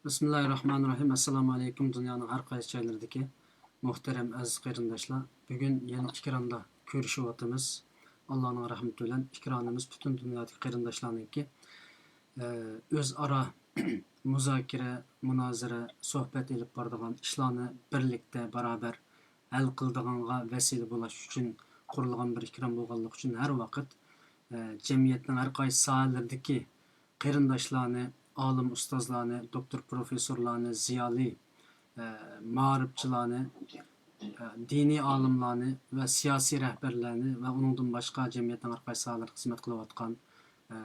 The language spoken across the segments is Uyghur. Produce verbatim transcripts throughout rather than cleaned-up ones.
بىسمىللاھىررەھمانىررەھىم. ئەسسالامۇ ئەلەيكۇم، دۇنيانىڭ ھەر قايسى جايلىرىدىكى مۇھتەرەم ئەزىز قېرىنداشلار. بۈگۈن يەنە ئېكراندا كۆرۈشۈۋاتىمىز. ئاللانىڭ رەھمىتى بىلەن ئېكرانىمىز پۈتۈن دۇنيادىكى قېرىنداشلارنىڭكى، ئە، ئۆزئارا مۇزاكىرە، مۇنازىرە، سۆھبەت ئېلىپ بارىدىغان ئىشلارنى بىرلىكتە، بارابەر ھەل قىلىدىغانغا ۋەسىلە بولاش ئۈچۈن قۇرۇلغان بىر ئېكران بولغانلىقى ئۈچۈن ھەر ۋاقىت، ئە، جەمئىيەتنىڭ ھەر قايسى ساھەلىرىدىكى قېرىنداشلارنى، ئالىم ئۇستازلارنى، دوكتور پروفېسسورلارنى، زىيالىي، ئە، مائارىپچىلارنى، ئە، دىنىي ئالىملارنى ۋە سىياسىي رەھبەرلەرنى ۋە ئۇنىڭدىن باشقا جەمئىيەتنىڭ ھەر قايسى ساھەلىرىدە خىزمەت قىلىۋاتقان، ئە،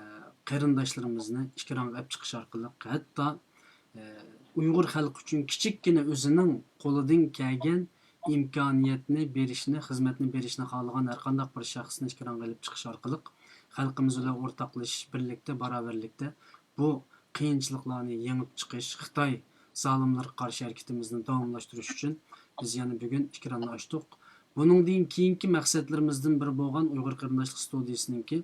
قېرىنداشلىرىمىزنى ئېكرانغا ئەپ چىقىش ئارقىلىق، ھەتتا، ئە، ئۇيغۇر خەلقى ئۈچۈن كىچىككىنە ئۆزىنىڭ قولىدىن كەلگەن ئىمكانىيەتنى بېرىشنى، خىزمەتنى بېرىشنى خالىغان ھەرقانداق بىر شەخسنى ئېكرانغا ئېلىپ چىقىش ئارقىلىق خەلقىمىز بىلەن ئورتاقلىشىش، بىرلىكتە، باراۋەرلىكتە بۇ قىيىنچىلىقلارنى يېڭىپ چىقىش، خىتاي زالىملىرىغا قارشى ھەرىكىتىمىزنى داۋاملاشتۇرۇش ئۈچۈن بىز يەنە بۈگۈن ئېكراننى ئاچتۇق. بۇنىڭدىن كېيىنكى مەقسەتلىرىمىزدىن بىرى بولغان ئۇيغۇر قېرىنداشلىق ستۇدىيىسىنىڭكى،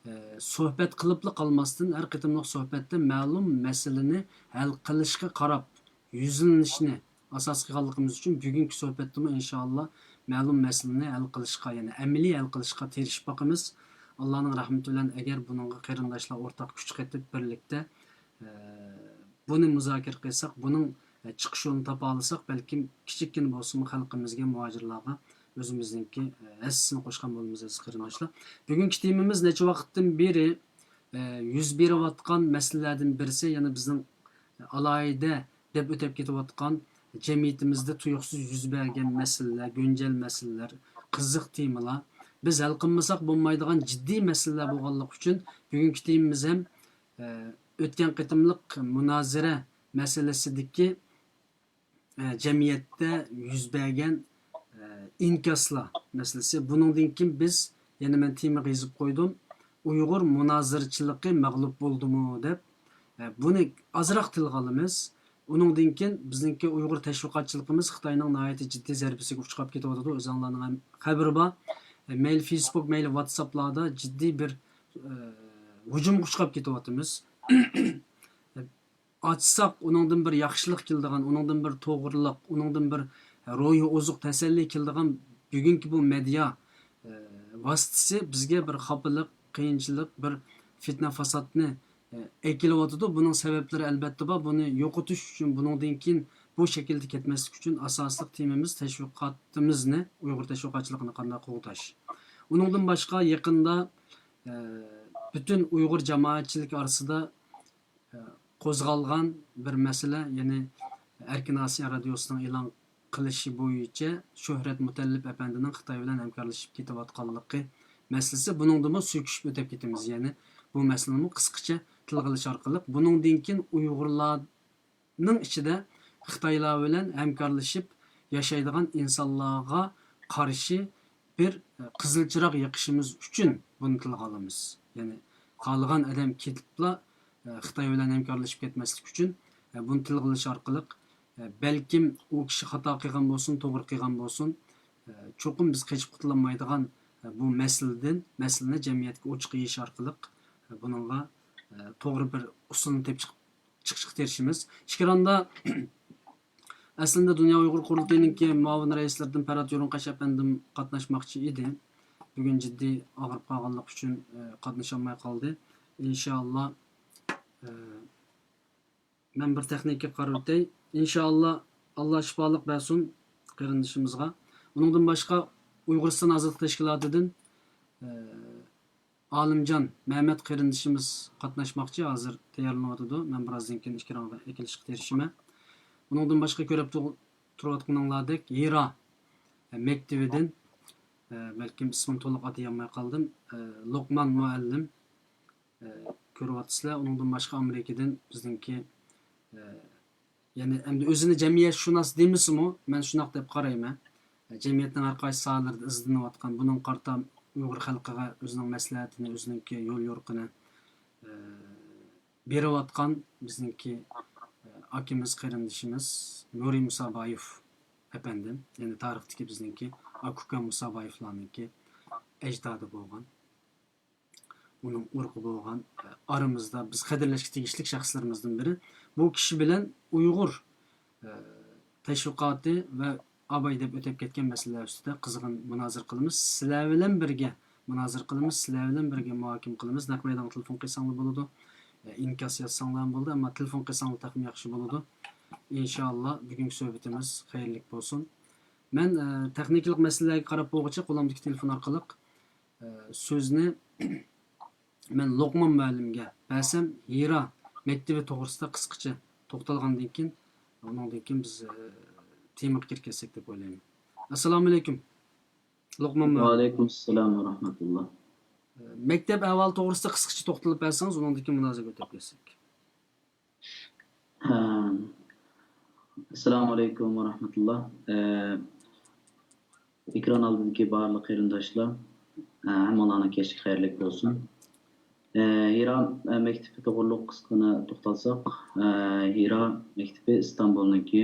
ئە، سۆھبەت قىلىپلا قالماستىن، ھەر قېتىملىق سۆھبەتتە مەلۇم مەسىلىنى ھەل قىلىشقا قاراپ يۈزلىنىشنى ئاساس قىلغانلىقىمىز ئۈچۈن بۈگۈنكى سۆھبەتتىمۇ ئىنشائاللا مەلۇم مەسىلىنى ھەل قىلىشقا، يەنى ئەمەلىي ھەل قىلىشقا تىرىشىپ باقىمىز. ئاللانىڭ رەھمىتى بىلەن ئەگەر بۇنىڭغا قېرىنداشلار ئورتاق كۈچ قېتىپ بىرلىكتە، ئە، بۇنى مۇزاكىرە قىلساق، بۇنىڭ، ئە، چىقىش يولىنى تاپالىساق، بەلكىم كىچىككىنە بولسىمۇ خەلقىمىزگە، مۇھاجىرلارغا ئۆزىمىزنىڭكى، ئە، ھەسسىسىنى قوشقان بولىمىز، ئەزىز قېرىنداشلار. بۈگۈنكى تېمىمىز نەچچە ۋاقىتتىن بېرى، ئە، يۈز بېرىۋاتقان مەسىلىلەردىن بىرسى، يەنى بىزنىڭ ئالاھىدە دەپ ئۆتۈپ كېتىۋاتقان جەمئىيىتىمىزدە تۇيۇقسىز يۈز بەرگەن مەسىلىلەر، گۈنجەل مەسىلىلەر، قىزىق تېمىلار. بىز ھەل قىلمىساق بولمايدىغان جىددىي مەسىلىلەر بولغانلىقى ئۈچۈن بۈگۈنكى تېمىمىز ھەم، ئە، ئۆتكەن قېتىملىق مۇنازىرە مەسىلىسىدىكى، ئە، جەمئىيەتتە يۈز بەرگەن، ئە، ئىنكاسلار مەسىلىسى. بۇنىڭدىن كېيىن بىز يەنە مەن تېمىغا يېزىپ قويدۇم. ئۇيغۇر مۇنازىرىچىلىقى مەغلۇپ بولدىمۇ دەپ، ئە، بۇنى ئازراق تىلغا ئالىمىز. ئۇنىڭدىن كېيىن بىزنىڭكى ئۇيغۇر تەشۋىقاتچىلىقىمىز خىتاينىڭ ناھايىتى جىددىي زەربىسىگە ئۇچراپ كېتىۋاتىدۇ. ئۆزۈڭلارنىڭ ھەم خەۋىرى بار. ئە، مەيلى فېيسبۇك، مەيلى ۋاتساپلاردا جىددىي بىر، ئە، ھۇجۇمغا ئۇچراپ كېتىۋاتىمىز. ئاچساق، ئۇنىڭدىن بىر ياخشىلىق كېلىدىغان، ئۇنىڭدىن بىر توغرىلىق، ئۇنىڭدىن بىر روھىي ئوزۇق، تەسەللى كېلىدىغان بۈگۈنكى بۇ مېدىيا، ئە، ۋاسىتىسى بىزگە بىر خاپىلىق، قىيىنچىلىق، بىر پىتنە-پاساتنى، ئە، ئەكېلىۋاتىدۇ. بۇنىڭ سەۋەبلىرى ئەلۋەتتە بار. بۇنى يوقىتىش ئۈچۈن، بۇنىڭدىن كېيىن بۇ شەكىلدە كەتمەسلىك ئۈچۈن ئاساسلىق تېمىمىز تەشۋىقاتىمىزنى، ئۇيغۇر تەشۋىقاتچىلىقىنى قانداق قوغداش. ئۇنىڭدىن باشقا يېقىندا، ئە، پۈتۈن ئۇيغۇر جامائەتچىلىكى ئارىسىدا قوزغالغان بىر مەسىلە، يەنى ئەركىن ئاسىيا رادىيوسىنىڭ ئېلان قىلىشى بويىچە شۆھرەت مۇتەللىپ ئەپەندىنىڭ خىتاي بىلەن ھەمكارلىشىپ كېتىۋاتقانلىقى مەسىلىسى. بۇنىڭدىمۇ سۈيكىشىپ ئۆتۈپ كېتىمىز. يەنى بۇ مەسىلىنىمۇ قىسقىچە تىلغا ئېلىش ئارقىلىق، بۇنىڭدىن كېيىن ئۇيغۇرلارنىڭ ئىچىدە خىتايلار بىلەن ھەمكارلىشىپ ياشايدىغان ئىنسانلارغا قارشى بىر، ئە، قىزىل چىراغ يېقىشىمىز ئۈچۈن بۇنى تىلغا ئالىمىز. يەنى خالىغان ئادەم كېتىپلا، ئە، خىتاي بىلەن ھەمكارلىشىپ كەتمەسلىك ئۈچۈن، ئە، بۇنى تىلغا ئېلىش ئارقىلىق، ئە، بەلكىم ئۇ كىشى خاتا قىلغان بولسۇن، توغرا قىلغان بولسۇن، ئە، چوقۇم بىز قېچىپ قۇتۇلالمايدىغان، ئە، بۇ مەسىلىدىن، مەسىلىنى جەمئىيەتكە ئوچۇق يېيىش ئارقىلىق، ئە، بۇنىڭغا، ئە، توغرا بىر ئۇسۇلنى تېپىپ چىقىپ چىقىشقا تىرىشىمىز. ئىككى ئىكرامدا ئەسلىدە دۇنيا ئۇيغۇر قۇرۇلتىيىنىڭكى مۇئاۋىن رەئىسلىرىدىن پەرھات يورۇنقاش ئەپەندىم قاتناشماقچى ئىدى. بۈگۈن جىددىي ئاغرىپ قالغانلىقى ئۈچۈن، ئە، قاتنىشالماي قالدى. ئىنشائاللا، ئە، مەن بىر تېخنىكىغا قارىۋېتەي. ئىنشائاللا، ئاللا شىپالىق بەرسۇن قېرىندىشىمىزغا. ئۇنىڭدىن باشقا ئۇيغۇرىستان ئازادلىق تەشكىلاتىدىن، ئە، ئالىمجان مەمەت قېرىندىشىمىز قاتناشماقچى، ھازىر تەييارلىنىۋاتىدۇ. مەن بىرازدىن كېيىن ئېكرانغا ئەكېلىشقا تىرىشىمەن. ئۇنىڭدىن باشقا كۆرۈپ تۇ-، تۇرۇۋاتقىنىڭلاردەك ھىرا مەكتىۋىدىن، ئە، بەلكىم ئىسمىنى تولۇق ئاتىيالماي قالدىم، ئە، لوقمان مۇئەللىم، ئە، كۆرۈۋاتىسىلەر. ئۇنىڭدىن باشقا ئامېرىكىدىن بىزنىڭكى، ئە، يەنى ئەمدى ئۆزىنى جەمئىيەتشۇناس دېمىسىمۇ، مەن شۇنداق دەپ قارايمەن. جەمئىيەتنىڭ ھەر قايسى ساھەلىرىدە ئىزدىنىۋاتقان، بۇنىڭغا قارىتا ئۇيغۇر خەلقىگە ئۆزىنىڭ مەسلىھەتىنى، ئۆزىنىڭكى يول يورۇقىنى، ئە، بېرىۋاتقان بىزنىڭكى، ئە، ئاكىمىز، قېرىندىشىمىز نۇرى مۇسابايېۋ ئەپەندىم، يەنى تارىختىكى بىزنىڭكى ئاكا-ئۇكا مۇسابايېۋلارنىڭكى ئەجدادى بولغان. ئۇنىڭ ئۇرۇقى بولغان، ئارىمىزدا بىز قەدىرلەشكە تېگىشلىك شەخسلىرىمىزدىن بىرى. بۇ كىشى بىلەن ئۇيغۇر، ئە، تەشۋىقاتى ۋە ئاباي دەپ ئۆتۈپ كەتكەن مەسىلىلەر ئۈستىدە قىزغىن مۇنازىرە قىلىمىز. سىلەر بىلەن بىرگە مۇنازىرە قىلىمىز، سىلەر بىلەن بىرگە مۇھاكىمە قىلىمىز. نەق مەيدانغا تېلېفون قىلساڭلار بولىدۇ، ئە، ئىنكاس يازساڭلار بولىدۇ، ئەمما تېلېفون قىلساڭلار تېخىمۇ ياخشى بولىدۇ. ئىنشائاللا، بۈگۈنكى سۆھبىتىمىز خەيرلىك بولسۇن. مەن، ئە، تېخنىكىلىق مەسىلىلەرگە قاراپ بولغۇچە، قولۇمدىكى تېلېفون ئارقىلىق، ئە، سۆزنى مەن لوقمان مۇئەللىمگە بەرسەم، ھىرا مەكتىپى توغرىسىدا قىسقىچە توختالغاندىن كېيىن، ئۇنىڭدىن كېيىن بىز، ئە، تېمىغا كىرىپ كەتسەك دەپ ئويلايمەن. ئەسسالامۇئەلەيكۇم، لوقمان مۇئەللىم. ۋەئەلەيكۇمئەسسالام ۋە رەھمەتۇللا. ئە، مەكتەپ ئەھۋالى توغرىسىدا قىسقىچە توختىلىپ بەرسىڭىز، ئۇنىڭدىن كېيىن مۇنازىرىگە ئۆتۈپ كەتسەك. ھە. ئەسسالامۇئەلەيكۇم ۋە رەھمەتۇللا. ئە، ئېكران ئالدىدىكى بارلىق قېرىنداشلار، ئە، ھەممىڭلارنىڭ كەچلىكى خەيرلىك بولسۇن. ئە، ھىرا، ئە، مەكتىپى توغرۇلۇق قىسقىغىنا توختالساق، ئە، ھىرا مەكتىپى ئىستانبۇلنىڭكى،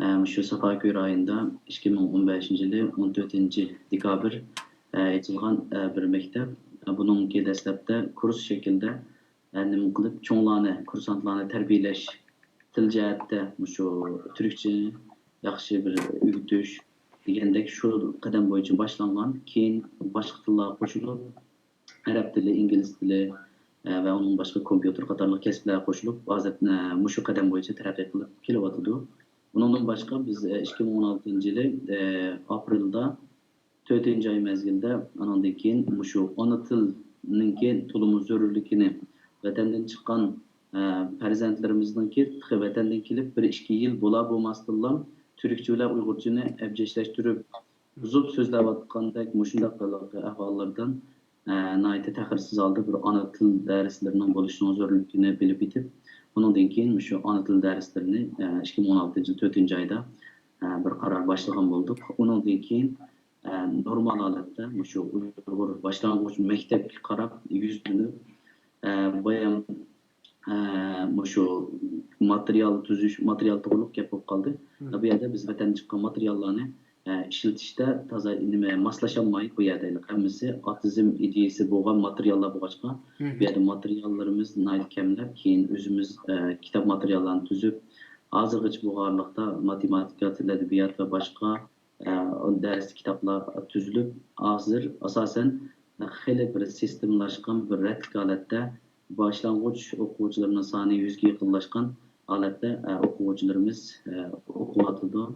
ئە، مۇشۇ سافاكۆي رايونىدا ئىككى مىڭ ئون بەشىنچى يىلى ئون تۆتىنچى دېكابىر، ئە، ئېچىلغان، ئە، بىر مەكتەپ. ئە، بۇنىڭكى دەسلەپتە كۇرس شەكلىدە، ئە، نېمە قىلىپ، چوڭلارنى، كۇرسانتلارنى تەربىيەلەش، تىل جەھەتتە مۇشۇ تۈركچە ياخشى بىر ئۆگىتىش دېگەندەك شۇ قەدەم بويىچە باشلانغان. كېيىن باشقا تىللار قوشۇلۇپ، ئەرەب تىلى، ئىنگلىز تىلى، ئە، ۋە ئۇنىڭ باشقا كومپيۇتېر قاتارلىق كەسىپلەر قوشۇلۇپ، ھازىر، ئە، مۇشۇ قەدەم بويىچە تەرەققىي قىلىپ كېلىۋاتىدۇ. ئۇنىڭدىن باشقا بىز، ئە، ئىككى مىڭ ئون ئالتىنچى يىلى، ئە، ئاپرېلدا تۆتىنچى ئاي مەزگىلدە، ئانىڭدىن كېيىن مۇشۇ ئانا تىلنىڭكى تولىمۇ زۆرۈرلۈكىنى، ۋەتەندىن چىققان، ئە، پەرزەنتلىرىمىزنىڭكى تېخى ۋەتەندىن كېلىپ بىر ئىككى يىل بولا بولماستىنلا، تۈركچە بىلەن ئۇيغۇرچىنى ئەبجەشلەشتۈرۈپ، بۇزۇپ سۆزلەۋاتقاندەك مۇشۇنداق ئەھۋاللاردىن، ئە، ناھايىتى تەخىرسىز ھالدا بىر ئانا تىل دەرسلىرىنىڭ بولۇشىنىڭ زۆرۈرلۈكىنى بىلىپ يېتىپ، ئۇنىڭدىن كېيىن مۇشۇ ئانا تىل دەرسلىرىنى، ئە، ئىككى مىڭ ئون ئالتىنچى يىل تۆتىنچى ئايدا، ئە، بىر قارار باشلىغان بولدۇق. ئۇنىڭدىن كېيىن، ئە، نورمال ھالەتتە مۇشۇ ئۇيغۇر باشلانغۇچ مەكتەپكە قاراپ يۈزلىنىپ، ئە، بايام، ئە، مۇشۇ ماتېرىيال تۈزۈش، ماتېرىيال توغرۇلۇق گەپ بولۇپ قالدى. بۇ يەردە بىز ۋەتەندىن چىققان ماتېرىياللارنى، ئە، ئىشلىتىشتە تازا نېمە ماسلىشالمايدۇ بۇ يەردە. ھەممىسى ئاتېئىزم ئىدىيىسى بولغان ماتېرىياللار بولغاچقا، بۇ يەردە ماتېرىياللىرىمىز ناھايىتى كەملەپ، كېيىن ئۆزىمىز، ئە، كىتاب ماتېرىياللارنى تۈزۈپ، ھازىرغىچە بۇ ئارىلىقتا ماتېماتىكا، تىل، ئەدەبىيات ۋە باشقا، ئە، دەرس كىتابلار تۈزۈلۈپ، ھازىر ئاساسەن خېلى بىر سىستېمىلاشقان، بىر رەتلىك ھالەتتە باشلانغۇچ ئوقۇغۇچىلىرىنىڭ سانى يۈزگە يېقىنلاشقان ھالەتتە، ئە، ئوقۇغۇچىلىرىمىز، ئە، ئوقۇۋاتىدۇ.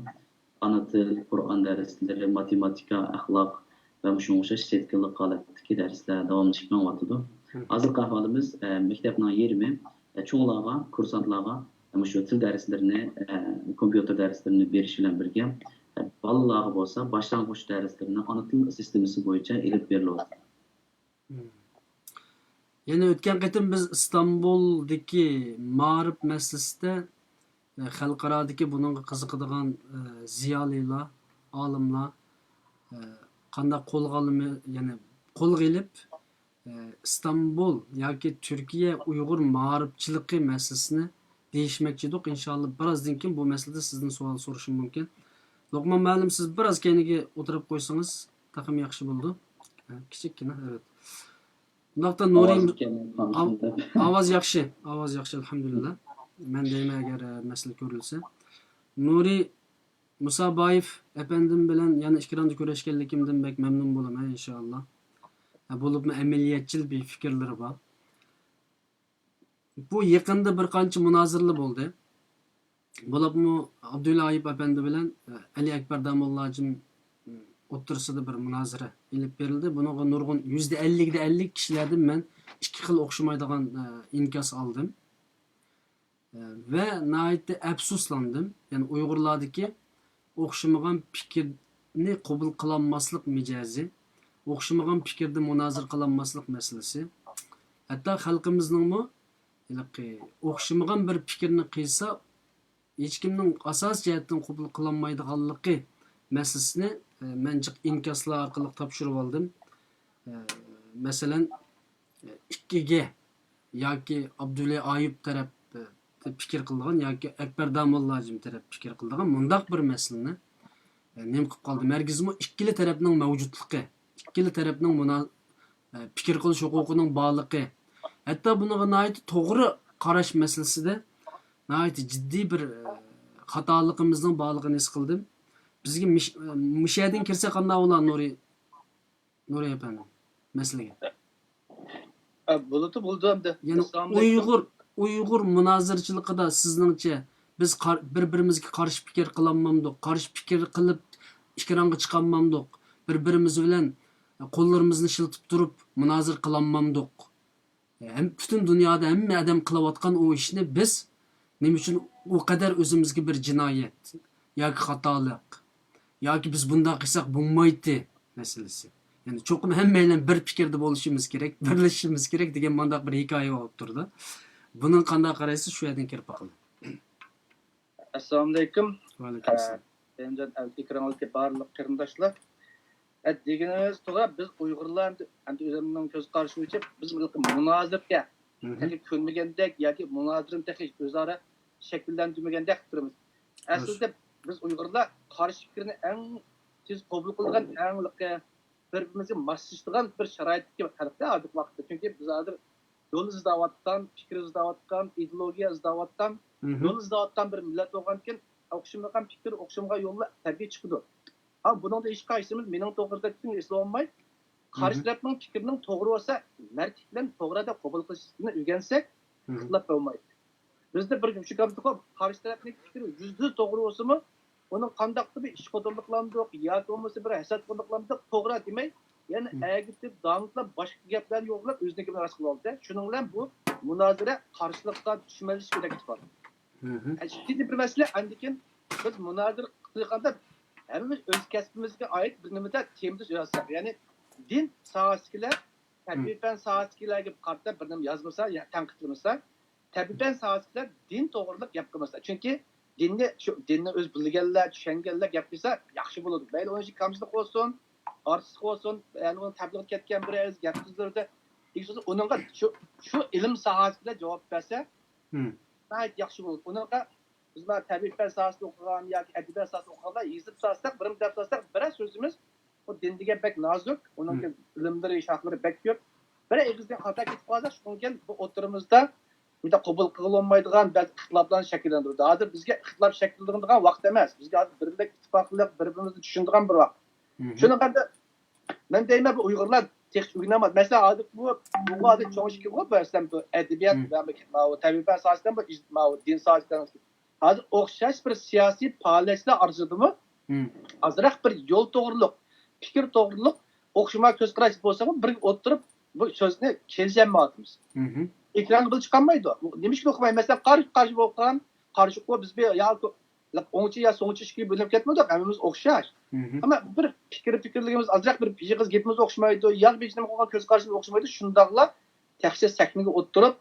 ئانا تىل، قۇرئان دەرسلىرى، ماتېماتىكا، ئەخلاق ۋە مۇشۇنىڭغا ئوخشاش سېتكىلىق ھالەتتىكى دەرسلەر داۋاملىشىپ مېڭىۋاتىدۇ. ھازىرقى ئەھۋالىمىز، ئە، مەكتەپنىڭ يېرىمى، ئە، چوڭلارغا، كۇرسانتلارغا مۇشۇ تىل دەرسلىرىنى، ئە، كومپيۇتېر دەرسلىرىنى بېرىش بىلەن بىرگە، ئە، بالىلارغا بولسا باشلانغۇچ دەرسلىرىنى ئانا تىل سىستېمىسى بويىچە ئېلىپ بېرىلىۋاتىدۇ. يەنە ئۆتكەن قېتىم بىز ئىستانبۇلدىكى مائارىپ مەسىلىسىدە، ئە، خەلقئارادىكى بۇنىڭغا قىزىقىدىغان، ئە، زىيالىيلار، ئالىملار، ئە، قانداق قولغا ئالىمى-، يەنى قولغا ئېلىپ، ئە، ئىستانبۇل ياكى تۈركىيە ئۇيغۇر مائارىپچىلىقى مەسىلىسىنى دېيىشمەكچىدۇق. ئىنشائاللا، بىر ئازدىن كېيىن بۇ مەسىلىدە سىزدىن سوئال سورىشىم مۇمكىن. لوقمان مۇئەللىم، سىز بىر ئاز كەينىگە ئولتۇرۇپ قويسىڭىز تېخىمۇ ياخشى بولىدۇ. ھە، كىچىككىنە، ئەۋەت. بۇنداقتا نۇرى، ئاۋاز كەم-، ئاۋ-، ئاۋاز ياخشى، ئاۋاز ياخشى، ئەلھەمدۇلىللا. مەن دەيمەن، ئەگەر، ئە، مەسىلە كۆرۈلسە. نۇرى مۇسابايېف ئەپەندىم بىلەن يەنە ئېكراندا كۆرۈشكەنلىكىمدىن بەك مەمنۇن بولىمەن، ئىنشائاللا. ھە، بولۇپمۇ ئەمەلىيەتچىل بىر پىكىرلىرى بار. بۇ يېقىندا بىر قانچە مۇنازىرىلەر بولدى. بولۇپمۇ ئابدۇللا ئايۇپ ئەپەندى بىلەن، ئە، ئەلى ئەكبەر داموللاجىم، ئوتتۇرىسىدا بىر مۇنازىرە ئېلىپ بېرىلدى. بۇنىڭغا نۇرغۇن، يۈزدە ئەللىكتە ئەللىك كىشىلەردىن مەن ئىككى خىل ئوخشىمايدىغان، ئە، ئىنكاس ئالدىم. ئە، ۋە ناھايىتى ئەپسۇسلاندىم. يەنى ئۇيغۇرلاردىكى ئوخشىمىغان پىكىرنى قوبۇل قىلالماسلىق مىجەزى، ئوخشىمىغان پىكىردە مۇنازىرە قىلالماسلىق مەسىلىسى. ھەتتا خەلقىمىزنىڭمۇ ھېلىقى ئوخشىمىغان بىر پىكىرنى قىلسا، ھېچكىمنىڭ ئاساسىي جەھەتتىن قوبۇل قىلالمايدىغانلىقى مەسىلىسىنى، ئە، مەن جىق ئىنكاسلار ئارقىلىق تاپشۇرۇۋالدىم. ئە، مەسىلەن، ئىككىگە ياكى ئابدۇللا ئايۇپ تەرەپ، ئە، پىكىر قىلىدىغان ياكى ئەكبەر داموللاجىم تەرەپ پىكىر قىلىدىغان مۇنداق بىر مەسىلىنى، ئە، نېمە قىلىپ قالدىم؟ ھەرگىزمۇ ئىككىلا تەرەپنىڭ مەۋجۇتلۇقى، ئىككىلا تەرەپنىڭ مۇنا-، پىكىر قىلىش ھوقۇقىنىڭ بارلىقى، ھەتتا بۇنىڭغا ناھايىتى توغرا قاراش مەسىلىسىدە ناھايىتى جىددىي بىر، ئە، خاتالىقىمىزنىڭ بارلىقىنى ھېس قىلدىم. بىزگە مىش-، ئە، مۇشۇ يەردىن كىرسە قانداق بولا، نۇرى، نۇرى ئەپەندى، مەسىلىگە؟ ئە، بولىدۇ، بولىدۇ ئەمدى. يەنى ئەسسالامۇئەلەيكۇم. ئۇيغۇر، ئۇيغۇر مۇنازىرىچىلىقىدا سىزنىڭچە بىز قار-، بىر-بىرىمىزگە قارشى پىكىر قىلالمامدۇق، قارشى پىكىر قىلىپ ئېكرانغا چىقالمامدۇق، بىر-بىرىمىز بىلەن قوللىرىمىزنى شىلتىپ تۇرۇپ مۇنازىرە قىلالمامدۇق؟ ھەم پۈتۈن دۇنيادا ھەممە ئادەم قىلىۋاتقان ئۇ ئىشنى بىز نېمە ئۈچۈن ئۇ قەدەر ئۆزىمىزگە بىر جىنايەت ياكى خاتالىق ياكى بىز بۇنداق قىلساق بولمايتتى مەسىلىسى. يەنى چوقۇم ھەممەيلەن بىر پىكىردە بولۇشىمىز كېرەك، بىرلىشىشىمىز كېرەك دېگەن مانداق بىر ھېكايە بولۇپ تۇرىدۇ. بۇنىڭغا قانداق قارايسىز؟ شۇ يەردىن كىرىپ باقىلى. ئەسسالامۇئەلەيكۇم. ۋەئەلەيكۇمئەسسالام. ئە، ئەلىمجان ئەلكىكراملىكى بارلىق قېرىنداشلار. ئە، دېگىنىڭىز توغرا، بىز ئۇيغۇرلار ئەمدى، ئەمدى ئۆزۈمنىڭ كۆز قارىشى بويىچە بىز بىر مۇنازىرىگە مھم. تېخى كۆنمىگەندەك ياكى مۇنازىرىنى تېخى ئۆزئارا شەكىللەندۈرمىگەندەك قىلىپ تۇرىمىز. ئەسلىدە بىز ئۇيغۇرلار قارشى پىكىرنى ئەڭ تېز قوبۇل قىلىدىغان، ئەڭ بىر-بىرىمىزگە ماسلىشىدىغان بىر شارائىتتىكى خەلقتە ھازىرقى ۋاقىتتا. چۈنكى بىز ھازىر يول ئىزدەۋاتقان، پىكىر ئىزدەۋاتقان، ئىدېئولوگىيە ئىزدەۋاتقان، مھم. يول ئىزدەۋاتقان بىر مىللەت بولغاندىكىن، ئوخشىمىغان پىكىر، ئوخشىمىغان يوللار تەبىئىي چىقىدۇ. ھا، بۇنىڭدا ھېچقايسىمىز مېنىڭ توغرىسىدا پىكرىنى ئېسلىۋالماي، قارشى مھم. تەرەپنىڭ پىكرىنىڭ توغرا بولسا، مەردلىك بىلەن توغرا دەپ قوبۇل قىلىشنى ئۆگەنسەك، مھم. ئىختىلاپ بولمايدۇ. بىزدە بىر مۇشۇ گەپتىكۇ، قارشى تەرەپنىڭ پىكرى يۈزدە يۈز توغرا بولسىمۇ، ئۇنىڭ قانداقتۇر بىر ئىشقا ئۇرۇنۇقلامدۇق ياكى بولمىسا بىر ھەسەت قۇرۇقلامدۇق، توغرا دېمەي، يەنە مم. ئەگىپ تېپىپ، داڭلىتىپ، باشقا گەپلەرنى يوغىلاپ، ئۆزىنىڭكى بىلەن راست قىلىۋالدى. شۇنىڭ بىلەن بۇ مۇنازىرە قارشىلىققا چۈشمەسلىشىش كېرەك ئىتتىپاق. مم. ئىككىنچى بىر مەسىلە، ئاندىن كېيىن بىز مۇنازىرە قىلغاندا ھەممىمىز ئۆز كەسپىمىزگە ئائىت بىر نېمىدە تېمىدا يازساق، يەنى دىن ساھەسىدىكىلەر، مم. تەبىئىي پەن ساھەسىدىكىلەرگە قارىتا بىر نېمە يازمىسا، يا تەنقىدلىمىسا، تەبىئىي پەن ساھەسىدە دىن توغرىلىق گەپ قىلمىسا. چۈنكى دىننى، شۇ دىننى ئۆزى بىلگەنلەر، چۈشەنگەنلەر گەپ قىلسا ياخشى بولىدۇ. مەيلى ئۇنىڭ ئىچىدە كامچىلىق بولسۇن، ئارتۇسلۇق بولسۇن، يەنى ئۇنىڭ تەبلىغ كەتكەن بىر ئەرز گەپ سۆزلىرىدە، ئۇنىڭغا شۇ، شۇ ئىلىم ساھەسى بىلەن جاۋاب بەرسە، مم. ناھايىتى ياخشى بولىدۇ. ئۇنىڭغا بىز مانا تەبىئىي پەن ساھەسىدە ئوقۇغان ياكى ئەدەبىيات ساھەسىدە ئوقۇغانلار يېزىپ سالساق، بىر دەپ سالساق، بىرەر سۆزىمىز ئۇ دىن دېگەن بەك نازۇك، ئۇنىڭ مم. ئىلىملىرى، شاخلىرى بەك كۆپ. بىر ئېغىزدىن خاتا كېتىپ قالسا، شۇنىڭ كېيىن بۇ ئوتتۇرىمىزدا مۇنداق قوبۇل قىلغىلى بولمايدىغان بەزى ئىختىلاپلارنى شەكىللەندۈرىدۇ. ھازىر بىزگە ئىختىلاپ شەكىللىنىدىغان ۋاقىت ئەمەس. بىزگە ھازىر بىرلىك، ئىتتىپاقلىق، بىر-بىرىمىزنى چۈشىنىدىغان بىر ۋاقىت. مم. شۇنىڭغا ئەمدى مەن دەيمەن، بۇ ئۇيغۇرلار تېخىچە ئۆگىنەلمىدى. مەسىلەن، ھازىر بۇ، بۇ ھازىر چوڭ ئىككى بۇ، مەسىلەن، بۇ ئەدەبىيات مم. ۋە بۇ، ماۋۇ تەبىئىي پەن ساھەسىدە، بۇ ئىج-، ماۋۇ دىن ساھەسىدە، ھازىر ئوخشاش بىر سىياسىي پائالىيەتچىلەر ئارىسىدىمۇ مم. ئازراق بىر يول توغرىلىق، پىكىر توغرىلىق، ئوخشىما كۆز قاراش بولسىمۇ، بىرگە ئولتۇرۇپ بۇ سۆزنى كېلىشەلمەيۋاتىمىز. مم. ئېكرانغا بىر چىقالمايدۇ. نېمىشقا ئوخشىماي؟ مەسىلەن، قارشى، قارشى بولغان، قارشى قول بىز بىر يا ئوڭچى يا سوڭچى ئىككىگە بۆلۈنۈپ كەتمىدۇق، ھەممىمىز ئوخشاش. مم. ئەمما بىر پىكىر، پىكىرلىرىمىز ئازراق، بىر ئېغىز گېپىمىز ئوخشىمايدۇ، يا بىر نېمە قىلغان كۆز قارىشىمىز ئوخشىمايدۇ، شۇنداقلا تەكشى سەھنىگە ئولتۇرۇپ،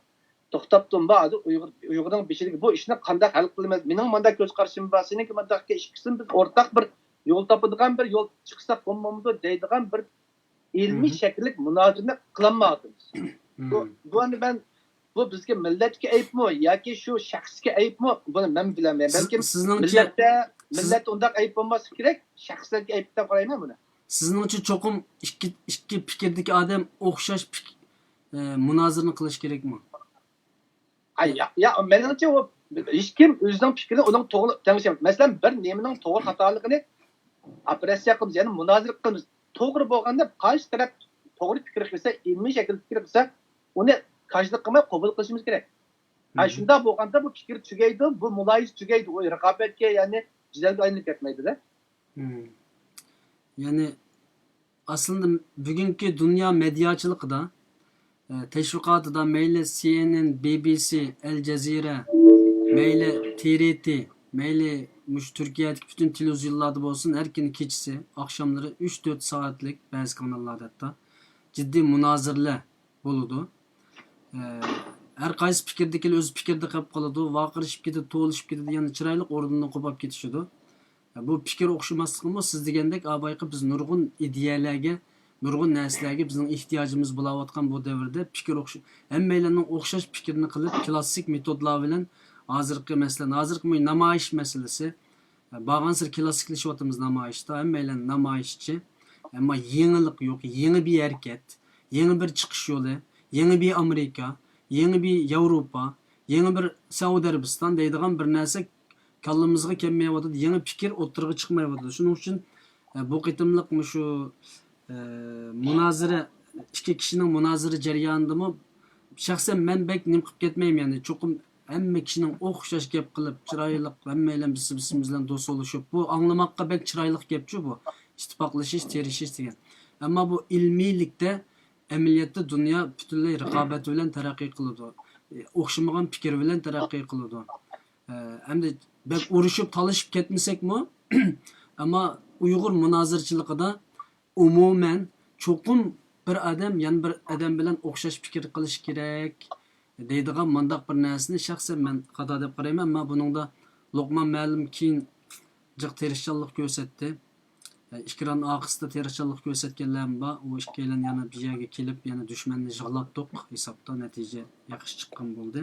توختاپ تۇرۇڭ، بۇ ھازىر ئۇيغۇر، ئۇيغۇرنىڭ بېشىدىكى بۇ ئىشنى قانداق ھەل قىلىمىز؟ مېنىڭ مانداق كۆز قارىشىم بار، سېنىڭكى مانداق ئىككىسىدىن بىز ئورتاق بىر يول تاپىدىغان بىر يول چىقساق بولمامدۇ دەيدىغان بىر ئىلمىي مم. شەكىللىك مۇنازىرىنى قىلالمايۋاتىمىز. بۇ، مم. بۇ ئەمدى مەن، بۇ بىزگە مىللەتكە ئەيىبمۇ ياكى شۇ شەخسكە ئەيىبمۇ؟ بۇنى مەن بىلەلمەيمەن. سىز-، بەلكىم سىزنىڭچە، مىللەتتە، سىز- مىللەتتە ئۇنداق ئەيىب بولماسلىقى كېرەك، شەخسلەرگە ئەيىب دەپ قارايمەن بۇنى. سىزنىڭچە چوقۇم ئىككى، ئىككى پىكىردىكى ئادەم ئوخشاش پىك-، ئە، مۇنازىرىنى قىلىش كېرەكمۇ؟ ئاي، يا، يا، مېنىڭچە ئۇ ھېچكىم ئۆزىنىڭ پىكرىنى ئۇنىڭ توغرا تەڭشەپ، مەسىلەن، بىر نېمىنىڭ توغرا خاتالىقىنى ئوپېراتسىيە قىلىمىز، يەنى مۇنازىرە قىلىمىز. توغرا بولغاندا قايسى تەرەپ توغرا پىكىر قىلسا، ئىلمىي شەكىلدە پىكىر قىلسا، ئۇنى كاجلىق قىلماي قوبۇل قىلىشىمىز كېرەك. ھە، مم. شۇنداق بولغاندا بۇ پىكىر تۈگەيدۇ، بۇ مۇلاھىزە تۈگەيدۇ، ئۇ رىقابەتكە، يەنى جېدەلگە ئايلىنىپ كەتمەيدۇ-دە. مم. يەنى ئەسلىدە بۈگۈنكى دۇنيا مېدىياچىلىقىدا، ئە، تەشۋىقاتىدا مەيلى سى ئېن ئېن، بى بى سى، ئەل جەزىرە، مەيلى تى ئېر تى، مەيلى مۇشۇ تۈركىيەدىكى پۈتۈن تېلېۋىزىيونلاردا بولسۇن، ھەر كۈنى كېچىسى، ئاخشاملىرى ئۈچ تۆت سائەتلىك بەزى كاناللاردا ھەتتا جىددىي مۇنازىرىلەر بولىدۇ. ئە، ھەر قايسى پىكىردىكىلەر ئۆز پىكرىدە قېلىپ قالىدۇ، ۋارقىرىشىپ كېتىدۇ، توۋلىشىپ كېتىدۇ، يەنە چىرايلىق ئورنىدىن قوپاپ كېتىشىدۇ. بۇ پىكىر ئوخشىماسلىقىمۇ سىز دېگەندەك، ئا، بايىقى بىز نۇرغۇن ئىدىيەلەرگە، نۇرغۇن نەرسىلەرگە بىزنىڭ ئېھتىياجىمىز بولاۋاتقان بۇ دەۋردە پىكىر ئوخش-، ھەممەيلەننىڭ ئوخشاش پىكىرنى قىلىپ، كلاسسىك مېتودلار بىلەن ھازىرقى، مەسىلەن، ھازىرقى مۇ-، نامايىش مەسىلىسى، بارغانسېرى كلاسسىكلىشىۋاتىمىز نامايىشتا، ھەممەيلەن نامايىشچى، ئەمما يېڭىلىق يوق، يېڭى بىر ھەرىكەت، يېڭى بىر چىقىش يولى، يېڭى بىر ئامېرىكا، يېڭى بىر ياۋروپا، يېڭى بىر سەئۇدى ئەرەبىستان دەيدىغان بىر نەرسە كاللىمىزغا كەلمەيۋاتىدۇ، يېڭى پىكىر ئوتتۇرىغا چىقمايۋاتىدۇ. شۇنىڭ ئۈچۈن، ئە، بۇ قېتىملىق مۇشۇ، ئە، مۇنازىرە، ئىككى كىشىنىڭ مۇنازىرە جەريانىدىمۇ شەخسەن مەن بەك نېمە قىلىپ كەتمەيمەن، يەنى چوقۇم ھەممە كىشىنىڭ ئوخشاش گەپ قىلىپ، چىرايلىق، ھەممەيلەن بىسى بىسىمىز بىلەن دوست بولۇشۇپ، بۇ ئاڭلىماققا بەك چىرايلىق گەپچۇ بۇ، ئىتتىپاقلىشىش، تىرىشىش دېگەن. ئەمما بۇ ئىلمىيلىكتە ئەمەلىيەتتە دۇنيا پۈتۈنلەي رىقابەت بىلەن تەرەققىي قىلىدۇ. ئوخشىمىغان پىكىر بىلەن تەرەققىي قىلىدۇ. ئە، ئەمدى بەك ئۇرۇشۇپ، تالىشىپ كەتمىسەكمۇ، ئەمما ئۇيغۇر مۇنازىرىچىلىقىدا ئومۇمەن چوقۇم بىر ئادەم يەنە بىر ئادەم بىلەن ئوخشاش پىكىر قىلىشى كېرەك دەيدىغان مۇنداق بىر نەرسىنى شەخسەن مەن خاتا دەپ قارايمەن. ئەمما بۇنىڭدا لوقمان مۇئەللىم كېيىن جىق تىرىشچانلىق كۆرسەتتى. ئېكران ئارقىسىدا تىرىشچانلىق كۆرسەتكەنلەرمۇ بار. ئۇ ئىككىيلەن يەنە بۇ يەرگە كېلىپ، يەنە دۈشمەننى يىغلاتتۇق ھېسابتا، نەتىجە ياخشى چىققان بولدى.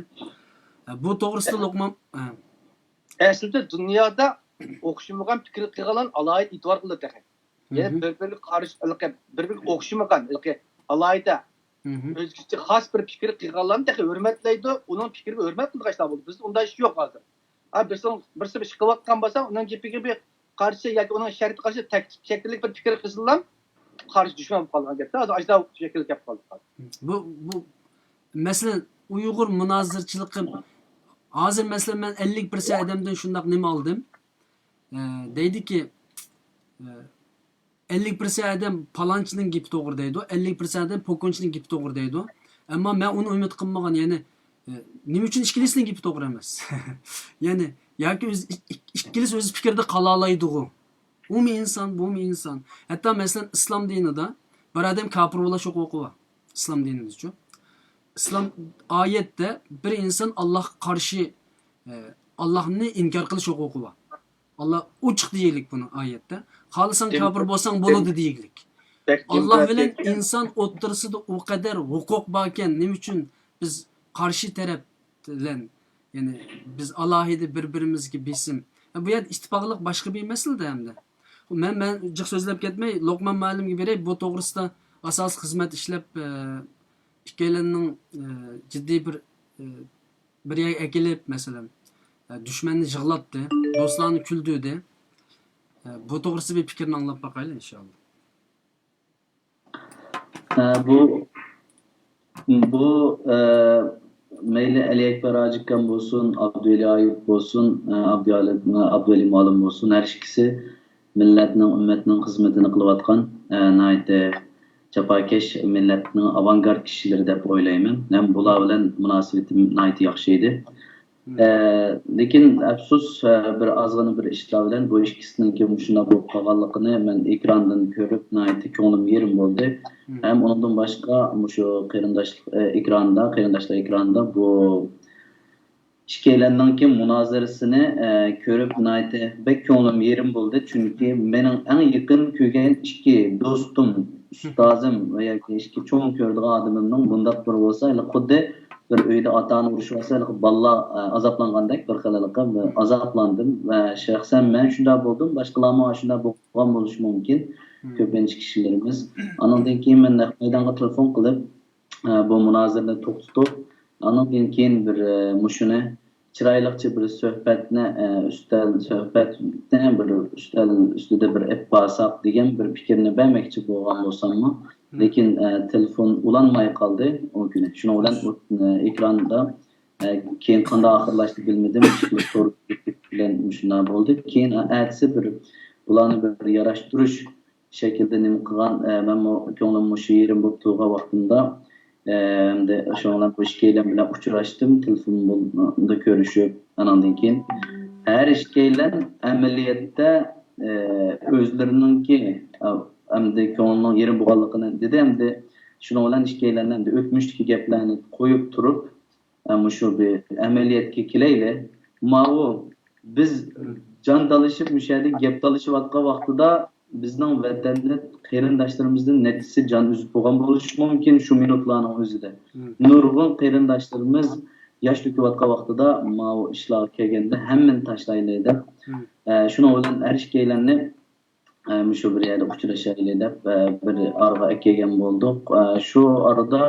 بۇ توغرىسىدا لوقمان، ھە. ئەسلىدە دۇنيادا ئوخشىمىغان پىكىر قىلغانلارنى ئالاھىدە ئېتىبار قىلىدۇ تېخى. يەنى بىر-بىرىگە قارشى، ھېلىقى، بىر-بىرىگە ئوخشىمىغان، ھېلىقى ئالاھىدە، ئۆزگىچە خاس بىر پىكىر قىلغانلارنى تېخى ھۆرمەتلەيدۇ، ئۇنىڭ پىكرىگە ھۆرمەت قىلىدىغان ئىشلار بولدى. بىزدە ئۇنداق ئىش يوق ھازىر. ھە، بىرسى، بىرسى بىر ئىش قىلىۋاتقان بولسا، ئۇنىڭ گېپىگە بىر قارشى ياكى ئۇنىڭ شەرتىگە قارشى تەكلىپ شەكىللىك بىر پىكىر قىلسىلا، قارشى دۈشمەن بولۇپ قالىدىغان گەپتە. ھازىر ئاشۇنداق شەكىلگە كەپ قالدۇق. بۇ، بۇ، مەسىلەن، ئۇيغۇر مۇنازىرىچىلىقى، ھازىر، مەسىلەن، مەن ئەللىك پىرسەنت ئادەمدىن شۇنداق نېمە ئالدىم. ئە، دەيدىكى، ئە، ئەللىك پىرسەنت ئادەم پالانچىنىڭ گېپى توغرا دەيدۇ، ئەللىك پىرسەنت ئادەم پوكۇنچىنىڭ گېپى توغرا دەيدۇ. ئەمما مەن ئۇنى ئۈمىد قىلمىغان، يەنى، ئە، نېمە ئۈچۈن ئىككىلىسىنىڭ گېپى توغرا ئەمەس؟ يەنى، ياكى ئۆز، ئىك-، ئىك-، ئىككىلىسى ئۆز پىكرىدە قالالايدىغۇ. ئۇمۇ ئىنسان، بۇمۇ ئىنسان. ھەتتا، مەسىلەن، ئىسلام دىنىدا بىر ئادەم كاپىر بولۇش ھوقۇقى بار. ئىسلام دىنىدىچۇ؟ ئىسلام ئايەتتە بىر ئىنسان ئاللاھقا قارشى، ئە، ئاللاھنى ئىنكار قىلىش ھوقۇقى بار. ئاللا ئوچۇق دېيىلىك بۇنى ئايەتتە. خالىساڭ كاپىر بولساڭ بولىدۇ دېيىلىك. ئاللا بىلەن ئىنسان ئوتتۇرىسىدا ئۇ قەدەر ھوقۇق باركەن، نېمە ئۈچۈن بىز قارشى تەرەپ بىلەن، يەنى بىز ئالاھىدە بىر-بىرىمىزگە بېسىم. بۇ يەردە ئىتتىپاقلىق باشقا بىر مەسىلىدە ئەمدى. مەن، مەن جىق سۆزلەپ كەتمەي، لوقمان مۇئەللىمگە بېرەي، بۇ توغرىسىدا ئاساسىي خىزمەت ئىشلەپ، ئە، ئىككىيلەننىڭ، ئە، جىددىي بىر، ئە، بىر يەرگە ئەكېلىپ، مەسىلەن، ئە، دۈشمەننى يىغلاتتى، دوستلارنى كۈلدۈردى. ئە، بۇ توغرىسىدا بىر پىكىرنى ئاڭلاپ باقايلى، ئىنشائاللا. ھە، بۇ، بۇ، ئە، مەيلى ئەلى ئەكبەر ھاجى ئاكام بولسۇن، ئابدۇۋەلى ئايۇپ بولسۇن، ئە، ئابدۇۋەلى، ئابدۇۋەلى مۇئەللىم بولسۇن، ھەر ئىككىسى مىللەتنىڭ، ئۈممەتنىڭ خىزمىتىنى قىلىۋاتقان، ئە، ناھايىتى جاپاكەش، مىللەتنىڭ ئاۋانگارت كىشىلىرى دەپ ئويلايمەن. ھەم بۇلار بىلەن مۇناسىۋىتىم ناھايىتى ياخشى ئىدى. ئە، لېكىن ئەپسۇس، ئە، بىر ئازغىنا بىر ئىشلار بىلەن بۇ ئىككىسىنىڭكى مۇشۇنداق بولۇپ قالغانلىقىنى مەن ئېكراندىن كۆرۈپ ناھايىتى كۆڭلۈم يېرىم بولدى. ھەم ئۇنىڭدىن باشقا مۇشۇ قېرىنداشلىق، ئە، ئېكراندا، قېرىنداشلار ئېكرانىدا بۇ ئىككىيلەننىڭكى مۇنازىرىسىنى، ئە، كۆرۈپ ناھايىتى بەك كۆڭلۈم يېرىم بولدى. چۈنكى مېنىڭ ئەڭ يېقىن كۆرگەن ئىككى دوستۇم، ئۇستازىم ۋە ياكى ئىككى چوڭ كۆرىدىغان ئادىمىمنىڭ بۇنداق بىر بولسا، ھېلى خۇددى بىر ئۆيدە ئاتا-ئانا ئۇرۇشۇۋالسا، ھېلىقى بالىلار، ئە، ئازابلانغاندەك بىر خىل ھېلىقى بىر ئازابلاندىم ۋە شەخسەن مەن شۇنداق بولدۇم، باشقىلارمۇ شۇنداق بولغان بولۇشى مۇمكىن، كۆپىنچە كىشىلىرىمىز. ئانىڭدىن كېيىن مەن نەق مەيدانغا تېلېفون قىلىپ، ئە، بۇ مۇنازىرىنى توختىتىپ، ئانىڭدىن كېيىن بىر، ئە، مۇشۇنى چىرايلىقچە بىر سۆھبەتنى، ئە، ئۈستەل سۆھبەتنى بىر ئۈستەل ئۈستىدە بىر ئېلىپ بارساق دېگەن بىر پىكىرنى بەرمەكچى بولغان بولساممۇ، لېكىن، ئە، تېلېفون ئۇلانماي قالدى ئۇ كۈنى. شۇنىڭ بىلەن ئۇ، ئە، ئېكراندا، ئە، كېيىن قانداق ئاخىرلاشتى بىلمىدىم. تور بىلەن مۇشۇنداق بولدى. كېيىن ئەتىسى بىر بۇلارنى بىر ياراشتۇرۇش شەكىلدە نېمە قىلغان، ئە، مەنمۇ كۆڭلۈم مۇشۇ يېرىم بولۇپ تۇرغان ۋاقتىمدا، ئە، ئەمدى شۇنىڭ بىلەن بۇ ئىككىيلەن بىلەن ئۇچراشتىم، تېلېفوندا كۆرۈشۈپ، ئاناندىن كېيىن ھەر ئىككىيلەن ئەمەلىيەتتە، ئە، ئۆزلىرىنىڭكى، ئە، ئەمدى كۆڭلىنىڭ يېرىم بولغانلىقىنى دېدى، ئەمدى شۇنىڭ بىلەن ئىككىيلەن ئەمدى ئۆتمۈشتىكى گەپلەرنى قويۇپ تۇرۇپ، ئە، مۇشۇ بىر ئەمەلىيەتكە كېلەيلى. ماۋۇ بىز جان تالىشىپ، مۇشۇ يەردە گەپ تالىشىۋاتقان ۋاقتىدا بىزنىڭ ۋەتەندە قېرىنداشلىرىمىزدىن نەچچىسى جان ئۈزۈپ بولغان بولۇشى مۇمكىن شۇ مىنۇتلارنىڭ ئۆزىدە. نۇرغۇن قېرىنداشلىرىمىز ياش تۆكۈۋاتقان ۋاقتىدا ماۋۇ ئىشلارغا كەلگەندە ھەممىنى تاشلايلى دەپ، ئە، شۇنىڭ بىلەن ھەر ئىككىيلەننى ئە، مۇشۇ بىر يەردە ئۇچرىشايلى دەپ، ئە، بىر ئارىغا ئەكەلگەن بولدۇق. ئە، شۇ ئارىدا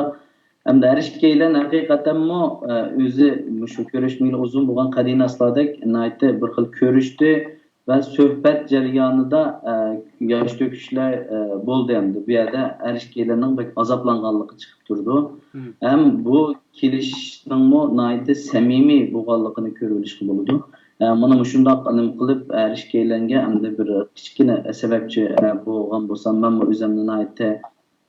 ئەمدى ھەر ئىككىيلەن ھەقىقەتەنمۇ، ئە، ئۆزى مۇشۇ كۆرۈشمىگىلى ئۇزۇن بولغان قەدىناسلاردەك ناھايىتى بىر خىل كۆرۈشتى ۋە سۆھبەت جەريانىدا، ئە، ياش تۆكۈشلەر، ئە، بولدى. ئەمدى بۇ يەردە ھەر ئىككىيلەننىڭ بەك ئازابلانغانلىقى چىقىپ تۇرىدۇ. ھەم بۇ كېلىشىشنىڭمۇ ناھايىتى سەمىمىي بولغانلىقىنى كۆرۈۋېلىشقا بولىدۇ. ئە، مانا مۇشۇنداق نېمە قىلىپ، ھەر ئىككىيلەنگە ئەمدى بىر كىچىككىنە سەۋەبچى، ئە، بولغان بولسام، مەنمۇ ئۆزۈمنى ناھايىتى،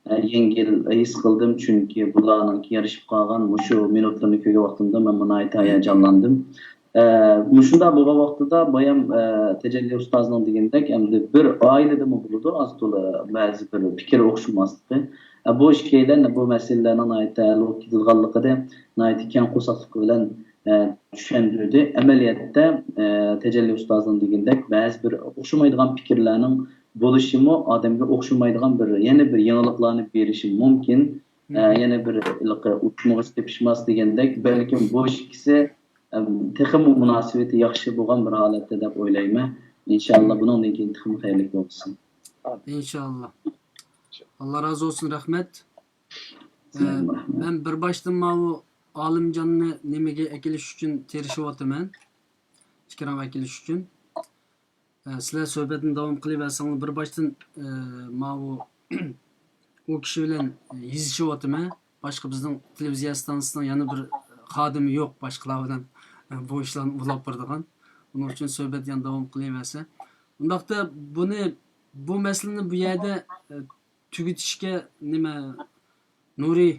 ئە، يەڭگىل ھېس قىلدىم، چۈنكى بۇلارنىڭكى يېرىشىپ قالغان مۇشۇ مىنۇتلىرىنى كۆرگەن ۋاقتىمدا مەنمۇ ناھايىتى ھاياجانلاندىم. ئە، مۇشۇنداق بولغان ۋاقتىدا بايام، ئە، تەجەللى ئۇستازنىڭ دېگىنىدەك، ئەمدى بىر ئائىلىدىمۇ بولىدۇ، ئاز تولا بەزى بىر پىكىر ئوخشىماسلىقى. ئە، بۇ ئىككىيلەن بۇ مەسىلىلەرنىڭ ناھايىتى ھەل بولۇپ كېتىدىغانلىقىنى ناھايىتى كەڭ قورساقلىق بىلەن، ئە، چۈشەندۈردى. ئەمەلىيەتتە، ئە، تەجەللى ئۇستازنىڭ دېگىنىدەك، بەزى بىر ئوخشىمايدىغان پىكىرلەرنىڭ بولۇشىمۇ ئادەمگە ئوخشىمايدىغان بىر، يەنە بىر يېڭىلىقلارنى بېرىشى مۇمكىن. ئە، يەنە بىر ھېلىقى ئۇقمىغا سېپىشماس دېگەندەك، بەلكىم بۇ ئىككىسى، ئەم، تېخىمۇ مۇناسىۋىتى ياخشى بولغان بىر ھالەتتە دەپ ئويلايمەن. ئىنشاللا بۇنىڭدىن كېيىن تېخىمۇ خەيرلىك بولسۇن. ئىنشاللا. ئاللا رازى بولسۇن، رەھمەت. ئە، سىلەرگىمۇ رەھمەت. مەن بىر باشتىن ماۋۇ ئالىمجاننى نېمىگە ئەكېلىش ئۈچۈن تىرىشىۋاتىمەن. ئېكرانغا ئەكېلىش ئۈچۈن. ئە، سىلەر سۆھبەتنى داۋام قىلىۋەرسەڭلار، بىر باشتىن، ئە، ماۋۇ ئۇ كىشى بىلەن يېزىشىۋاتىمەن. باشقا بىزنىڭ تېلېۋىزىيە ئىستانسىسىنىڭ يەنە بىر خادىمى يوق، باشقىلار بىلەن، ئە، بۇ ئىشلارنى ئۇلاپ بارىدىغان. ئۇنىڭ ئۈچۈن سۆھبەت يەنە داۋام قىلىۋەرسە. ئۇنداقتا بۇنى، بۇ مەسىلىنى بۇ يەردە، ئە، تۈگىتىشكە نېمە، نۇرى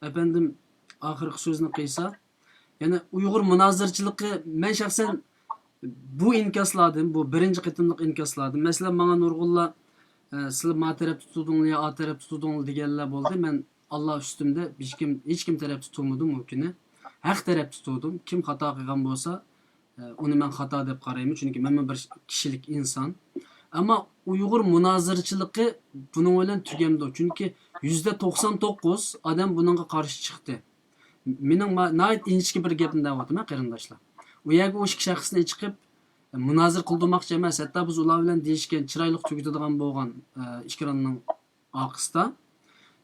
ئەپەندىم ئاخىرقى سۆزنى قىلسا، يەنى ئۇيغۇر مۇنازىرىچىلىقى، مەن شەخسەن بۇ ئىنكاسلاردىن، بۇ بىرىنچى قېتىملىق ئىنكاسلاردىن، مەسىلەن، ماڭا نۇرغۇنلار، ئە، سىلەر ما تەرەپتە تۇتۇڭلار يا ئا تەرەپتە تۇتۇڭلار دېگەنلەر بولدى. مەن ئاللا ئۈستۈمدە ھېچكىم، ھېچكىم تەرەپتە تۇرمىدىم ئۇ كۈنى. ھەق تەرەپتە تۇردۇم. كىم خاتا قىلغان بولسا، ئۇنى مەن خاتا دەپ قارايمەن، چۈنكى مەنمۇ بىر كىشىلىك ئىنسان. ئەمما ئۇيغۇر مۇنازىرىچىلىقى بۇنىڭ بىلەن تۈگەمدۇ، چۈنكى يۈزدە توقسان توققۇز ئادەم بۇنىڭغا قارشى چىقتى. مېنىڭ ما-، ناھايىتى ئىنچىكە بىر گەپنى دەۋاتىمەن، قېرىنداشلار. ئۇ يەرگە ئۇ ئىككى شەخسنى چىقىپ مۇنازىرە قىلدۇرماقچى ئەمەس، ھەتتا بىز ئۇلار بىلەن دېيىشكەن چىرايلىق تۈگىتىدىغان بولغان، ئە، ئېكراننىڭ ئارقىسىدا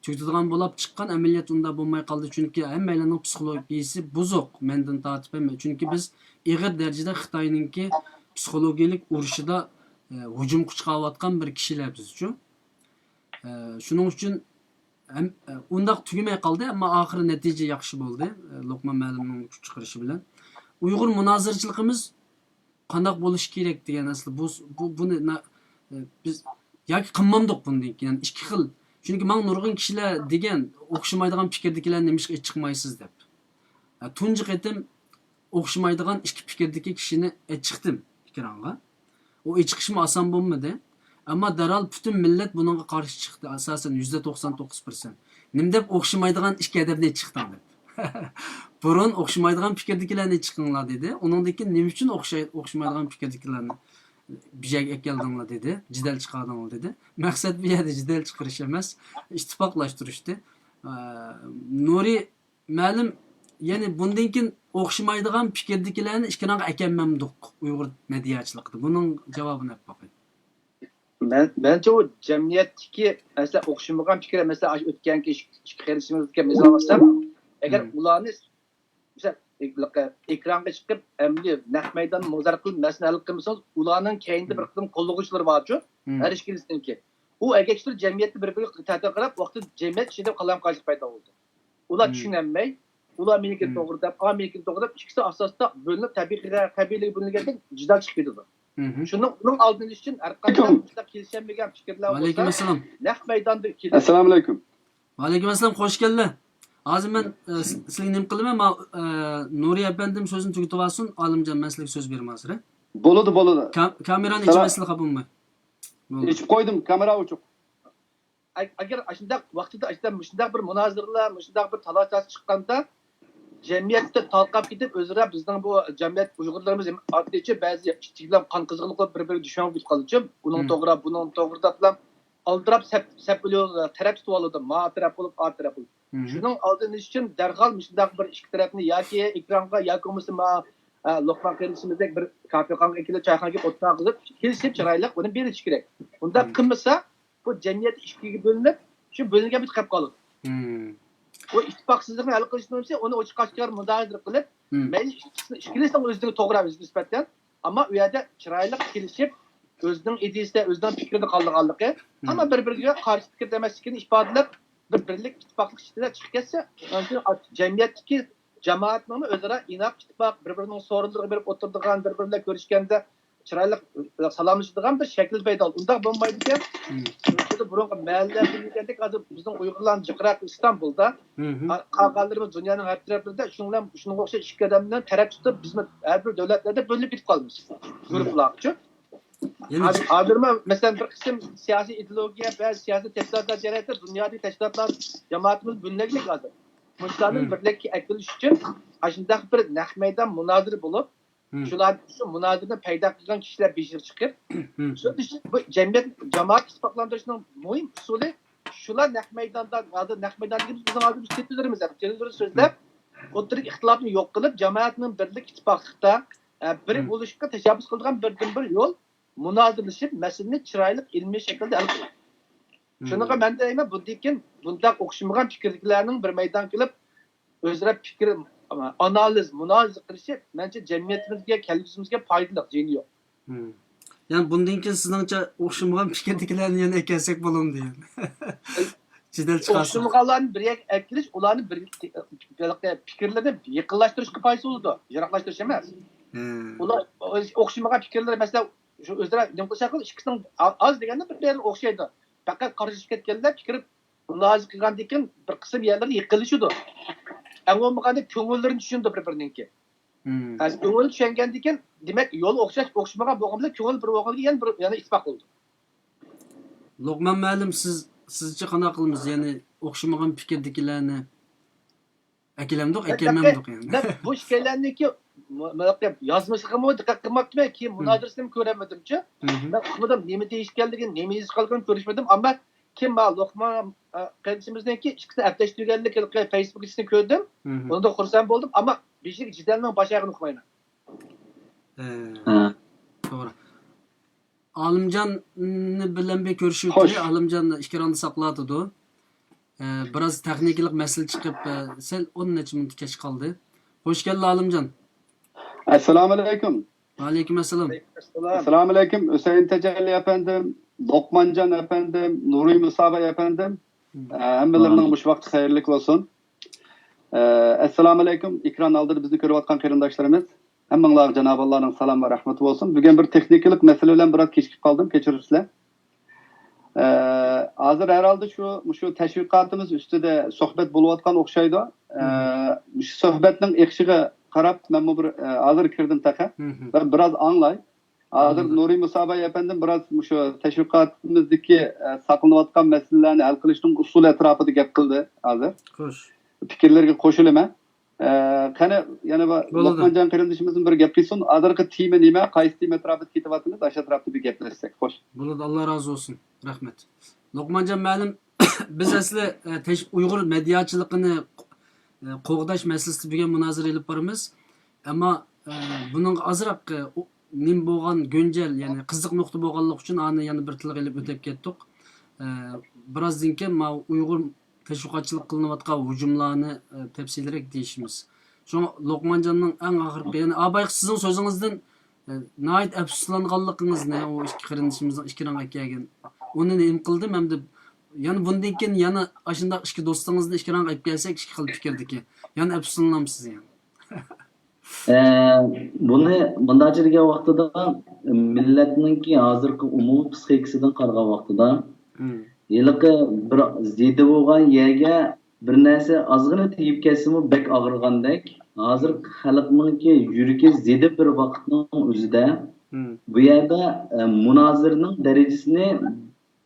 تۈگىتىدىغان بولاپ چىققان، ئەمەلىيەتتە ئۇنداق بولماي قالدى، چۈنكى ھەممەيلەننىڭ پسىخولوگىيىسى بۇزۇق، مەندىن تارتىپ ھەممە. چۈنكى بىز ئېغىر دەرىجىدە خىتاينىڭكى پسىخولوگىيەلىك ئۇرۇشىدا، ئە، ھۇجۇمغا چىقىۋاتقان بىر كىشىلەر بىزچۇ. ئە، شۇنىڭ ئۈچۈن ھەم، ئە، ئۇنداق تۈگىمەي قالدى، ئەمما ئاخىرى نەتىجە ياخشى بولدى، ئە، لوقمان مەلۇمنىڭ چىقىرىشى بىلەن. ئۇيغۇر مۇنازىرىچىلىقىمىز قانداق بولۇشى كېرەك دېگەن ئەسلى بۇ، بۇ، بۇنى نا-، بىز ياكى قىلمامدۇق بۇندىن كېيىن. يەنى ئىككى خىل. چۈنكى ماڭا نۇرغۇن كىشىلەر دېگەن، ئوخشىمايدىغان پىكىردىكىلەر نېمىشقا چىقمايسىز دەپ. تۇنجى قېتىم ئوخشىمايدىغان ئىككى پىكىردىكى كىشىنى ئېچىقتىم ئېكرانغا. ئۇ ئېچىقىشمۇ ئاسان بولمىدى. ئەمما دەرھال پۈتۈن مىللەت بۇنىڭغا قارشى چىقتى، ئاساسەن يۈزدە توقسان توققۇز پىرسەنت. نېمە دەپ ئوخشىمايدىغان ئىككى ئادەمنى ئېچىقتىڭ دەپ. بۇرۇن ئوخشىمايدىغان پىكىردىكىلەرنى چىقىڭلار دېدى. ئۇنىڭدىن كېيىن نېمە ئۈچۈن ئوخشاي-، ئوخشىمايدىغان پىكىردىكىلەرنى بىر يەرگە ئەكەلدىڭلار دېدى. جېدەل چىقاردىڭلار دېدى. مەقسەت بۇ يەردە جېدەل چىقىرىش ئەمەس، ئىتتىپاقلاشتۇرۇشتى. ئە، نۇرى مەلۇم، يەنى بۇندىن كېيىن ئوخشىمايدىغان پىكىردىكىلەرنى ئېكرانغا ئەكەلمەمدۇق ئۇيغۇر مېدىياچىلىقىدا. بۇنىڭ جاۋابىنى ئېلىپ باقاي. مەن، مەنچە ئۇ جەمئىيەتتىكى، مەسىلەن، ئوخشىمىغان پىكىر، مەسىلەن، ئاشۇ ئۆتكەنكى ئىككى، ئىككى قېرىندىشىمىزدىكى مىسال ئالسام، ئەگەر ئۇلارنى، مەسىلەن، ئېك-، ئېكرانغا چىقىپ، ئەمدى نەق مەيداندا مۇنازىرە قىلىپ، مەسىلىنى ھەل قىلمىسىڭىز، ئۇلارنىڭ كەينىدە بىر قىسىم قوللىغۇچىلىرى بارچۇ، ھەر ئىككىلىسىنىڭكى. ئۇ ئەگەشتۈرۈپ جەمئىيەتتە بىر-بىرىگە تەتۈر قاراپ، ۋاقتىدا جەمئىيەت ئىچىدە قالايمىقانچىلىق پەيدا بولدى. ئۇلار چۈشىنەلمەي، ئۇلار مېنىڭكىنى توغرا دەپ، ئا مېنىڭكىنى توغرا دەپ، ئىككىسى ئاستا-ئاستا بۆلۈنۈپ، تەبىئىي قەبىلىگە بۆلۈنگەندەك جېدەل چىقىپ كېتىدۇ. شۇنىڭ، ئۇنىڭ ئالدىنى ئېلىش ئۈچۈن ھەر قانداق مۇشۇنداق كېلىشەلمىگەن پىكىرلەر بولسا، ۋەئەلەيكۇم ئەسسالام. نەق مەيداندا كېلىش. ئەسسالامۇ ئەلەيكۇم. ۋەئەلەيكۇم ئەسسالام، خوش كەلدى. ھازىر مەن، ئە، س-، سىلىگە نېمە قىلىمەن؟ ما-، ئە، نۇرى ئەپەندىم سۆزىنى تۈگىتىۋالسۇن، ئالىمجان، مەن سىلىگە سۆز بېرىمەن ھازىر. بولىدۇ، بولىدۇ. كام-، كامېرانى ئېچىۋەتسىلە، خاپا بولماي. بولدى. ئېچىپ قويدۇم، كامېرا ئوچۇق. ئەگ-، ئەگەر ئاشۇنداق ۋاقتىدا، ئاشۇنداق، مۇشۇنداق بىر مۇنازىرىلەر، مۇشۇنداق بىر تالاش-تارتىش چىققاندا، جەمئىيەتتە تارقاپ كېتىپ، ئۆزئارا بىزنىڭ بۇ جەمئىيەت ئۇيغۇرلىرىمىز ھەم ئارتىچە بەزى ئىچىدە قان قىزغىنلىق بولۇپ، بىر-بىرىگە دۈشمەن بولۇپ قالىدۇ. ئۇنىڭ توغرا، بۇنىڭ توغرا دەپلا ئالدىراپ سەپ، سەپ بۆلۈۋالىدۇ، تەرەپ تۇتۇۋالىدۇ، ما تەرەپ بولۇپ، ئا تەرەپ بولۇپ. شۇنىڭ ئالدىنى ئېلىش ئۈچۈن دەرھال مۇشۇنداق بىر ئىككى تەرەپنى ياكى ئېكرانغا ياكى بولمىسا ما ھە، لوقمان قېرىندىشىمىزدەك بىر كافېخانىغا كېلىپ، چايخانىغا كېلىپ، ئوتتۇرىغا قىلىپ، كېلىشىپ چىرايلىق ئۇنى بېرىشى كېرەك. ئۇنداق قىلمىسا، بۇ جەمئىيەت ئىككىگە بۆلۈنۈپ، شۇ بۆلۈنگەن بىر قېلىپ قالىدۇ. بۇ ئىتتىپاقسىزلىقنى ھەل قىلىشنىڭ ئۈچۈن ئۇنى ئوچۇق ئاشكارا مۇنازىرە قىلىپ، مەيلى ئىككىسىنىڭ ئۆزىنىڭ توغرا، ئۆزىگە نىسبەتەن، ئەمما ئۇ يەردە چىرايلىق كېلىشىپ، ئۆزىنىڭ ئىدىيىسىدە، ئۆزىنىڭ پىكرىدە قالىدىغانلىقى، ئەمما بىر-بىرىگە قارشى پىكىردە ئەمەسلىكىنى ئىپادىلەپ، بىر بىرلىك ئىتتىپاقلىق ئىچىدە چىقىپ كەتسە، جەمئىيەتتىكى جامائەتنىڭمۇ ئۆزئارا ئىناق ئىتتىپاق، بىر-بىرىنىڭ سورۇنلىرىغا بېرىپ ئولتۇرىدىغان، بىر-بىرى بىلەن كۆرۈشكەندە چىرايلىق سالاملىشىدىغان بىر شەكىل پەيدا بولدى. ئۇنداق بولمايدىكەن. بۇرۇنقى مەھەللىلەردە دېگەندەك، ھازىر بىزنىڭ ئۇيغۇرلارنىڭ جىقراق ئىستانبۇلدا، قالغانلىرىمىز دۇنيانىڭ ھەر تەرەپلىرىدە شۇنىڭ بىلەن، شۇنىڭغا ئوخشاش ئىككى ئادەمدىن تەرەپ تۇتۇپ، بىزمۇ ھەر بىر دۆلەتلەردە بۆلۈنۈپ كېتىپ قالىمىز. گۇرۇپپىلارغىچۇ. ھازىر، ھازىرمۇ، مەسىلەن، بىر قىسىم سىياسىي ئىدېئولوگىيە، بەزى سىياسىي تەشكىلاتلار جەريانىدا دۇنيادىكى تەشكىلاتلار جامائىتىمىز بۆلۈنەكلىك ھازىر. مۇشۇلارنى بىرلىككە ئەكېلىش ئۈچۈن ئاشۇنداق بىر نەق مەيدان مۇنازىرە بولۇپ، شۇلار شۇ مۇنازىرىنى پەيدا قىلغان كىشىلەر بېشىغا چىقىپ، شۇ بۇ جەمئىيەت، جامائەت ئىتتىپاقلاندۇرۇشنىڭ مۇھىم ئۇسۇلى شۇلار نەق مەيداندا، ھازىر نەق مەيدان دېگىنىمىز بىزنىڭ ھازىر بىز تېلېۋىزورىمىز، تېلېۋىزوردا سۆزلەپ، ئوتتۇرىدىكى ئىختىلاپنى يوق قىلىپ، جامائەتنىڭ بىرلىك ئىتتىپاقلىقتا، بىر بولۇشقا تەشەببۇس قىلىدىغان بىردىنبىر يول مۇنازىرىلىشىپ، مەسىلىنى چىرايلىق ئىلمىي شەكىلدە ھەل قىلىش. شۇنىڭغا مەن دەيمەن، بۇندىن كېيىن بۇنداق ئوخشىمىغان پىكىردىكىلەرنىڭ بىر مەيدانغا كېلىپ، ئۆزئارا پىكىر، ئانالىز، مۇنازىرە قىلىشى، مەنچە، جەمئىيىتىمىزگە، كەلگۈسىمىزگە پايدىلىق، زىيىنى يوق. يەنى بۇندىن كېيىن سىزنىڭچە ئوخشىمىغان پىكىردىكىلەرنى يەنە ئەكەلسەك بولامدۇ يەنە؟ جېدەل چىقارسا. ئوخشىمىغانلارنى بىر يەرگە ئەكىلىش، ئۇلارنى بىر پىكىرلىرىنى يېقىنلاشتۇرۇشقا پايدىسى بولىدۇ، يىراقلاشتۇرۇش ئەمەس. ئۇلار ئوخشىمىغان پىكىرلىرى، مەسىلەن، شۇ ئۆزئارا نېمە قىلىش ئارقىلىق ئىككىسىنىڭ ئاز دېگەندە بىر بىرىگە ئوخشايدۇ. پەقەت قارشىلىشىپ كەتكەنلەر پىكىر مۇنازىرە قىلغاندىن كېيىن بىر قىسىم يەرلىرى يېقىنلىشىدۇ. ئەڭ بولمىغاندا كۆڭۈللىرىنى چۈشىنىدۇ بىر-بىرىنىڭكى. كۆڭۈل چۈشەنگەندىن كېيىن، دېمەك، يول ئوخشاش، ئوخشىمىغان بولغان بىلەن كۆڭۈل بىر بولغان يەنە بىر، يەنە ئىتتىپاق بولىدۇ. لوقمان مۇئەللىم، سىز، سىزچە قانداق قىلىمىز؟ يەنى ئوخشىمىغان پىكىردىكىلەرنى ئەكېلەمدۇق، ئەكەلمەمدۇق يەنى. مەن بۇ ئىككىيلەننىڭكى يازمىسىغىمۇ دىققەت قىلماپتىمەن، كېيىن مۇنازىرىسىنى كۆرەلمىدىمچۇ. مەن ئۇقمىدىم، نېمە دېيىشكەنلىكىنى، نېمە يېزىشقانلىقىنى كۆرۈشمىدىم، ئەمما كېيىن مانا لوقمان قېرىندىشىمىزنىڭكى ئىككىسىنى ئەپلەشتۈرگەنلىكى فېيسبۇكىسىنى كۆردۈم. ئۇنىڭدىن خۇرسەن بولدۇم، ئەمما بېشىدىكى جېدەلنىڭ باش ئايىغىنى ئۇقمايمەن. توغرا. ئالىمجان بىلەن بىر كۆرۈشۈۋېتەي. ئالىمجان ئېكراندا ساقلاۋاتىدۇ. بىراز تېخنىكىلىق مەسىلە چىقىپ، سەل ئون نەچچە مىنۇت كەچ قالدى. خوش كەلدى، ئالىمجان. ئەسسالامۇئەلەيكۇم. ۋەئەلەيكۇم ئەسسالام. ئەسسالامۇئەلەيكۇم، ھۈسەيىن تەجەللى ئەپەندىم، لوقمانجان ئەپەندىم، نۇرى مۇساباي ئەپەندىم. ھەممىلىرىنىڭ مۇشۇ ۋاقتى خەيرلىك بولسۇن. ئەسسالامۇئەلەيكۇم، ئېكران ئالدىدا بىزنى كۆرۈۋاتقان قېرىنداشلىرىمىز. ھەممىڭلارغا جانابىللارنىڭ سالام ۋە رەھمىتى بولسۇن. بۈگۈن بىر تېخنىكىلىق مەسىلە بىلەن بىراز كېچىكىپ قالدىم، كەچۈرۈڭلار. ئە، ھازىر ھەرھالدا شۇ، مۇشۇ تەشۋىقاتىمىز ئۈستىدە سۆھبەت بولۇۋاتقان ئوخشايدۇ. ئە، مۇشۇ سۆھبەتنىڭ ئېقىشىغا قاراپ مەنمۇ بىر، ئە، ھازىر كىردىم تېخى. بىر، بىراز ئاڭلاي. ھازىر نۇرى مۇساباي ئەپەندىم بىراز مۇشۇ تەشۋىقاتىمىزدىكى، ئە، ساقلىنىۋاتقان مەسىلىلەرنى ھەل قىلىشنىڭ ئۇسۇلى ئەتراپىدا گەپ قىلدى ھازىر. خوش. پىكىرلىرىگە قوشۇلىمەن. ئە، قېنى، يەنە بىر بولىدۇ. لوقمانجان قېرىندىشىمىزمۇ بىر گەپ قىلسۇن. ھازىرقى تېما نېمە؟ قايسى تېما ئەتراپىدا كېتىۋاتىمىز؟ ئاشۇ ئەتراپتا بىر گەپلەشسەك. خوش. بولىدۇ، ئاللا رازى بولسۇن. رەھمەت. لوقمانجان مۇئەللىم، بىز ئەسلى، ئە، تەش-، ئۇيغۇر مېدىياچىلىقىنى، ئە، قوغداش مەسىلىسىدە بۈگۈن مۇنازىرە ئېلىپ بارىمىز. ئەمما، ئە، بۇنىڭغا ئازراق، ئە، ئۇ، نېمە بولغان، گۈنجەل، يەنى قىزىق نۇقتا بولغانلىقى ئۈچۈن ئانى يەنە بىر تىلغا ئېلىپ ئۆتۈپ كەتتۇق. ئە، بىرازدىن كېيىن ماۋۇ ئۇيغۇر تەشۋىقاتچىلىق قىلىنىۋاتقان ھۇجۇملارنى، ئە، تەپسىلىيرەك دېيىشىمىز. شۇڭا لوقمانجاننىڭ ئەڭ ئاخىرقى، يەنى، ئا، بايىقى سىزنىڭ سۆزىڭىزدىن، ئە، ناھايىتى ئەپسۇسلانغانلىقىڭىزنى، ئۇ ئىككى قېرىندىشىمىزنىڭ ئىككى رەڭ ئەكەلگەن، ئۇنى نېمە قىلدىم ھەمدە يەنە بۇندىن كېيىن يەنە ئاشۇنداق ئىككى دوستىڭىزنى ئىككى رەڭ ئەپ كەلسەك، ئىككى خىل پىكىردىكى، يەنە ئەپسۇسلىنامسىز يەنە؟ ئە، بۇنى مۇنداقچە دېگەن ۋاقتىدا، مىللەتنىڭكى ھازىرقى ئومۇمىي پسىخىكىسىدىن قارىغان ۋاقتىدا، ھېلىقى بىر زېدە بولغان يەرگە بىر نەرسە ئازغىنە تېگىپ كەتسىمۇ بەك ئاغرىغاندەك، ھازىر خەلقنىڭكى يۈرىكى زېدە بىر ۋاقىتنىڭ ئۆزىدە، بۇ يەردە، ئە، مۇنازىرىنىڭ دەرىجىسىنى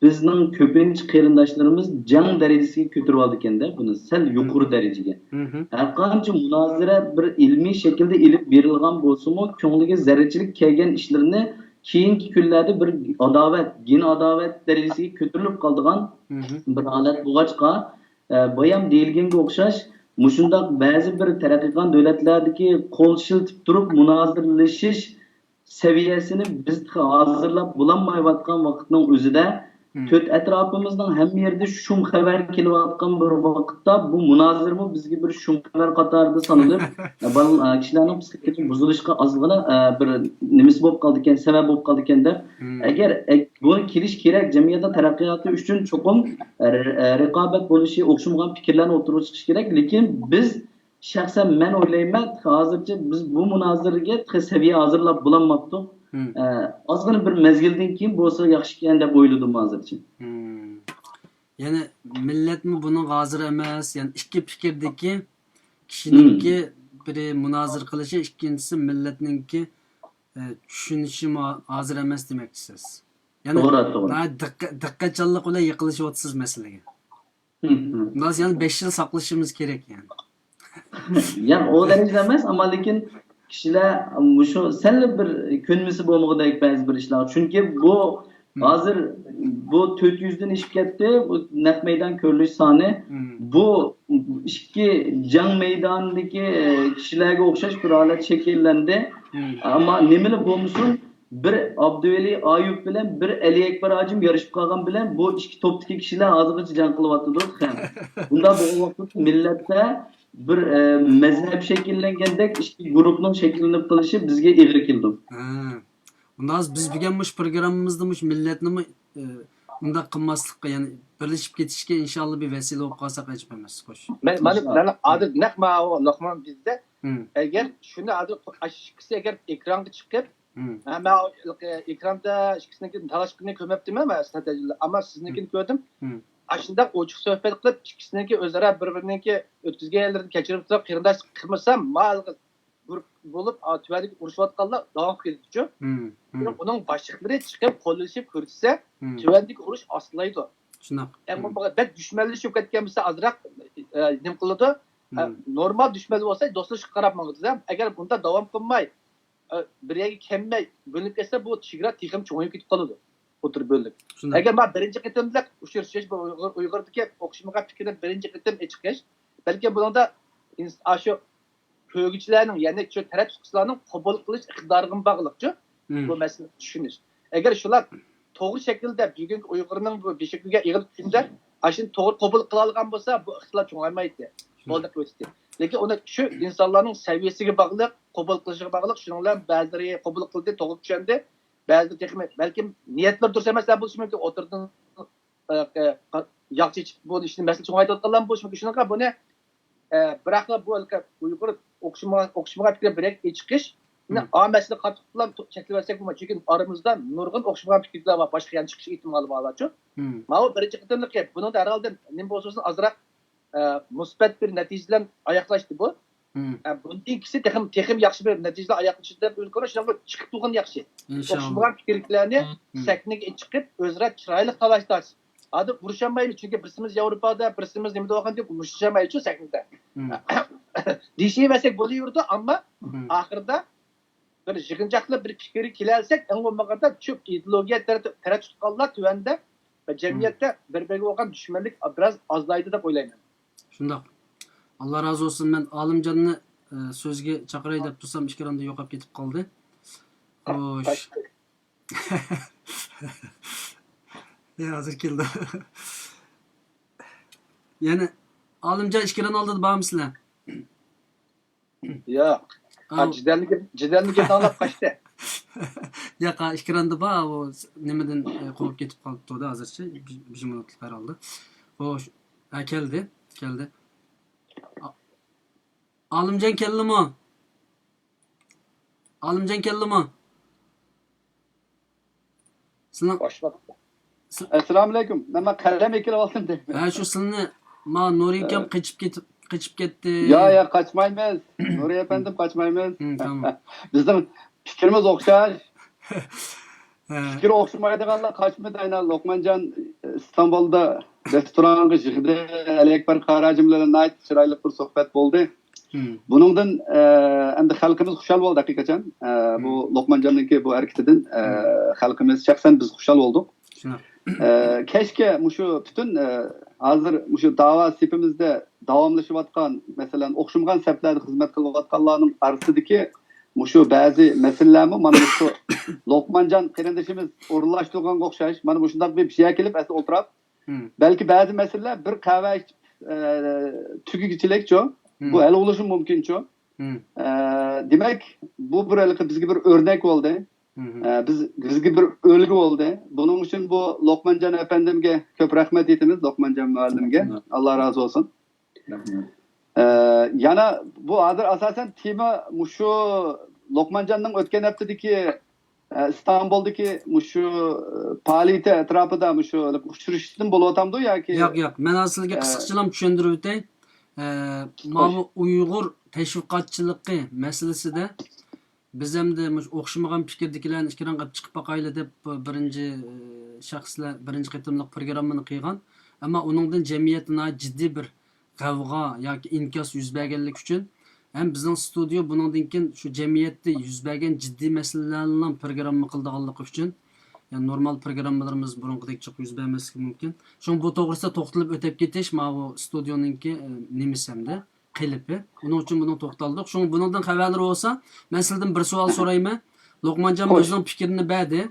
بىزنىڭ كۆپىنچە قېرىنداشلىرىمىز جەڭ دەرىجىسىگە كۆتۈرۈۋالىدىكەندە، بۇنى سەل يۇقىرى دەرىجىگە. ھەرقانچە مۇنازىرە بىر ئىلمىي شەكىلدە ئېلىپ بېرىلغان بولسىمۇ، كۆڭلىگە زەررىچىلىك كەلگەن ئىشلىرىنى كېيىنكى كۈنلەردە بىر ئاداۋەت، گېنە ئاداۋەت دەرىجىسىگە كۆتۈرۈلۈپ قالىدىغان بىر ھالەت بولغاچقا، ئە، بايام دېيىلگەنگە ئوخشاش، مۇشۇنداق بەزى بىر تەرەققىي قىلغان دۆلەتلەردىكى قول شىلتىپ تۇرۇپ مۇنازىرىلىشىش سەۋىيەسىنى بىز تېخى ھازىرلاپ بولالمايۋاتقان ۋاقىتنىڭ ئۆزىدە، تۆت ئەتراپىمىزنىڭ ھەممە يېرىدە شۇم خەۋەر كېلىۋاتقان بىر ۋاقىتتا، بۇ مۇنازىرىمۇ بىزگە بىر شۇم خەۋەر قاتارىدا سانىلىپ، بال-، كىشىلەرنىڭ پسىخىكىسى بۇزۇلۇشقا ئازغىنە، بىر نېمىسى بولۇپ قالىدىكەن، سەۋەب بولۇپ قالىدىكەن دەپ. ئەگەر، بۇ كېلىش كېرەك، جەمئىيەتنىڭ تەرەققىياتى ئۈچۈن چوقۇم، رىقابەت بولۇشى، ئوخشىمىغان پىكىرلەرنى ئوتتۇرىغا چىقىشى كېرەك. لېكىن بىز، شەخسەن مەن ئويلايمەن، ھازىرچە بىز بۇ مۇنازىرىگە تېخى سەۋىيە ھازىرلاپ بولالماپتۇق. ئازغىنە بىر مەزگىلدىن كېيىن بولسا ياخشىكەن دەپ ئويلىدىم ھازىرچە. يەنى مىللەتمۇ بۇنىڭغا ھازىر ئەمەس. يەنى ئىككى پىكىردىكى كىشىنىڭكى بىرى مۇنازىرە قىلىشى، ئىككىنچىسى مىللەتنىڭكى، ئە، چۈشىنىشىمۇ ھازىر ئەمەس دېمەكچىسىز. يەنى توغرا، توغرا. ناھايىتى دىققە-، دىققەتچانلىق بىلەن يېقىنلىشىۋاتىسىز مەسىلىگە. بىز يەنە بەش يىل ساقلىشىمىز كېرەك يەنى. يا، ئۇ دەرىجىدە ئەمەس، ئەمما لېكىن كىشىلەر مۇشۇ سەل بىر كۆنمىسە بولمىغۇدەك بەزى بىر ئىشلار. چۈنكى بۇ ھازىر بۇ تۆت يۈزدىن ئېشىپ كەتتى، بۇ نەق مەيدان كۆرۈلۈش سانى. بۇ ئىككى جەڭ مەيدانىدىكى كىشىلەرگە ئوخشاش بىر ھالەت شەكىللەندى. ئەمما نېمىلا بولمىسۇن، بىر ئابدۇۋەلى ئايۇپ بىلەن بىر ئەلى ئەكبەر ھاجىم يارىشىپ قالغان بىلەن بۇ ئىككى توپتىكى كىشىلەر ھازىرغىچە جەڭ قىلىۋاتىدۇ تېخى. بۇنداق بولغان ۋاقىتتا مىللەتتە بىر، ئە، مەزھەپ شەكىللەنگەندەك ئىككى گۇرۇپنىڭ شەكىللىنىپ قېلىشى بىزگە ئېغىر كېلىدۇ. ھە. ئۇنداق بولسا بىز بۈگۈن مۇشۇ پروگراممىمىزدا مۇشۇ مىللەتنىمۇ، ئە، ئۇنداق قىلماسلىققا، يەنى بىرلىشىپ كېتىشكە ئىنشاللا بىر ۋەسىلە بولۇپ قالساق ئەجەب ئەمەس، خوش. مەن، مانا، مانا ھازىر نەق ماۋۇ لوقمان بىزدە. ئەگەر شۇنى ھازىر ئاشۇ ئىككىسى ئەگەر ئېكرانغا چىقىپ، ھە، مەن ئېكراندا ئىككىسىنىڭكى تالاشقىنى كۆرمەپتىمەن، مەن ئەسلىدە، ئەمما سىزنىڭكىنى كۆردۈم. ئاشۇنداق ئوچۇق سۆھبەت قىلىپ، ئىككىسىنىڭكى ئۆزئارا بىر-بىرىنىڭكى ئۆتكۈزگەن يەرلىرىنى كەچۈرۈپ تۇرۇپ، قېرىنداش قىلمىسام، ما بولۇپ، تۈۋەندىكى ئۇرۇشۇۋاتقانلار داۋام قىلىدىچۇ. ئۇنىڭ باشلىقلىرى چىقىپ قوللىشىپ كۆرسىتسە، تۈۋەندىكى ئۇرۇش ئاستىلايدۇ. شۇنداق. ئەمما بەك دۈشمەنلىشىپ كەتكەن بولسا، ئازراق، ئە، نېمە قىلىدۇ؟ ئە، نورمال دۈشمەن بولسا، دوستلىشىشقا قاراپ ماڭىدۇ. ئەگەر بۇنداق داۋام قىلماي، ئە، بىر يەرگە كەلمەي بۆلۈنۈپ كەتسە، بۇ چېگرا تېخىمۇ چوڭىيىپ كېتىپ قالىدۇ. ئوتتۇرا بۆلۈنۈپ. ئەگەر مانا بىرىنچى قېتىملىق ئۇچرىشىش، بۇ ئۇيغۇر، ئۇيغۇردىكى ئوخشىمىغان پىكىرنى بىرىنچى قېتىم ئېچىقىش، بەلكىم بۇنىڭدا ئىنس-، ئاشۇ كۆرگۈچىلەرنىڭ، يەنى شۇ تەرەت تۇتقۇچىلارنىڭ قوبۇل قىلىش ئىقتىدارىغىمۇ باغلىقچۇ، بۇ مەسىلىنى چۈشىنىش. ئەگەر شۇلار توغرا شەكىلدە بۈگۈنكى ئۇيغۇرنىڭ بۇ بېشىغا كەلگەن ئېغىر كۈندە ئاشۇنى توغرا قوبۇل قىلالىغان بولسا، بۇ ئىختىلاپ چوڭايمايتتى. بولدى قىلىۋېتىتتى. لېكىن ئۇنى شۇ ئىنسانلارنىڭ سەۋىيەسىگە باغلىق، قوبۇل قىلىشىغا باغلىق، شۇنىڭ بىلەن بەزىلىرى قوبۇل قىلدى، توغرا چۈشەندى، بەزىلىرى تېخىمۇ، بەلكىم نىيەتلىرى دۇرۇس ئەمەسلەر بولۇشى مۇمكىن، ئوتتۇرىدىن، ئە، ئە، ياغ چېچىپ بۇ ئىشنى مەسىلە چوڭايتىۋاتقانلارمۇ بولۇشى مۇمكىن. شۇنىڭغا بۇنى، ئە، بىراقلا بۇ ئۇيغۇر ئوخشىمىغان، ئوخشىمىغان پىكىر بىرەك چىقىش، ئا مەسىلە قاتتىقلا چەكلىۋەتسەك بولمايدۇ. چۈنكى ئارىمىزدا نۇرغۇن ئوخشىمىغان پىكىرلەر بار، باشقا يەنە چىقىش ئېھتىمالى بارلارچۇ. ماۋۇ بىرىنچى قېتىملىقى، بۇنىڭدا ھەرھالدا نېمە بولسۇن ئازراق، ئە، مۇسبەت بىر نەتىجە بىلەن ئاياغلاشتى بۇ. ئە، بۇندىن كېيىنكىسى تېخىمۇ، تېخىمۇ ياخشى بىر نەتىجىدە ئاياغلىشىدۇ دەپ ئۈمىد قىلىمەن. شۇنىڭغا چىقىپ تۇرغىنى ياخشى. ئوخشىمىغان پىكىرلىكلەرنى سەھنىگە چىقىپ، ئۆزئارا چىرايلىق تالاش تارتىش. ھازىر ئۇرۇشالمايمىز، چۈنكى بىرسىمىز ياۋروپادا، بىرسىمىز نېمىدە بولغان دەپ ئۇرۇشالمايدۇ سەھنىدە. دېيىشىۋەرسەك بولۇۋېرىدۇ، ئەمما ئاخىرىدا بىر يىغىنچاقلاپ بىر پىكىرگە كېلەلىسەك، ئەڭ بولمىغاندا شۇ ئىدېئولوگىيە تەرەت، تەرەت تۇتقانلار تۆۋەندە جەمئىيەتتە بىر-بىرىگە بولغان دۈشمەنلىك بىراز ئازلايدۇ دەپ ئويلايمەن. شۇنداق. ئاللا رازى بولسۇن، مەن ئالىمجاننى، ئە، سۆزگە چاقىراي دەپ تۇرسام، ئېكراندا يوقاپ كېتىپ قالدى. خوش. ئە، ھازىر كېلىدۇ. يەنە ئالىمجان ئېكران ئالدىدا بارمۇسىلەر؟ ياق. ھا، جېدەلنى، جېدەلنى گېپىنى ئاڭلاپ قاچتى. ياق، ھا، ئېكراندا بار، ئۇ نېمىدىن، ئە، قويۇپ كېتىپ قالىپتۇ-دە ھازىرچە، بىر، بىر مىنۇتلۇق ھەرھالدا. خوش، ھە، كەلدى، كەلدى. ئا-، ئالىمجان كەلدىمۇ؟ ئالىمجان كەلدىمۇ؟ سىلىنىڭ ئەسسالامۇئەلەيكۇم. مەن، مەن قەلەم ئەكېلىپ ئالدىم دەيمەن. ھە، شۇ سىلىنى ما نۇرى ئاكام قېچىپ كېتىپ، قېچىپ كەتتى. يا، يا، قاچمايمىز. نۇرى ئەپەندىم، قاچمايمىز. بىزنىڭ پىكرىمىز ئوخشاش. پىكرى ئوخشىمايدىغانلار قاچمىدى. ئەينەن لوقمانجان ئىستانبۇلدا رېستورانغا يىغدى. ئەلى ئەكبەر قارى ھاجىم بىلەن ناھايىتى چىرايلىق بىر سۆھبەت بولدى. بۇنىڭدىن، ئە، ئەمدى خەلقىمىز خۇشال بولدى ھەقىقەتەن. ئە، بۇ لوقمانجاننىڭكى بۇ ھەرىكىتىدىن، ئە، خەلقىمىز، شەخسەن بىز خۇشال بولدۇق. ئە، كەچكە مۇشۇ پۈتۈن، ئە، ھازىر مۇشۇ داۋا سېپىمىزدە داۋاملىشىۋاتقان، مەسىلەن، ئوخشىمىغان سەپلەردە خىزمەت قىلىۋاتقانلارنىڭ ئارىسىدىكى مۇشۇ بەزى مەسىلىلەرمۇ مانا مۇشۇ لوقمانجان قېرىندىشىمىز ئورۇنلاشتۇرغانغا ئوخشاش، مانا مۇشۇنداق بىر يەرگە كېلىپ ئەسلى ئولتۇراپ، بەلكى بەزى مەسىلىلەر بىر قەھۋە ئىچىپ، ئە، تۈگىگىچىلىكچۇ، بۇ ھەل بولۇشى مۇمكىنچۇ. ئە، دېمەك، بۇ بىر ھېلىقى بىزگە بىر ئۆرنەك بولدى. ئە، بىز، بىزگە بىر ئۈلگە بولدى. بۇنىڭ ئۈچۈن بۇ لوقمانجان ئەپەندىمگە كۆپ رەھمەت ئېيتىمىز، لوقمانجان مۇئەللىمگە. ئاللا رازى بولسۇن. ئە، يەنە بۇ ھازىر ئاساسەن تېما مۇشۇ لوقمانجاننىڭ ئۆتكەن ھەپتىدىكى، ئە، ئىستانبۇلدىكى مۇشۇ، ئە، پائالىيىتى ئەتراپىدا مۇشۇ ئۇچرىشىشتىن بولۇۋاتامدۇ ياكى؟ ياق، ياق. مەن ھازىر سىزگە ئە، قىسقىچىلا چۈشەندۈرۈپ ئۆتەي. ئە، ماۋۇ ئۇيغۇر تەشۋىقاتچىلىقى مەسىلىسىدە بىز ئەمدى مۇشۇ ئوخشىمىغان پىكىردىكىلەرنى ئىككى رەڭ قىلىپ چىقىپ باقايلى دەپ، بۇ بىرىنچى، ئى، شەخسلەر بىرىنچى قېتىملىق پروگراممىنى قىلغان. ئەمما ئۇنىڭدىن جەمئىيەتتە ناھايىتى جىددىي بىر غەۋغا ياكى ئىنكاس يۈز بەرگەنلىكى ئۈچۈن ھەم بىزنىڭ ستۇدىيو بۇنىڭدىن كېيىن شۇ جەمئىيەتتە يۈز بەرگەن جىددىي مەسىلىلەرنىلا پروگرامما قىلىدىغانلىقى ئۈچۈن، يەنى نورمال پروگراممىلىرىمىز بۇرۇنقىدەك جىق يۈز بەرمەسلىكى مۇمكىن. شۇڭا بۇ توغرىسىدا توختىلىپ ئۆتۈپ كېتىش ماۋۇ ستۇدىيونىڭكى، ئى، نېمىسى ئەمدى. قېلىپى. ئۇنىڭ ئۈچۈن بۇنىڭ توختالدۇق. شۇڭا بۇنىڭدىن خەۋەرلىرى بولسا، مەن سىلىدىن بىر سوئال سورايمەن. لوقمانجانمۇ ئۆزىنىڭ پىكرىنى بەردى.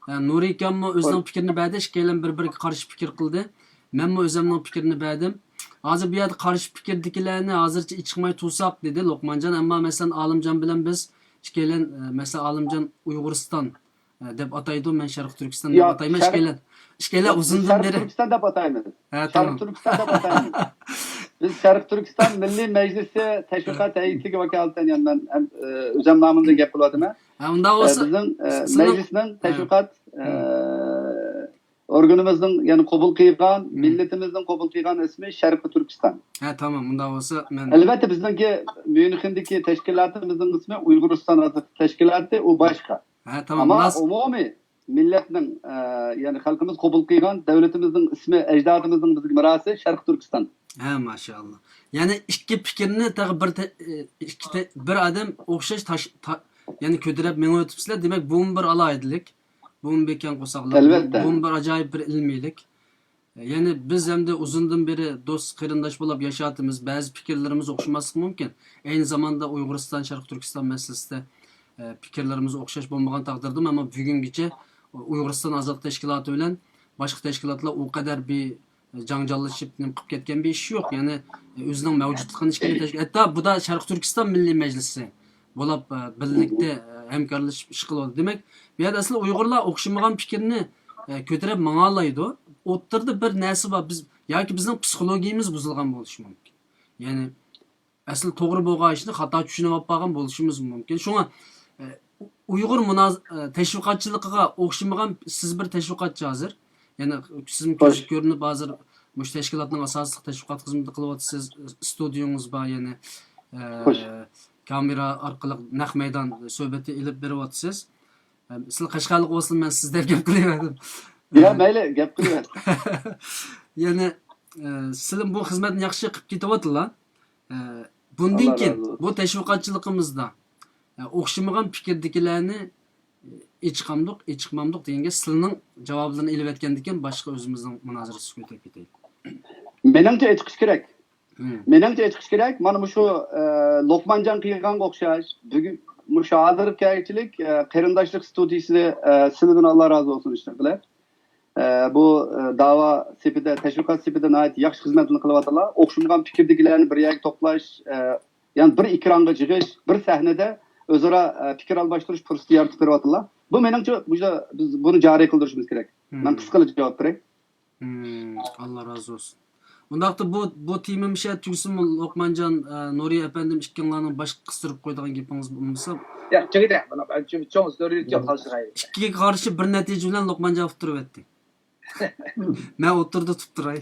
ئە، نۇرى ئاكاممۇ ئۆزىنىڭ پىكرىنى بەردى. ئىككىيلەن بىر-بىرىگە قارشى پىكىر قىلدى. مەنمۇ ئۆزۈمنىڭ پىكرىنى بەردىم. ھازىر بۇ يەردە قارشى پىكىردىكىلەرنى ھازىرچە ئېچىقماي تۇرساق، دېدى لوقمانجان. ئەمما مەسىلەن، ئالىمجان بىلەن بىز ئىككىيلەن، ئە، مەسىلەن، ئالىمجان ئۇيغۇرىستان، ئە، دەپ ئاتايدۇ. مەن شەرقىي تۈركىستان دەپ ياق، ئاتايمەن. شەرق-، ئىككىيلەن، ئىككىيلەن بىز، بىز ئۇزۇندىن شەرقىي بېرى تۈركىستان دەپ ئاتايمىز. ھە، شەرقىي تامام. تۈركىستان دەپ ئاتايمىز. بىز شەرقىي تۈركىستان مىللىي مەجلىسى تەشۋىقات ھەيئىتىگە ۋاكالىتەن، يەنى مەن ھەم، ئە، ئۆزۈم نامىمدىن گەپ قىلىۋاتىمەن. ھە، ئۇنداق ئە، بولسا، بىزنىڭ، ئە، سىزنىڭ مەجلىسنىڭ ھە. تەشۋىقات، ئە، ئورگىنىمىزنىڭ، يەنى قوبۇل قىلغان، مىللىتىمىزنىڭ قوبۇل قىلغان ئىسمى شەرقىي تۈركىستان. ھە، تامام. ئۇنداق بولسا، مەن ئەلۋەتتە، بىزنىڭكى ميۇنخېندىكى تەشكىلاتىمىزنىڭ ئىسمى ئۇيغۇرىستان ئازادلىق تەشكىلاتى، ئۇ باشقا. ھە، تامام. ئەمما ئومۇمىي مىللەتنىڭ، ئە، يەنى خەلقىمىز قوبۇل قىلغان دۆلىتىمىزنىڭ ئىسمى، ئەجدادىمىزنىڭ بىزگە مىراسى شەرقىي تۈركىستان. ھە، ماشائاللا. يەنى ئىككى پىكىرنى تېخى بىر تە-، ئىككى تە-، بىر ئادەم ئوخشاش تاش-، تا-، يەنى كۆتۈرۈپ مېڭىۋېتىپسىلەر. دېمەك، بۇمۇ بىر ئالاھىدىلىك. بۇمۇ بىر كەڭ قورساقلىق. ئەلۋەتتە. بۇمۇ بىر ئاجايىپ بىر ئىلمىيلىك. يەنى بىز ئەمدى ئۇزۇندىن بېرى دوست قېرىنداش بولۇپ ياشاۋاتىمىز. بەزى پىكىرلىرىمىز ئوخشىماسلىقى مۇمكىن. ئەينى زاماندا ئۇيغۇرىستان، شەرقىي تۈركىستان مەسىلىسىدە، ئە، پىكىرلىرىمىز ئوخشاش بولمىغان تەقدىردىمۇ، ئەمما بۈگۈنگىچە ئۇيغۇرىستان ئازادلىق تەشكىلاتى بىلەن باشقا تەشكىلاتلار ئۇ قەدەر بىر جاڭجاللىشىپ، نېمە قىلىپ كەتكەن بىر ئىش يوق. يەنى ئۆزىنىڭ مەۋجۇتلۇقىنى ئىشكىلىتەش، ھەتتا بۇدا شەرقىي تۈركىستان مىللىي مەجلىسى بولۇپ، ئە، بىرلىكتە، ئە، ھەمكارلىشىپ ئىش قىلىۋاتىدۇ. دېمەك، بۇ يەردە ئەسلى ئۇيغۇرلار ئوخشىمىغان پىكىرنى، ئە، كۆتۈرۈپ ماڭالايدۇ. ئوتتۇرىدا بىر نەرسە بار، بىز ياكى بىزنىڭ پسىخولوگىيىمىز بۇزۇلغان بولۇشى مۇمكىن. يەنى ئەسلى توغرا بولغان ئىشنى خاتا چۈشىنىۋاپ قالغان بولۇشىمىز مۇمكىن. شۇڭا، ئە، ئۇيغۇر مۇناز-، ئە، تەشۋىقاتچىلىقىغا ئوخشىمىغان، سىز بىر تەشۋىقاتچى ھازىر. يەنى سىزمۇ كۆزگە كۆرۈنۈپ ھازىر مۇشۇ تەشكىلاتنىڭ ئاساسلىق تەشۋىقات خىزمىتى قىلىۋاتىسىز. ئىستۇدىيوڭىز بار، يەنى، ئە، كامېرا ئارقىلىق نەق مەيدان سۆھبىتى ئېلىپ بېرىۋاتىسىز. ئە، سىلەر قەشقەرلىك بولسىلا مەن سىز دەپ گەپ قىلىۋەردىم. يا، مەيلى، گەپ قىلىۋەر. يەنى، ئە، سىلەر بۇ خىزمەتنى ياخشى قىلىپ كېتىۋاتىلا. ئە، بۇندىن كېيىن بۇ تەشۋىقاتچىلىقىمىزدا، ئە، ئوخشىمىغان پىكىردىكىلەرنى ئېچىقامدۇق، ئېچىقمامدۇق دېگەنگە سىلىنىڭ جاۋابلىرىنى ئېلىۋەتكەندىن كېيىن باشقا ئۆزىمىزنىڭ مۇنازىرىسىگە ئۆتۈپ كېتەيلى. مېنىڭچە ئېچىقىش كېرەك. مېنىڭچە ئېچىقىش كېرەك. مانا مۇشۇ، ئە، لوقمانجان قىلغانغا ئوخشاش، بۈگۈن مۇشۇ ھازىرقى كەلگۈچىلىك، ئە، قېرىنداشلىق ستۇدىيىسى، ئە، سىلىدىن ئاللا رازى بولسۇن، ئىشلىقلار. ئە، بۇ، ئە، داۋا سېپىدە، تەشۋىقات سېپىدە ناھايىتى ياخشى خىزمەتنى قىلىۋاتىدۇ. ئوخشىمىغان پىكىردىكىلەرنى بىر يەرگە توپلاش، ئە، يەنى بىر ئېكرانغا يىغىش، بىر سەھنىدە ئۆزئارا، ئە، پىكىر ئالماشتۇرۇش پۇرسىتى يارىتىپ بېرىۋاتىدۇ. بۇ مېنىڭچە، بۇ، بىز بۇنى جارى قىلدۇرۇشىمىز كېرەك. مەن قىسقىلا جاۋاب بېرەي. ئاللا رازى بولسۇن. ئۇنداقتا بۇ، بۇ تېما مۇشۇ يەردە تۈگىسىمۇ، لوقمانجان، ئە، نۇرى ئەپەندىم، ئىككىڭلارنىڭ باشقا قىستۇرۇپ قويىدىغان گېپىڭىز بولمىسا. ياق، چىقىدۇ. مانا، چوڭ، چوڭ زۆرۈرىيىتى يوق، قالسا. ئىككىگە قارشى بىر نەتىجە بىلەن لوقمانجان ئۇتتۇرۇۋەتتى. مەن ئوتتۇرىدا تۇرۇپ تۇراي.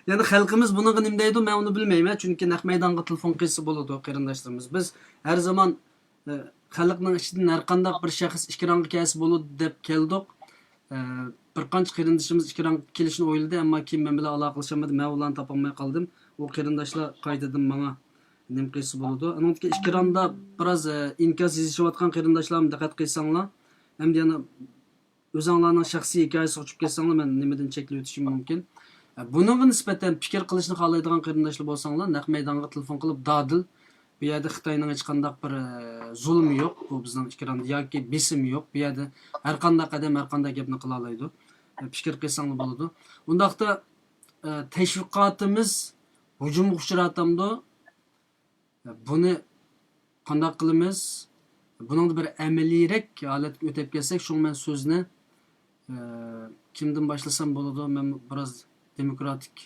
يەنى خەلقىمىز بۇنىڭغا نېمە دەيدۇ، مەن ئۇنى بىلمەيمەن. چۈنكى نەق مەيدانغا تېلېفون قىلسا بولىدۇ، قېرىنداشلىرىمىز. بىز ھەر زامان، ئە، خەلقنىڭ ئىچىدىن ھەر قانداق بىر شەخس ئېكرانغا كەلسە بولىدۇ دەپ كەلدۇق. ئە، بىر قانچە قېرىندىشىمىز ئېكرانغا كېلىشنى ئويلىدى، ئەمما كېيىن مەن بىلەن ئالاقىلىشالمىدى، مەن ئۇلارنى تاپالماي قالدىم. ئۇ قېرىنداشلار قايتىدىن ماڭا نېمە قىلسا بولىدۇ. ئۇنىڭدىكى ئېكراندا بىراز، ئە، ئىنكاس يېزىشىۋاتقان قېرىنداشلارمۇ دىققەت قىلساڭلار، ئەمدى يەنە ئۆزۈڭلارنىڭ شەخسىي ھېكايىسىگە ئۇچۇپ كەتسەڭلار، مەن نېمىدىن چەكلىۋېتىشىم مۇمكىن. بۇنىڭغا نىسبەتەن پىكىر قىلىشنى خالايدىغان قېرىنداشلار بولساڭلار، نەق مەيدانغا تېلېفون قىلىپ، دادىل، بۇ يەردە خىتاينىڭ ھېچقانداق بىر، ئە، زۇلمى يوق، بۇ بىزنىڭ ئېكراندا ياكى بېسىمى يوق، بۇ يەردە ھەر قانداق ئادەم ھەر قانداق گەپنى قىلالايدۇ. ئە، پىكىر قىلساڭلار بولىدۇ. ئۇنداقتا، ئە، تەشۋىقاتىمىز ھۇجۇمغا ئۇچراتامدۇ؟ بۇنى قانداق قىلىمىز؟ بۇنىڭدا بىر ئەمەلىيرەك ھالەتكە ئۆتۈپ كەتسەك، شۇڭا مەن سۆزنى، ئە، كىمدىن باشلىسام بولىدۇ؟ مەن بىراز دېموكراتىك.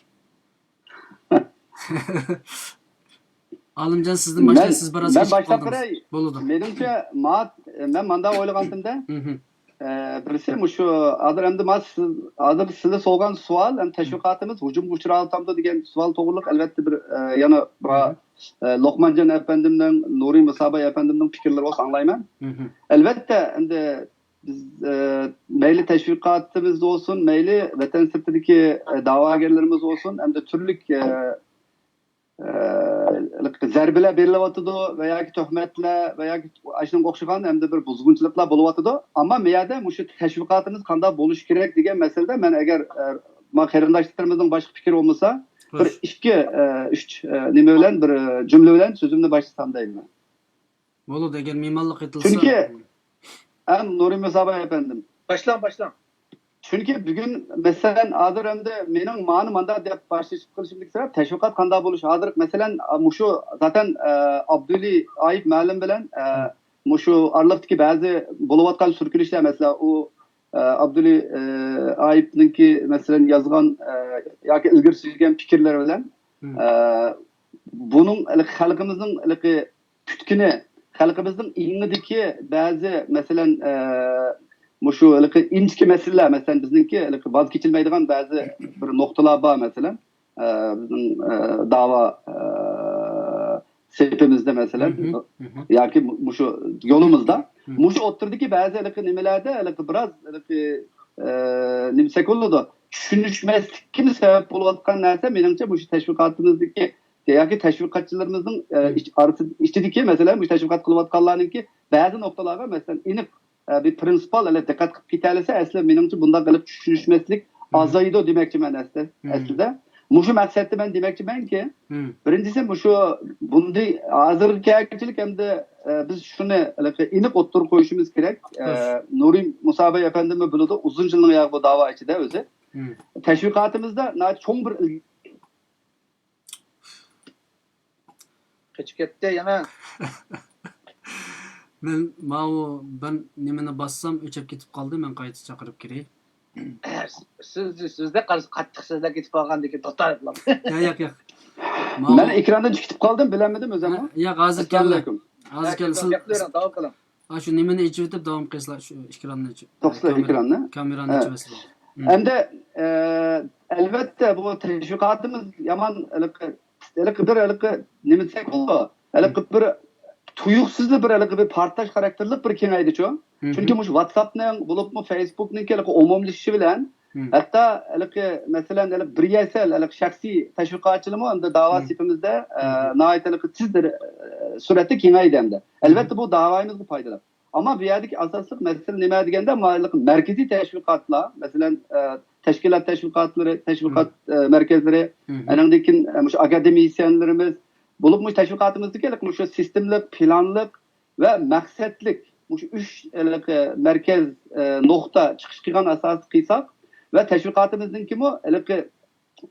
ئالىمجان، سىزدىن باشلاي، مەن، سىز بىراز مەن كېچىكىپ باشلاپ قالدىڭىز. بېرەي. بولىدۇ. مېنىڭچە، ما-، مەن مانداق ئويلىغانتىمدە، مھم. ئە، بىرسى مۇشۇ، ھازىر ئەمدى ما سىز، ھازىر سىلەر سورىغان سوئال، ئەمدى تەشۋىقاتىمىز ھۇجۇمغا ئۇچراۋاتامدۇ دېگەن سوئال توغرىلىق، ئەلۋەتتە، بىر، ئە، يەنە بىر، مھم. ئە، لوقمانجان ئەپەندىمنىڭ، نۇرى مۇساباي ئەپەندىمنىڭ پىكىرلىرى بولسا ئاڭلايمەن. مھم. ئەلۋەتتە، ئەمدى بىز، ئە، مەيلى تەشۋىقاتىمىزدا بولسۇن، مەيلى ۋەتەن سىرتىدىكى، ئە، دەۋاگەرلىرىمىز بولسۇن، ئەمدى تۈرلۈك، ئە، ئە، زەربىلەر بېرىلىۋاتىدۇ ۋە ياكى تۆھمەتلەر ۋە ياكى ئاشۇنىڭغا ئوخشىغان ھەمدە بىر بۇزغۇنچىلىقلار بولۇۋاتىدۇ. ئەمما بۇ يەردە مۇشۇ تەشۋىقاتىمىز قانداق بولۇشى كېرەك دېگەن مەسىلىدە مەن ئەگەر، ئە، ما قېرىنداشلىرىمىزنىڭ باشقا پىكرى بولمىسا، بىر خوش. ئىككى، ئە، ئۈچ، ئە، نېمە بىلەن، بىر، ئە، جۈملە بىلەن سۆزۈمنى باشلىسام دەيمەن. بولىدۇ، ئەگەر مېھمانلىق ئېيتىلسا. چۈنكى، ئەم، نۇرى مۇساباي ئەپەندىم. باشلاڭ، باشلاڭ. چۈنكى بۈگۈن، مەسىلەن، ھازىر ئەمدى مېنىڭ مانا مانداق دەپ باشلىشىپ قېلىشىمدىكى سەۋەب، تەشۋىقات قانداق بولۇش ھازىر، مەسىلەن، مۇشۇ زاتەن، ئە، ئابدۇلى ئايىپ مۇئەللىم بىلەن، ئە، مۇشۇ ئارىلىقتىكى بەزى بولۇۋاتقان سۈركىلىشلەر، مەسىلەن، ئۇ، ئە، ئابدۇلى، ئە، ئايىپنىڭكى، مەسىلەن، يازغان، ئە، ياكى ئىلگىرى سۈرگەن پىكىرلىرى بىلەن، مم. ئە، بۇنىڭ ھېلىقى خەلقىمىزنىڭ ھېلىقى پۈتكۈنى، خەلقىمىزنىڭ ئېڭىدىكى بەزى، مەسىلەن، ئە، مۇشۇ ھېلىقى ئىنچىكە مەسىلىلەر، مەسىلەن، بىزنىڭكى ھېلىقى ۋاز كېچىلمەيدىغان بەزى بىر نۇقتىلار بار، مەسىلەن، ئە، بىزنىڭ، ئە، داۋا، ئە، سېپىمىزدە، مەسىلەن، مھم، مھم. ياكى مۇ-، مۇشۇ يولىمىزدا، مھم. مۇشۇ ئوتتۇرىدىكى بەزى ھېلىقى نېمىلەردە ھېلىقى بىراز ھېلىقى، ئە، نېمە دېسەك بولىدۇ، چۈشىنىشمەسلىككىمۇ سەۋەب بولۇۋاتقان نەرسە، مېنىڭچە، مۇشۇ تەشۋىقاتىمىزدىكى ياكى تەشۋىقاتچىلىرىمىزنىڭ، ئە، مم. ئىچ-، ئارىسى، ئىچىدىكى، مەسىلەن، مۇشۇ تەشۋىقات قىلىۋاتقانلارنىڭكى بەزى نۇقتىلارغا، مەسىلەن، ئېنىق، ئە، بىر پرىنسىپال ھالەت دىققەت قىلىپ كېتەلىسە، ئەسلى مېنىڭچە بۇنداق قىلىپ چۈشىنىشمەسلىك مم. ئازايدۇ دېمەكچىمەن ئەسلى، مم. ئەسلىدە. مۇشۇ مەقسەتتە مەن دېمەكچىمەنكى، مم. بىرىنچىسى، مۇشۇ بۇندى ھازىرغا كەلگۈچىلىك ئەمدى، ئە، بىز شۇنى ھېلىقى ئېنىق ئوتتۇرىغا قويۇشىمىز كېرەك. ئە، خوش. نۇرى مۇساباي ئەپەندىممۇ بىلىدۇ، ئۇزۇن يىلنىڭ ياغى بۇ داۋا ئىچىدە ئۆزى. مم. تەشۋىقاتىمىزدا ناھايىتى چوڭ بىر ئىل- قېچىپ كەتتى يەنە. مەن ماۋۇ بىر نېمىنى باسسام ئۆچۈپ كېتىپ قالدى، مەن قايتا چاقىرىپ كىرەي. سىز، سىزدە قارىسا قاتتىق سۆزلەر كېتىپ قالغاندىكىن توختاپ. ياق، ياق، ياق. ماۋۇ مەن ئېكراندىن چىقىپ قالدىم، بىلەلمىدىم ئۆزۈممۇ. ھە، ياق، ھازىر كەلدى. ئەسسالامۇئەلەيكۇم. ھازىر كەلدى. سىز گەپ بېرىڭ، داۋام قىلىڭ. ھا، شۇ نېمىنى ئېچىۋېتىپ داۋام قىلسىلا، شۇ ئېكراننى ئېچىپ. توختىسىلا، كامېرا-، ئېكراننى. كامېرانى ھە. ئېچىۋەتسىلا. مم. ئەمدى، ئە، ئەلۋەتتە، بۇ تەشۋىقاتىمىز يامان ھېلىقى، ھېلىقى بىر، ھېلىقى نېمە دېسەك بولىدۇ؟ ھېلىقى مم. بىر تۇيۇقسىزلا بىر ھېلىقى بىر پارتلاش خاراكتېرلىك بىر كېڭەيدىچۇ. مم. چۈنكى مۇشۇ ۋاتساپنىڭ، بولۇپمۇ فېيسبۇكنىڭكى ھېلىقى ئومۇملىشىشى بىلەن، مم. ھەتتا ھېلىقى، مەسىلەن، ھېلىقى بىر يەسەل، ھېلىقى شەخسىي تەشۋىقاتچىلىمۇ ئەمدى داۋا مم. سېپىمىزدە، ئە، مم. ناھايىتى ھېلىقى تېز دەر-، سۈرئەتتە كېڭەيدى ئەمدى. مم. ئەلۋەتتە، بۇ داۋايىمىزغا پايدىلىق. ئەمما بۇ يەردىكى ئاساسلىق مەسىلە نېمە دېگەندە، مۇشۇ مەركىزىي تەشۋىقاتلار، مەسىلەن، ئە، تەشكىلات تەشۋىقاتلىرى، تەشۋىقات، مم. ئە، مەركەزلىرى، مم. ئانىڭدىن كېيىن، ئە، مۇشۇ ئاكادېمىيىچىلىرىمىز، بولۇپمۇ تەشۋىقاتىمىزدىكى ھېلىقى مۇشۇ سىستېمىلىق، پىلانلىق ۋە مەقسەتلىك مۇشۇ ئۈچ ھېلىقى مەركەز، ئە، نۇقتا چىقىش قىلغان ئاساسىي قىلساق ۋە تەشۋىقاتىمىزنىڭكىمۇ ھېلىقى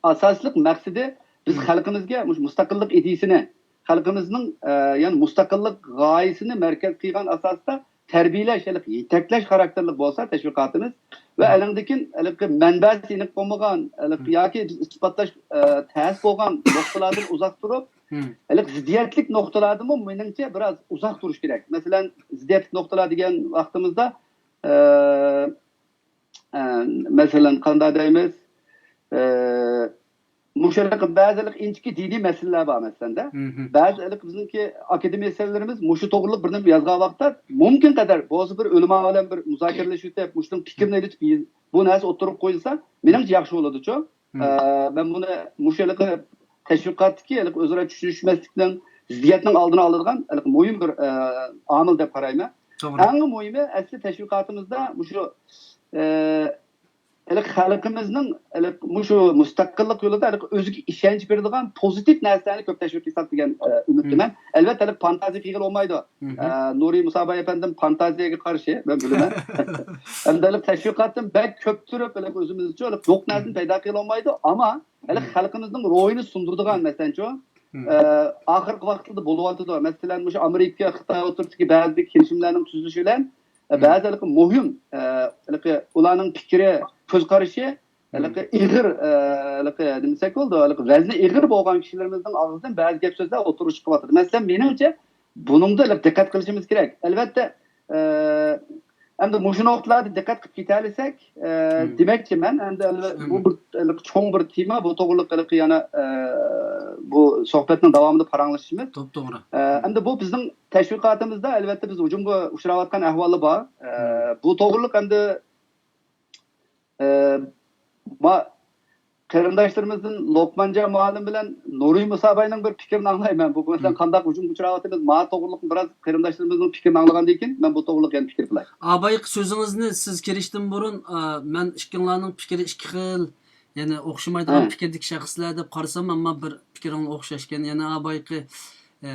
ئاساسلىق مەقسىتى بىز مم. خەلقىمىزگە مۇشۇ مۇستەقىللىق ئىدىيىسىنى، خەلقىمىزنىڭ، ئە، يەنى مۇستەقىللىق غايىسىنى مەركەز قىلغان ئاساستا تەربىيەلەش، ھېلىقى يېتەكلەش خاراكتېرلىك بولسا تەشۋىقاتىمىز ۋە مم. ئەنىڭدىن كېيىن ھېلىقى مەنبەسى ئېنىق بولمىغان، ھېلىقى مم. ياكى ئىسپاتلاش، ئە، تەس بولغان نۇقتىلاردىن ئۇزاق تۇرۇپ، مم. ھېلىقى زىددىيەتلىك نۇقتىلاردىنمۇ مېنىڭچە بىراز ئۇزاق تۇرۇش كېرەك. مەسىلەن، زىددىيەتلىك نۇقتىلار دېگەن ۋاقتىمىزدا، ئە، ئە، مەسىلەن، قانداق دەيمىز؟ ئە، مۇشۇ ھېلىقى بەزى ھېلىقى ئىنچىكە دىنىي مەسىلىلەر بار، مەسىلەندە. مم. بەزى ھېلىقى بىزنىڭكى ئاكادېمىيەچىلىرىمىز مۇشۇ توغرىلىق بىر نېمە يازغان ۋاقىتتا، مۇمكىن قەدەر بولسا بىر ئۆلىما بىلەن بىر مۇزاكىرىلىشىۋېتىپ، مۇشۇنىڭ پىكرىنى ئېلىپ، بۇ نەرسە ئوتتۇرىغا قويۇلسا، مېنىڭچە ياخشى بولىدۇچۇ. مم. ئە، مەن بۇنى مۇشۇ ھېلىقى تەشۋىقاتتىكى ھېلىقى ئۆزئارا چۈشىنىشمەسلىكنىڭ، زىددىيەتنىڭ ئالدىنى ئالىدىغان ھېلىقى مۇھىم بىر، ئە، ئامىل دەپ قارايمەن. توغرا. ئەڭ مۇھىمى، ئەسلى تەشۋىقاتىمىزدا مۇشۇ، ئە، ھېلىقى خەلقىمىزنىڭ ھېلىقى مۇشۇ مۇستەقىللىق يولىدا ھېلىقى ئۆزىگە ئىشەنچ بېرىدىغان پوزىتىپ نەرسىلەرنى كۆپ تەشۋىق قىلساق دېگەن، ئە، ئۈمىدتىمەن. ئەلۋەتتە، ھېلىقى فانتازىيە قىلغىلى بولمايدۇ. ئە، نۇرى مۇساباي ئەپەندىم فانتازىيەگە قارشى، مەن بىلىمەن. ھەمدە ھېلىقى تەشۋىقاتتىن بەك كۆپ تۇرۇپ، ھېلىقى ئۆزىمىزچە ھېلىقى يوق نەرسىنى پەيدا قىلغىلى بولمايدۇ. ئەمما ھېلىقى خەلقىمىزنىڭ روھىنى سۇندۇرىدىغان، مەسىلەنچۇ، ئە، ئاخىرقى ۋاقىتلاردا بولۇۋاتىدۇ. مەسىلەن، مۇشۇ ئامېرىكا، خىتاي ئوتتۇرىسىدىكى بەزى بىر كېلىشىملەرنىڭ تۈزۈلۈشى بىلەن، ئە، بەزى ھېلىقى مۇھىم، ئە، ھېلىقى ئۇلارنىڭ پىكرى، كۆز قارىشى ھېلىقى ئېغىر، ئە، ھېلىقى نېمە دېسەك بولىدۇ، ھېلىقى ۋەزنى ئېغىر بولغان كىشىلىرىمىزنىڭ ئاغزىدىن بەزى گەپ سۆزلەر ئوتتۇرىغا چىقىۋاتىدۇ. مەسىلەن، مېنىڭچە، بۇنىڭدا ھېلىقى دىققەت قىلىشىمىز كېرەك. ئەلۋەتتە، ئە، ئەمدى مۇشۇ نۇقتىلاردا دىققەت قىلىپ كېتەلىسەك، ئە، دېمەكچىمەن، ئەمدى ئەلۋەتتە بۇ بىر ھېلىقى چوڭ بىر تېما، بۇ توغرىلىق ھېلىقى يەنە، ئە، بۇ سۆھبەتنىڭ داۋامىدا پاراڭلىشىمىز. توپتوغرا. ئە، ئەمدى بۇ بىزنىڭ تەشۋىقاتىمىزدا ئەلۋەتتە بىز ھۇجۇمغا ئۇچراۋاتقان ئەھۋاللار بار. ئە، بۇ توغرىلىق ئەمدى ئە، ما-، قېرىنداشلىرىمىزدىن لوقمانجان مۇئەللىم بىلەن نۇرى مۇساباينىڭ بىر پىكرىنى ئاڭلايمەن. بۇ مەسىلەن قانداق ھۇجۇمغا ئۇچراۋاتىمىز؟ ما توغرىلىق بىراز قېرىنداشلىرىمىزنىڭ پىكرىنى ئاڭلىغاندىن كېيىن مەن بۇ توغرىلىق يەنە پىكىر قىلاي. ئابايقى سۆزىڭىزنى سىز كىرىشتىن بۇرۇن، ئا، مەن ئىككىڭلارنىڭ پىكرى ئىككى خىل، يەنى ئوخشىمايدىغان پىكىردىكى شەخسلەر دەپ قارىسام، ئەمما بىر پىكرىڭلار ئوخشاشكەن. يەنە ئابايقى، ئە،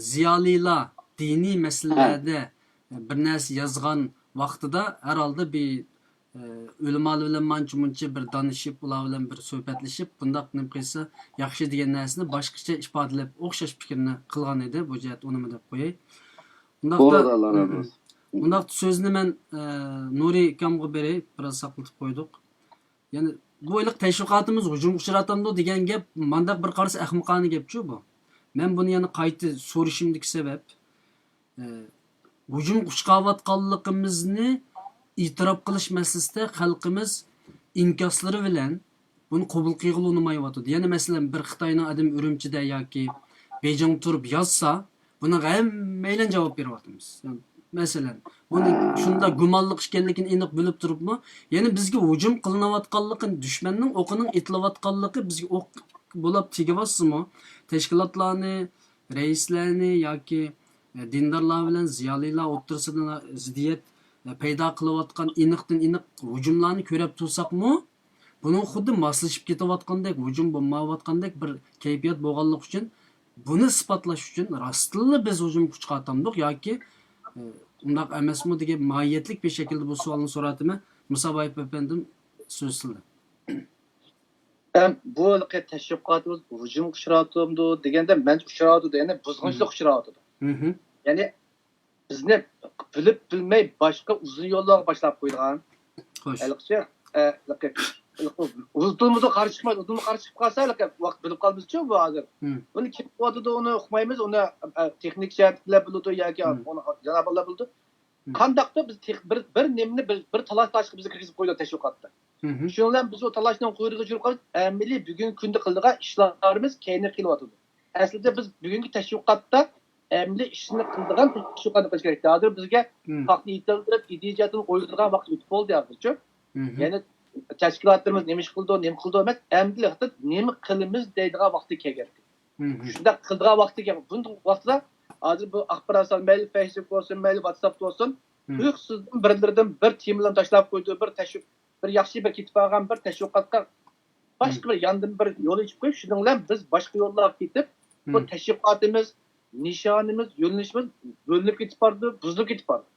زىيالىيلار دىنىي مەسىلىلەردە بىر نەرسە يازغان ۋاقتىدا ھەر ھالدا بىر، ئە، ئۆلىمالار بىلەن مانچە مۇنچە بىر دانىشىپ، ئۇلار بىلەن بىر سۆھبەتلىشىپ، بۇنداق نېمە قىلسا ياخشى دېگەن نەرسىنى باشقىچە ئىپادىلەپ ئوخشاش پىكىرنى قىلغان ئىدى. بۇ جەھەتتە ئۇنىمۇ دەپ قوياي. ئۇنداقتا، بولىدۇ، ئاللا رازى بولسۇن. ئۇنداقتا سۆزنى مەن، ئە، نۇرى ئاكامغا بېرەي، بىراز ساقلىتىپ قويدۇق. يەنى بۇ ئېلىق تەشۋىقاتىمىز ھۇجۇمغا ئۇچراتامدۇ دېگەن گەپ، مانداق بىر قارىسا ئەخمىقانە گەپچۇ بۇ. مەن بۇنى يەنە قايتا سورىشىمدىكى سەۋەب، ئە، ھۇجۇمغا ئۇچراۋاتقانلىقىمىزنى ئېتىراپ قىلىش مەسىلىسىدە خەلقىمىز ئىنكاسلىرى بىلەن بۇنى قوبۇل قىلغىلى ئۇنىمايۋاتىدۇ. يەنە مەسىلەن، بىر خىتاينىڭ ئادىمى ئۈرۈمچىدە ياكى بېيجىڭدا تۇرۇپ يازسا، بۇنىڭغا ھەممەيلەن جاۋاب بېرىۋاتىمىز. مەسىلەن، بۇنى شۇنداق گۇمانلىق ئىكەنلىكىنى ئېنىق بىلىپ تۇرۇپمۇ، يەنە بىزگە ھۇجۇم قىلىنىۋاتقانلىقىنى، دۈشمەننىڭ ئوقىنىڭ ئېتىلىۋاتقانلىقى، بىزگە ئوق بولاپ تېگىۋاتسىمۇ، تەشكىلاتلارنى، رەئىسلەرنى ياكى، ئە، دىندارلار بىلەن زىيالىيلار ئوتتۇرىسىدا زىددىيەت، ئە، پەيدا قىلىۋاتقان ئېنىقتىن ئېنىق ھۇجۇملارنى كۆرۈپ تۇرساقمۇ، بۇنىڭ خۇددى ماسلىشىپ كېتىۋاتقاندەك، ھۇجۇم بولمايۋاتقاندەك بىر كەيپىيات بولغانلىقى ئۈچۈن، بۇنى ئىسپاتلاش ئۈچۈن راستتىنلا بىز ھۇجۇمغا ئۇچراتامدۇق ياكى، ئە، ئۇنداق ئەمەسمۇ دېگەن ماھىيەتلىك بىر شەكىلدە بۇ سوئالنى سوراتىمەن. مۇسابايېف ئەپەندىم، سۆز سىزدە. ئەم، بۇ ھېلىقى تەشۋىقاتىمىز ھۇجۇمغا ئۇچراۋاتىدۇ دېگەندە، مەنچە ئۇچراۋاتىدۇ، يەنى بۇزغۇنچىلىققا ئۇچراۋاتىدۇ. يەنى بىزنى بىلىپ بىلمەي باشقا ئۇزۇن يوللارغا باشلاپ قويىدىغان. خوش. ھېلىقىچە، ئە، ھېلىقى، ھېلىقى ئۇزۇنمۇ قارشى چىقمايدۇ، ئۇزۇنمۇ قارشى چىقىپ قالسا، ھېلىقى ۋاقىت بىلىپ قالىمىزچۇ بۇ ھازىر. بۇنى كىم قىلىۋاتىدۇ، ئۇنى ئۇقمايمىز، ئۇنى، ئە، تېخنىك جەھەتتىكىلەر بىلىدۇ ياكى ئۇنى جانابىيلار بىلىدۇ. قانداقتۇر بىز تېخ-، بىر، بىر نېمىنى بىر، بىر تالاش تاشقا بىزگە كىرگۈزۈپ قويدى تەشۋىقاتتا. شۇنىڭ بىلەن بىز ئۇ تالاشنىڭ قۇيرۇقىغا يۈگۈرۈپ قالىمىز، ئەمەلىي بۈگۈنكى كۈندە قىلىدىغان ئىشلىرىمىز كەينىگە قېلىۋاتىدۇ. ئەسلىدە بىز بۈگۈنكى تەشۋىقاتتا ئەمەلىي ئىشنى قىلىدىغان تەشۋىقاتنى قىلىش كېرەك. ھازىر بىزگە خەقنى يېتىلدۈرۈپ، ئىدىيە جەھەتتىن ئويلىدىغان ۋاقىت ئۆتۈپ بولدى ھازىرچۇ. يەنى تەشكىلاتلىرىمىز نېمە ئىش قىلىدۇ، نېمە قىلىدۇ ئەمەس، ئەمدىلىكتە نېمە قىلىمىز دەيدىغان ۋاقتى كەلگەنىكەن. شۇنداق قىلىدىغان ۋاقتى كەلگەن. بۇنداق ۋاقىتتا ھازىر بۇ ئاخبارات سان مەيلى فەيسبۇك بولسۇن، مەيلى ۋاتساپتا بولسۇن، ئۇيقۇسىزدىن بىرلىرىدىن بىر تېمىلارنى تاشلاپ قويىدۇ، بىر تەشۋىق بىر ياخشى بىر كېتىپ بارغان بىر تەشۋىقاتقا باشقا بىر ياندىن بىر يول ئېچىپ قويۇپ، شۇنىڭ بىلەن بىز باشقا يوللارغا كېتىپ، بۇ تەشۋىقاتىمىز، نىشانىمىز، يۆنىلىشىمىز بۆلۈنۈپ كېتىپ بارىدۇ، بۇزۇلۇپ كېتىپ بارىدۇ.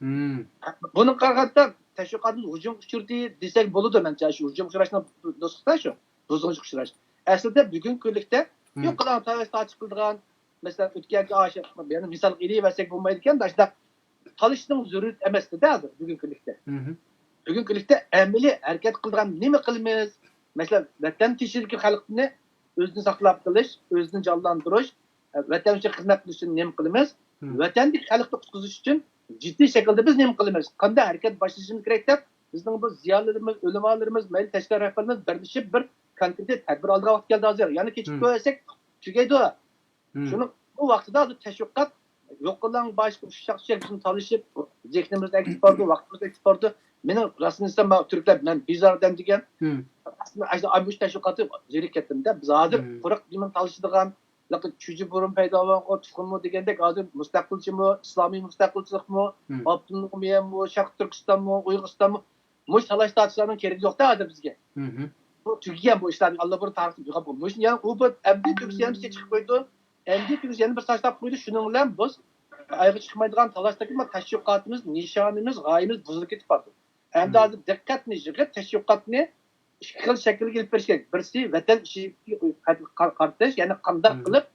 بۇنىڭغا قارىغاندا، تەشۋىقاتىمىز ھۇجۇمغا ئۇچرىدى دېسەك بولىدۇ، مەنچە. شۇ ھۇجۇمغا ئۇچراشنىڭ نۇسخىسى شۇ، بۇزغۇنچىلىققا ئۇچراش. ئەسلىدە بۈگۈنكى كۈنلۈكتە يوق قىلغان تاۋۇش تارتىپ قىلىدىغان، مەسىلەن، ئۆتكەنكى ئاشۇ، يەنە مىسالغا ئېلىۋەرسەك بولمايدىكەن، شۇنداق تالىشىشنىڭ زۆرۈرىيىتى ئەمەس-دە ھازىر بۈگۈنكى كۈنلۈكتە. بۈگۈنكى كۈنلۈكتە ئەمەلىي ھەرىكەت قىلىدىغان نېمە قىلىمىز؟ مەسىلەن، ۋەتەن تېشىدىكى خەلقنى ئۆزىنى ساقلاپ قېلىش، ئۆزىنى جانلاندۇرۇش، ۋەتەن ئۈچۈن خىزمەت قىلىش ئۈچۈن نېمە قىلىمىز؟ ۋەتەندىكى خەلقنى قۇتقۇزۇش ئۈچۈن جىددىي شەكىلدە بىز نېمە قىلىمىز؟ قانداق ھەرىكەت باشلىشىمىز كېرەك دەپ، بىزنىڭ بۇ زىيالىيلىرىمىز، ئۆلىمالىرىمىز، مەيلى تەشكىلات رەھبەرلىرىمىز بىرلىشىپ بىر كونكرېت تەدبىر ئالىدىغان ۋاقىت كەلدى ھازىر. يەنە كېچىكىپ كەتسەك تۈگەيدۇ. شۇنىڭ بۇ ۋاقتىدا ھازىر تەشۋىقات يوقىلاڭ باشقا ئۇششاق ئۇششاق بىزنى تالىشىپ، زېھنىمىزنى ئەكېتىپ بارىدۇ، ۋاقتىمىزنى ئەكېتىپ بارىدۇ. مېنىڭ راستىنى دېسەم، مانا تۈركلەر مەن بىزار ئادەم دېگەن. ئەسلىدە ئاشۇ ئاممىۋى تەشۋىقاتقا زېرىكىپ كەتتىم-دە. بىز ھازىر قۇرۇق بىلەن تالىشىدىغان، چۈجە بۇرۇن پەيدا بولغان تۇخۇممۇ دېگەندەك، ھازىر مۇستەقىلچىمۇ، ئىسلامىي مۇستەقىلچىلىقمۇ، ئاپتونومىيەمۇ، شەرقىي تۈركىستانمۇ، ئۇيغۇرىستانمۇ، مۇشۇ تالاش تارتىشلارنىڭ كېرىكى يوق-دە ھازىر بىزگە. بۇ تۈگىگەن بۇ ئىشلارنى ئاللىبۇرۇن تارىختا يوقاپ قويدى. مۇشۇنى يەنە ئۇ بۇ ئەمدى تۈگىسە يەنە بىزگە چىقىپ قويىدۇ. ئەمدى تۈگىسە يەنە بىر تاشلاپ قويىدۇ. شۇنىڭ بىلەن بىز ئايغا چىقمايدىغان تالاشتىكى تەشۋىقاتىمىز، نىشانىمىز، غايىمىز بۇزۇلۇپ كېتىپ بارىدۇ. ئەمدى ھازىر دىققەتنى يىغىپ تەشۋىقاتنى ئىككى خىل شەكىلگە ئېلىپ بېرىش كېرەك. بىرسى ۋەتەن ئىشىغا قارىتىش، يەنى قانداق قىلىپ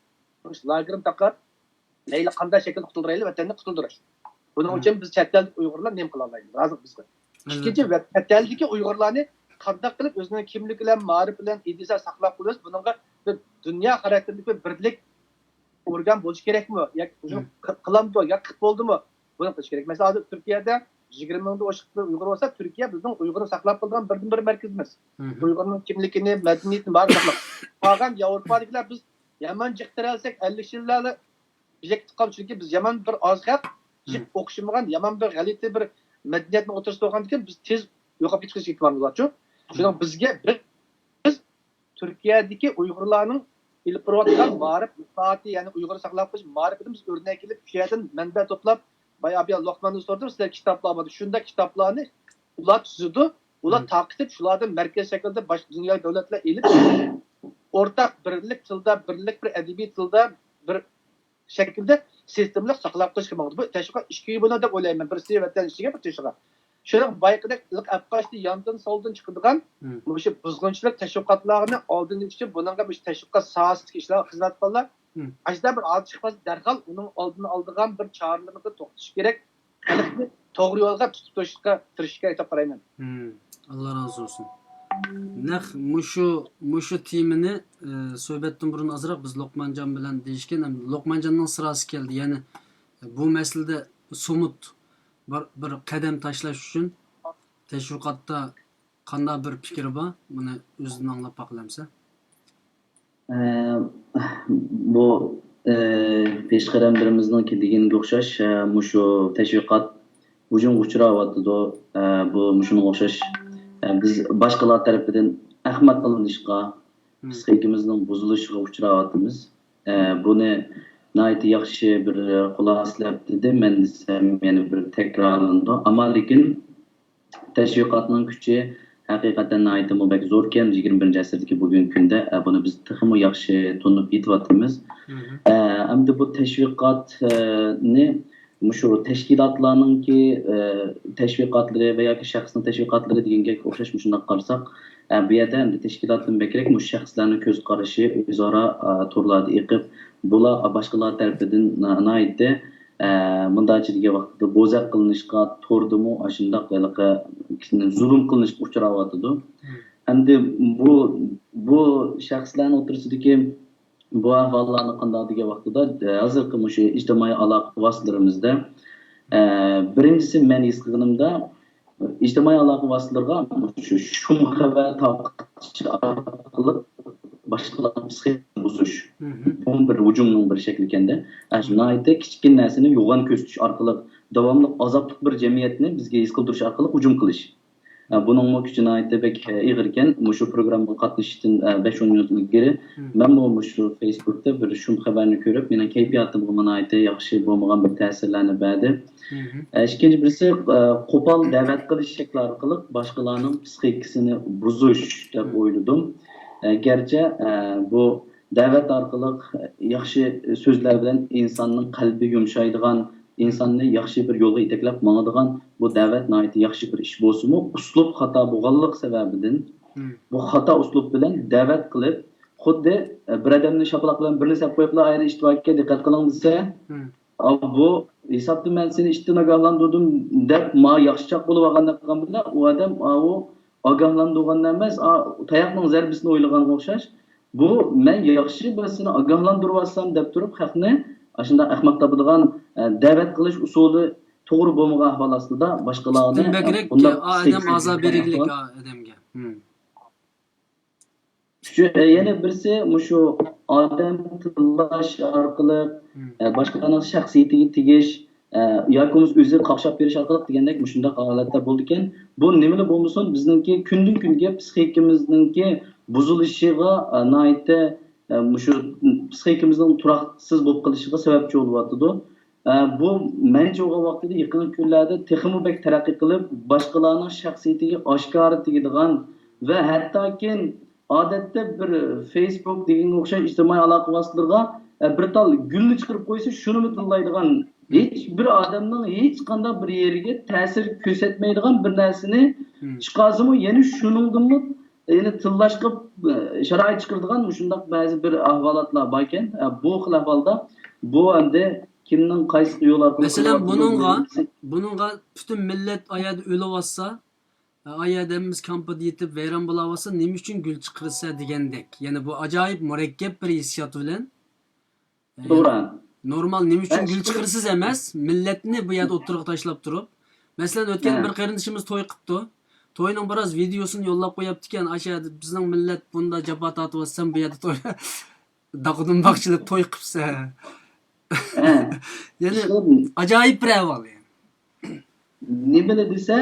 لاگېرنى تاقاپ، مەيلى قانداق شەكىلدە قۇتۇلدۇرايلى، ۋەتەننى قۇتۇلدۇرۇش. بۇنىڭ ئۈچۈن بىز چەت ئەلدىكى ئۇيغۇرلار نېمە قىلالايمىز؟ ھازىر بىزگە. ئىككىنچى، چەت ئەلدىكى ئۇيغۇرلارنى قانداق قىلىپ ئۆزىنىڭ كىملىكى بىلەن، مائارىپى بىلەن، ئىدىيىسى ساقلاپ قېلىش، بۇنىڭغا بىر دۇنيا خاراكتېرىدىكى بىر بىرلىك ئورگان بولۇشى كېرەكمۇ؟ ياكى قىلامدۇ؟ ياكى قىلىپ بولدىمۇ؟ بۇنى قىلىش كېرەك. مەسىلەن، ھازىر تۈركىيەدە يىگىرمە مىڭدىن ئوشۇق بىر ئۇيغۇر بولسا، تۈركىيە بىزنىڭ ئۇيغۇرنى ساقلاپ قالىدىغان بىردىنبىر مەركىزىمىز. ئۇيغۇرنىڭ كىملىكىنى، مەدەنىيىتىنى بارلىق ساقلاپ. قالغان ياۋروپادىكىلەر بىز يامان جىق تىرەلسەك، ئەللىك يىللاردا بىزگە كېتىپ قالدى. چۈنكى بىز يامان بىر ئاز خەق، جىق ئوخشىمىغان، يامان بىر غەلىتە بىر مەدەنىيەتنىڭ ئوتتۇرىسىدا بولغاندىكىن، بىز تېز يوقاپ كېتىش ئېھتىمالىمىز بارچۇ. شۇنىڭ بىزگە بىز تۈركىيەدىكى ئۇيغۇرلارنىڭ ئېلىپ بېرىۋاتقان مائارىپ ئىسلاھاتى، يەنى ئۇيغۇرنى ساقلاپ قېلىش مائارىپىدىن بىز ئۆرنەك ئېلىپ، شۇ يەردىن مەنبە توپلاپ، بايا بۇ لوقماندىن سورىدىم، سىلەر كىتابلار بار، شۇنداق كىتابلارنى ئۇلار تۈزىدۇ، ئۇلار تارقىتىپ، شۇلاردىن مەركەز شەكلىدە باشقا دۇنيا دۆلەتلەر ئېلىپ، ئورتاق بىرلىك تىلدا، بىرلىك بىر ئەدەبىي تىلدا، بىر شەكىلدە سىستېمىلىق ساقلاپ قېلىشقا ماڭىدۇ. بۇ تەشۋىقات ئىككىگە بۆلۈنىدۇ دەپ ئويلايمەن. بىرسى ۋەتەن ئىچىگە، بىر تېشىغا. شۇنىڭ بايىقىدەك لىق ئەپقاچتى ياندىن سولدىن چىقىدىغان مۇشۇ بۇزغۇنچىلىق تەشۋىقاتلارنى ئالدىنى ئېلىش ئۈچۈن بۇنىڭغا مۇشۇ تەشۋىقات ساھەسىدىكى ئىشلارغا خىزمەت قىلغانلار ئاشۇنداق بىر ھادىسە چىقماسا دەرھال ئۇنىڭ ئالدىنى ئالىدىغان بىر چارىلىرىمىزنى توختىتىش كېرەك. خەلقنى توغرا يولغا تۇتۇپ تۇرۇشقا تىرىشىش كېرەك دەپ قارايمەن. ئاللا رازى بولسۇن. نەق مۇشۇ مۇشۇ تېمىنى ئە، سۆھبەتتىن بۇرۇن ئازراق بىز لوقمانجان بىلەن دېيىشكەن، ئەمدى لوقمانجاننىڭ سىراسى كەلدى. يەنى بۇ مەسىلىدە سومۇت بىر، بىر قەدەم تاشلاش ئۈچۈن تەشۋىقاتتا قانداق بىر پىكرى بار؟ بۇنى ئۆزىدىن ئاڭلاپ باقىلامسە؟ ئە، بۇ ئە، پېشقەدەملىرىمىزنىڭكى دېگىنىگە ئوخشاش، ئە، مۇشۇ تەشۋىقات ھۇجۇمغا ئۇچراۋاتىدۇ. ئە، بۇ مۇشۇنىڭغا ئوخشاش، ئە، بىز باشقىلار تەرىپىدىن ئەخمەق قىلىنىشقا، پىسخىكىمىزنىڭ بۇزۇلۇشىغا ئۇچراۋاتىمىز. ئە، بۇنى ناھايىتى ياخشى بىر خۇلاسىلەپ دېدى. مەن دېسەم يەنە بىر تەكرارلىنىدۇ. ئەمما لېكىن تەشۋىقاتنىڭ كۈچى ھەقىقەتەن ناھايىتىمۇ بەك زوركەن، يىگىرمە بىرىنچى ئەسىردىكى بۈگۈنكى كۈندە. ئە، بۇنى بىز تېخىمۇ ياخشى تونۇپ يېتىۋاتىمىز. ئە، ئەمدى بۇ تەشۋىقاتنى مۇشۇ تەشكىلاتلارنىڭكى، ئە، تەشۋىقاتلىرى ۋە ياكى شەخسنىڭ تەشۋىقاتلىرى دېگەن گەپكە ئوخشاش مۇشۇنداق قارىساق، ئە، بۇ يەردە ئەمدى تەشكىلاتتىن بەكرەك مۇشۇ شەخسلەرنىڭ كۆز قارىشى ئۆزئارا، ئە، تورلاردا ئېقىپ، بۇلار باشقىلار تەرىپىدىن نا-، ناھايىتى ئە، مۇنداقچە دېگەن ۋاقىتتا بوزەك قىلىنىشقا توردىمۇ ئاشۇنداق ھېلىقى زۇلۇم قىلىنىشقا ئۇچراۋاتىدۇ. ئەمدى بۇ، بۇ شەخسلەرنىڭ ئوتتۇرىسىدىكى بۇ ئەھۋاللارنى قانداق دېگەن ۋاقتىدا، ئە، ھازىرقى مۇشۇ ئىجتىمائىي ئالاقە ۋاسىتىلىرىمىزدە، ئە، بىرىنچىسى مەن ھېس قىلغىنىمدا، ئىجتىمائىي ئالاقە ۋاسىتىلىرىغا شۇ شۇم خەۋەر تارقىتىش ئارقىلىق باشقىلارنىڭ پىسخىكىسىنى بۇزۇش. بۇمۇ بىر ھۇجۇمنىڭ بىر شەكلىكەندە. ئە، شۇ ناھايىتى كىچىككىنە نەرسىنى يوغان كۆرسىتىش ئارقىلىق داۋاملىق ئازابلىق بىر جەمئىيەتنى بىزگە ھېس قىلدۇرۇش ئارقىلىق ھۇجۇم قىلىش. ئە، بۇنىڭمۇ كۈچى ناھايىتى بەك، ئە، ئېغىركەن. مۇشۇ پروگراممىغا قاتنىشىشتىن، ئە، بەش ئون مىنۇت ئىلگىرى مەنمۇ مۇشۇ فېيسبۇكتا بىر شۇم خەۋەرنى كۆرۈپ، مېنىڭ كەيپىياتىمغىمۇ ناھايىتى ياخشى بولمىغان بىر تەسىرلەرنى بەردى. ئە، ئىككىنچى بىرسى، ئە، قوپال دەۋەت قىلىش شەكلى ئارقىلىق باشقىلارنىڭ پىسخىكىسىنى بۇزۇش دەپ ئويلىدىم. ئە، گەرچە، ئە، بۇ دەۋەت ئارقىلىق ياخشى سۆزلەر بىلەن ئىنساننىڭ قەلبى يۇمشايدىغان، ئىنساننى ياخشى بىر يولغا يېتەكلەپ ماڭىدىغان بۇ دەۋەت ناھايىتى ياخشى بىر ئىش بولسىمۇ، ئۇسلۇب خاتا بولغانلىق سەۋەبىدىن، بۇ خاتا ئۇسلۇب بىلەن دەۋەت قىلىپ، خۇددى، ئە، بىر ئادەمنى شاپىلاق بىلەن بىرنى سەپ قويۇپلا، ئايرى ئىشتىۋاككە دىققەت قىلىڭ دېسە، ئا، بۇ ھېسابتا مەن سېنى ئىتتىن ئاگاھلاندۇردۇم دەپ، ما ياخشىچاق بولۇپ ئالغاندەك قىلغان بىلەن، ئۇ ئادەم، ئا، ئۇ ئاگاھلاندۇرغان ئەمەس، ئا، تاياقنىڭ زەربىسىنى ئويلىغانغا ئوخشاش. بۇ مەن ياخشى بىر سېنى ئاگاھلاندۇرۇۋاتسام دەپ تۇرۇپ، خەقنى ئاشۇنداق ئەخمەق تاپىدىغان، ئە، دەۋەت قىلىش ئۇسۇلى توغرا بولمىغان ئەھۋال ئاستىدا باشقىلارنى، بۇنداق پىسخىكىسىنى ئادەمگە. شۇ، ئە، يەنە بىرسى مۇشۇ ئادەم تىللاش ئارقىلىق، ئە، باشقىلارنىڭ شەخسىيىتىگە تېگىش، ئە، ياكى بولمىسا ئۆزىگە قاقشاپ بېرىش ئارقىلىق دېگەندەك مۇشۇنداق ھالەتلەر بولىدىكەن. بۇ نېمىلا بولمىسۇن، بىزنىڭكى كۈندىن كۈنگە پىسخىكىمىزنىڭكى بۇزۇلۇشىغا، ئە، ناھايىتى، ئە، مۇشۇ پىسخىكىمىزنىڭ تۇراقسىز بولۇپ قېلىشىغا سەۋەبچى بولۇۋاتىدۇ. ئە، بۇ مەنچە بولغان ۋاقتىدا يېقىنقى كۈنلەردە تېخىمۇ بەك تەرەققىي قىلىپ، باشقىلارنىڭ شەخسىيىتىگە ئاشكارا تېگىدىغان ۋە ھەتتاكى ئادەتتە بىر فېيسبۇك دېگەنگە ئوخشاش ئىجتىمائىي ئالاقە ۋاسىتىلىرىغا، ئە، بىر تال گۈلنى چىقىرىپ قويسا، شۇنىمۇ تىللايدىغان، ھېچ بىر ئادەمنىڭ ھېچ قانداق بىر يېرىگە تەسىر كۆرسەتمەيدىغان بىر نەرسىنى چىقارسىمۇ، يەنە شۇنىڭدىنمۇ يەنە تىللاشقا، ئە، شارائىت چىقىرىدىغان مۇشۇنداق بەزى بىر ئەھۋالاتلار باركەن. ئە، بۇ خىل ئەھۋالدا بۇ ئەمدى كىمنىڭ قايسى يول ئارقىلىق مەسىلەن، قىلىۋاتقىنى بۇنىڭغا، بىلمىسەك. بۇنىڭغا پۈتۈن مىللەت ئايەدە ئۆلۈۋاتسا، ئايەدە ھەممىمىز كامپىدا يېتىپ ۋەيران بولاۋاتسا، نېمە ئۈچۈن گۈل چىقىرىسە دېگەندەك. يەنە بۇ ئاجايىپ مۇرەككەپ بىر ھېسسىيات بىلەن، ئە، توغرا. نورمال نېمە ئۈچۈن ھە، گۈل شۇ چىقىرىسىز ئەمەس، مىللەتنى بۇ يەردە ئوتتۇرىغا تاشلاپ تۇرۇپ. مەسىلەن، ئۆتكەن ھە. بىر قېرىندىشىمىز توي قىپتۇ. توينىڭ بىراز ۋىدېيوسىنى يوللاپ قويۇپتىكەن، ئاشۇ يەردە بىزنىڭ مىللەت بۇنداق جاپا تارتىۋاتسا، سەن بۇ يەردە توي داقىدىن باقچىلىپ توي قىپسەن. ھە. يەنى ئىشقىلىپ ئاجايىپ بىر ئەھۋال. نېمىلا دېسە،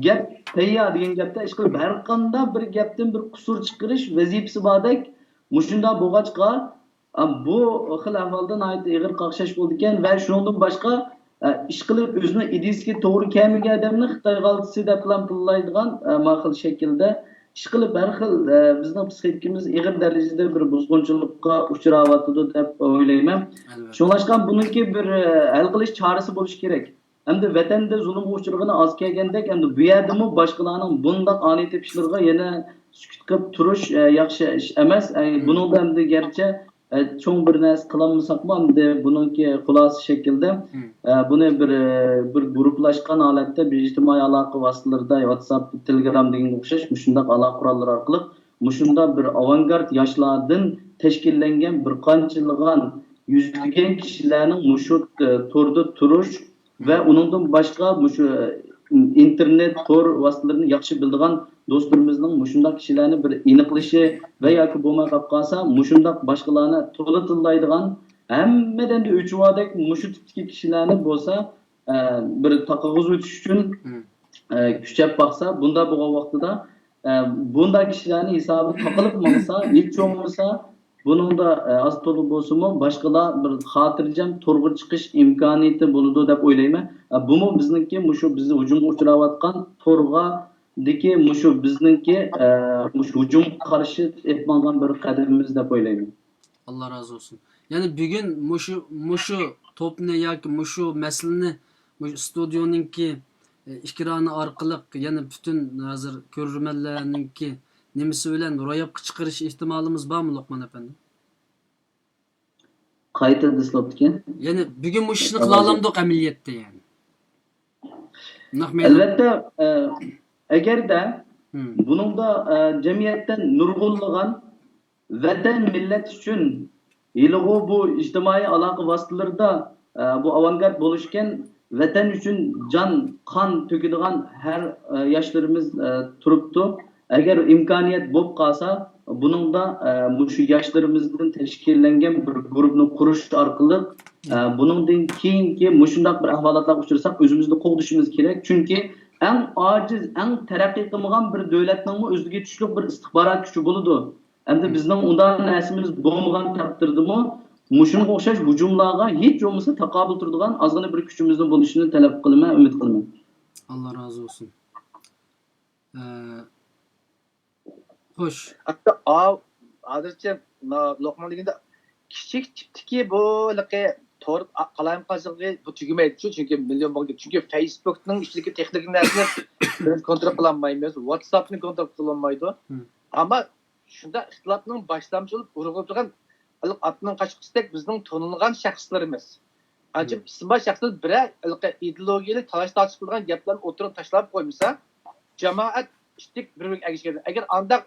گەپ تەييار دېگەن گەپتە، ئىشقىلىپ ھەر قانداق بىر گەپتىن بىر قۇسۇر چىقىرىش ۋەزىپىسى باردەك، مۇشۇنداق بولغاچقا، ئا، بۇ خىل ئەھۋالدا ناھايىتى ئېغىر قاقشاش بولىدىكەن ۋە شۇنىڭدىن باشقا، ئە، ئىشقىلىپ ئۆزىنىڭ ئىدىيىسىگە توغرا كەلمىگەن ئادەمنى خىتاي غالتىسى دەپلا تىللايدىغان، ئە، ما خىل شەكىلدە ئىشقىلىپ، ھەر خىل، ئە، بىزنىڭ پسىخىكىمىز ئېغىر دەرىجىدە بىر بۇزغۇنچىلىققا ئۇچراۋاتىدۇ دەپ ئويلايمەن. ئەلۋەتتە. شۇڭلاشقا بۇنىڭكى بىر، ئە، ھەل قىلىش چارىسى بولۇشى كېرەك. ئەمدى ۋەتەندە زۇلۇمغا ئۇچرىغىنى ئاز كەلگەندەك، ئەمدى بۇ يەردىمۇ باشقىلارنىڭ بۇنداق ئانىي تېپىشلىرىغا يەنە سۈكۈت قىلىپ تۇرۇش، ئە، ياخشى ئىش ئەمەس. ئە، بۇنىڭدا ئەمدى گەرچە ئە، چوڭ بىر نەرسە قىلالمىساقمۇ، ئەمدى بۇنىڭكى خۇلاسە شەكلىدە، ئە، بۇنى بىر، بىر گۇرۇپپىلاشقان ھالەتتە، بىر ئىجتىمائىي ئالاقە ۋاسىتىلىرىدا، ۋاتساپ، تېلېگرام دېگەنگە ئوخشاش مۇشۇنداق ئالاقە قوراللىرى ئارقىلىق مۇشۇنداق بىر ئاۋانگارت ياشلاردىن تەشكىللەنگەن بىر قانچىلىغان يۈزلىگەن كىشىلەرنىڭ مۇشۇ، ئە، توردا تۇرۇش ۋە ئۇنىڭدىن باشقا مۇشۇ ئىنتېرنېت تور ۋاسىتىلىرىنى ياخشى بىلىدىغان دوستلىرىمىزنىڭ مۇشۇنداق كىشىلەرنى بىر ئېنىقلىشى ۋە ياكى بولماي قاپ قالسا، مۇشۇنداق باشقىلارنى تولا تىللايدىغان، ھەممىدىن ئۆچۈۋاردەك مۇشۇ تىپتىكى كىشىلەرنى بولسا، ئە، بىر تاقىغۇزۇۋېتىش ئۈچۈن، ئە، كۈچەپ باقسا، بۇنداق بولغان ۋاقتىدا، ئە، بۇنداق كىشىلەرنى ھېسابىدا تاقىلىپ ماڭسا، ھېچ بولمىسا، بۇنىڭدا، ئە، ئاز تولا بولسىمۇ، باشقىلار بىر خاتىرجەم تورغا چىقىش ئىمكانىيىتى بولىدۇ دەپ ئويلايمەن. ئە، بۇمۇ بىزنىڭكى مۇشۇ بىز ھۇجۇمغا ئۇچراۋاتقان تورغادىكى مۇشۇ بىزنىڭكى، ئە، مۇشۇ ھۇجۇمغا قارشى ئېلىپ ماڭغان بىر قەدىمىمىز دەپ ئويلايمەن. ئاللا رازى بولسۇن. يەنى بۈگۈن مۇشۇ، مۇشۇ توپنى ياكى مۇشۇ مەسىلىنى مۇشۇ ستۇدىيونىڭكى، ئە، ئېكرانى ئارقىلىق يەنە پۈتۈن ھازىر كۆرۈرمەنلەرنىڭكى نېمىسى بىلەن روياپقا چىقىرىش ئېھتىمالىمىز بارمۇ، لوقمان ئەپەندى؟ قايتا دېسىلىپتىكەن. يەنى بۈگۈن مۇشۇ ئىشنى قىلالامدۇق ئەمەلىيەتتە، يەنى؟ نەق مەيدان. ئەلۋەتتە، ئە، ئەگەردە بۇنىڭدا، ئە، جەمئىيەتتە نۇرغۇنلىغان ۋەتەن، مىللەت ئۈچۈن ھېلىغۇ بۇ ئىجتىمائىي ئالاقە ۋاسىتىلىرىدا، ئە، بۇ ئاۋانگارت بولۇشكەن، ۋەتەن ئۈچۈن جان، قان تۆكىدىغان ھەر، ئە، ياشلىرىمىز، ئە، تۇرۇپتۇ. ئەگەر ئىمكانىيەت بولۇپ قالسا، بۇنىڭدا، ئە، مۇشۇ ياشلىرىمىزدىن تەشكىللەنگەن بىر گۇرۇپنى قۇرۇش ئارقىلىق، ئە، بۇنىڭدىن كېيىنكى مۇشۇنداق بىر ئەھۋالاتلارغا ئۇچرىساق، ئۆزىمىزنى قوغدىشىمىز كېرەك. چۈنكى ئەڭ ئاجىز، ئەڭ تەرەققىي قىلمىغان بىر دۆلەتنىڭمۇ ئۆزىگە تۈشلۈك بىر ئىستىخبارات كۈچى بولىدۇ. ئەمدى بىزنىڭ ئۇنداق نەرسىمىز بولمىغان تەقدىردىمۇ، مۇشۇنىڭغا ئوخشاش ھۇجۇملارغا ھېچ بولمىسا تاقابىل تۇرىدىغان ئازغىنە بىر كۈچىمىزنىڭ بولۇشىنى تەلەپ قىلىمەن، ئۈمىد قىلىمەن. ئاللا رازى بولسۇن. ئە، خوش. ھەتتا ئاۋ-، ھازىرچە، ما-، لوقمان دېگەندە، كىچىك تىپتىكى بۇ ھېلىقى تور ئا-، قالايمىقانچىلىقى بۇ تۈگىمەيدۇ، چۈنكى مىليون بولغان، چۈنكى فېيسبۇكنىڭ ئىچىدىكى تېخنىكىلىق نەرسىنى بىز كونترول قىلالمايمىز، ۋاتساپنى كونترول قىلالمايدۇ. ئەمما شۇنداق ئىختىلاپنىڭ باشلامچى بولۇپ ئۇرغۇپ تۇرغان ھېلىقى ئاتنىڭ قاچقۇسىدەك بىزنىڭ تونۇلغان شەخسلىرىمىز، ئانچە ئىسىم بار شەخسلەر بىرەر ھېلىقى ئىدېئولوگىيەلىك تالاش-تارتىش قىلىدىغان گەپلەرنى ئوتتۇرىغا تاشلاپ قويمىسا، جامائەت ئىتتىك بىر-بىرىگە ئەگىشىپ كېتىدۇ. ئەگەر ئانداق،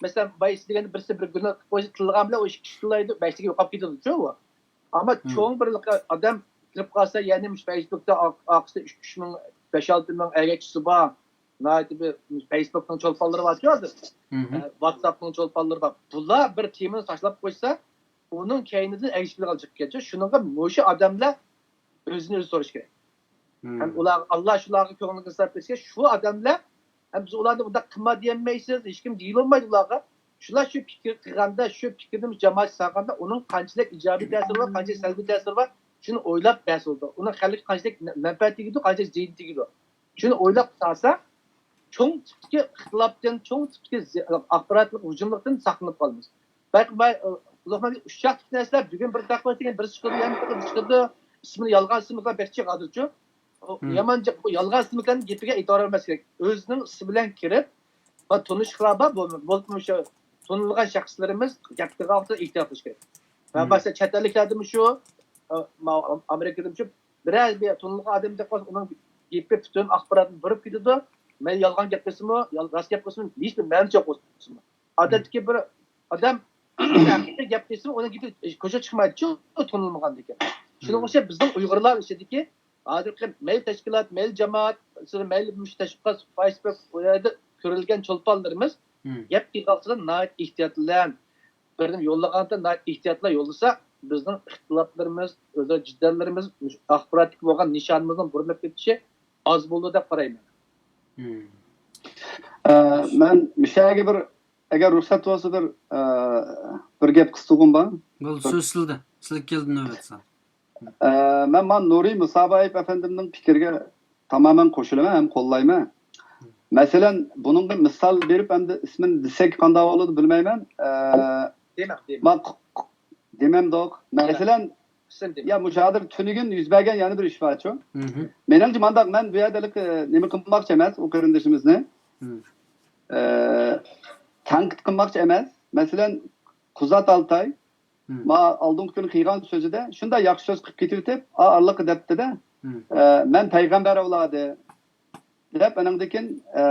مەسىلەن، بايا سىز دېگەندە بىرسى بىر گۇناھ قىلىپ قويسا، تىللىغان بىلەن ئۇ ئىككى كىشى تىللايدۇ، بەشتىكى يوقاپ كېتىدۇچۇ ئۇ. ئەمما چوڭ بىر ھېلىقى ئادەم كىرىپ قالسا، يەنى مۇشۇ فېيسبۇكتا ئار-، ئارقىسىدا ئۈچ، ئۈچ مىڭ، بەش-ئالتە مىڭ ئەگەچىسى بار. ناھايىتى بىر فېيسبۇكنىڭ چولپانلىرى بارچۇ ھازىر. ئە، ۋاتساپنىڭ چولپانلىرى بار. بۇلار بىر تېمىنى تاشلاپ قويسا، ئۇنىڭ كەينىدىن ئەگىشىپ كېلىدىغان چىقىپ كېتىدۇ. شۇنىڭغا مۇشۇ ئادەملەر ئۆزىنى ئۆزى سوراش كېرەك. ھەم ئۇلارغا، ئاللا شۇلارغا كۆڭلىنى ئىنساپ بەرسە، شۇ ئادەملەر ھەم بىز ئۇلارنى ئۇنداق قىلما دېيەلمەيسىز، ھېچكىم دېيىلمايدۇ ئۇلارغا. شۇلار شۇ پىكىر قىلغاندا، شۇ پىكىرنى جامائەت سالغاندا، ئۇنىڭ قانچىلىك ئىجابىي تەسىرى بار، قانچىلىك سەلبىي تەسىرى بار، شۇنى ئويلاپ بەرسە بولىدۇ. ئۇنىڭ خەلققە قانچىلىك مەنپەئەت تېگىدۇ، قانچىلىك زىيىنى تېگىدۇ. شۇنى ئويلاپ سالسا، چوڭ تىپتىكى ئىختىلاپتىن، چوڭ تىپتىكى زى-، ئاخباراتلىق ھۇجۇملۇقتىن ساقلىنىپ قالىمىز. بايقا-، باي-، لوقمان، ئۇششاقتىكى نەرسىلەر بۈگۈن بىر تاقىۋەتسە، كېيىن بىرسى چىقىدۇ، يەنە بىرى چىقىدۇ. ئىسمىنى يالغان ئىسىملار بەك جىق ھازىرچۇ. يامان جىق، بۇ يالغان ئىسىملارنىڭ گېپىگە ئېتىبار بەرمەس كېرەك. ئۆزىنىڭ ئىسمى بىلەن كىرىپ، ۋە تونۇشلار بار، بولۇپمۇ شۇ تونۇلغان شەخسلىرىمىز گەپ قىلغان ۋاقىتتا ئېھتىيات قىلىش كېرەك. ۋە مەسىلەن، چەت ئەللىكلەردىمۇ شۇ، ئامېرىكىدىمۇ شۇ، بىرەر بىر تونۇلغان ئادەم دەپ قالسا، ئۇنىڭ گېپى پۈتۈن ئاخباراتنى بۇرۇپ كېتىدۇ. مەن يالغان گەپ قىلسىمۇ، راست گەپ قىلسىمۇ، ھېچبىر مەنىسى يوق بولسىمۇ. ئادەتتىكى بىر ئادەم ھەقىقىي گەپ قىلسىمۇ، ئۇنىڭ گېپى كوچىغا چىقمايدۇ، تونۇلمىغاندىكىن. شۇنىڭغا ئوخشاپ بىزنىڭ ئۇيغۇرلار ئىچىدىكى ھازىرقى مەيلى تەشكىلات، مەيلى جامائەت، مەيلى مۇشۇ تەشۋىقات، فېيسبۇك، ئۇ يەردە كۆرۈلگەن چولپانلىرىمىز گەپ قىلغان ۋاقتىدا ناھايىتى ئېھتىيات بىلەن، بىرنى يوللىغاندا ناھايىتى ئېھتىيات بىلەن يوللىسا، بىزنىڭ ئىختىلاپلىرىمىز، ئۆزئارا جېدەللىرىمىز، مۇشۇ ئاخباراتتىكى بولغان نىشانىمىزنىڭ بۇرۇلۇپ كېتىشى ئاز بولىدۇ دەپ قارايمەن. ئە، مەن مۇشۇ يەرگە بىر، ئەگەر رۇخسەت بولسا، بىر، ئە، بىر گەپ قىستۇرغۇم بار. بولدى، سۆز سىلدە. سىلگە كەلدى نۆۋەت، ساڭا. ئە، مەن مانا نۇرى مۇسابايېف ئەپەندىمنىڭ پىكرىگە تامامەن قوشۇلىمەن ھەم قوللايمەن. مەسىلەن، بۇنىڭغا مىسال بېرىپ، ئەمدى ئىسمىنى دېسەك قانداق بولىدۇ بىلمەيمەن. ئە، دېمەڭ، دېمەڭ. ما-، ق-، ق-، دېمەمدۇق. مەسىلەن، يا، مۇشۇ ھازىر تۈنۈگۈن يۈز بەرگەن يەنە بىر ئىش بارچۇ. مېنىڭچە مانداق، مەن بۇ يەردە ھېلىقى نېمە قىلماقچى ئەمەس، ئۇ قېرىندىشىمىزنى. ئە، تەنقىد قىلماقچى ئەمەس. مەسىلەن، قۇزات ئالتاي، ما ئالدىنقى كۈنى قىلغان سۆزىدە شۇنداق ياخشى سۆز قىلىپ كېتىۋېتىپ، ئا، ئارىلىققا دەپتىدە، ئە، مەن پەيغەمبەر ئەۋلادى دەپ، ئانىڭدىن كېيىن، ئە،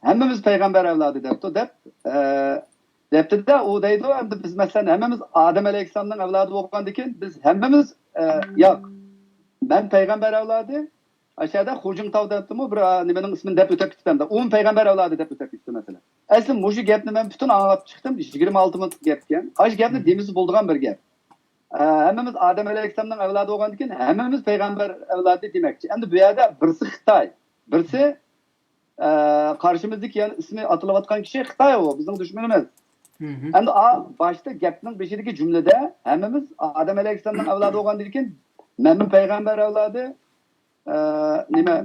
ھەممىمىز پەيغەمبەر ئەۋلادى دەپتۇ، دەپ، ئە، دەپتىدە، ئۇ دەيدۇ، ئەمدى بىز، مەسىلەن، ھەممىمىز ئادەم ئەلەيھىسسالامنىڭ ئەۋلادى بولغاندىن كېيىن، بىز ھەممىمىز، ئە، ياق، مەن پەيغەمبەر ئەۋلادى، ئاشۇ يەردە خۇجىڭتاۋ دەپتىمۇ، بىر، ئا، نېمىنىڭ ئىسمىنى دەپ ئۆتۈپ كېتىپتۇ، ئۇمۇ پەيغەمبەر ئەۋلادى دەپ ئۆتۈپ كېتىپتۇ، مەسىلەن. ئەسلى مۇشۇ گەپنى مەن پۈتۈن ئاڭلاپ چىقتىم، يىگىرمە ئالتە مىنۇتلۇق گەپكەن. ئاشۇ گەپنى دېمىسە بولىدىغان بىر گەپ. ئە، ھەممىمىز ئادەم ئەلەيھىسسالامنىڭ ئەۋلادى بولغاندىكىن، ھەممىمىز پەيغەمبەر ئەۋلادى دېمەكچى. ئەمدى بۇ يەردە بىرسى خىتاي، بىرسى، ئە، قارشىمىزدىكى، يەنى ئىسمى ئاتىلىۋاتقان كىشى خىتاي، ئۇ بىزنىڭ دۈشمىنىمىز. ئەمدى ئا، باشتا گەپنىڭ بېشىدىكى جۈملىدە ھەممىمىز ئادەم ئەلەيھىسسالامنىڭ ئەۋلادى بولغاندىكىن، مەنمۇ پەيغەمبەر ئەۋلادى، ئە، نېمە،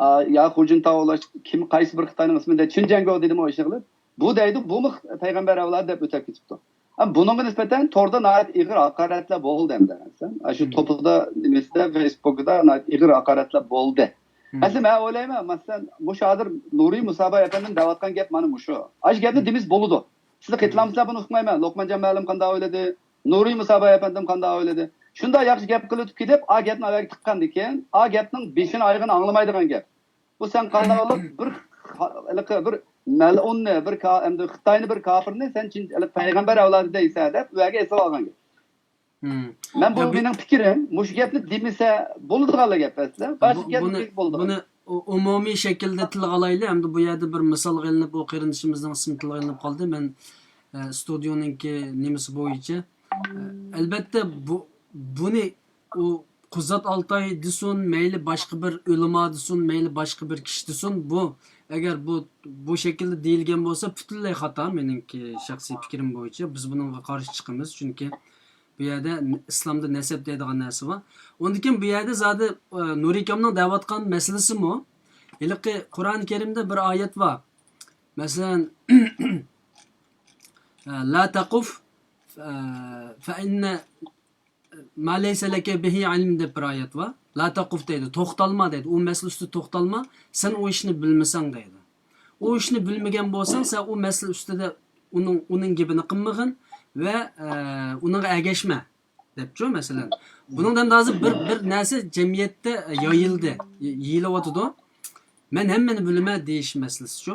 ئا، يا خۇجىنتاۋ، كىم، قايسى بىر خىتاينىڭ ئىسمىنى دە، چىن جيەنگو دېدىمۇ ئىشقىلىپ. بۇ دەيدۇ، بۇمۇ پەيغەمبەر ئەۋلادى دەپ ئۆتۈپ كېتىپتۇ. ھە، بۇنىڭغا نىسبەتەن توردا ناھايىتى ئېغىر ھاقارەتلەر بولدى ئەمدى. ئاشۇ توپىدا، نېمىسىدە، فېيسبۇكىدا ناھايىتى ئېغىر ھاقارەتلەر بولدى. ئەسلى مەن ئويلايمەن، مەسىلەن، مۇشۇ ھازىر نۇرى مۇسابا ئەپەندىم دەۋاتقان گەپ مانا مۇشۇ. ئاشۇ گەپنى دېمىسە بولىدۇ. سىلەر قېتىلامسىلەر بۇنى ئۇقمايمەن. لوقمانجان مەلۇم قانداق ئويلىدى؟ نۇرى مۇسابا ئەپەندىم قانداق ئويلىدى؟ شۇنداق ياخشى گەپ قىلىۋېتىپ كېتىپ، ئا گەپنى ئاياغىغا تىققاندىكىن، ئا گەپنىڭ بېشىنى ئايىغىنى ئاڭلىمايدىغان گەپ. بۇ سەن قانداق قىلىپ بىر، ھېلىقى بىر مەلئۇننى، بىر كا-، ئەمدى خىتاينى، بىر كاپىرنى سەن چىن-، پەيغەمبەر ئەۋلادى دەيسەن دەپ، ئۇ يەرگە ئېسىۋالغان گەپ. مەن بۇ، مېنىڭ پىكرىم، مۇشۇ گەپنى دېمىسە بولىدىغانلا گەپ ئەسلى. باشقا گەپنى بۇنى، بۇنى ئومۇمىي شەكىلدە تىلغا ئالايلى. ئەمدى بۇ يەردە بىر مىسالغا ئېلىنىپ، ئۇ قېرىندىشىمىزنىڭ ئىسمى تىلغا ئېلىنىپ قالدى. مەن، ئە، ستۇدىيونىڭكى نېمىسى بويىچە، ئە، ئەلبەتتە، بۇ، بۇنى ئۇ قۇزات ئالتاي دېسۇن، مەيلى باشقا بىر ئۆلىما دېسۇن، مەيلى باشقا بىر كىشى دېسۇن، بۇ، ئەگەر بۇ، بۇ شەكىلدە دېيىلگەن بولسا، پۈتۈنلەي خاتا، مېنىڭكى شەخسىي پىكرىم بويىچە. بىز بۇنىڭغا قارشى چىقىمىز، چۈنكى بۇ يەردە ئىسلامدا نەسەب دەيدىغان نەرسە بار. ئۇندىن كېيىن بۇ يەردە زادى، ئە، نۇرى ئاكامنىڭ دەۋاتقان مەسىلىسىمۇ، ھېلىقى قۇرئان كەرىمدە بىر ئايەت بار. مەسىلەن، ئە، لا تەقۇف، ئە، فەئىننە ما لەيسە لەكە بىھى ئىلم دەپ بىر ئايەت بار. لا تەقۇف دەيدۇ، توختالما دەيدۇ. ئۇ مەسىلە ئۈستىدە توختالما، سەن ئۇ ئىشنى بىلمىسەڭ دەيدۇ. ئۇ ئىشنى بىلمىگەن بولساڭ، سەن ئۇ مەسىلە ئۈستىدە ئۇنىڭ، ئۇنىڭ گېپىنى قىلمىغىن ۋە، ئە، ئۇنىڭغا ئەگەشمە دەپچۇ، مەسىلەن. بۇنىڭدىن ھازىر بىر، بىر نەرسە جەمئىيەتتە يايىلدى، يېيىلىۋاتىدۇ. مەن ھەممىنى بىلىمەن دېيىش مەسىلىسىچۇ.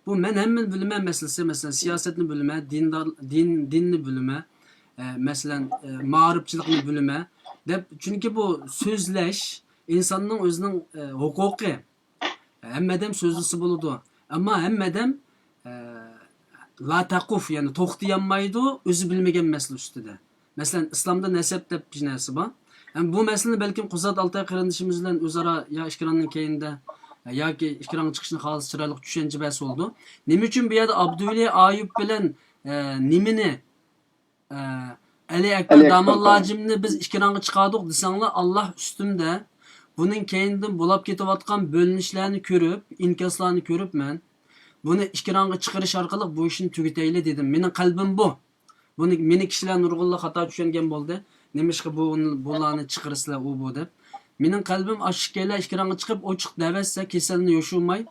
بۇ مەن ھەممىنى بىلىمەن مەسىلىسى، مەسىلەن، سىياسەتنى بىلىمەن، دىندار، دىن، دىننى بىلىمەن، ئە، مەسىلەن، ئە، مائارىپچىلىقنى بىلىمەن دەپ، چۈنكى بۇ سۆزلەش ئىنساننىڭ ئۆزىنىڭ، ئە، ھوقۇقى. ھەممە ئادەم سۆزلىسە بولىدۇ. ئەمما ھەممە ئادەم، ئە، لا تەقۇف، يەنى توختىيالمايدۇ، ئۆزى بىلمىگەن مەسىلە ئۈستىدە. مەسىلەن، ئىسلامدا نەسەب دەپ بىر نەرسە بار. ئەمما بۇ مەسىلىنى بەلكىم قۇزات ئالتاي قېرىندىشىمىز بىلەن ئۆزئارا يا ئىككىراننىڭ كەينىدە، ياكى ئىككىراننىڭ چىقىشىنى خالىسا چىرايلىق چۈشەنچە بەرسە بولىدۇ. نېمە ئۈچۈن بۇ يەردە ئابدۇۋەلى ئايۇپ بىلەن، ئە، نېمىنى، ئە، ئەلى ئەكبەر داموللاجىمنى بىز ئېكرانغا چىقاردۇق دېسەڭلار، ئاللا ئۈستۈمدە. بۇنىڭ كەينىدىن بولاپ كېتىۋاتقان بۆلۈنۈشلەرنى كۆرۈپ، ئىنكاسلارنى كۆرۈپ مەن بۇنى ئېكرانغا چىقىرىش ئارقىلىق بۇ ئىشنى تۈگىتەيلى دېدىم. مېنىڭ قەلبىم بۇ. بۇنى، مېنى كىشىلەر نۇرغۇنلار خاتا چۈشەنگەن بولدى. نېمىشقا بۇ، بۇلارنى چىقىرىسىلەر ئۇ بۇ دەپ. مېنىڭ قەلبىم ئاشۇ ئىككىيلەن ئېكرانغا چىقىپ ئوچۇق دەۋەتسە، كېسەلنى يوشۇرماي،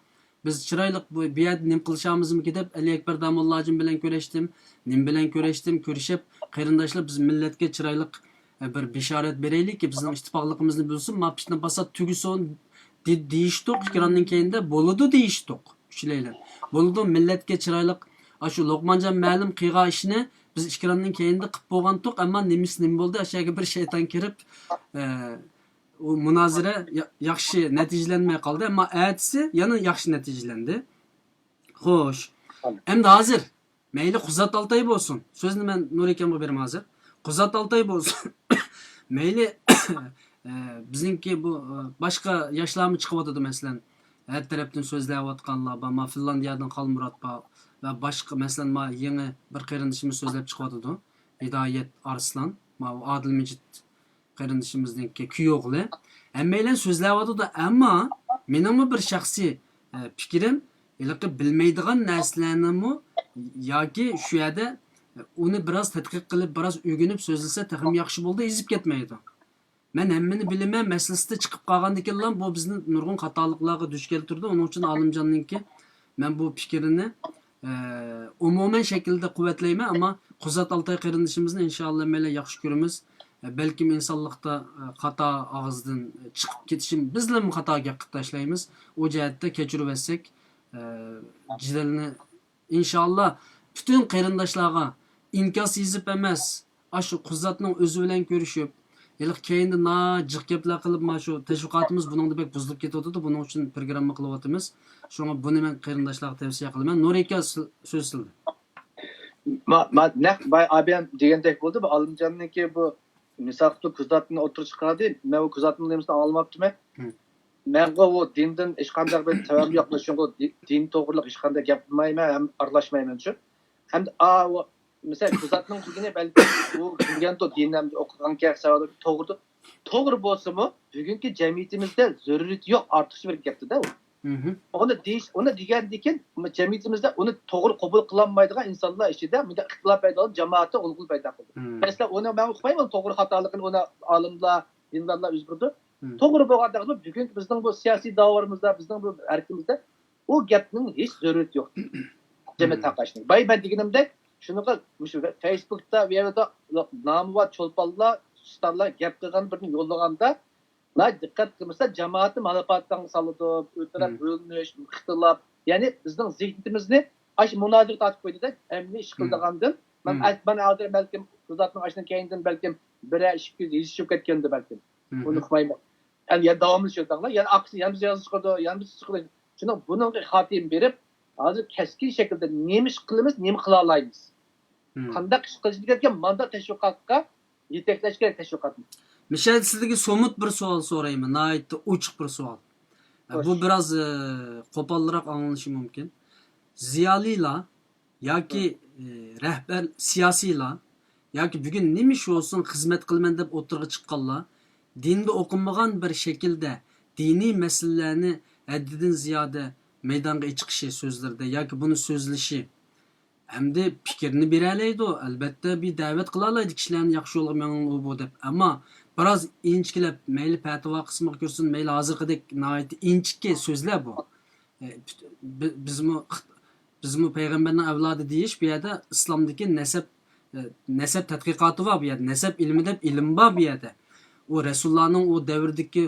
بىز چىرايلىق بۇ، بۇ يەردە نېمە قىلىشامىزمىكىن دەپ، ئەلى ئەكبەر داموللاجىم بىلەن كۆرۈشتۈم، نېمە بىلەن كۆرۈشتۈم، كۆرۈشۈپ، قېرىنداشلار، بىز مىللەتكە چىرايلىق، ئە، بىر بېشارەت بېرەيلىكى، بىزنىڭ ئىتتىپاقلىقىمىزنى بىلسۇن، ما پىتنە پاسات تۈگىسۇن، دې-، دېيىشتۇق، ئېكراننىڭ كەينىدە بولىدۇ دېيىشتۇق، ئۈچلەيلەن. بولىدۇ، مىللەتكە چىرايلىق، ئاشۇ لوقمانجان مەلۇم قىلغان ئىشنى بىز ئېكراننىڭ كەينىدە قىلىپ بولغانتۇق، ئەمما نېمىسى نېمە بولدى، ئاشۇ يەرگە بىر شەيتان كىرىپ، ئە، ئۇ مۇنازىرە يا-، ياخشى نەتىجىلەنمەي قالدى، ئەمما ئەتىسى يەنە ياخشى نەتىجىلەندى. خوش. ئەمدى ھازىر مەيلى قۇزات ئالتاي بولسۇن. سۆزنى مەن نۇرىكەمگە بېرىمەن ھازىر. قۇزات ئالتاي بولسۇن. مەيلى، ئە، بىزنىڭكى بۇ، ئە، باشقا ياشلارمۇ چىقىۋاتىدۇ، مەسىلەن، ھەر تەرەپتىن سۆزلەۋاتقانلار بار. ما فىنلاندىيەدىن خالمۇرات بار ۋە باشقا، مەسىلەن، ما يېڭى بىر قېرىندىشىمىز سۆزلەپ چىقىۋاتىدۇ. ھىدايەت ئارسلان، ما ئادىل مىجىت قېرىندىشىمىزنىڭكى كۈيئوغلى. ھەممەيلەن سۆزلەۋاتىدۇ، ئەمما مېنىڭمۇ بىر شەخسىي، ئە، پىكرىم، ھېلىقى بىلمەيدىغان نەرسىلەرنىمۇ ياكى شۇ يەردە، ئە، ئۇنى بىراز تەتقىق قىلىپ، بىراز ئۆگىنىپ سۆزلىسە تېخىمۇ ياخشى بولىدۇ، ئېزىپ كەتمەيدۇ. مەن ھەممىنى بىلىمەن مەسىلىسىدە چىقىپ قالغاندىكىنلا بۇ بىزنى نۇرغۇن خاتالىقلارغا دۇچ كەلتۈرىدۇ. ئۇنىڭ ئۈچۈن ئالىمجاننىڭكى مەن بۇ پىكرىنى، ئە، ئومۇمەن شەكىلدە قۇۋۋەتلەيمەن، ئەمما قۇزات ئالتاي قېرىندىشىمىزنى ئىنشائاللا مەيلى ياخشى كۆرىمىز. ئە، بەلكىم ئىنسانلىقتا، ئە، خاتا ئاغزىدىن چىقىپ كېتىشى، بىزلىمۇ خاتا گەپ قىلىپ تاشلايمىز. ئۇ جەھەتتە كەچۈرۈۋەتسەك، ئە، جېدەلنى ئىنشائاللا، پۈتۈن قېرىنداشلارغا ئىنكاس يېزىپ ئەمەس، ئاشۇ قۇزاتنىڭ ئۆزى بىلەن كۆرۈشۈپ، ھېلىقى كەينىدە ناھايىتى جىق گەپلەر قىلىپ، مانا شۇ تەشۋىقاتىمىز بۇنىڭدا بەك بۇزۇلۇپ كېتىۋاتىدۇ، بۇنىڭ ئۈچۈن پروگرامما قىلىۋاتىمىز. شۇڭا بۇنى مەن قېرىنداشلارغا تەۋسىيە قىلىمەن. نۇرىكا، سىز-، سۆز سىزدە. ما، ما، نەق باي ئابىيان دېگەندەك بولدى. بۇ ئالىمجاننىڭكى بۇ مىسال قىلىپ كۇزاتنى ئوتتۇرىغا چىقاردى. مەن ئۇ كۇزاتنىڭ نېمىسىنى ئاڭلىماپتىمەن. مەنغۇ ئۇ دىندىن ھېچقانداق بىر تەۋەم يوق. شۇڭا دىن توغرىلىق ھېچقانداق گەپ قىلمايمەن ھەم ئارىلاشمايمەن شۇ. ھەمدە ئا، ئۇ، مىسال، كۇزاتنىڭ دېگىنى بەلكىم ئۇ بىلگەنتۇ دىن ھەم ئوقۇغانكەن سەۋەبى توغرىدۇر. توغرا بولسىمۇ، بۈگۈنكى جەمئىيىتىمىزدە زۆرۈرىيىتى يوق، ئارتۇقچە بىر گەپتە-دە ئۇ. ئۇنى دېيىش، ئۇنى دېگەندىكىن جەمئىيىتىمىزدە ئۇنى توغرا قوبۇل قىلالمايدىغان ئىنسانلار ئىچىدە مۇنداق ئىختىلاپ پەيدا قىلىپ، جامائەتتە غۇلغۇلا پەيدا قىلدى. مەسىلەن، ئۇنى مەن ئۇقمايمەن، توغرا خاتالىقىنى ئۇنى ئالىملار، دىندارلار ئۆزى بىلىدۇ. توغرا بولغاندەكلا بۈگۈنكى بىزنىڭ بۇ سىياسىي داۋرىمىزدا، بىزنىڭ بۇ ھەرىكىتىمىزدە ئۇ گەپنىڭ ھېچ زۆرۈرىيىتى يوق. جەمئىيەت تارقاشنىڭ. بايا مەن دېگىنىمدەك، شۇنىڭغا مۇشۇ فەيسبۇكتا، بۇ يەردە نامى بار چولپانلار، ئۇستازلار گەپ قىلغان بىرنى يوللىغاندا، ناھايىتى دىققەت قىلمىسا، جامائەتنى مالاپاتاڭغا سالىدۇ، ئۆزئارا بۆلۈنۈش، ئىختىلاپ. يەنى بىزنىڭ زېھنىيىتىمىزنى ئاشۇ مۇنازىرىگە تارتىپ قويدى-دە، ھەممە ئىش قىلىدىغاندىن. مەن، مەن ھازىر بەلكىم كۇزاتنىڭ ئاشۇنىڭ كەينىدىن بەلكىم بىرەر ئىككى يۈز يېزىشىپ كەتكەندۇ بەلكىم. ئۇنى ئۇقمايمەن. ئەمدى يەنە داۋامىنى سۆزلەڭلار. يەنە ئارقىسىدا يەنە بىر يازغۇچ چىقىدۇ، يەنە بىر چىقىدۇ. شۇنىڭ بۇنىڭغا خاتىمە بېرىپ، ھازىر كەسكىن شەكىلدە نېمە ئىش قىلىمىز، نېمە قىلالايمىز؟ قانداق ئىش قىلىش كېرەك دېگەن مانداق تەشۋىقاتقا يېتەكلەش كېرەك تەشۋىقاتنى. مىشەل، سىزدىكى سومۇت بىر سوئال سورايمەن، ناھايىتى ئوچۇق بىر سوئال. ئە، بۇ بىراز، ئە، قوپالراق ئاڭلىنىشى مۇمكىن. زىيالىيلار ياكى، ئە، رەھبەر، سىياسىيلار ياكى بۈگۈن نېمە ئىش بولسۇن خىزمەت قىلىمەن دەپ ئوتتۇرىغا چىققانلار دىندا ئوقۇمىغان بىر شەكىلدە دىنىي مەسىلىلەرنى ھەددىدىن زىيادە مەيدانغا چىقىشى سۆزلىرىدە ياكى بۇنى سۆزلىشى ئەمدى پىكرىنى بېرەلەيدۇ، ئەلۋەتتە، بىر دەۋەت قىلالايدۇ كىشىلەرنى ياخشى يولغا مېڭىڭ ئۇ بۇ دەپ. ئەمما بىراز ئىنچىكىلەپ، مەيلى پەتىۋا قىسمىغا كىرسۇن، مەيلى ھازىرقىدەك ناھايىتى ئىنچىكە سۆزلەر بۇ. ئە، بى-، بىزمۇ، بىزمۇ پەيغەمبەرنىڭ ئەۋلادى دېيىش بۇ يەردە ئىسلامدىكى نەسەب، ئە، نەسەب تەتقىقاتى بار بۇ يەردە، نەسەب ئىلمى دەپ ئىلىم بار بۇ يەردە. ئۇ رەسۇلۇللانىڭ ئۇ دەۋردىكى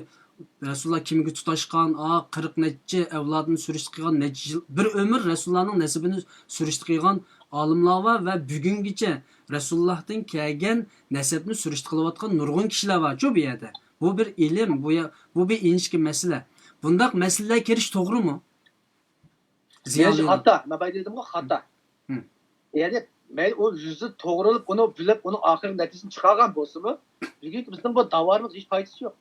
رەسۇلۇللا كىمگە تۇتاشقان، ئا، قىرىق نەچچە ئەۋلادىنى سۈرۈشتە قىلغان، نەچچە يىل، بىر ئۆمۈر رەسۇلۇللانىڭ نەسىبىنى سۈرۈشتە قىلغان ئالىملار بار ۋە بۈگۈنگىچە رەسۇلۇللاھتىن كەلگەن نەسەبنى سۈرۈشتە قىلىۋاتقان نۇرغۇن كىشىلەر بارچۇ بۇ يەردە. بۇ بىر ئىلىم، بۇ يە-، بۇ بىر ئىنچىكە مەسىلە. بۇنداق مەسىلىلەر كىرىش توغرىمۇ؟ زىيالىيلار. خاتا. مەن بايا دېدىمغۇ، خاتا. يەنى مەيلى ئۇ يۈزى توغرىلىپ، ئۇنى بىلىپ، ئۇنىڭ ئاخىرقى نەتىجىسىنى چىقارغان بولسىمۇ، بۈگۈنكى بىزنىڭ بۇ داۋامىزغا ھېچ پايدىسى يوق.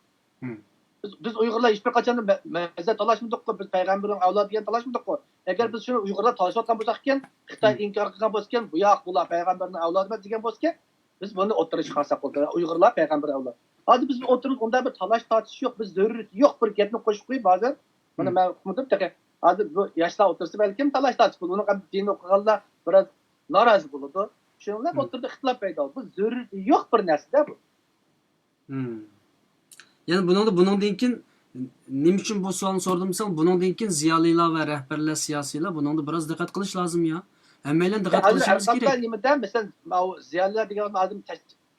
بىز، بىز ئۇيغۇرلار ھېچبىر قاچان مە-، مەزھەپ تالاشمىدۇققۇ، بىز پەيغەمبەرنىڭ ئەۋلادى دېگەن تالاشمىدۇققۇ. ئەگەر بىز شۇنى ئۇيغۇرلار تالىشىۋاتقان بولساق ئىكەن، خىتاي ئىنكار قىلغان بولسا ئىكەن، بۇ ياق، بۇلار پەيغەمبەرنىڭ ئەۋلادى ئەمەس دېگەن بولسا ئىكەن، بىز بۇنى ئوتتۇرىغا چىقارساق بولىدۇ. ئۇيغۇرلار پەيغەمبەر ئەۋلاد. ھازىر بىز ئوتتۇرىمىزدا ئۇنداق بىر تالاش تارتىش يوق، بىز زۆرۈرىيىتى يوق بىر گەپنى قوشۇپ قويۇپ، ھازىر مانا مەن ئۇقمىدىم تېخى. ھازىر بۇ ياشلار ئوتتۇرىسىدا بەلكىم تالاش تارتىش بولىدۇ. بۇنىڭغا دىن ئوقۇغانلار بىراز نارازى بولىدۇ. شۇنىڭ بىلەن ئوتتۇرىدا ئىختىلاپ پەيدا بولىدۇ. بۇ زۆرۈرىيىتى يوق بىر نەرسىدە بۇ. مم. يەنى بۇنىڭدا، بۇنىڭدىن كېيىن نېمە ئۈچۈن بۇ سوئالنى سورىدىم دېسەڭ، بۇنىڭدىن كېيىن زىيالىيلار ۋە رەھبەرلەر، سىياسىيلار بۇنىڭدا بىراز دىققەت قىلىش لازىم يا. ھەممەيلەن دىققەت قىلىشىمىز كېرەك. نېمىدە، مەسىلەن، زىيالىيلار دېگەن ھازىر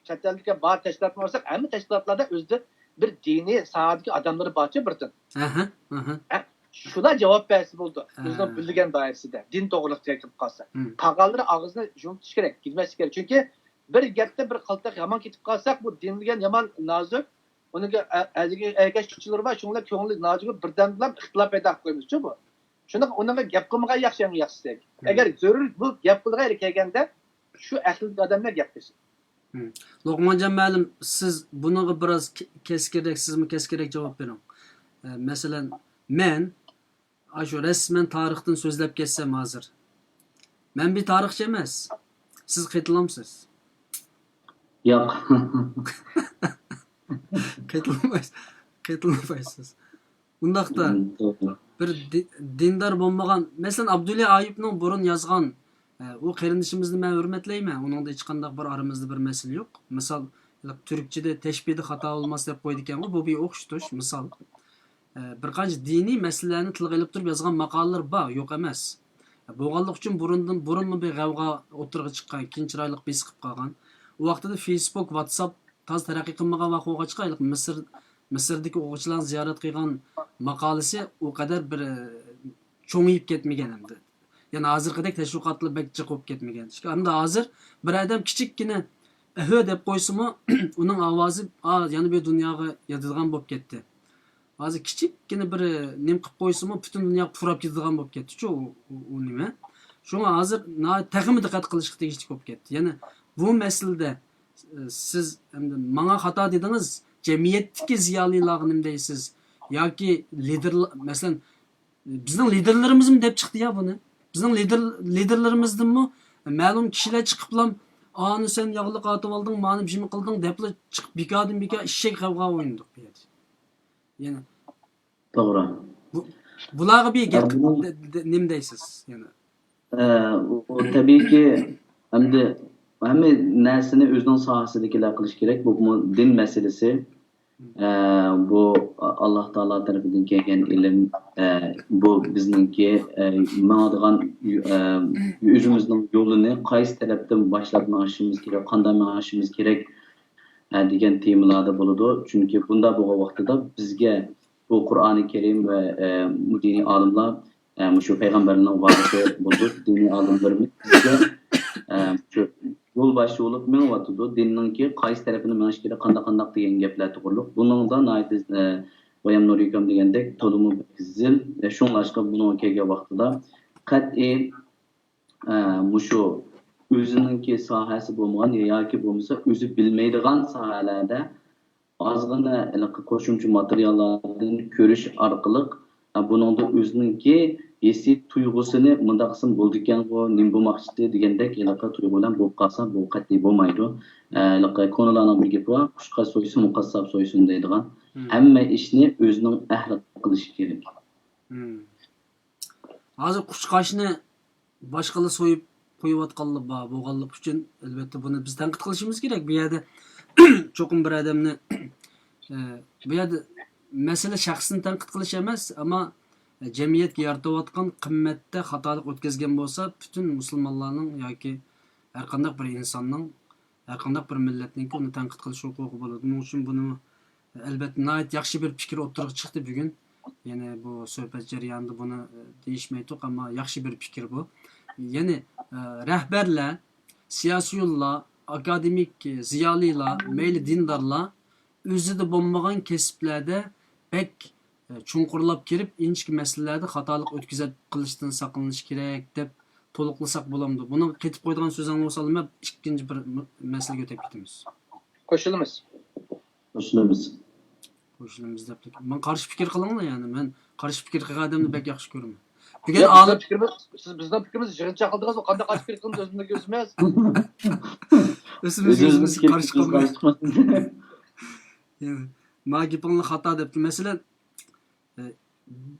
چەت ئەلدىكى بار تەشكىلاتنى ئالساق، ھەممە تەشكىلاتلاردا ئۆزىدە بىر دىنىي ساھەدىكى ئادەملىرى بارچۇ بىردىن. ئەھە، ئەھە. شۇلار جاۋاب بەرسە بولىدۇ. ئۆزىنىڭ بىلگەن دائىرىسىدە دىن توغرىلىق گەپ قىلىپ قالسا. قالغانلىرى ئاغزىنى يۇمۇپ تۇتۇش كېرەك، دېمەسلىك كېرەك. چۈنكى بىر گەپتە بىر قالتاق يامان كېتىپ قالساق، بۇ دىن دېگەن يامان نازۇك. ئۇنىڭ ئەگەشكۈچىلىرى بار، شۇڭا كۆڭلى نازۇك، بىردەمدىلا ئىختىلاپ پەيدا قىلىپ قويىمىزچۇ بۇ. شۇنىڭ ئۇنىڭغا گەپ قىلمىغان ياخشى، ئەڭ ياخشىسى. ئەگەر زۆرۈر بۇ گەپ قىلىدىغان يەرگە كەلگەندە، شۇ ئەقىللىك ئادەملەر گەپ قىلسۇن. لوقمانجان مۇئەللىم، سىز بۇنىڭغا بىراز كەسكىنرەك، سىزمۇ كەسكىنرەك جاۋاب بېرىڭ. مەسىلەن، مەن ئاشۇ رەسمەن تارىختىن سۆزلەپ كەتسەم ھازىر، مەن بىر تارىخچى ئەمەس. سىز قېتىلامسىز؟ ياق. قېتىلمايسىز. قېتىلمايسىز. ئۇنداقتا بىر دىندار بولمىغان، مەسىلەن، ئابدۇللا ئايۇپنىڭ بۇرۇن يازغان، ئۇ قېرىندىشىمىزنى مەن ھۆرمەتلەيمەن، ئۇنىڭدا ھېچقانداق بىر ئارىمىزدا بىر مەسىلە يوق. مىسال، تۈركچىدە تەشبىھدە خاتا بولماس دەپ قويىدىكەنغۇ، بۇ بىر ئوخشىتىش، مىسال. بىر قانچە دىنىي مەسىلىلەرنى تىلغا ئېلىپ تۇرۇپ يازغان ماقالىلىرى بار، يوق ئەمەس. بولغانلىقى ئۈچۈن بۇرۇندىن، بۇرۇنمۇ بىر غەۋغا ئوتتۇرىغا چىققان، كېيىن چىرايلىق بېسىقىپ قالغان. ئۇ ۋاقتىدا فېيسبۇك، ۋاتساپ تازا تەرەققىي قىلمىغان ۋاقىت بولغاچقا، ھېلىقى مىسىر، مىسىردىكى ئوقۇغۇچىلارنى زىيارەت قىلغان ماقالىسى ئۇ قەدەر بىر، ئە، چوڭىيىپ كەتمىگەن ئەمدى. يەنى ھازىرقىدەك تەشۋىقاتلار بەك جىق بولۇپ كەتمىگەن. ئەمدى ھازىر بىر ئادەم كىچىككىنە «ئەھۆ» دەپ قويسىمۇ، ئۇنىڭ ئاۋازى، ئا، يەنە بىر دۇنياغا يېتىدىغان بولۇپ كەتتى. ھازىر كىچىككىنە بىر نېمە قىلىپ قويسىمۇ، پۈتۈن دۇنياغا پۇراپ كېتىدىغان بولۇپ كەتتىچۇ ئۇ، ئۇ، ئۇ نېمە. شۇڭا ھازىر ناھايىتى تېخىمۇ دىققەت قىلىشقا تېگىشلىك بولۇپ كەتتى. يەنە بۇ مەسىلىدە، ئە، سىز ئەمدى ماڭا خاتا دېدىڭىز، جەمئىيەتتىكى زىيالىيلارغا نېمە دەيسىز؟ ياكى لىدېرلار، مەسىلەن، بىزنىڭ لىدېرلىرىمىزمۇ دەپ چىقتى يا بۇنى. بىزنىڭ لىدېر، لىدېرلىرىمىزدىنمۇ مەلۇم كىشىلەر چىقىپلا، «ئانى سەن ياغلىق ئارتىۋالدىڭ، مانى جىم قىلدىڭ» دەپلا چىقىپ، بىكاردىن بىكار ئىششەك غەۋغا ئوينىدۇق بۇ يەردە. يەنە توغرا. بۇ، بۇلارغا بىر گەپ، نېمە دەيسىز يەنە؟ ئە، ئۇ، تەبىئىيكى، ئەمدى ھەممە نەرسىنى ئۆزىنىڭ ساھەسىدىكىلەر قىلىش كېرەك. بۇمۇ دىن مەسىلىسى. ئە، بۇ ئاللاھ تائالا تەرىپىدىن كەلگەن ئىلىم. ئە، بۇ بىزنىڭكى، ئە، ماڭىدىغان، ئە، ئۆزىمىزنىڭ يولىنى قايسى تەرەپتىن باشلاپ مېڭىشىمىز كېرەك، قانداق مېڭىشىمىز كېرەك، ئە، دېگەن تېمىلاردا بولىدۇ. چۈنكى بۇنداق بولغان ۋاقتىدا بىزگە بۇ قۇرئانى كەرىم ۋە، ئە، دىنىي ئالىملار، ئە، مۇشۇ پەيغەمبەرنىڭ ۋارىسى بولۇپ، دىنىي ئالىملىرىمىز بىزگە، ئە، مۇشۇ يول باشچى بولۇپ مېڭىۋاتىدۇ. دىننىڭكى قايسى تەرىپىنى مېڭىش كېرەك، قانداق، قانداق دېگەن گەپلەر توغرۇلۇق. بۇنىڭدا ناھايىتى، ئە، بايام نۇرى ئاكام دېگەندەك تولىمۇ بەك زىل. ئە، شۇڭلاشقا بۇنىڭغا كەلگەن ۋاقتىدا قەتئىي، ئە، مۇشۇ ئۆزىنىڭكى ساھەسى بولمىغان ياكى بولمىسا ئۆزى بىلمەيدىغان ساھەلەردە ئازغىنە ھېلىقى قوشۇمچە ماتېرىياللاردىن كۆرۈش ئارقىلىق، ئە، بۇنىڭدا ئۆزىنىڭكى ھېسسىي تۇيغۇسىنى مۇنداق قىلسام بولىدىكەنغۇ، نېمە بولماقچىدى دېگەندەك ھېلىقى تۇيغۇ بىلەن بولۇپ قالسا، بۇ قەتئىي بولمايدۇ. ئە، ھېلىقى كونىلارنىڭ بىر گېپى بار، «قۇشقاچ سويسىمۇ قاسساپ سويسۇن» دەيدىغان. ھەممە ئىشنى ئۆزىنىڭ ئەھلى قىلىشى كېرەك. ھازىر قۇشقاچنى باشقىلار سويۇپ قويۇۋاتقانلار بار بولغانلىقى ئۈچۈن، ئەلۋەتتە، بۇنى بىز تەنقىد قىلىشىمىز كېرەك. بۇ يەردە چوقۇم بىر ئادەمنى، ئە، بۇ يەردە مەسىلە شەخسنى تەنقىد قىلىش ئەمەس، ئەمما جەمئىيەتكە يارىتىۋاتقان قىممەتتە خاتالىق ئۆتكۈزگەن بولسا، پۈتۈن مۇسۇلمانلارنىڭ ياكى ھەرقانداق بىر ئىنساننىڭ، ھەرقانداق بىر مىللەتنىڭكى ئۇنى تەنقىد قىلىش ھوقۇقى بولىدۇ. بۇنىڭ ئۈچۈن بۇنى، ئەلۋەتتە، ناھايىتى ياخشى بىر پىكىر ئوتتۇرىغا چىقتى بۈگۈن. يەنى بۇ سۆھبەت جەريانىدا بۇنى، ئە، دېيىشمەيتتۇق، ئەمما ياخشى بىر پىكىر بۇ. يەنى، ئە، رەھبەرلەر، سىياسىيونلار، ئاكادېمىك زىيالىيلار، مەيلى دىندارلار ئۆزىدە بولمىغان كەسىپلەردە بەك، ئە، چوڭقۇرلاپ كىرىپ، ئىنچىكە مەسىلىلەردە خاتالىق ئۆتكۈزۈپ قىلىشتىن ساقلىنىش كېرەك دەپ تولۇقلىساق بولامدۇ؟ بۇنىڭغا قېتىپ قويىدىغان سۆزۈڭلار بولسا، ئالىمەن، ئىككىنچى بىر مەسىلىگە ئۆتۈپ كېتىمىز. قوشۇلىمىز. قوشۇلىمىز. قوشۇلىمىز دەپتۇ. ماڭا قارشى پىكىر قىلىڭلار، يەنى مەن قارشى پىكىر قىلغان ئادەمنى بەك ياخشى كۆرىمەن. بۈگۈن ياق، بىزنىڭ ئالىم پىكرىمىز، سىز بىزنىڭ پىكرىمىز يىغىنچاق قىلدىڭىزغۇ، قانداق قاچىپ كېتىڭىز ئۆزىمىزگە ئۆزىمىز؟ ئۆزىمىز ئۆزىمىز ئۆزىمىزگە قارشى قىلمايمىز. ياق، ما گېپىڭلار خاتا دەپتۇ. مەسىلەن، ئە،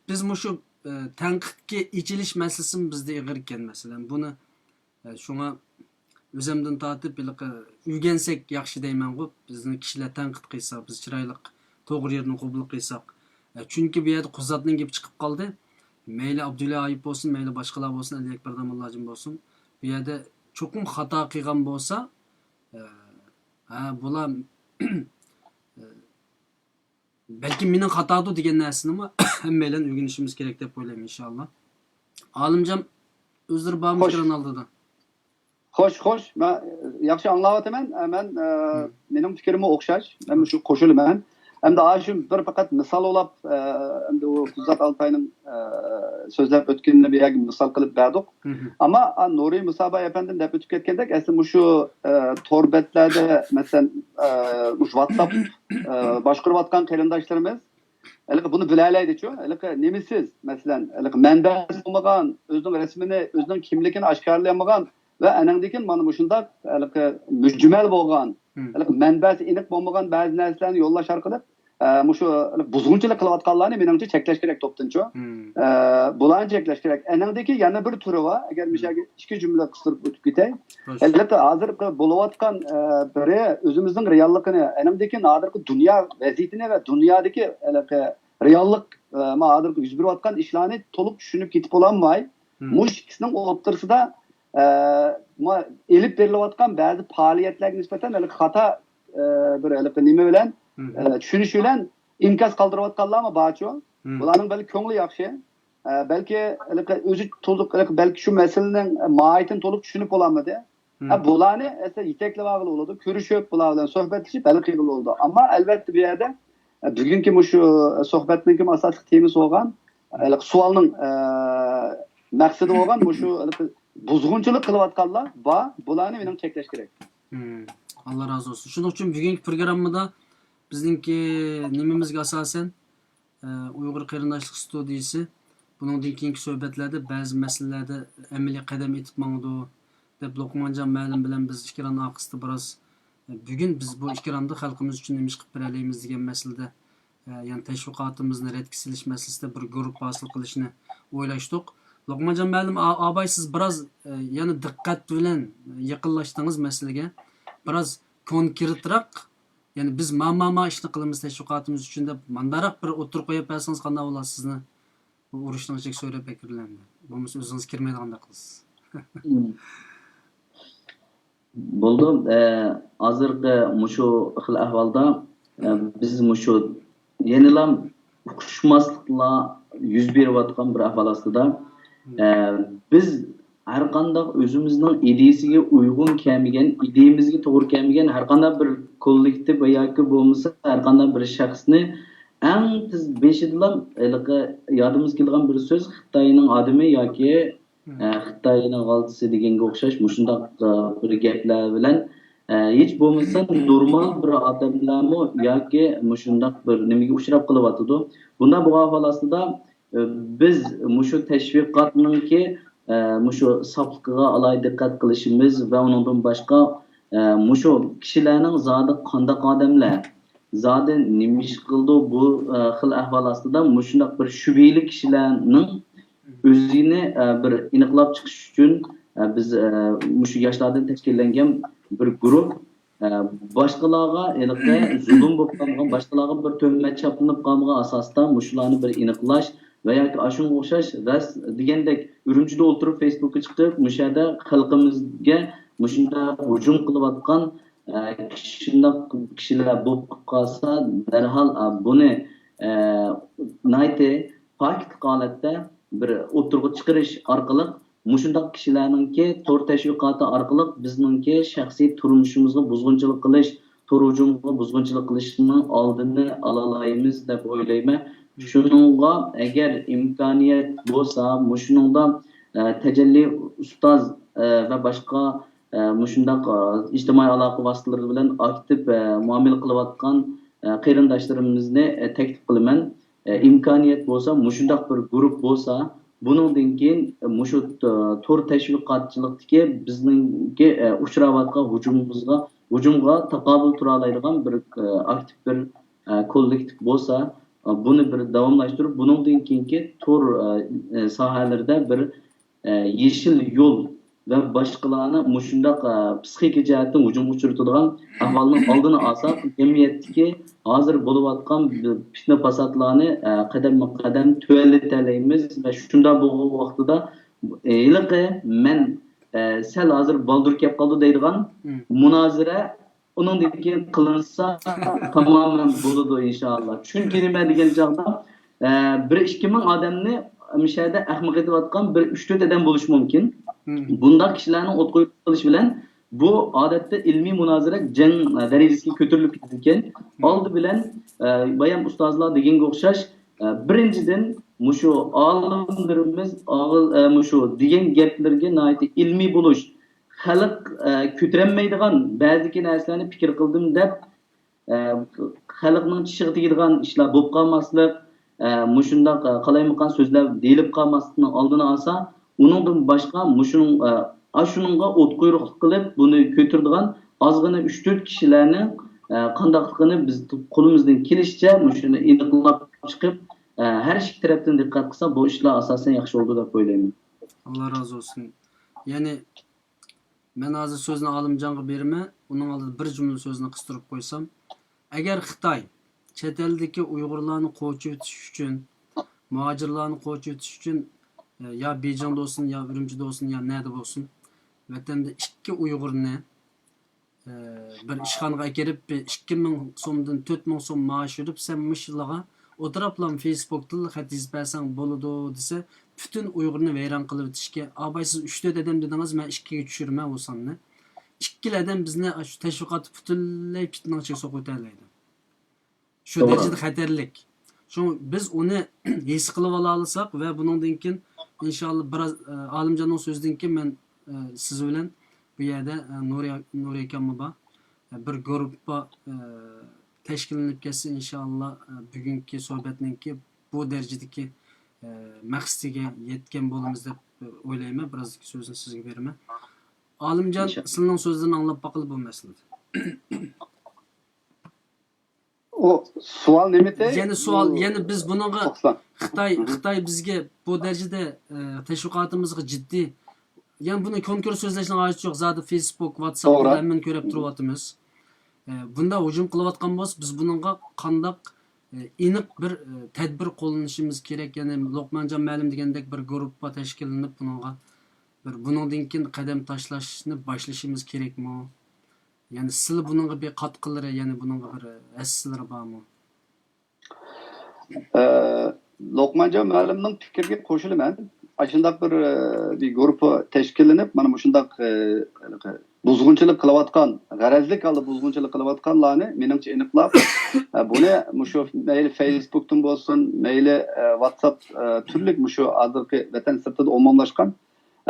بىز مۇشۇ، ئە، تەنقىدكە ئېچىلىش مەسىلىسىمۇ بىزدە ئېغىر ئىكەن، مەسىلەن. بۇنى، ئە، شۇڭا ئۆزەمدىن تارتىپ ھېلىقى ئۆگەنسەك ياخشى دەيمەنغۇ. بىزنى كىشىلەر تەنقىد قىلسا، بىز چىرايلىق، توغرا يېرىنى قوبۇل قىلساق. ئە، چۈنكى بۇ يەردە قۇزاتنىڭ گېپى چىقىپ قالدى. مەيلى ئابدۇللا ھايىپ بولسۇن، مەيلى باشقىلار بولسۇن، ئەلى ئەكبەر داموللاجىم بولسۇن. بۇ يەردە چوقۇم خاتا قىلغان بولسا، ئە، ھە، بۇلار، ئە، بەلكىم مېنىڭ خاتادۇ دېگەن نەرسىنىمۇ ھەممەيلەن ئۆگىنىشىمىز كېرەك دەپ ئويلايمەن، ئىنشائاللا. ئالىمجان، ئۆزلىرى بارمۇ خوش. ئېكران ئالدىدا؟ خوش، خوش. مەن ياخشى ئاڭلاۋاتىمەن. ئە، مەن، ئە، مېنىڭ پىكرىممۇ ئوخشاش. مەن شۇ قوشۇلىمەن. ئەمدى ئاشۇ بىر پەقەت مىسال ئولاپ، ئە، ئەمدى ئۇ قۇزات ئالتاينىڭ، ئە، سۆزلەپ ئۆتكىنىنى بۇ يەرگە مىسال قىلىپ بەردۇق. ئەمما، ئا، نۇرى مۇسابا ئەپەندىم دەپ ئۆتۈپ كەتكەندەك، ئەسلى مۇشۇ، ئە، تور بەتلەردە، مەسىلەن، ئە، مۇشۇ ۋاتساپ، ئە، باشقۇرۇۋاتقان قېرىنداشلىرىمىز ھېلىقى بۇنى بىلەلەيدىچۇ. ھېلىقى نېمىسىز، مەسىلەن، ھېلىقى مەنبەسى بولمىغان، ئۆزىنىڭ رەسمىنى، ئۆزىنىڭ كىملىكىنى ئاشكارىلىيالمىغان ۋە ئەنەڭدىن كېيىن مانا مۇشۇنداق ھېلىقى مۈجمەل بولغان، ھېلىقى مەنبەسى ئېنىق بولمىغان بەزى نەرسىلەرنى يوللاش ئارقىلىق، ئە، مۇشۇ ھېلىقى بۇزغۇنچىلىق قىلىۋاتقانلارنى مېنىڭچە چەكلەش كېرەك توپتىنچۇ. ئە، بۇلارنى چەكلەش كېرەك. ئەنەڭدىكى يەنە بىر تۈرى بار. ئەگەر مۇشۇ يەرگە ئىككى جۈملە قىستۇرۇپ ئۆتۈپ كېتەي. خوش. ھېلىقى ھازىرقى بولۇۋاتقان، ئە، بىرى ئۆزىمىزنىڭ رېئاللىقىنى، ئەنەڭدىكى ھازىرقى دۇنيا ۋەزىيىتىنى ۋە دۇنيادىكى ھېلىقى رېئاللىق، ئە، ما ھازىرقى يۈز بېرىۋاتقان ئىشلارنى تولۇق چۈشىنىپ كېتىپ بولالماي، مۇشۇ ئىككىسىنىڭ ئوتتۇرىسىدا، ئە، ما ئېلىپ بېرىلىۋاتقان بەزى پائالىيەتلەرگە نىسبەتەن ھېلىقى خاتا، ئە، بىر ھېلىقى نېمە بىلەن، ئە، چۈشىنىش بىلەن ئىنكاس قالدۇرۇۋاتقانلارمۇ بارچۇ؟ بۇلارنىڭ بەلكى كۆڭلى ياخشى. ئە، بەلكى ھېلىقى ئۆزى تولۇق، ھېلىقى بەلكى شۇ مەسىلىنىڭ ماھىيىتىنى تولۇق چۈشىنىپ بولالمىدى. ھە، بۇلارنى ئەسلى يېتەكلەپ ئالغىلى بولىدۇ، كۆرۈشۈپ، بۇلار بىلەن سۆھبەتلىشىپ ھەل قىلغىلى بولىدۇ. ئەمما ئەلۋەتتە بۇ يەردە، ئە، بۈگۈنكى مۇشۇ سۆھبەتنىڭكى ئاساسلىق تېمىسى بولغان، ھېلىقى سوئالنىڭ، ئە، مەقسىتى بولغان مۇشۇ ھېلىقى بۇزغۇنچىلىق قىلىۋاتقانلار بار، بۇلارنى مېنىڭ چەكلەش كېرەك. ئاللا رازى بولسۇن. شۇنىڭ ئۈچۈن بۈگۈنكى پروگراممىدا بىزنىڭكى نېمىمىزگە ئاساسەن، ئە، ئۇيغۇر قېرىنداشلىق ستۇدىيىسى بۇنىڭدىن كېيىنكى سۆھبەتلەردە بەزى مەسىلىلەردە ئەمەلىي قەدەم ئېتىپ ماڭىدۇ، دەپ لوقمانجان مۇئەللىم بىلەن بىز ئېكران ئارقىسىدا بىراز، ئە، بۈگۈن بىز بۇ ئېكراندا خەلقىمىز ئۈچۈن نېمە ئىش قىلىپ بېرەلەيمىز دېگەن مەسىلىدە، ئە، يەنى تەشۋىقاتىمىزنى رەتكە سېلىش مەسىلىسىدە بىر گۇرۇپپا ھاسىل قىلىشنى ئويلاشتۇق. لوقمانجان مۇئەللىم، ئا-، ئاباي، سىز بىراز، ئە، يەنە دىققەت بىلەن يېقىنلاشتىڭىز مەسىلىگە. بىراز كونكرېتراق، يەنى بىز ما، ما، ما ئىشنى قىلىمىز تەشۋىقاتىمىز ئۈچۈن دەپ مانداراق بىر ئوتتۇرىغا قويۇپ بەرسىڭىز قانداق بولار سىزنى؟ بۇ ئۇرۇشنىڭ ئىچىگە سۆرەپ ئەكىرىلەمدۇ؟ بولمىسا ئۆزىڭىز كىرمەيدىغاندەك قىلىسىز. بولدى. ئە، ھازىرقى مۇشۇ خىل ئەھۋالدا، ئە، بىز مۇشۇ يەنىلا ئۇقۇشماسلىقلار يۈز بېرىۋاتقان بىر ئەھۋال ئاستىدا، ئە، بىز ھەرقانداق ئۆزىمىزنىڭ ئىدىيىسىگە ئۇيغۇن كەلمىگەن، ئىدىيىمىزگە توغرا كەلمىگەن ھەرقانداق بىر كوللېكتىپ ۋە ياكى بولمىسا ھەرقانداق بىر شەخسنى ئەڭ تېز بېشىدىلا ھېلىقى يادىمىزغا كېلىدىغان بىر سۆز خىتاينىڭ ئادىمى ياكى، ئە، خىتاينىڭ غالتىسى دېگەنگە ئوخشاش مۇشۇنداق، ئە، بىر گەپلەر بىلەن، ئە، ھېچ بولمىسا نورمال بىر ئادەملەرمۇ ياكى مۇشۇنداق بىر نېمىگە ئۇچراپ قېلىۋاتىدۇ. بۇنداق بولغان ئەھۋال ئاستىدا، ئە، بىز مۇشۇ تەشۋىقاتنىڭكى، ئە، مۇشۇ ساپلىقىغا ئالاھىدە دىققەت قىلىشىمىز ۋە ئۇنىڭدىن باشقا، ئە، مۇشۇ كىشىلەرنىڭ زادى قانداق ئادەملەر، زادى نېمە ئىش قىلىدۇ بۇ، ئە، خىل ئەھۋال ئاستىدا مۇشۇنداق بىر شۈبھىلىك كىشىلەرنىڭ ئۆزىنى، ئە، بىر ئېنىقلاپ چىقىش ئۈچۈن، ئە، بىز، ئە، مۇشۇ ياشلاردىن تەشكىللەنگەن بىر گۇرۇپ، ئە، باشقىلارغا ھېلىقى زۇلۇم بولۇپ قالمىغان، باشقىلارغا بىر تۆھمەت چاپلىنىپ قالمىغان ئاساستا مۇشۇلارنى بىر ئېنىقلاش ۋە ياكى ئاشۇنىڭغا ئوخشاش راست دېگەندەك ئۈرۈمچىدە ئولتۇرۇپ فېيسبۇكقا چىقىپ، مۇشۇ يەردە خەلقىمىزگە مۇشۇنداق ھۇجۇم قىلىۋاتقان، ئە، شۇنداق كىشىلەر بولۇپ قالسا، دەرھال، ئە، بۇنى، ئە، ناھايىتى پاكىتلىق ھالەتتە بىر ئوتتۇرىغا چىقىرىش ئارقىلىق، مۇشۇنداق كىشىلەرنىڭكى تور تەشۋىقاتى ئارقىلىق بىزنىڭكى شەخسىي تۇرمۇشىمىزغا بۇزغۇنچىلىق قىلىش، تور ھۇجۇمىغا بۇزغۇنچىلىق قىلىشنىڭ ئالدىنى ئالالايمىز دەپ ئويلايمەن. شۇنىڭغا ئەگەر ئىمكانىيەت بولسا، مۇشۇنىڭدا، ئە، تەجەللى ئۇستاز، ئە، ۋە باشقا، ئە، مۇشۇنداق، ئە، ئىجتىمائىي ئالاقە ۋاسىتىلىرى بىلەن ئاكتىپ، ئە، مۇئامىلە قىلىۋاتقان، ئە، قېرىنداشلىرىمىزنى، ئە، تەكلىپ قىلىمەن. ئە، ئىمكانىيەت بولسا، مۇشۇنداق بىر گۇرۇپ بولسا، بۇنىڭدىن كېيىن مۇشۇ، ئە، تور تەشۋىقاتچىلىقتىكى بىزنىڭكى، ئە، ئۇچراۋاتقان ھۇجۇمىمىزغا، ھۇجۇمغا تاقابىل تۇرالايدىغان بىر، ئە، ئاكتىپ بىر، ئە، كوللېكتىپ بولسا، ئە، بۇنى بىر داۋاملاشتۇرۇپ، بۇنىڭدىن كېيىنكى تور، ئە، ئە، ساھەلىرىدە بىر، ئە، يېشىل يول ۋە باشقىلارنى مۇشۇنداق، ئە، پسىخىكا جەھەتتىن ھۇجۇمغا ئۇچرىتىدىغان ئەھۋالنىڭ ئالدىنى ئالساق، جەمئىيەتتىكى ھازىر بولۇۋاتقان پىتنە-پاساتلارنى، ئە، قەدەممۇ قەدەم تۆۋەنلىتەلەيمىز ۋە شۇنداق بولغان ۋاقتىدا، ئە، ھېلىقى مەن، ئە، سەل ھازىر بالدۇر كەپ قالدى دەيدىغان مۇنازىرە ئۇنىڭدىن كېيىن قىلىنسا تامامەن بولىدۇ، ئىنشائاللا. چۈنكى نېمە دېگەن چاغدا، ئە، بىر ئىككى مىڭ ئادەمنى مۇشۇ يەردە ئەخمىق ئېتىۋاتقان بىر ئۈچ تۆت ئادەم بولۇشى مۇمكىن. بۇنداق كىشىلەرنىڭ ئوت قويۇپ قىلىش بىلەن بۇ ئادەتتە ئىلمىي مۇنازىرە جەڭ، ئە، دەرىجىسىگە كۆتۈرۈلۈپ كېتىدىكەن. ئالدى بىلەن، ئە، بايام ئۇستازلار دېگەنگە ئوخشاش، ئە، بىرىنچىدىن، مۇشۇ ئالىملىرىمىز ئاغىل-، ئە، مۇشۇ دېگەن گەپلىرىگە ناھايىتى ئىلمىي بولۇش، خەلق، ئە، كۆتۈرەلمەيدىغان بەزىدىكى نەرسىلەرنى پىكىر قىلدىم دەپ، ئە، خەلقنىڭ چىشىغا تېگىدىغان ئىشلار بولۇپ قالماسلىق، ئە، مۇشۇنداق، ئە، قالايمىقان سۆزلەر دېيىلىپ قالماسلىقنىڭ ئالدىنى ئالسا، ئۇنىڭدىن باشقا مۇشۇنىڭ، ئە، ئاشۇنىڭغا ئوت قۇيرۇقلۇق قىلىپ، بۇنى كۆتۈرىدىغان ئازغىنە ئۈچ تۆت كىشىلەرنىڭ، ئە، قانداقلىقىنى بىز قولىمىزدىن كېلىشىچە مۇشۇنى ئېنىقلاپ چىقىپ، ئە، ھەر ئىككى تەرەپتىن دىققەت قىلسا، بۇ ئىشلار ئاساسەن ياخشى بولىدۇ دەپ ئويلايمەن. ئاللا رازى بولسۇن. يەنى مەن ھازىر سۆزنى ئالىمجانغا بېرىمەن، ئۇنىڭ ئالدىدا بىر جۈملە سۆزنى قىستۇرۇپ قويسام، ئەگەر خىتاي چەت ئەلدىكى ئۇيغۇرلارنى قوچۇۋېتىش ئۈچۈن، مۇھاجىرلارنى قوچۇۋېتىش ئۈچۈن، ئە، يا بېيجىڭدا بولسۇن، يا ئۈرۈمچىدە بولسۇن، يا نەدە بولسۇن، ۋەتەندە ئىككى ئۇيغۇرنى، ئە، بىر ئىشخانىغا ئەكىرىپ، بىر ئىككى مىڭ سومدىن تۆت مىڭ سوم مائاش بېرىپ، سەن مۇشۇلارغا ئوتتۇراپلا فېيسبۇكتىن خەت يېزىپ بەرسەڭ بولىدۇ دېسە، پۈتۈن ئۇيغۇرنى ۋەيران قىلىۋېتىشكە، ئاباي سىز ئۈچ تۆت ئادەم دېدىڭىز، مەن ئىككىگە چۈشۈرىمەن ئۇ ساننى. ئىككىلا ئادەم بىزنى شۇ تەشۋىقاتتا پۈتۈنلەي پىتنىنىڭ ئىچىگە سوقۇۋېتەلەيدۇ. شۇ توغرا. دەرىجىدە خەتەرلىك. شۇڭا بىز ئۇنى ھېس قىلىۋالالىساق ۋە بۇنىڭدىن كېيىن، ئىنشاللا، بىراز، ئە، ئالىمجاننىڭ سۆزىدىن كېيىن مەن، ئە، سىز بىلەن بۇ يەردە، ئە، نۇرى، نۇرى ئاكاممۇ بار. ئە، بىر گۇرۇپپا، ئە، تەشكىللىنىپ كەتسە، ئىنشاللا، ئە، بۈگۈنكى سۆھبەتنىڭكى بۇ دەرىجىدىكى، ئە، مەقسىتىگە يەتكەن بولىمىز دەپ، ئە، ئويلايمەن. بىرازدىكى سۆزنى سىزگە بېرىمەن. ئالىمجان، ئىنشاللا. سىلىنىڭ سۆزلىرىنى ئاڭلاپ باقىلى بۇ مەسىلىدە. ئۇ سوئال نېمىتى؟ يەنە سوئال، يەنە بىز بۇنىڭغا توقسان. خىتاي، خىتاي بىزگە بۇ دەرىجىدە، ئە، تەشۋىقاتىمىزغا جىددىي، يەنى بۇنى كونكرېت سۆزلەشنىڭ ھاجىتى يوق. زادى فېيسبۇك، ۋاتساپتا توغرا. ھەممىنى كۆرۈپ تۇرۇۋاتىمىز. ئە، بۇنداق ھۇجۇم قىلىۋاتقان بولسا، بىز بۇنىڭغا قانداق، ئە، ئېنىق بىر، ئە، تەدبىر قوللىنىشىمىز كېرەك؟ يەنى لوقمانجان مەلىم دېگەندەك بىر گۇرۇپپا تەشكىللىنىپ، بۇنىڭغا بىر، بۇنىڭدىن كېيىن قەدەم تاشلاشنى باشلىشىمىز كېرەكمۇ؟ يەنى سىلە بۇنىڭغا بىر قاتقىلىرى، يەنى بۇنىڭغا بىر ھەسسىلىرى بارمۇ؟ ئە، لوقمانجان مۇئەللىمنىڭ پىكرىگە قوشۇلىمەن. ئاشۇنداق بىر، ئە، بىر گۇرۇپپا تەشكىللىنىپ، مانا مۇشۇنداق، ئە، بۇزغۇنچىلىق قىلىۋاتقان، غەرەزلىك ھالدا بۇزغۇنچىلىق قىلىۋاتقانلارنى مېنىڭچە ئېنىقلاپ، ئە، بۇنى مۇشۇ مەيلى فېيسبۇكتىن بولسۇن، مەيلى، ئە، ۋاتساپ، ئە، تۈرلۈك مۇشۇ ھازىرقى ۋەتەن سىرتىدا ئومۇملاشقان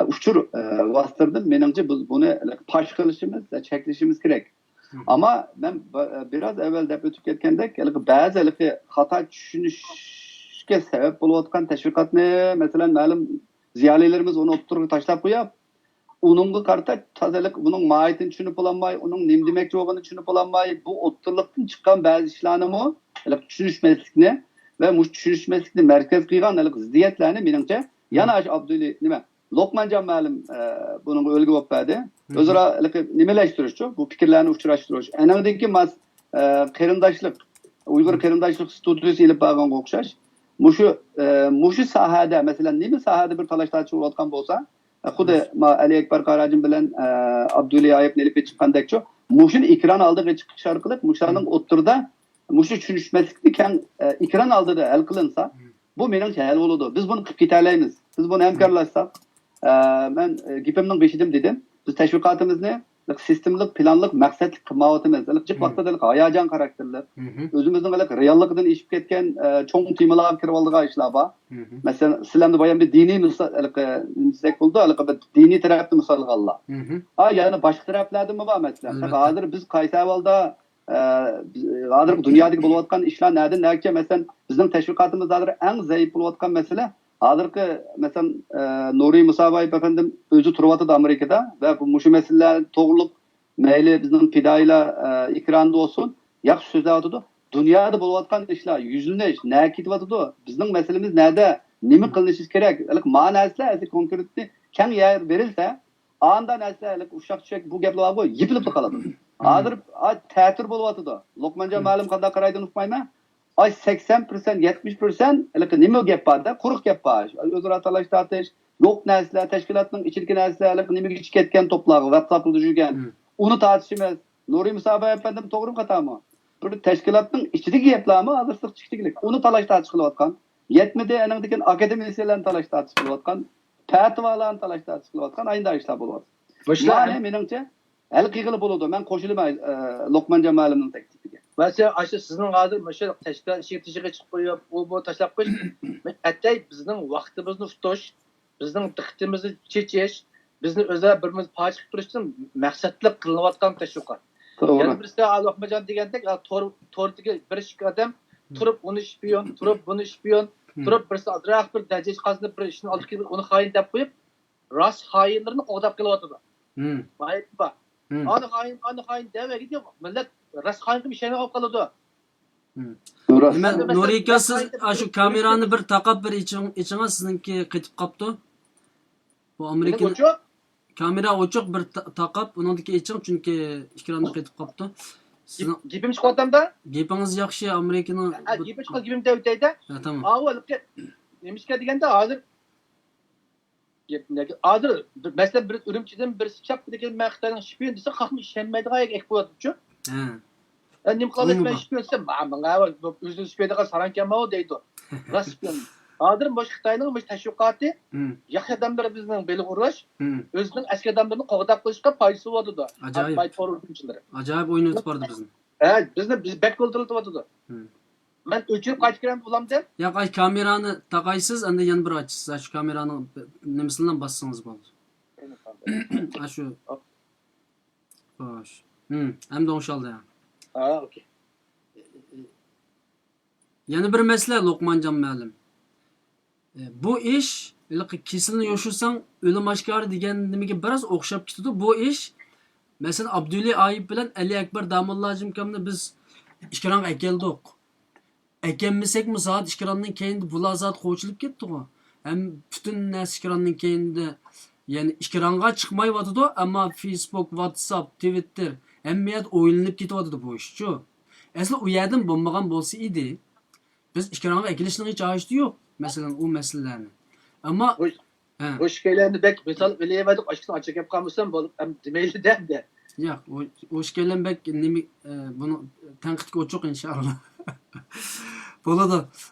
ئۇچۇر، ئە، ۋاسىتىلىرىدىن مېنىڭچە بىز بۇنى پاش قىلىشىمىز ۋە چەكلىشىمىز كېرەك. مم. ئەمما مەن ب-، بىراز ئەۋۋەل دەپ ئۆتۈپ كەتكەندەك، ھېلىقى بەزى ھېلىقى خاتا چۈشىنىشكە سەۋەب بولۇۋاتقان تەشۋىقاتنى، مەسىلەن، مەلۇم زىيالىيلىرىمىز ئۇنى ئوتتۇرىغا تاشلاپ قويۇپ، ئۇنىڭغا قارىتا تازا ھېلىقى بۇنىڭ ماھىيىتىنى چۈشىنىپ بولالماي، ئۇنىڭ نېمە دېمەكچى بولغىنىنى چۈشىنىپ بولالماي، بۇ ئوتتۇرىلىقتىن چىققان بەزى ئىشلارنىمۇ ھېلىقى چۈشىنىشمەسلىكنى ۋە مۇشۇ چۈشىنىشمەسلىكنى مەركەز قىلغان ھېلىقى زىددىيەتلەرنى مېنىڭچە يەنە ئاشۇ ئابدۇلى نېمە لوقمانجان مەلىم، ئە، بۇنىڭغا ئۈلگە بولۇپ بەردى. مم. ئۆزئارا ھېلىقى نېمىلەشتۈرۈشچۇ، بۇ پىكىرلەرنى ئۇچراشتۇرۇش. ئەنىڭدىن كېيىن ماس-، ئە، قېرىنداشلىق، ئۇيغۇر مم. قېرىنداشلىق ستۇدىيىسى ئېلىپ بارغانغا ئوخشاش. مۇشۇ، ئە، مۇشۇ ساھەدە، مەسىلەن، نېمە ساھەدە بىر تالاش تارتىش بولۇۋاتقان بولسا، ئە، خۇددى مم. ما ئەلى ئەكبەر قاراجىم بىلەن، ئە، ئابدۇلى ھايىپنى ئېلىپ چىققاندەكچۇ، مۇشۇنى ئېكران ئالدىغا چىقىش ئارقىلىق مۇشۇلارنىڭ مم. ئوتتۇرىدا مۇشۇ چۈشىنىشمەسلىكنى كەڭ، ئە، ئېكران ئالدىدا ھەل قىلىنسا، مم. بۇ مېنىڭچە ھەل بولىدۇ. بىز بۇنى قىلىپ كېتەلەيمىز. بىز بۇنى ھەمكارلاشساق، ئە، مەن، ئە، گېپىمنىڭ بېشىدىمۇ دېدىم. بىز تەشۋىقاتىمىزنى سىستېمىلىق، پىلانلىق، مەقسەتلىك قىلمايۋاتىمىز. جىق مم. ۋاقىتتا ھاياجان خاراكتېرلىك، مم. ئۆزىمىزنىڭ رېئاللىقىدىن ئېشىپ كەتكەن، ئە، چوڭ تېمىلارغا كىرىۋالىدىغان ئىشلار بار. مم. مەسىلەن، سىلەرنى بايام بىر دىنىي مىسال، ھېلىقى، نېمە دېسەك بولىدۇ، ھېلىقى بىر دىنىي تەرەپنى مىسالغا ئاللا. مم. ھا، يەنە باشقا تەرەپلەردىنمۇ بار، مەسىلەن. ئەلۋەتتە. ھازىر بىز قايسى ئەھۋالدا ئە، بىز، ھازىرقى دۇنيادىكى بولۇۋاتقان ئىشلار نەدىن نەگىچە، مەسىلەن، بىزنىڭ تەشۋىقاتىمىزدا ھازىر ئەڭ زەئىپ بولۇۋاتقان مەسىلە ھازىرقى، مەسىلەن، ئە، نۇرى مۇسابايېپ ئەپەندىم ئۆزى تۇرۇۋاتىدۇ ئامېرىكىدا ۋە بۇ، مۇشۇ مەسىلىلەر توغرۇلۇق مەيلى بىزنىڭ پىدائىيلار، ئە، ئېكرانىدا بولسۇن، ياخشى سۆزلەۋاتىدۇ. دۇنيادا بولۇۋاتقان ئىشلار، يۈزلىنىش، نەگە كېتىۋاتىدۇ، بىزنىڭ مەسىلىمىز نەدە، نېمە قىلىنىشى كېرەك، ھېلىقى ما نەرسىلەر ئەسلى كونكرېتنى كەڭ يەر بېرىلسە، ئاندا نەرسىلەر ھېلىقى ئۇششاق چۈشەك بۇ گەپلەر بارغۇ، يېپىلىپلا قالىدۇ. ھازىر، ئا، تەتۈر بولۇۋاتىدۇ. لوقمانجان مۇئەللىم قانداق قارايدۇ ئۇقمايمەن. ئاي، سەكسەن پىرسەنت، يەتمىش پىرسەنت ھېلىقى نېمە گەپ بار-دە، قۇرۇق گەپ بار. ئۆزئارا تالاش-تارتىش، يوق نەرسىلەر، تەشكىلاتنىڭ ئىچىدىكى نەرسىلەر، ھېلىقى نېمىگە ئىچىپ كەتكەن توپلارغا، ۋاتساپلىرىدا يۈرگەن. ئۇنى تارتىشىمىز. نۇرى مۇسابايېپ ئەپەندىم توغرىمۇ خاتامۇ؟ بىر تەشكىلاتنىڭ ئىچىدىكى گەپلەرمۇ ھازىر سىرتقا چىقىدىكەن. ئۇنى تالاش-تارتىش قىلىۋاتقان. يەتمىدى، ئېنىڭدىكىن ئاكادېمىيەلەرنى تالاش-تارتىش قىلىۋاتقان. پەتىۋالارنى تالاش-تارتىش قىلىۋاتقان. ئاينىدا ئىشلار بولۇۋاتىدۇ. مۇشۇلار مانا مېنىڭچە ھەل قىلغىلى بولىدۇ. مەن قوشۇلىمەن، ئە، لوقمانجان مۇئەللىمنىڭ تەكلىپىگە. مەسىلەن، ئاشۇ سىزنىڭ ھازىر مۇشۇ تەشكىلات ئىشىگە تېشىغا چىقىپ قويۇپ، ئۇ بۇ تاشلاپ قويۇش، ئەتەي بىزنىڭ ۋاقتىمىزنى ئۇتۇش، بىزنىڭ دىققىتىمىزنى چېچىش، بىزنى ئۆزئارا بىر-بىرىمىزنى پاش قىلىپ تۇرۇشتىن مەقسەتلىك قىلىنىۋاتقان تەشۋىقات. توغرا. يەنە بىرسى، ھازىر ئاخمەتجان دېگەندەك، ھا، تور، توردىكى بىر ئىككى ئادەم تۇرۇپ ئۇنى شپىيون، تۇرۇپ بۇنى شپىيون، تۇرۇپ بىرسى ئازراق بىر دەرىجە قازىنىپ، بىر ئىشنى ئالدى كېلىپ، ئۇنى خائىن دەپ قويۇپ، راست خائىنلىرىنى قوغداپ قېلىۋاتىدۇ. مايىپپا. ئانا خائىن، ئانا خائىن دەۋەگىدى، مىللەت راست خائىنغا ئىشەنمەي قالىدۇ. راست. نېمە، نۇرى ئاكا، سىز ئاشۇ كامېرانى بىر تاقاپ بىر ئېچىڭ، ئېچىڭا، سىزنىڭكى قېتىپ قاپتۇ. بۇ ئامېرىكىنىڭ ئوچۇق؟ كامېرا ئوچۇق، بىر تا-، تاقاپ، ئۇنىڭدىكى ئېچىڭ، چۈنكى ئېكراندا قېتىپ قاپتۇ. سىزنىڭ گېپ-، گېپىم چىقىۋاتامدا؟ گېپىڭىز ياخشى، ئامېرىكىنىڭ ھە، بۇ گېپىم چىققان، گېپىمنى دەۋېتەي-دە. ھە، تامام. ئاۋۇ ھېلىقى نېمىشقا دېگەندە، ھازىر گېپ-، ھازىر بىر، مەسىلەن، بىر ئۈرۈمچىدىن بىرسى چاپپىدىكىن مەن خىتاينىڭ شپىيونى دېسە، خەقمۇ ئىشەنمەيدىغان گەپ بولۇۋاتىدۇچۇ. ھە. ئە، نېمە قىلالىسىز، مەن شپىيون دېسەم، ما-، ماڭا ئۆزىنى شپىيون دېگەن ساراڭ ئىكەنمۇ دەيدۇ. راست شپىيون. ھازىر مۇشۇ خىتاينىڭ مۇشۇ تەشۋىقاتى ياخشى ئادەملىرىمىزنىڭ بېلىغا ئۇرۇش، ئۆزىنىڭ ئەسكى ئادەملىرىنى قوغداپ قېلىشقا پايدىسى بولىدۇ. ئاجايىپ. ئاجايىپ ئوينىتىپ بارىدۇ بىزنى. ھە، بىزنى، بىز بەك ئولتۇرتۇۋاتىدۇ. مەن ئۆچۈرۈپ قايتىپ كىرەم بولامدىم؟ ياق، ئاي، كامېرانى تاقايسىز، ئەندى يەنە بىر ئاچىسىز. ئاشۇ كامېرانىڭ نېمىسىنى باسسىڭىز بولدى. ئاشۇ. خوش. ھىم، ئەمدى ئوڭشالدى. ھا، ئوكەي. يەنە بىر مەسىلە، لوقمانجان مۇئەللىم. ئە، بۇ ئىش، ھېلىقى كېسىلنى يوشۇرساڭ، ئۆلۈم ئاشكارا دېگەن نېمىگە بىراز ئوخشاپ كېتىدۇ. بۇ ئىش، مەسىلەن، ئابدۇلى ئايۇپ بىلەن ئەلى ئەكبەر داموللا ھاجىمكامنى بىز ئېكرانغا ئەكەلدۇق. ئەكەلمىسەكمۇ زادى ئېكراندىن كەينىدە بۇلار زادى قوچۇلۇپ كەتتىغۇ. ھەم پۈتۈن نەرسە ئېكراندىن كەينىدە، يەنى ئېكرانغا چىقمايۋاتىدۇ، ئەمما فېيسبۇك، ۋاتساپ، تىۋىتتېر، ھەممە يەردە ئويلىنىپ كېتىۋاتىدۇ بۇ ئىشچۇ. ئەسلى ئۇ يەردىن بولمىغان بولسا ئىدى، بىز ئېكرانغا ئەكېلىشنىڭ ھېچ ھاجىتى يوق، مەسىلەن، ئۇ مەسىلىلەرنى. ئەمما بۇ، ھە. بۇ ئىككىيلەننى بەك مىسال ئېلىۋەردۇق، ئاشۇكىسىنى ئاچچىق گەپ قالمىسۇن، بولۇپ، ئەم، دېمەيلى-دە ئەمدى. ياق، ئۇ، ئۇ ئىككىيلەن بەك نېمە، ئە، بۇنىڭ تەنقىدكە ئوچۇق، ئىنشائاللا. بولىدۇ.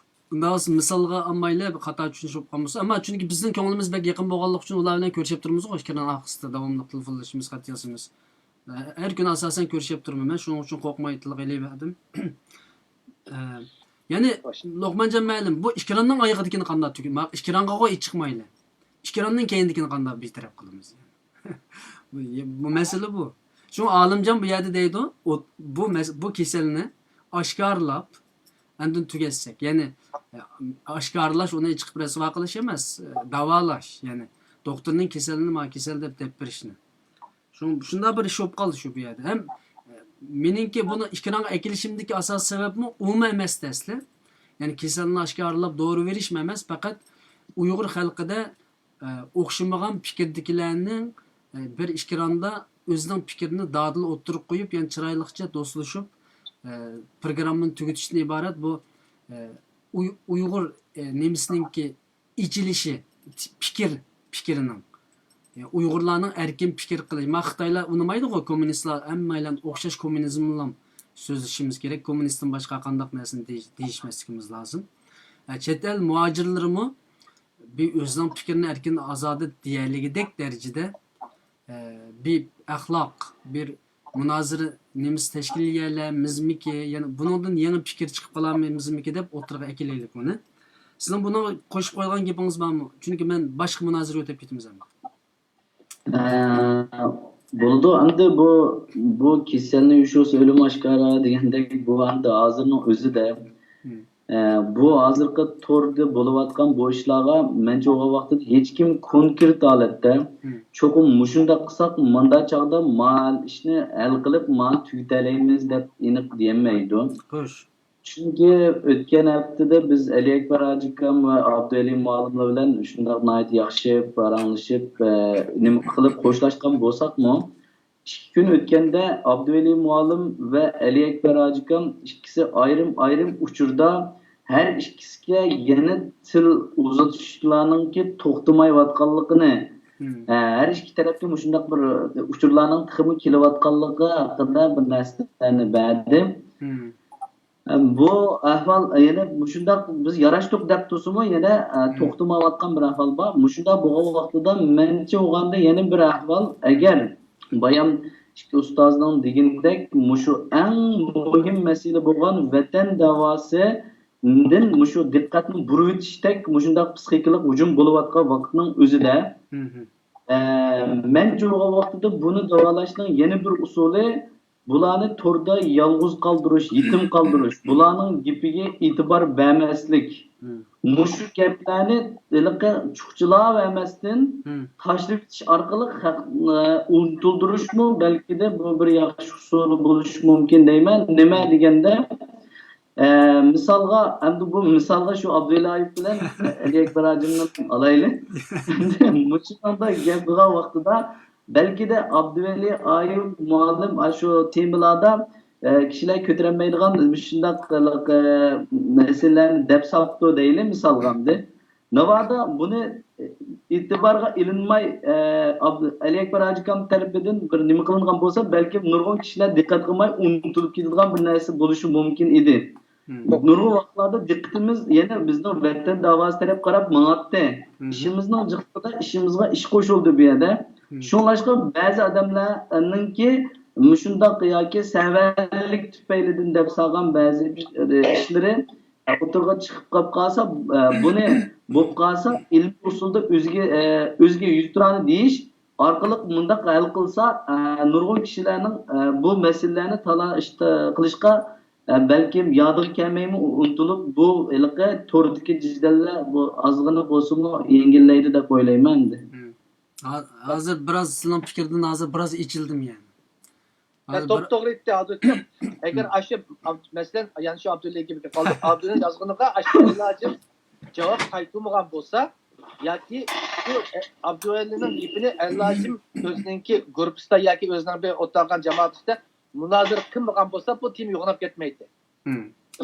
ئۇنداق بولسا مىسالغا ئالمايلى، بىر خاتا چۈشىنىش بولۇپ قالمىسۇن. ئەمما چۈنكى بىزنىڭ كۆڭلىمىز بەك يېقىن بولغانلىقى ئۈچۈن ئۇلار بىلەن كۆرۈشۈپ تۇرىمىزغۇ، ئىككىنىڭ ئارقىسىدا داۋاملىق تېلېفونلىشىمىز، خەت يازىمىز. ھەر كۈنى ئاساسەن كۆرۈشۈپ تۇرىمەن مەن، شۇنىڭ ئۈچۈن قورقماي تىلغا ئېلىۋەردىم. ئە، يەنى، لوقمانجان مۇئەللىم، بۇ ئېكراننىڭ ئايىغىدىكىنى قانداق تۈگە-، ما-، ئېكرانغىغۇ چىقمايلى. ئېكراننىڭ كەينىدىكىنى قانداق بىتەرەپ قىلىمىز؟ بۇ، بۇ مەسىلە بۇ. شۇڭا ئالىمجان بۇ يەردە دەيدۇ، ئۇ، بۇ مەس-، بۇ كېسەلنى ئاشكارىلاپ، ئاندىن تۈگەتسەك. يەنى، ئاشكارىلاش ئۇنى چىقىپ رەسۋا قىلىش ئەمەس، داۋالاش. يەنى، دوختۇرنىڭ كېسەلنى ما كېسەل دەپ دەپ بېرىشنى. شۇ، شۇنداق بىر ئىش بولۇپ قالدى شۇ بۇ يەردە. ھەم، ئە، مېنىڭكى بۇنى ئېكرانغا ئەكېلىشىمدىكى ئاساسىي سەۋەبمۇ ئۇمۇ ئەمەستى ئەسلى. يەنى كېسەلنى ئاشكارىلاپ دورا بېرىشمۇ ئەمەس، پەقەت ئۇيغۇر خەلقىدە، ئە، ئوخشىمىغان پىكىردىكىلەرنىڭ، ئە، بىر ئېكراندا ئۆزىنىڭ پىكرىنى دادىل ئوتتۇرىغا قويۇپ، يەنى چىرايلىقچە دوستلىشىپ، ئە، پروگراممىنى تۈگىتىشتىن ئىبارەت بۇ، ئە، ئۇي-، ئۇيغۇر، ئە، نېمىسىنىڭكى ئېچىلىشى، پىكىر، پىكرىنىڭ. ئۇيغۇرلارنىڭ ئەركىن پىكىر قىلىش. ما خىتايلار ئۇنىمايدىغۇ، كوممۇنىستلار ھەممەيلەن ئوخشاش كوممۇنىزم بىلەن سۆزلىشىمىز كېرەك. كوممۇنىستتىن باشقا قانداق نەرسىنى دېيىش-، دېيىشمەسلىكىمىز لازىم. ئە، چەت ئەل مۇھاجىرلىرىمۇ بىر ئۆزىنىڭ پىكرىنى ئەركىن ئازادە دېيەلىگۈدەك دەرىجىدە، ئە، بىر ئەخلاق، بىر مۇنازىرە نېمىسى تەشكىللىيەلەممىزمىكى؟ يەنە بۇنىڭدىن يېڭى پىكىر چىقىپ قالامىزمىكى دەپ ئوتتۇرىغا ئەكېلەيلىك ئۇنى. سىزنىڭ بۇنىڭغا قوشۇپ قويغان گېپىڭىز بارمۇ؟ چۈنكى مەن باشقا مۇنازىرىگە ئۆتۈپ كېتىمىز ئەمدى. ئە، بولىدۇ. ئەمدى بۇ، بۇ كېسەلنى يوشۇرسا ئۆلۈم ئاشكارا دېگەندەك، بۇ ئەمدى ھازىرنىڭ ئۆزىدە، مم. ئە، بۇ ھازىرقى توردا بولۇۋاتقان بۇ ئىشلارغا مەنچە بولغان ۋاقتىدا ھېچكىم كونكرېت ھالەتتە، چوقۇم مۇشۇنداق قىلساق، ماندا چاغدا مانا ئىشنى ھەل قىلىپ، مانا تۈگىتەلەيمىز دەپ ئېنىق دېيەلمەيدۇ. خوش. چۈنكى ئۆتكەن ھەپتىدە بىز ئەلى ئەكبەر ھاجىكام ۋە ئابدۇئەلى مۇئەللىملەر بىلەن شۇنداق ناھايىتى ياخشى پاراڭلىشىپ، ئە، نېمە قىلىپ خوشلاشقان بولساقمۇ، ئىككى كۈن ئۆتكەندە ئابدۇۋەلى مۇئەللىم ۋە ئەلى ئەكبەر ھاجىكام ئىككىسى ئايرىم-ئايرىم ئۇچۇردا ھەر ئىككىسىگە يەنە تىل ئۇزىتىشلارنىڭكى توختىمايۋاتقانلىقىنى، ھە، ھەر ئىككى تەرەپكە مۇشۇنداق بىر ئۇچۇرلارنىڭ تېخىمۇ كېلىۋاتقانلىقى ھەققىدە بىر نەرسىلەرنى بەردى. بۇ ئەھۋال يەنە مۇشۇنداق بىز ياراشتۇق دەپ تۇرسىمۇ، يەنە، ئە، توختىمايۋاتقان بىر ئەھۋال بار. مۇشۇنداق بولغان ۋاقتىدا مەنچە بولغاندا يەنە بىر ئەھۋال، ئەگەر بايام ئىككى ئۇستازنىڭ دېگىنىدەك مۇشۇ ئەڭ مۇھىم مەسىلە بولغان ۋەتەن داۋاسىدىن مۇشۇ دىققەتنى بۇرۇۋېتىشتەك مۇشۇنداق پسىخىكىلىق ھۇجۇم بولۇۋاتقان ۋاقىتنىڭ ئۆزىدە، ئە، مەنچە بولغان ۋاقتىدا بۇنى داۋالاشنىڭ يەنە بىر ئۇسۇلى، بۇلارنى توردا يالغۇز قالدۇرۇش، يېتىم قالدۇرۇش، بۇلارنىڭ گېپىگە ئېتىبار بەرمەسلىك. مۇشۇ گەپلەرنى ھېلىقى چۇخچىلاۋەرمەستىن، تاشلىۋېتىش ئارقىلىق خەقنى ئۇنتۇلدۇرۇشمۇ بەلكىدە بۇ بىر ياخشى ئۇسۇل بولۇشى مۇمكىن دەيمەن. نېمە دېگەندە، ئە، مىسالغا، ئەمدى بۇ مىسالغا شۇ ئابدۇۋەلى ئايۇپ بىلەن ئەلى ئەكبەر ھاجىمنى ئالايلى. مۇشۇنىڭدا گەپ قىلغان ۋاقتىدا، بەلكىدە ئابدۇۋەلى ئايۇپ مۇئەللىم ئاشۇ تېمىلاردا، ئە، كىشىلەر كۆتۈرەلمەيدىغان مۇشۇنداق، ئە، مەسىلىلەرنى دەپ ساپتۇ دەيلى، مىسالغا ئەمدى. ناۋادا بۇنى ئېتىبارغا ئېلىنماي، ئە، ئابد-، ئەلى ئەكبەر ھاجىكام تەرىپىدىن بىر نېمە قىلىنغان بولسا، بەلكىم نۇرغۇن كىشىلەر دىققەت قىلماي ئۇنتۇلۇپ كېتىدىغان بىر نەرسە بولۇشى مۇمكىن ئىدى. نۇرغۇن ۋاقىتلاردا دىققىتىمىز يەنە بىزنىڭ ۋەتەن داۋاسى تەرەپ قاراپ ماڭاتتى. ئىشىمىزنىڭ جىقلىقىدا ئىشىمىزغا ئىش قوشۇلدى بۇ يەردە. شۇڭلاشقا بەزى ئادەملەرنىڭكى مۇشۇنداق ياكى سەۋەنلىك تۈپەيلىدىن دەپ سالغان بەزى ئىشلىرى ئوتتۇرىغا چىقىپ قاپ قالسا، بۇنى بولۇپ قالسا ئىلمىي ئۇسۇلدا ئۆزىگە، ئۆزىگە يۈزتۇرانە دېيىش ئارقىلىق مۇنداق ھەل قىلسا، نۇرغۇن كىشىلەرنىڭ بۇ مەسىلىلەرنى تالاش قىلىشقا، بەلكىم يادىغا كەلمەيمۇ ئۇنتۇلۇپ، بۇ ھېلىقى توردىكى جېدەللەر بۇ ئازغىنە بولسىمۇ يەڭگىللەيدۇ دەپ ئويلايمەن ئەمدى. ھا-، ھازىر بىراز سىلىنىڭ پىكرىدىن ھازىر بىراز ئېچىلدىم يەنى. ھە، ھازىر بىر توپتوغرا ئېيتتى ئابدۇتتۇر. ئەگەر ئاشۇ ئاب-، مەسىلەن، يەنە شۇ ئابدۇللا گېپىگە قالدۇق. ئابدۇللا يازغىنىغا ئاشۇ ئەللاجىم جاۋاب قايتۇرمىغان بولسا، ياكى شۇ، ئە، ئابدۇۋەلىنىڭ گېپىنى ئەللاجىم ئۆزىنىڭكى گۇرۇپپىسىدا ياكى ئۆزىنىڭ بىر ئولتۇرغان جامائىتىدە مۇنازىرە قىلمىغان بولسا، بۇ تېما يوغىناپ كەتمەيتتى.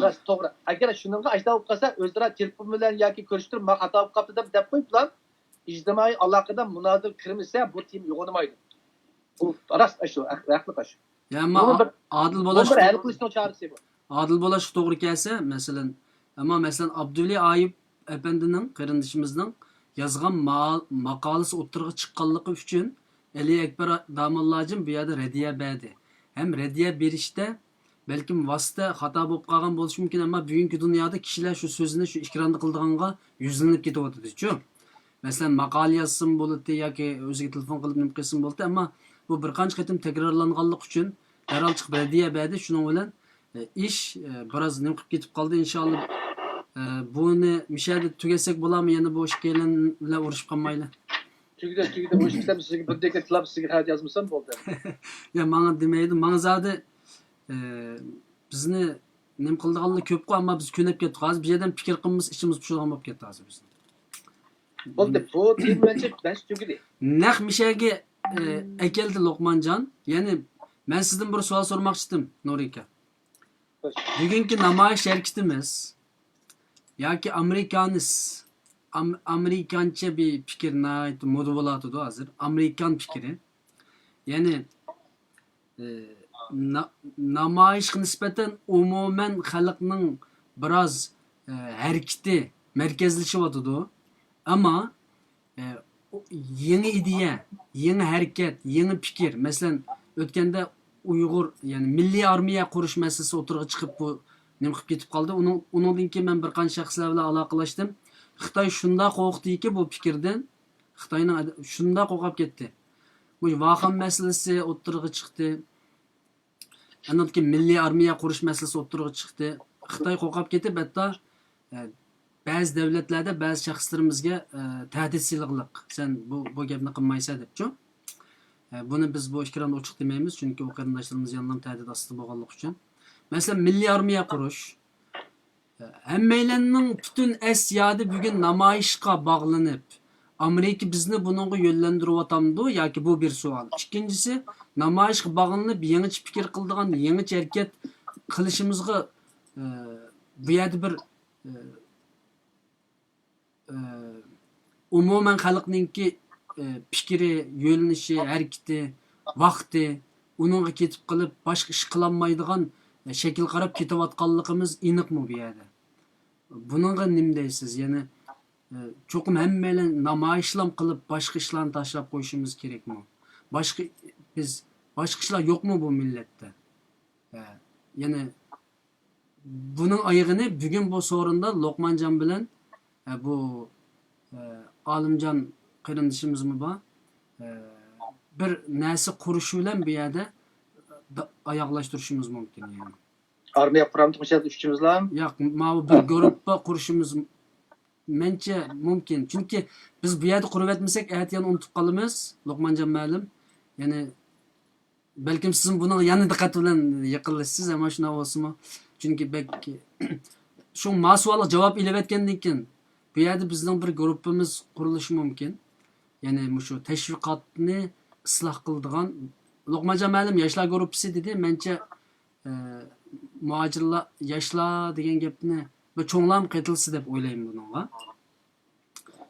راست، توغرا. ئەگەر شۇنىڭغا ئاشۇنداق بولۇپ قالسا، ئۆزئارا تېلېفون بىلەن ياكى كۆرۈشتۈرۈپ، مانا خاتا بولۇپ قاپتۇ دەپ، دەپ قويۇپلا، ئىجتىمائىي ئالاقىدە مۇنازىرە كىرمىسە، بۇ تېما يوغىنىمايدۇ. بۇ راست ئاشۇ، ھەق-، ھەقلىق ئاشۇ. يا، ئەمما بۇنى بىر، ئادىل بۇنى بولۇش بىر ھەل قىلىشنىڭ چارىسى بۇ. ئادىل بولۇشقا توغرا كەلسە، مەسىلەن، ئەمما مەسىلەن، ئابدۇۋەلى ئايۇپ ئەپەندىنىڭ، قېرىندىشىمىزنىڭ يازغان ما-، ماقالىسى ئوتتۇرىغا چىققانلىقى ئۈچۈن، ئەلى ئەكبەر داموللاجىم بۇ يەردە رەددىيە بەردى. ھەم رەددىيە بېرىشتە بەلكىم ۋاسىتە خاتا بولۇپ قالغان بولۇشى مۇمكىن، ئەمما بۈگۈنكى دۇنيادا كىشىلەر شۇ سۆزنى شۇ ئېكراندا قىلىدىغانغا يۈزلىنىپ كېتىۋاتىدۇچۇ. مەسىلەن، ماقالە يازسىمۇ بولاتتى ياكى ئۆزىگە تېلېفون قىلىپ نېمە قىلسىمۇ بولاتتى، ئەمما بۇ بىر قانچە قېتىم تەكرارلانغانلىقى ئۈچۈن دەرھال چىقىپ رەددىيە بەردى. شۇنىڭ بىلەن، ئە، ئىش، ئە، بىراز نېمە قىلىپ كېتىپ قالدى. ئىنشائاللا، ئە، بۇنى مۇشۇ يەردە تۈگەتسەك بولارمۇ؟ يەنە بۇ ئىككىيلەن بىلەن ئۇرۇشۇپ قالمايلى. تۈگىدى، تۈگىدى. ئۇرۇشۇپ كېتەم، سىزگە بىر دېكەت تىلاپ، سىزگە خەت يازمىسام بولدى. يا، ماڭا دېمەيدۇ. ماڭا زادى، ئە، بىزنى نېمە قىلىدىغانلار كۆپقۇ، ئەمما بىز كۆنۈپ كەتتۇق. ھازىر بۇ يەردىن پىكىر قىلمىسا ئىچىمىز پۇشىدىغان بولۇپ كەتتى ھازىر بىزنىڭ. بولدى، بۇ تېما مەنچە مەنچە تۈگىدى. نەق مۇشۇ يەرگە، ئە، ئەكەلدى لوقمانجان. يەنى مەن سىزدىن بىر سوئال سورىماقچى ئىدىم، نۇرى ئاكا. خوش. بۈگۈنكى نامايىش ھەرىكىتىمىز ياكى ئامېرىكانىس-، ئام-، ئامېرىكانچە بىر پىكىر ناھايىتى مودا بولۇۋاتىدۇ ھازىر. ئامېرىكان پىكرى. يەنى، ئى، نا-، نامايىشقا نىسبەتەن ئومۇمەن خەلقنىڭ بىراز، ئى، ھەرىكىتى مەركەزلىشىۋاتىدۇ. ئەمما، ئى، يېڭى ئىدىيە، يېڭى ھەرىكەت، يېڭى پىكىر، مەسىلەن، ئۆتكەندە ئۇيغۇر، يەنى مىللىي ئارمىيە قۇرۇش مەسىلىسى ئوتتۇرىغا چىقىپ، بۇ نېمە قىلىپ كېتىپ قالدى. ئۇنىڭ، ئۇنىڭدىن كېيىن مەن بىر قانچە شەخسلەر بىلەن ئالاقىلەشتىم. خىتاي شۇنداق قورقتىكى بۇ پىكىردىن، خىتاينىڭ ئەد-، شۇنداق قورقۇپ كەتتى. بۇ ۋاخان مەسىلىسى ئوتتۇرىغا چىقتى. ئاندىن كېيىن مىللىي ئارمىيە قۇرۇش مەسىلىسى ئوتتۇرىغا چىقتى. خىتاي قورقۇپ كېتىپ، ھەتتا ئە، بەزى دۆلەتلەردە بەزى شەخسلىرىمىزگە، ئە، تەھدىت سېلىغلىق، سەن بۇ، بۇ گەپنى قىلمايسەن دەپچۇ. ئە، بۇنى بىز بۇ ئېكراندا ئوچۇق دېمەيمىز، چۈنكى ئۇ قېرىنداشلىرىمىز يەنىلا تەھدىت ئاستىدا بولغانلىقى ئۈچۈن. مەسىلەن، مىللىي ئارمىيە قۇرۇش. ھەممەيلەننىڭ پۈتۈن ئەس يادى بۈگۈن نامايىشقا باغلىنىپ، ئامېرىكا بىزنى بۇنىڭغا يۆنلەندۈرۈۋاتامدۇ ياكى؟ بۇ بىر سوئال. ئىككىنچىسى، نامايىشقا باغلىنىپ، يېڭىچە پىكىر قىلىدىغان، يېڭىچە ھەرىكەت قىلىشىمىزغا، ئە، بۇ يەردە بىر، ئە، ئە، ئومۇمەن خەلقنىڭكى، ئە، پىكرى، يۆنىلىشى، ھەرىكىتى، ۋاقتى ئۇنىڭغا كېتىپ قېلىپ، باشقا ئىش قىلالمايدىغان، ئە، شەكىلگە قاراپ كېتىۋاتقانلىقىمىز ئېنىقمۇ بۇ يەردە؟ بۇنىڭغا نېمە دەيسىز؟ يەنى، ئە، چوقۇم ھەممەيلەن نامايىشلام قىلىپ، باشقا ئىشلارنى تاشلاپ قويۇشىمىز كېرەكمۇ؟ باشقا، بىز، باشقا ئىشلار يوقمۇ بۇ مىللەتتە؟ ئە، يەنى بۇنىڭ ئايىغىنى بۈگۈن بۇ سورۇندا لوقمانجان بىلەن، ئە، بۇ، ئە، ئالىمجان قېرىندىشىمىزمۇ بار. ئە، بىر نەرسە قۇرۇشى بىلەن بۇ يەردە دا-، ئاياغلاشتۇرۇشىمىز مۇمكىن، يەنى. ئارمىيە قۇرامدۇق مۇشۇ يەردە ئۈچىمىزلا؟ ياق، ماۋۇ بىر گۇرۇپپا قۇرۇشىمىز مەنچە مۇمكىن. چۈنكى بىز بۇ يەردە قۇرۇۋەتمىسەك، ئەتە يەنە ئۇنتۇپ قالىمىز، لوقمانجان مەلىم. يەنى بەلكىم سىزمۇ بۇنىڭغا يەنە دىققەت بىلەن يېقىنلىشىسىز، ئەمما شۇنداق بولسىمۇ. چۈنكى بەك شۇ ما سوئالغا جاۋاب ئېلىۋەتكەندىن كېيىن، بۇ يەردە بىزنىڭ بىر گۇرۇپپىمىز قۇرۇلۇشى مۇمكىن. يەنى مۇشۇ تەشۋىقاتنى ئىسلاھ قىلىدىغان. لوقمانجان مەلىم ياشلار گۇرۇپپىسى دېدى. مەنچە، ئە، مۇھاجىرلار، ياشلار دېگەن گەپنى بىر چوڭلارمۇ قېتىلسا دەپ ئويلايمەن بۇنىڭغا.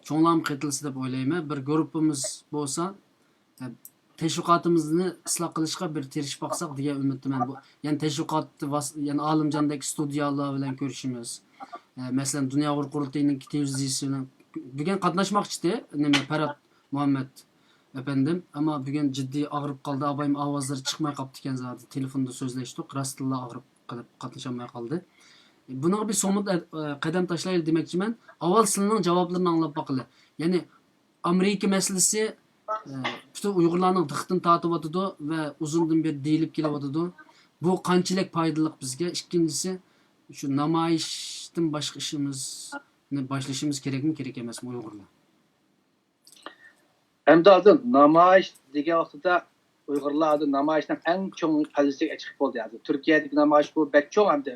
چوڭلارمۇ قېتىلسا دەپ ئويلايمەن. بىر گۇرۇپپىمىز بولسا، ئە، تەشۋىقاتىمىزنى ئىسلاھ قىلىشقا بىر تىرىشىپ باقساق دېگەن ئۈمىدتىمەن. بۇ، يەنى تەشۋىقات ۋاس-، يەنى ئالىمجاندەك ستۇدىيالار بىلەن كۆرۈشىمىز. ئە، مەسىلەن، دۇنيا ئۇيغۇر قۇرۇلتىيىنىڭ تېلېۋىزىيىسى بىلەن بۈگۈن قاتناشماقچىدى، نېمە، پەرھات مۇھەممەت ئەپەندىم. ئەمما بۈگۈن جىددىي ئاغرىپ قالدى. ئابايىم ئاۋازلىرى چىقماي قاپتىكەن زادى. تېلېفوندا سۆزلەشتۇق. راستتىنلا ئاغرىپ قېلىپ قاتنىشالماي قالدى. بۇنىڭغا بىر سومۇت، ئە، قەدەم تاشلايلى دېمەكچىمەن. ئاۋۋال سىلىنىڭ جاۋابلىرىنى ئاڭلاپ باقىلى. يەنى ئامېرىكا مەسىلىسى، ئە، پۈتۈن ئۇيغۇرلارنىڭ دىققىتىنى تارتىۋاتىدۇ ۋە ئۇزۇندىن بېرى دېيىلىپ كېلىۋاتىدۇ. بۇ قانچىلىك پايدىلىق بىزگە؟ ئىككىنچىسى، شۇ نامايىشتىن باشقا ئىشىمىزنى باشلىشىمىز كېرەكمۇ، كېرەك ئەمەسمۇ ئۇيغۇرلار؟ ئەمدى ھازىر نامايىش دېگەن ۋاقتىدا ئۇيغۇرلار ھازىر نامايىشنىڭ ئەڭ چوڭ پەللىسىگە چىقىپ بولدى. ھازىر تۈركىيەدىكى نامايىش بۇ بەك چوڭ ئەمدى.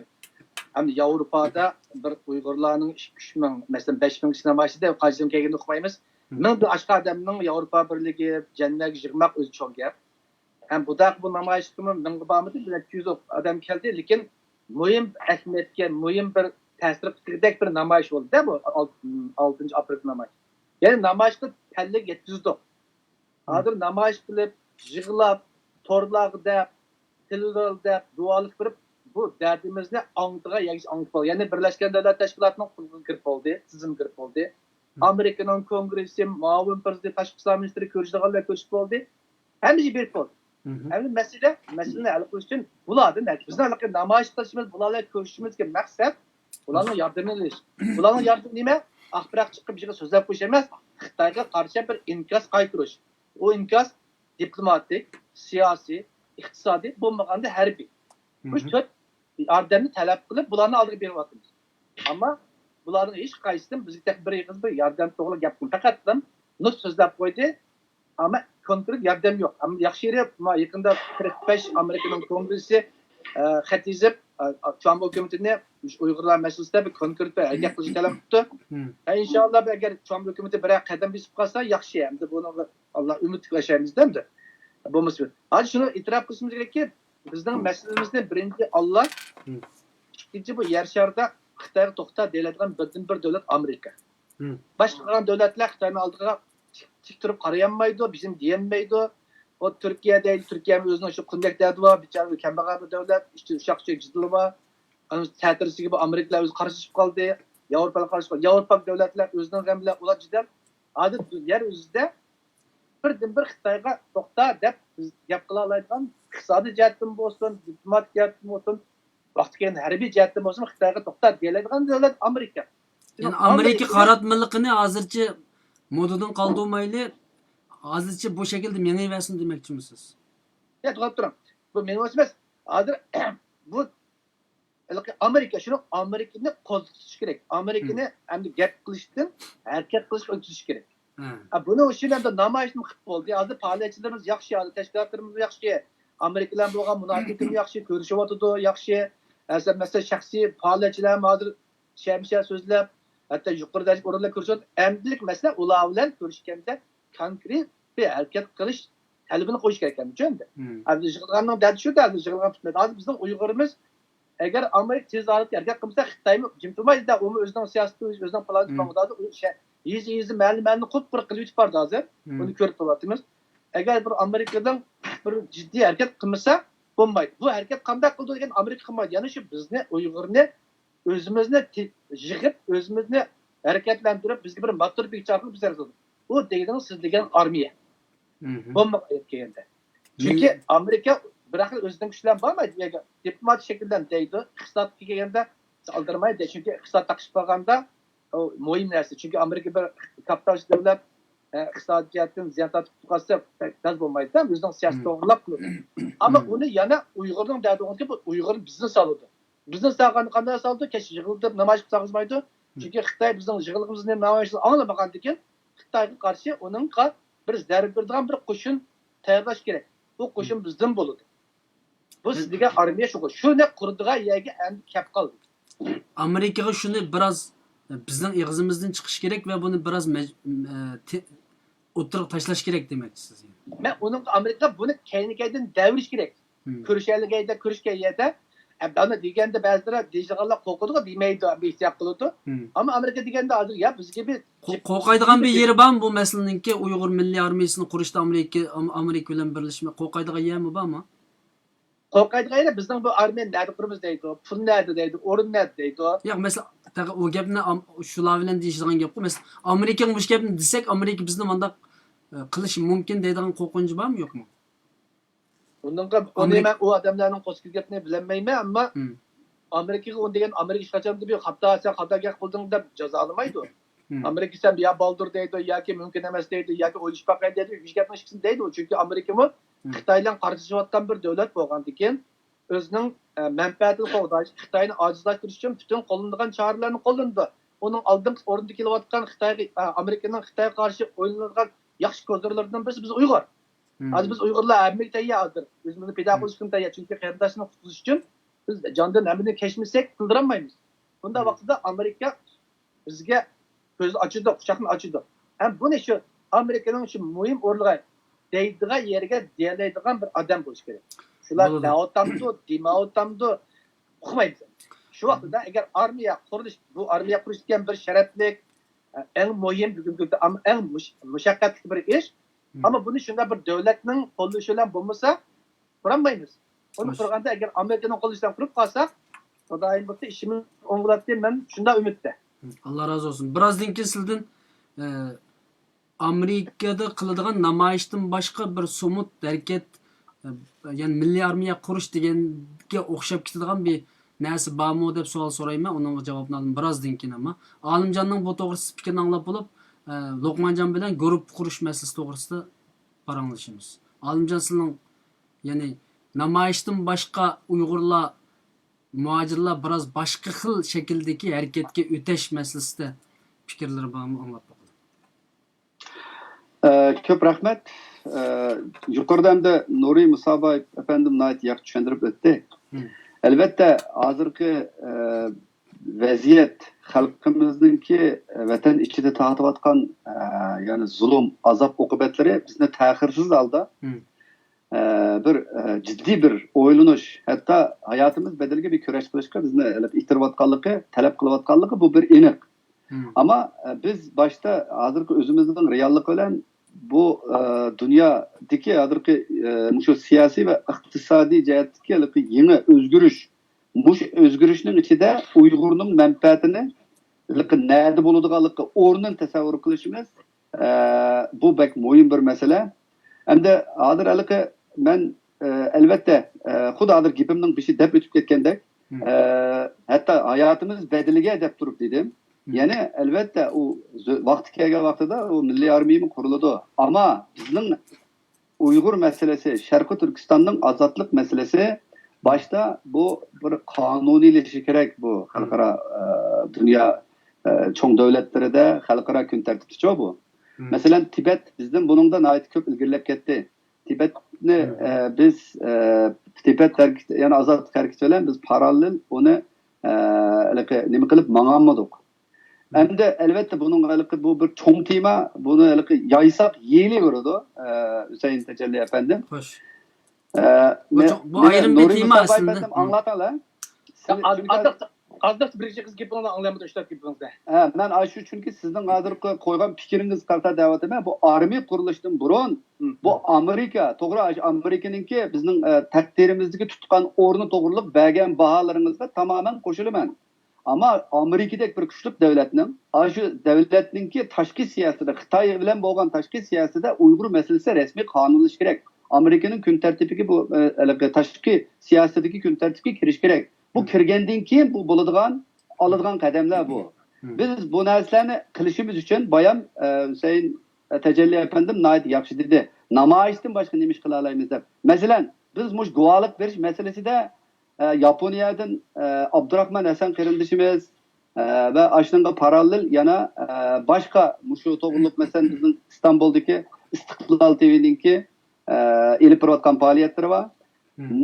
ئەمدى ياۋروپادا بىر ئۇيغۇرلارنىڭ ئىككى، ئۈچ مىڭ، مەسىلەن، بەش مىڭ كىشى نامايىش دېدى، قانچىدىن كەلگىنىنى ئۇقمايمىز. مىڭدىن ئاشقان ئادەمنىڭ ياۋروپا بىرلىكى جەننەتكە يىغماق ئۆزى چوڭ گەپ. ھەم بۇداق بۇ نامايىشقىمۇ مىڭغا بارمىدى، بىر نەچچە يۈز ئادەم كەلدى، لېكىن مۇھىم ئەھمىيەتكە، مۇھىم بىر تەسىر قىلغۇدەك بىر نامايىش بولدى-دە بۇ ئالتىنچى ئاپرېل نامايىشى. يەنى نامايىشقا پەللىگە يەتكۈزدۇق. ھازىر نامايىش قىلىپ، يىغلاپ، تورلارغا دەپ، تېلېۋىزورغا دەپ، دۇئالىق بېرىپ، بۇ دەردىمىزنى ئاڭلىتىدىغان يەرگىچە ئاڭلىتىپ بولدى. يەنى بىرلەشكەن دۆلەت تەشكىلاتىنىڭ قولىغا كىرىپ بولدى، تىزىمغا كىرىپ بولدى. ئامېرىكىنىڭ كونگرېسسى، مۇئاۋىن پىرېزىدېنت، تاشقى ئىشلار مىنىستىرى كۆرۈشىدىغانلار كۆرۈشۈپ بولدى. ھەممىگە بېرىپ بولدى. ئەمدى مەسىلە، مەسىلىنى ھەل قىلىش ئۈچۈن بۇلاردىن، بىزنىڭ ھېلىقى نامايىش قىلىشىمىز، بۇلار بىلەن كۆرۈشۈشىمىزدىكى مەقسەت، ئۇلارنىڭ ياردىمىنى ئېلىش. ئۇلارنىڭ ياردىمى نېمە؟ ئاق پىراق چىقىپ بىر يەرگە سۆزلەپ قويۇش ئەمەس، خىتايغا قارشى بىر ئىنكاس قايتۇرۇش. ئۇ ئىنكاس دىپلوماتىك، سىياسىي، ئىقتىسادىي، بولمىغاندا ھەربىي. بۇ تۆت ياردەمنى تەلەپ قىلىپ، بۇلارنىڭ ئالدىغا بېرىۋاتىمىز. ئەمما بۇلارنىڭ ھېچقايسىسىدىن بىزگە تېخى بىر ئېغىز بىر ياردەم توغرىلىق گەپ قىلمىدى. پەقەتلا نۇت سۆزلەپ قويدى. ئەمما كونكرېت ياردەم يوق. ئەمما ياخشى يېرى، ما يېقىندا قىرىق بەش ئامېرىكىنىڭ كونگرېسسى، ئە، خەت يېزىپ، ئە، ترامپ ھۆكۈمىتىنى ئۇيغۇرلار مەسىلىسىدە بىر كونكرېت بىر ھەرىكەت قىلىشنى تەلەپ قىپتۇ. ئە، ئىنشاللا، ئەگەر ترامپ ھۆكۈمىتى بىرەر قەدەم بېسىپ قالسا، ياخشى. ئەمدى بۇنىڭغا ئاللا ئۈمىد تىكلەشەيمىز ئەمدى. بولمىسا، ھازىر شۇنى ئېتىراپ قىلىشىمىز كېرەككى، بىزنىڭ مەسىلىمىزنى بىرىنچى ئاللا، ئىككىنچى بۇ يەر شارىدا خىتايغا توختا دېيەلەيدىغان بىردىن بىر دۆلەت ئامېرىكا. باشقا قالغان دۆلەتلەر خىتاينىڭ ئالدىغا تىك، تىك تۇرۇپ قارايالمايدۇ، بىزنى دېيەلمەيدۇ. ئۇ تۈركىيە دەيدۇ، تۈركىيەمۇ ئۆزىنىڭ شۇ قۇندەك دەردى بار، بىچارە كەمبەغەل بىر دۆلەت، ئىچىدە ئۇششاق-چۈششەك جىدىلى بار. ئەمدى تەتۈرىسىگە بۇ ئامېرىكىلار ئۆزى قارشىلىشىپ قالدى. ياۋروپالار قارشىلىشىپ قالدى. ياۋروپا دۆلەتلەر ئۆزىنىڭ غېمى بىلەن ئۇلار جىدەل. ھازىر يەر يۈزىدە بىردىن بىر خىتايغا توختا دەپ بىز گەپ قىلالايدىغان، ئىقتىسادىي جەھەتتىن بولسۇن، دىپلوماتىك جەھەتتىن بولسۇن، ۋاقتى كەلگەندە ھەربىي جەھەتتىن بولسىمۇ خىتايغا توختا دېيەلەيدىغان دۆلەت ئامېرىكا. يەنى ئامېرىكا قاراتمىلىقىنى ھازىرچە مودىدىن قالدۇرمايلى، ھازىرچە بۇ شەكىلدە مېڭىۋەرسۇن دېمەكچىمۇ سىز؟ يا، توختاپ تۇرۇڭ. بۇ مېڭىۋەرسۇن ئەمەس. ھازىر بۇ ھېلىقى ئامېرىكا، شۇنىڭ ئامېرىكىنى قوزغىتىش كېرەك. ئامېرىكىنى ئەمدى گەپ قىلىشتىن ھەرىكەت قىلىشقا ئۆتكۈزۈش كېرەك. ھە. ئە، بۇنىڭ ئۈچۈن ئەمدى نامايىشمۇ قىلىپ بولدى. ھازىر پائالىيەتچىلىرىمىز ياخشى، ھازىر تەشكىلاتلىرىمىزمۇ ياخشى، ئامېرىكا بىلەن بولغان مۇناسىۋىتىمۇ ياخشى، كۆرۈشۈۋاتىدۇ، ياخشى. ھە، مەسىلەن، شەخسىي پائالىيەتچىلەرمۇ ھازىر شەمشە سۆزلەپ، ھەتتا يۇقىرى دەرىجىلىك ئورۇنلار كۆرۈشۈۋاتىدۇ. ئەمدىلىك مەسىلە ئۇلار بىلەن كۆرۈشكەندە كونكرېت بىر ھەرىكەت قىلىش تەلىپىنى قويۇش كېرەك ئەمدى، چۈشەندى؟ مم. ئەمدى يىغىلغاننىڭ دەردى شۇ، ھازىر يىغىلغان پۈتمىدى. ھازىر بىزنىڭ ئۇيغۇرىمىز، ئەگەر ئامېرىكا تېز ئارىدا ھەرىكەت قىلمىسا، خىتايمۇ جىم تۇرمايدۇ-دە، ئۇمۇ ئۆزىنىڭ سىياسىتى، ئۆزىنىڭ پىلانى مم. تۇرغان. ھازىر ئۇ شە-، يېزا، يېزا، مەھەللە، مەھەللىنى قۇپقۇرۇق قىلىۋېتىپ بارىدۇ ھازىر. مم. ئۇنى كۆرۈپ تۇرۇۋاتىمىز. ئەگەر بىر ئامېرىكىنىڭ بىر جىددىي ھەرىكەت قىلمىسا بولمايدۇ. بۇ ھەرىكەت قانداق قىلىدۇ دېگەن ئامېرىكا قىلمايدۇ. يەنە شۇ بىزنى، ئۇيغۇرنى ئۆزىمىزنى تى-، يىغىپ، ئۆزىمىزنى ھەرىكەتلەندۈرۈپ، بىزگە بىر ماتور بىكچار قىلىپ بىز يارىتىدۇ. ئۇ دېگىنىڭ سىز دېگەن ئارمىيە. مم. بولمىغان گەپ كەلگەندە. چۈنكى مم. ئامېرىكا بىر خىل ئۆزىنىڭ كۈچى بىلەن بارمايدۇ. يەنى دىپلومات شەكىلدە دەيدۇ، ئىقتىسادقا كەلگەندە ئالدىرىمايدۇ. چۈنكى ئىقتىساد تاقىشىپ قالغاندا ئۇ مۇھىم نەرسە. چۈنكى ئامېرىكا بىر كاپىتالىست دۆلەت، ئە، ئىقتىسادىي جەھەتتىن زىيان تارتىپ قالسا، بەك تاز بولمايدۇ، ئۆزىنىڭ سىياسىتى مم. توغرىلاپ قىلىدۇ. ئەمما مم. ئۇنى يەنە ئۇيغۇرنىڭ دەردى بولغانكى، بۇ ئۇيغۇرنى بىزنى سالىدۇ. بىزنى سالغاندا قانداق سالىدۇ؟ كەچ يىغىلدۇرۇپ نامايىش قىلساڭىزمايدۇ. مم. چۈنكى خىتاي بىزنىڭ يىغىلغىنىمىزنى، نامايىشنى ئاڭلىمىغاندىكىن، خىتايغا قارشى ئۇنىڭغا بىر زەربە بېرىدىغان بىر قوشۇن تەييارلاش كېرەك. بۇ قوشۇن مم. بىزدىن بولىدۇ. بۇ سىز دېگەن ئارمىيە شۇ. شۇنى قۇرىدىغان يەرگە ئەمدى كەپ قالدى. ئامېرىكىغا شۇنى بىراز، بىزنىڭ ئېغىزىمىزدىن چىقىشى كېرەك ۋە بۇنى بىراز مەج-، ئە، تې-، ئوتتۇرىغا تاشلاشى كېرەك دېمەكچىسىز. مەن ئۇنىڭغا، ئامېرىكا بۇنى كەينى-كەينىدىن دەۋرىشى كېرەك. مم. كۆرۈشەلىگەيدە، كۆرۈشكەن يەردە، ئە، ئانا دېگەندە بەزىلەر دېيىدىغانلار قورقىدىغۇ دېمەيدۇ، ئەمدى ئېھتىيات قىلىدۇ. مم. ئەمما ئامېرىكا دېگەندە ھازىر، يا، بىزگە بىر قو-، قورقايدىغان بىر يېرى بارمۇ بۇ مەسىلىنىڭكى؟ ئۇيغۇر مىللىي ئارمىيىسىنى قۇرۇشتا ئامېرىكا، ئام-، ئامېرىكا بىلەن بىرلىشمە قورقايدىغان يەرمۇ بارمۇ؟ قورقايدىغان يەر، بىزنىڭ بۇ ئارمىيەنى نەدە قۇرىمىز دەيدۇ، پۇل نەدە دەيدۇ، ئورۇن نەدە دەيدۇ. ياق، مەسىلەن، تېخى ئۇ گەپنى ئام-، شۇلار بىلەن دېيىشىدىغان گەپقۇ. مەسىلەن، ئامېرىكىغا مۇشۇ گەپنى دېسەك، ئامېرىكا بىزنى مانداق، ئە، قىلىشى مۇمكىن دەيدىغان قورقۇنچى بارمۇ، يوقمۇ؟ ئۇنىڭغا، ئۇنى ئامېرىكا مەن ئۇ ئادەملەرنىڭ قوشقان گەپنى بىلەلمەيمەن، ئەمما مم. ئامېرىكىغا ئۇنى دېگەن، ئامېرىكا ھېچقاچان بىر خاتا، سەن خاتا گەپ قىلدىڭ دەپ جازالىمايدۇ. مم. ئامېرىكا سەن يا بالدۇر دەيدۇ، ياكى مۇمكىن ئەمەس دەيدۇ، ياكى ئويلىشىپ باقاي دەيدۇ، ئۈچ گەپنىڭ ئىككىسىنى دەيدۇ. چۈنكى ئامېرىكىمۇ مم. خىتاي بىلەن قارشىلىشىۋاتقان بىر دۆلەت بولغاندىكىن، ئۆزىنىڭ، ئە، مەنپەئەتىنى قوغداش، خىتاينى ئاجىزلاشتۇرۇش ئۈچۈن پۈتۈن قوللىنىدىغان چارىلەرنى قوللىنىدۇ. ئۇنىڭ ئالدىنقى ئورۇندا كېلىۋاتقان خىتايغا، ئە، ئامېرىكىنىڭ خىتايغا قارشى ئويلىنىدىغان ياخشى كوزىرلىرىدىن بىرسى بىز ئۇيغۇر. مم. ھازىر بىز ئۇيغۇرلار ھەممىگە تەييار ھازىر. ئۆزىمىزنى پىدا مم. قىلىشقا تەييار. چۈنكى قېرىنداشنى قۇتقۇزۇش ئۈچۈن بىز جاندىن ھەممىنى كەچمىسەك، قىلدۇرالمايمىز. بۇنداق مم. ۋاقىتتا ئامېرىكا بىزگە كۆزنى ئاچىدۇ، قۇچاقنى ئاچىدۇ. ھەم بۇنى شۇ ئامېرىكىنىڭ شۇ مۇھىم ئورۇنلىرىغا دەيدىغان يەرگە دېيەلەيدىغان بىر ئادەم بولۇشى كېرەك. شۇلار بولىدۇ. دەۋاتامدۇ، دېمەۋاتامدۇ، ئۇقمايمىز. شۇ ۋاقىتتا ئەگەر ئارمىيە قۇرۇلۇش، بۇ ئارمىيە قۇرۇش دېگەن بىر شەرەپلىك، ئەڭ مۇھىم، بۈگۈنكى كۈندە ئەڭ مۇش-، مۇشەققەتلىك بىر ئىش. مم. ئەمما بۇنى شۇنداق بىر دۆلەتنىڭ قوللىشى بىلەن بولمىسا، قۇرالمايمىز. ئۇنى قۇرغاندا، ئەگەر ئامېرىكىنىڭ قوللىشى بىلەن قۇرۇپ قالساق، خۇدايىم بۇيرۇسا ئىشىمىز ئوڭغىلاتتى، مەن شۇنداق ئۈمىدتە. ئاللا رازى بولسۇن. بىرازدىن كېيىن سىلدىن، ئە، ئامېرىكىدا قىلىدىغان نامايىشتىن باشقا بىر سومۇت ھەرىكەت، ئە، يەنى مىللىي ئارمىيە قۇرۇش دېگەنگە ئوخشاپ كېتىدىغان بىر نەرسە بارمۇ دەپ سوئال سورايمەن. ئۇنىڭغا جاۋابنى ئالدىم بىرازدىن كېيىن. ئەمما ئالىمجاننىڭ بۇ توغرىسىدا پىكرىنى ئاڭلاپ بولۇپ، ئە، لوقمانجان بىلەن گۇرۇپپا قۇرۇش مەسىلىسى توغرىسىدا پاراڭلىشىمىز. ئالىمجان، سىلىنىڭ، يەنى، نامايىشتىن باشقا ئۇيغۇرلار، مۇھاجىرلار بىراز باشقا خىل شەكىلدىكى ھەرىكەتكە ئۆتەش مەسىلىسىدە پىكىرلىرى بارمۇ، ئاڭلاپ باقىلى. ئە، كۆپ رەھمەت. ئە، يۇقىرىدا ئەمدى نۇرى مۇسابايېۋ ئەپەندىم ناھايىتى ياخشى چۈشەندۈرۈپ ئۆتتى. مم. ئەلۋەتتە، ھازىرقى، ئە، ۋەزىيەت، خەلقىمىزنىڭكى ۋەتەن ئىچىدە تارتىۋاتقان، ئە، يەنى زۇلۇم، ئازاب ئوقۇبەتلىرى بىزنى تەخىرسىز ھالدا، مم. ئە، بىر، ئە، جىددىي بىر ئويلىنىش، ھەتتا ھاياتىمىز بەدىلىگە بىر كۈرەش قىلىشقا بىزنى ئىتتىرىۋاتقانلىقى، تەلەپ قىلىۋاتقانلىقى، بۇ بىر ئېنىق. مم. ئەمما، ئە، بىز باشتا ھازىرقى ئۆزىمىزنىڭ رېئاللىقى بىلەن بۇ، ئە، دۇنيادىكى ھازىرقى، ئە، مۇشۇ سىياسىي ۋە ئىقتىسادىي جەھەتتىكى ھېلىقى يېڭى ئۆزگىرىش، مۇشۇ ئۆزگىرىشنىڭ ئىچىدە ئۇيغۇرنىڭ مەنپەئەتىنى ھېلىقى نەدە بولىدىغانلىقى، ئورنىنى تەسەۋۋۇر قىلىشىمىز، ئە، بۇ بەك مۇھىم بىر مەسىلە. ئەمدى ھازىر ھېلىقى مەن، ئە، ئەلۋەتتە، ئە، خۇددى ھازىر گېپىمنىڭ بېشى دەپ ئۆتۈپ كەتكەندەك، مم. ئە، ھەتتا ھاياتىمىز بەدىلىگە دەپ تۇرۇپ دېدىم. مم. يەنى ئەلۋەتتە ئۇ زۆ-، ۋاقتى كەلگەن ۋاقتىدا ئۇ مىللىي ئارمىيەمۇ قۇرۇلىدۇ. ئەمما بىزنىڭ ئۇيغۇر مەسىلىسى، شەرقىي تۈركىستاننىڭ ئازادلىق مەسىلىسى باشتا بۇ بىر قانۇنىيلىشىشى كېرەك، بۇ خەلقئارا، ئە، دۇنيا، ئە، چوڭ دۆلەتلىرىدە خەلقئارا كۈن تەرتىپىچۇ بۇ. مەسىلەن، تىبەت بىزدىن بۇنىڭدا ناھايىتى كۆپ ئىلگىرىلەپ كەتتى. تىبەتنى، ئە، بىز، ئە، تىبەت ھەرىكىتى، يەنى ئازادلىق ھەرىكىتى بىلەن بىز پاراللېل ئۇنى، ئە، ھېلىقى نېمە قىلىپ ماڭالمىدۇق. ئەمدى ئەلۋەتتە بۇنىڭ ھېلىقى بۇ بىر چوڭ تېما، بۇنى ھېلىقى يايساق يېيىلىۋېرىدۇ، ئە، ھۈسەيىن تەجەللى ئەپەندىم. خوش. ئە، بۇ مەن، چوڭ-، بۇ مەن ئايرىم بىر نۇرى تېما مۇسابا ئەسلىدە. ئەپەندىم، ئاڭلاڭلار. سىز، ئاز-، چۈنكى ئاز-، ئاز-، ئازراق بىر ئىككى گېپىڭىزنى ئاڭلايمىز، ئۈچ تۆت گېپىڭىزنى. ھە، مەن ئاشۇ، چۈنكى سىزنىڭ ھازىرقى قويغان پىكرىڭىزگە قارىتا دەۋاتىمەن. بۇ ئارمىيە قۇرۇلۇشىدىن بۇرۇن، بۇ ئامېرىكا، توغرا، ئاشۇ ئامېرىكىنىڭكى بىزنىڭ، ئە، تەقدىرىمىزدىكى تۇتقان ئورنى توغرىلىق بەرگەن باھالىرىڭىزغا تامامەن قوشۇلىمەن. ئەمما ئامېرىكىدەك بىر كۈچلۈك دۆلەتنىڭ، ئاشۇ دۆلەتنىڭكى تاشقى سىياسىتىدە، خىتاي بىلەن بولغان تاشقى سىياسىتىدە ئۇيغۇر مەسىلىسى رەسمىي قانۇنلىشىش كېرەك. ئامېرىكىنىڭ كۈن تەرتىپىگە بۇ، ئە، ھېلىقى تاشقى سىياسىتىدىكى كۈن تەرتىپكە كىرىش كېرەك. بۇ كىرگەندىن كېيىن بۇ بولىدىغان، ئالىدىغان قەدەملەر بۇ. بىز بۇ نەرسىلەرنى قىلىشىمىز ئۈچۈن بايام، ئە، ھۈسەيىن، ئە، تەجەللى ئەپەندىم ناھايىتى ياخشى دېدى. نامايىشتىن باشقا نېمە ئىش قىلالايمىز دەپ. مەسىلەن، بىز مۇشۇ گۇۋاھلىق بېرىش مەسىلىسىدە، ئە، ياپونىيەدىن، ئە، ئابدۇراخمان ھەسەن قېرىندىشىمىز، ئە، ۋە ئاشۇنىڭغا پاراللېل يەنە، ئە، باشقا مۇشۇ توغرۇلۇق، مەسىلەن، بىزنىڭ ئىستانبۇلدىكى ئىستىقلال تىۋىنىڭكى، ئە، ئېلىپ بېرىۋاتقان پائالىيەتلىرى بار.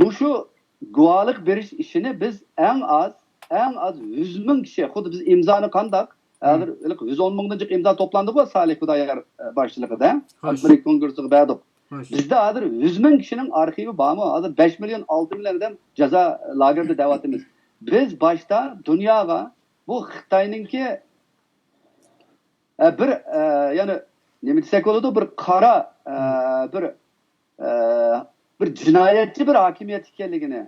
مۇشۇ گۇۋاھلىق بېرىش ئىشىنى بىز ئەڭ ئاز، ئەڭ ئاز يۈز مىڭ كىشى، خۇددى بىز ئىمزانى قانداق، ھازىر ھېلىقى يۈز ئون مىڭدىن جىق ئىمزا توپلاندىغۇ، سالىھ خۇدايار، ئە، باشچىلىقىدا، ئامېرىكا كونگرېسىغا بەردۇق. بىزدە ھازىر يۈز مىڭ كىشىنىڭ ئارخىۋى بارمۇ؟ ھازىر بەش مىليون، ئالتە مىليون ئادەم جازا لاگېرىدا دەۋاتىمىز. بىز باشتا دۇنياغا بۇ خىتاينىڭكى، ئە، بىر، ئە، يەنى نېمە دېسەك بولىدۇ؟ بىر قارا، ئە، بىر، ئە، بىر جىنايەتچى بىر ھاكىمىيەت ئىكەنلىكىنى،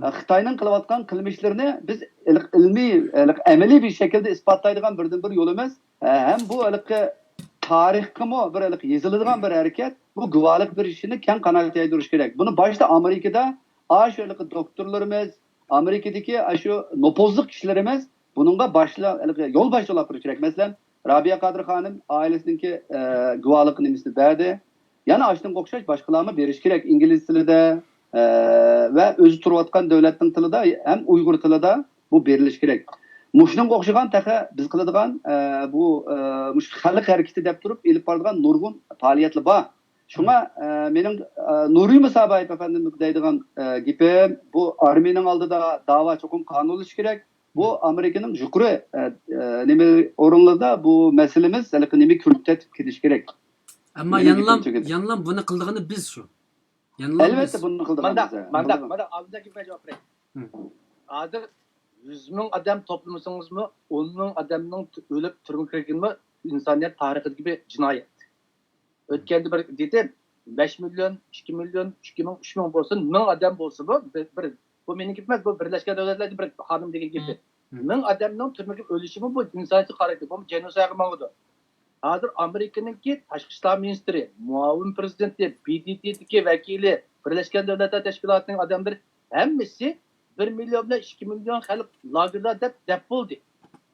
ئە، خىتاينىڭ قىلىۋاتقان قىلمىشلىرىنى بىز ئېلىق ئىلمىي، ئېلىق ئەمەلىي بىر شەكىلدە ئىسپاتلايدىغان بىردىن بىر يولىمىز، ئە، ھەم بۇ ھېلىقى تارىخقىمۇ بىر ھېلىقى يېزىلىدىغان بىر ھەرىكەت، بۇ گۇۋاھلىق بېرىشىنى كەڭ قانات يايدۇرۇش كېرەك. بۇنى باشتا ئامېرىكىدا ئاشۇ ھېلىقى دوكتورلىرىمىز، ئامېرىكىدىكى ئاشۇ نوپۇزلۇق كىشىلىرىمىز بۇنىڭغا باشلا-، ھېلىقى يول باشچىلاپ بېرىش كېرەك. مەسىلەن، رابىيە قادىر خانىم ئائىلىسىنىڭكى، ئە، گۇۋاھلىق نېمىسىنى بەردى. يەنە ئاشۇنىڭغا ئوخشاش باشقىلارمۇ بېرىشى كېرەك. ئىنگلىز تىلىدا، ئە، ۋە ئۆزى تۇرۇۋاتقان دۆلەتنىڭ تىلىدا ھەم ئۇيغۇر تىلىدا بۇ بېرىلىشى كېرەك. مۇشۇنىڭغا ئوخشىغان تېخى بىز قىلىدىغان، ئە، بۇ، ئە، مۇشۇ خەلق ھەرىكىتى دەپ تۇرۇپ ئېلىپ بارىدىغان نۇرغۇن پائالىيەتلەر بار. شۇڭا، ئە، مېنىڭ، ئە، نۇرى مۇسابا ئەپەندىم دەيدىغان، ئە، گېپىم، بۇ ئارمىيىنىڭ ئالدىدا داۋا چوقۇم قانۇنلىشىش كېرەك. بۇ ئامېرىكىنىڭ يۇقىرى، ئە، ئە، نېمە ئورۇنلىرىدا بۇ مەسىلىمىز ھېلىقى نېمە كۈن تەرتىپكە كېلىشى كېرەك. ئەمما يەنىلام، يەنىلام بۇنى قىلىدىغىنى بىز شۇ. يەنىلام ئەلۋەتتە بىز. بۇنى قىلىدىغان مانداق، بىز، ھە. مانداق، مانداق، ئالدىدا گېپىمگە جاۋاب بېرەي. ھازىر يۈز مىڭ ئادەم توپلىمىسىڭىزمۇ، ئون مىڭ ئادەمنىڭ ئۆلۈپ تۈرمىگە كىرگىنىمۇ ئىنسانىيەت تارىخىدىكى بىر جىنايەت. ئۆتكەندە بىر دېدىم، بەش مىليون، ئىككى مىليون، ئىككى مىڭ، ئۈچ مىڭ بولسۇن، مىڭ ئادەم بولسىمۇ، بىر، بىر، بۇ مېنىڭ گېپىم ئەمەس، بۇ بىرلەشكەن دۆلەتلەردە بىر خانىم دېگەن گېپى. مىڭ ئادەمنىڭ تۈرمىگە ئۆلۈشىمۇ بۇ ئىنسانىيەتكە قارىتى، بۇ جېنوسايدقا ماڭىدۇ. ھازىر ئامېرىكىنىڭكى تاشقى ئىشلار مىنىستىرى، مۇئاۋىن پىرېزىدېنتى، بى دى تىدىكى ۋەكىلى، بىرلەشكەن دۆلەتلەر تەشكىلاتىنىڭ ئادەملىرى ھەممىسى بىر مىليون بىلەن ئىككى مىليون خەلق لاگېردا دەپ، دەپ بولدى.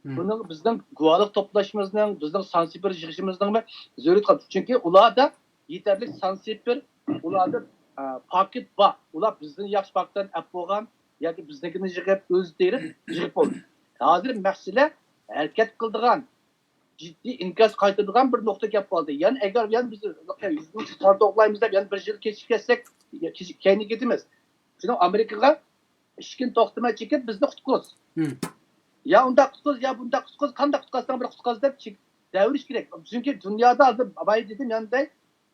بۇنىڭ بىزنىڭ گۇۋاھلىق توپلاشىمىزنىڭ، بىزنىڭ سانسىپىر يىغىشىمىزنىڭمۇ زۆرۈرىيىتى قالدى. چۈنكى ئۇلاردا يېتەرلىك سانسىپىر، ئۇلاردا، ئە، پاكىت بار. ئۇلار بىزدىن ياخشى پاكىتلارنى ئەپ بولغان ياكى بىزنىڭكىنى يىغىپ، ئۆزى تېرىپ يىغىپ بولدى. ھازىر مەسىلە ھەرىكەت قىلىدىغان، جىددىي ئىنكاس قايتۇرىدىغان بىر نۇقتا كەپ قالدى. يەنە ئەگەر يەنە بىز يۈز مىڭ قان توپلايمىز دەپ يەنە بىر يىل كېچىكىپ كەتسەك، كېيىن كېتىمىز. شۇنىڭ ئامېرىكىغا ئىشىكىنى توختىماي چېكىپ بىزنى قۇتقۇز. يا ئۇنداق قۇتقۇز، يا بۇنداق قۇتقۇز، قانداق قۇتقازساڭ بىر قۇتقاز دەپ چېك-، دەۋېرىش كېرەك. چۈنكى دۇنيادا ھازىر بايا دېدىم يەنە دەي،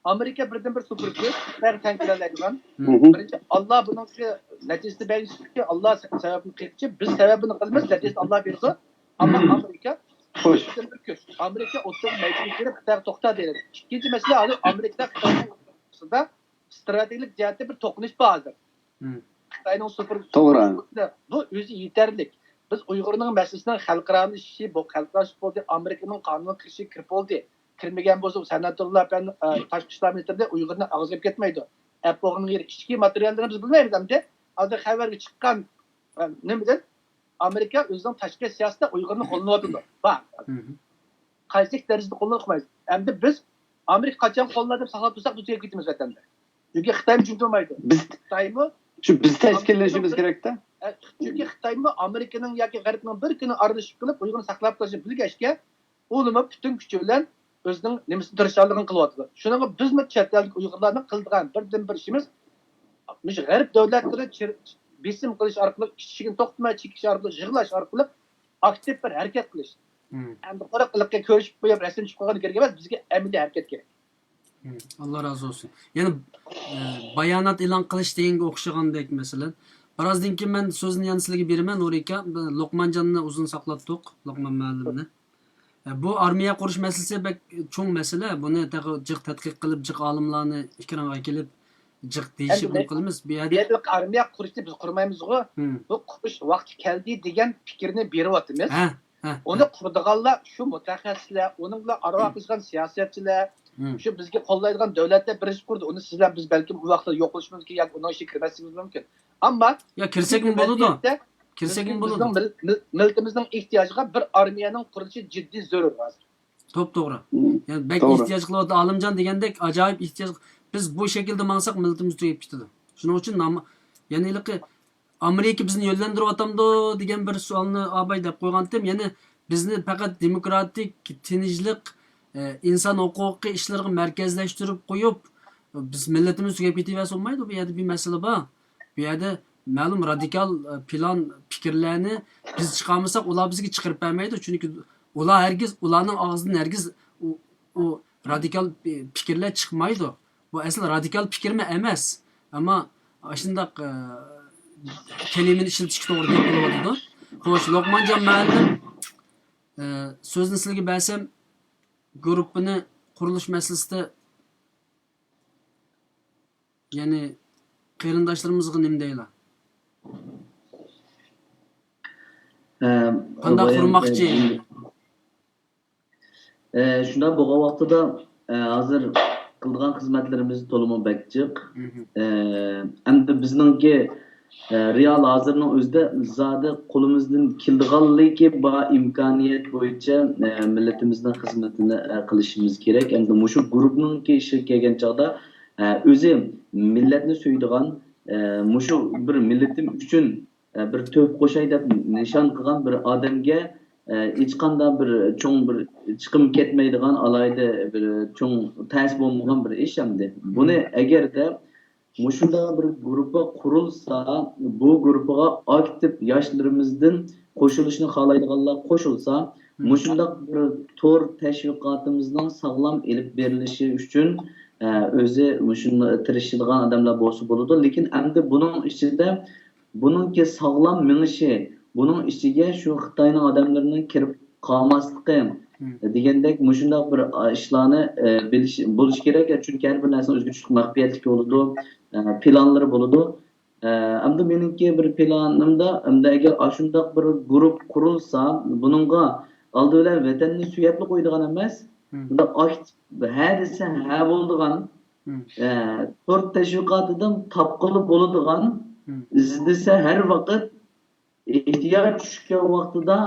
ئامېرىكا بىردىن بىر سۇپېر كۈچ، خىتايغا تەڭ كېلەلەيدىغان. بىرىنچى، ئاللا بۇنىڭكى نەتىجىسىنى بەرگۈچى، ئاللا سەۋەبنى قىلغۇچى، بىز سەۋەبنى قىلىمىز، نەتىجىسىنى ئاللا بېرىدۇ. ئەمما ئامېرىكا بىردىن بىر كۈچ. ئامېرىكا ئوتتۇرىغا مەيدانغا كىرىپ خىتايغا توختا دەيدۇ. ئىككىنچى مەسىلە، ھازىر ئامېرىكا خىتاينىڭ ئوتتۇرىسىدا ستراتېگىيەلىك جەھەتتە بىر توقۇنۇش بار ھازىر. خىتاينىڭ سۇپېر، توغرا. بۇ ئۆزى يېتەرلىك. بىز ئۇيغۇرنىڭ مەسىلىسىنىڭ خەلقئارالىشىشى، بۇ خەلقئارالىشىپ بولدى، ئامېرىكىنىڭ قانۇنىغا كىرىشى كىرىپ بولدى. كىرمىگەن بولسا، سەنئەتۇللا ئەپەندى، ئە، تاشقى ئىشلار مىنىستىرى ئۇيغۇرنى ئاغزىغا ئېلىپ كەتمەيدۇ. ئەپ بولغان يېرى ئىچكى ماتېرىياللىرىنى بىز بىلمەيمىز ئەمدى. ھازىر خەۋەرگە چىققان، ئە، نېمىدىن؟ ئامېرىكا ئۆزىنىڭ تاشقى سىياسىتىدە ئۇيغۇرنى قوللىنىۋاتىدۇ. بار. قايسى دەرىجىدە قوللىنىدۇ ئۇقمايمىز. ئەمدى بىز ئامېرىكا قاچان قوللىنار دەپ ساقلاپ تۇرساق، بىز تۈگەپ كېتىمىز ۋەتەندە. چۈنكى خىتايمۇ جىم تۇرمايدۇ. بىز خىتايمۇ شۇ بىز تەشكىللىشىمىز كېرەكتە. چۈنكى خىتايمۇ ئامېرىكىنىڭ ياكى غەربنىڭ بىر كۈنى ئارىلىشىپ قېلىپ ئۇيغۇرنى ساقلاپ قېلىشىنى بىلگەچكە، ئۇلىمۇ پۈتۈن كۈچى بىلەن ئۆزىنىڭ نېمىسىنى، تىرىشچانلىقىنى قىلىۋاتىدۇ. شۇنىڭغا بىزمۇ چەت ئەلدىكى ئۇيغۇرلارنىڭ قىلىدىغان بىردىنبىر ئىشىمىز، مۇشۇ غەرب دۆلەتلىرى چىر- بېسىم قىلىش ئارقىلىق، ئىچىشىگىنى توختىماي چېكىش ئارقىلىق، يىغلاش ئارقىلىق ئاكتىپ بىر ھەرىكەت قىلىش. ئەمدى قۇرۇق قىلىققا كۆرۈشۈپ قويۇپ رەسىم چىقىپ قويغان كېرەك ئەمەس، بىزگە ئەمەلىي ھەرىكەت كېرەك. ئاللا رازى بولسۇن. يەنە ئە، بايانات ئېلان قىلىش دېگەنگە ئوخشىغاندەك مەسىلەن. بىرازدىن كېيىن مەن سۆزنى يەنە سىلەرگە بېرىمەن، نۇرىكا. لوقمانجاننى ئۇزۇن ساقلاتتۇق، لوقمان مۇئەللىمنى. ئە، بۇ ئارمىيە قۇرۇش مەسىلىسى بەك چوڭ مەسىلە. بۇنى تېخى جىق تەتقىق قىلىپ، جىق ئالىملارنى ئېكرانغا ئەكېلىپ، جىق دېيىشىپ ئەمدى نېمە قىلىمىز. بۇ بۇ يەردە يەردە ئارمىيە قۇرۇشنى بىز قۇرمايمىزغۇ. ھىم. بۇ قۇرۇش ۋاقتى كەلدى دېگەن پىكىرنى بېرىۋاتىمىز. ھە، ھە، ئۇنى قۇرىدىغانلار شۇ مۇتەخەسسىسلەر، ئۇنىڭ بىلەن ئارىلاشقان سىياسەتچىلەر، ھىم. شۇ بىزگە قوللايدىغان دۆلەتلەر بىرلىشىپ قۇردى. ئۇنى سىز بىلەن بىز بەلكىم ئۇ ۋاقىتتا يوقىلىشىمىز مۇمكىن ياكى ئۇنىڭ ئىچىگە كىرمەسلىكىمىز مۇمكىن. ئەمما يا كىرسەكمۇ بولىدۇ. ۋەزىيەتتە كىرسەكمۇ بىزنىڭ بولىدۇ. مىل- مىل- مىللىتىمىزنىڭ ئېھتىياجىغا بىر ئارمىيەنىڭ قۇرۇلۇشى جىددىي زۆرۈر ھازىر. توپتوغرا. مم. يەنى بەك توغرا. ئېھتىياج قىلىۋاتىدۇ. ئالىمجان دېگەندەك ئاجايىپ ئېھتىياج. بىز بۇ شەكىلدە ماڭساق مىللىتىمىز تۈگەپ كېتىدۇ. شۇنىڭ ئۈچۈن نام-، يەنى ھېلىقى ئامېرىكا بىزنى يۆنلەندۈرۈۋاتامدۇ دېگەن بىر سوئالنى ئاباي دەپ قويغانتىم. يەنى بىزنى پەقەت دېموكراتىك، تىنچلىق، ئە، ئىنسان ھوقۇقى ئىشلىرىغا مەركەزلەشتۈرۈپ قويۇپ، بىز مىللىتىمىز تۈگەپ كېتىۋەرسە بولمايدۇ. بۇ يەردە بىر مەسىلە بار. بۇ يەردە مەلۇم رادىكال، ئە، پىلان، پىكىرلەرنى بىز چىقارمىساق، ئۇلار بىزگە چىقىرىپ بەرمەيدۇ. چۈنكى ئۇلار ھەرگىز، ئۇلارنىڭ ئاغزىدىن ھەرگىز ئۇ، ئۇ رادىكال پىكىرلەر چىقمايدۇ. بۇ ئەسلى رادىكال پىكىرمۇ ئەمەس. ئەمما ئاشۇنداق، ئە، كەلىمىنى ئىشلىتىشكە توغرا گەپ بولۇۋاتىدۇ. خوش، لوقمانجان مۇئەللىم، ئە، سۆزنى سىلىگە بەرسەم، گۇرۇپپىنى قۇرۇلۇش مەسىلىسىدە، يەنى قېرىنداشلىرىمىزغا نېمە دەيلا؟ ئە، قانداق بايان، قۇرماقچى؟ ئە، ئە، شۇنداق بولغان ۋاقتىدا، ئە، ھازىر قىلىدىغان خىزمەتلىرىمىز تولىمۇ بەك جىق. مهم. ئە، ئەمدى بىزنىڭكى، ئە، رېئال ھازىرنىڭ ئۆزىدە زادى قولىمىزدىن كېلىدىغانلىكى بار ئىمكانىيەت بويىچە، ئە، مىللىتىمىزنىڭ خىزمىتىنى، ئە، قىلىشىمىز كېرەك. ئەمدى مۇشۇ گۇرۇپنىڭكى ئىشىغا كەلگەن چاغدا، ئە، ئۆزى مىللەتنى سۆيىدىغان، ئە، مۇشۇ بىر مىللىتىم ئۈچۈن، ئە، بىر تۆھپە قوشاي دەپ نىشان قىلغان بىر ئادەمگە، ئە، ھېچقانداق بىر چوڭ بىر چىقىم كەتمەيدىغان، ئالاھىدە بىر چوڭ تەسىر بولمىغان بىر ئىش ئەمدى. بۇنى ئەگەردە مۇشۇنداق بىر گۇرۇپپا قۇرۇلسا، بۇ گۇرۇپپىغا ئاكتىپ ياشلىرىمىزدىن قوشۇلۇشنى خالايدىغانلار قوشۇلسا، مۇشۇنداق بىر تور تەشۋىقاتىمىزنىڭ ساغلام ئېلىپ بېرىلىشى ئۈچۈن، ئە، ئۆزى مۇشۇنداق تىرىشىدىغان ئادەملەر بولسا بولىدۇ. لېكىن ئەمدى بۇنىڭ ئىچىدە بۇنىڭكى ساغلام مېڭىشى، بۇنىڭ ئىچىگە شۇ خىتاينىڭ ئادەملىرىنىڭ كىرىپ قالماسلىقى دېگەندەك مۇشۇنداق بىر ئىشلارنى، ئە، بىلىش، بولۇش كېرەك. چۈنكى ھەر بىر نەرسىنىڭ ئۆزىگە چۈشلۈك مەخپىيەتلىكى بولىدۇ، ئە، پىلانلىرى بولىدۇ. ئە، ئەمدى مېنىڭكى بىر پىلانىمدا، ئەمدى ئەگەر ئاشۇنداق بىر گۇرۇپ قۇرۇلسا، بۇنىڭغا ئالدى بىلەن ۋەتەننى سۆيەپلا قويىدىغان ئەمەس، بۇنداق ئاكتىپ، ھە دېسە ھە بولىدىغان، ئە، تور تەشۋىقاتىدىن تاپقىلى بولىدىغان، ئىزدىسە ھەر ۋاقىت ئېھتىياج چۈشكەن ۋاقتىدا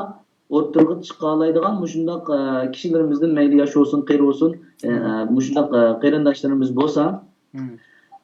ئوتتۇرىغا چىقالايدىغان مۇشۇنداق، ئە، كىشىلىرىمىزدىن، مەيلى ياش بولسۇن، قېرى بولسۇن، ئە، مۇشۇنداق، ئە، قېرىنداشلىرىمىز بولسا،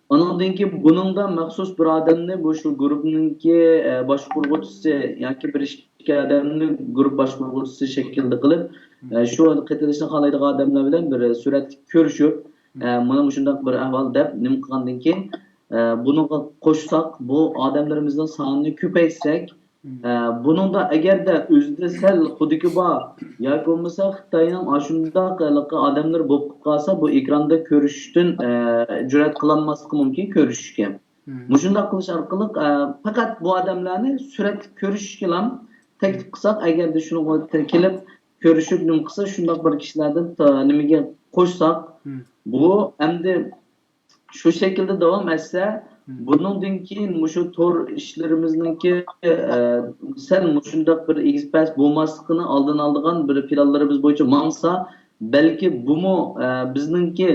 ئانىڭدىن كېيىن بۇنىڭدا مەخسۇس بىر ئادەمنى، بۇ شۇ گۇرۇپنىڭكى، ئە، باشقۇرغۇچىسى ياكى بىر ئىككى ئادەمنى گۇرۇپ باشقۇرغۇچىسى شەكلىدە قىلىپ، ئە، شۇ قېتىلىشنى خالايدىغان ئادەملەر بىلەن بىر سۈرەتكە كۆرۈشۈپ، ئە، مانا مۇشۇنداق بىر ئەھۋال دەپ نېمە قىلغاندىن كېيىن، ئە، بۇنىڭغا قوشساق، بۇ ئادەملىرىمىزنىڭ سانىنى كۆپەيتسەك، ئە، بۇنىڭدا ئەگەردە ئۆزىدە سەل خۇدىكى بار ياكى بولمىسا خىتاينىڭ ئاشۇنداق ھېلىقى ئادەملىرى بولۇپ قالسا، بۇ ئېكراندا كۆرۈشۈشتىن، ئە، جۈرئەت قىلالماسلىقى مۇمكىن كۆرۈشۈشكە. مۇشۇنداق قىلىش ئارقىلىق، ئە، پەقەت بۇ ئادەملەرنى سۈرەتتە كۆرۈشۈشكىلا تەكلىپ قىلساق، ئەگەردە شۇنىڭغا كېلىپ كۆرۈشۈپ نېمە قىلسا، شۇنداق بىر كىشىلەردىن تا-، نېمىگە قوشساق، بۇ ئەمدى شۇ شەكىلدە داۋام ئەتسە، بۇنىڭدىن كېيىن مۇشۇ تور ئىشلىرىمىزنىڭكى، ئە، سەل مۇشۇنداق بىر ئېگىز-پەس بولماسلىقىنى ئالدىنى ئالىدىغان بىر پىلانلىرىمىز بويىچە ماڭسا، بەلكى بۇمۇ، ئە، بىزنىڭكى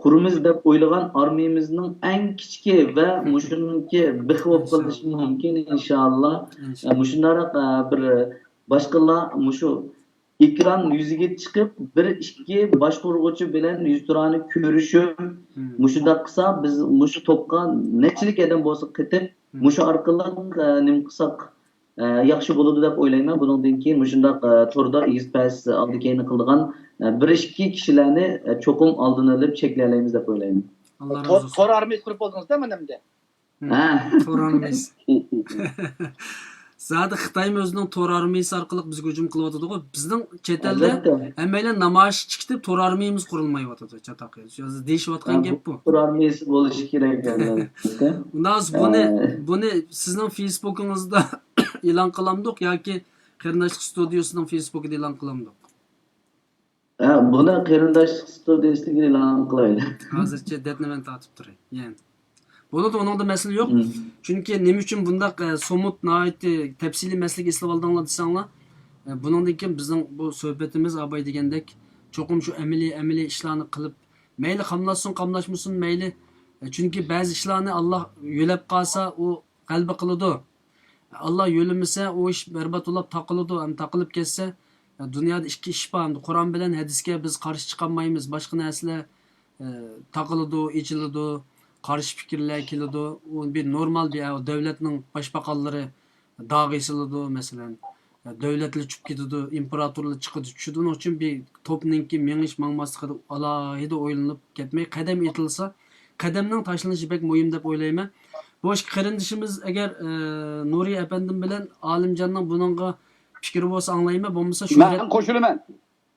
قۇرىمىز دەپ ئويلىغان ئارمىيىمىزنىڭ ئەڭ كىچىكى ۋە مۇشۇنىڭكى بىخى بولۇپ قېلىشى مۇمكىن، ئىنشائاللا. ئە، مۇشۇنداق، ئە، بىر باشقىلار مۇشۇ ئېكران يۈزىگە چىقىپ، بىر ئىككى باشقۇرغۇچى بىلەن يۈزتۇرانە كۆرۈشۈپ، مۇشۇنداق قىلسا، بىز مۇشۇ توپقا نەچچىلىك ئادەم بولسا قېتىپ، مۇشۇ ئارقىلىق، ئە، نېمە قىلساق، ئە، ياخشى بولىدۇ دەپ ئويلايمەن. بۇنىڭدىن كېيىن مۇشۇنداق، ئە، توردا ئېگىز-پەس، ئالدى-كەينى قىلىدىغان، ئە، بىر ئىككى كىشىلەرنى، ئە، چوقۇم ئالدىنى ئېلىپ چەكلىيەلەيمىز دەپ ئويلايمەن. ئاللا تور، رازى بولسۇن. تور ئارمىيىسى قۇرۇپ بولدىڭىز-دە مانا ئەمدى. ھە. تور ئارمىيىسى. زادى خىتايمۇ ئۆزىنىڭ تور ئارمىيىسى ئارقىلىق بىزگە ھۇجۇم قىلىۋاتىدىغۇ. بىزنىڭ چەت ئەلدە ئەلۋەتتە. ھەممەيلەن نامايىش چىقىپ، تور ئارمىيىمىز قۇرۇلمايۋاتىدۇ، چاتاق. دېيىشىۋاتقان ھە، گەپ بۇ. تور ئارمىيىسى بولۇشى كېرەك، ئەلۋەتتە. ئۇنداق بولسا بۇنى، ئە، بۇنى سىزنىڭ فېيسبۇكىڭىزدا ئېلان قىلامدۇق ياكى قېرىنداشلىق ستۇدىيىسىنىڭ فېيسبۇكىدا ئېلان قىلامدۇق؟ ھە، بۇنى قېرىنداشلىق ستۇدىيىسىگە ئېلان قىلايلى. ھازىرچە دەتنى مەن تارتىپ تۇراي، يەنى. بولىدۇ، ئۇنىڭدا مەسىلە يوق. مم. چۈنكى نېمە ئۈچۈن بۇنداق، ئە، سومۇت، ناھايىتى تەپسىلىي مەسىلىگە ئېسىلىۋالدىڭلار دېسەڭلار، ئە، بۇنىڭدىن كېيىن بىزنىڭ بۇ سۆھبىتىمىز ئاباي دېگەندەك چوقۇم شۇ ئەمەلىي، ئەمەلىي ئىشلارنى قىلىپ، مەيلى قاملاشسۇن، قاملاشمىسۇن، مەيلى. ئە، چۈنكى بەزى ئىشلارنى ئاللا يۆلەپ قالسا، ئۇ غەلىبە قىلىدۇ. ئاللا يۆلىمىسە، ئۇ ئىش بەربات بولاپ تاقىلىدۇ. ھەم تاقىلىپ كەتسە، دۇنيادا ئىككى ئىش بار. ئەمدى قۇرئان بىلەن ھەدىسكە بىز قارشى چىقالمايمىز. باشقا نەرسىلەر، ئە، تاقىلىدۇ، ئېچىلىدۇ، قارشى پىكىرلەر كېلىدۇ. ئۇ بىر نورمال بىر ئەھۋال. دۆلەتنىڭ باشباقانلىرى داغ ئېسىلىدۇ، مەسىلەن. دۆلەتلەر چۈشۈپ كېتىدۇ، ئىمپېراتورلار چىقىدۇ، چۈشىدۇ. ئۇنىڭ ئۈچۈن بىر توپنىڭكى مېڭىش، ماڭماسلىقىدا ئالاھىدە ئويلىنىپ كەتمەي، قەدەم ئېتىلسا، قەدەمنىڭ تاشلىنىشى بەك مۇھىم دەپ ئويلايمەن. بۇ ئىككى قېرىندىشىمىز ئەگەر، ئە، نۇرى ئەپەندىم بىلەن ئالىمجاننىڭ بۇنىڭغا پىكرى بولسا ئاڭلايمەن، بولمىسا شۆھرەت. مەن قوشۇلىمەن.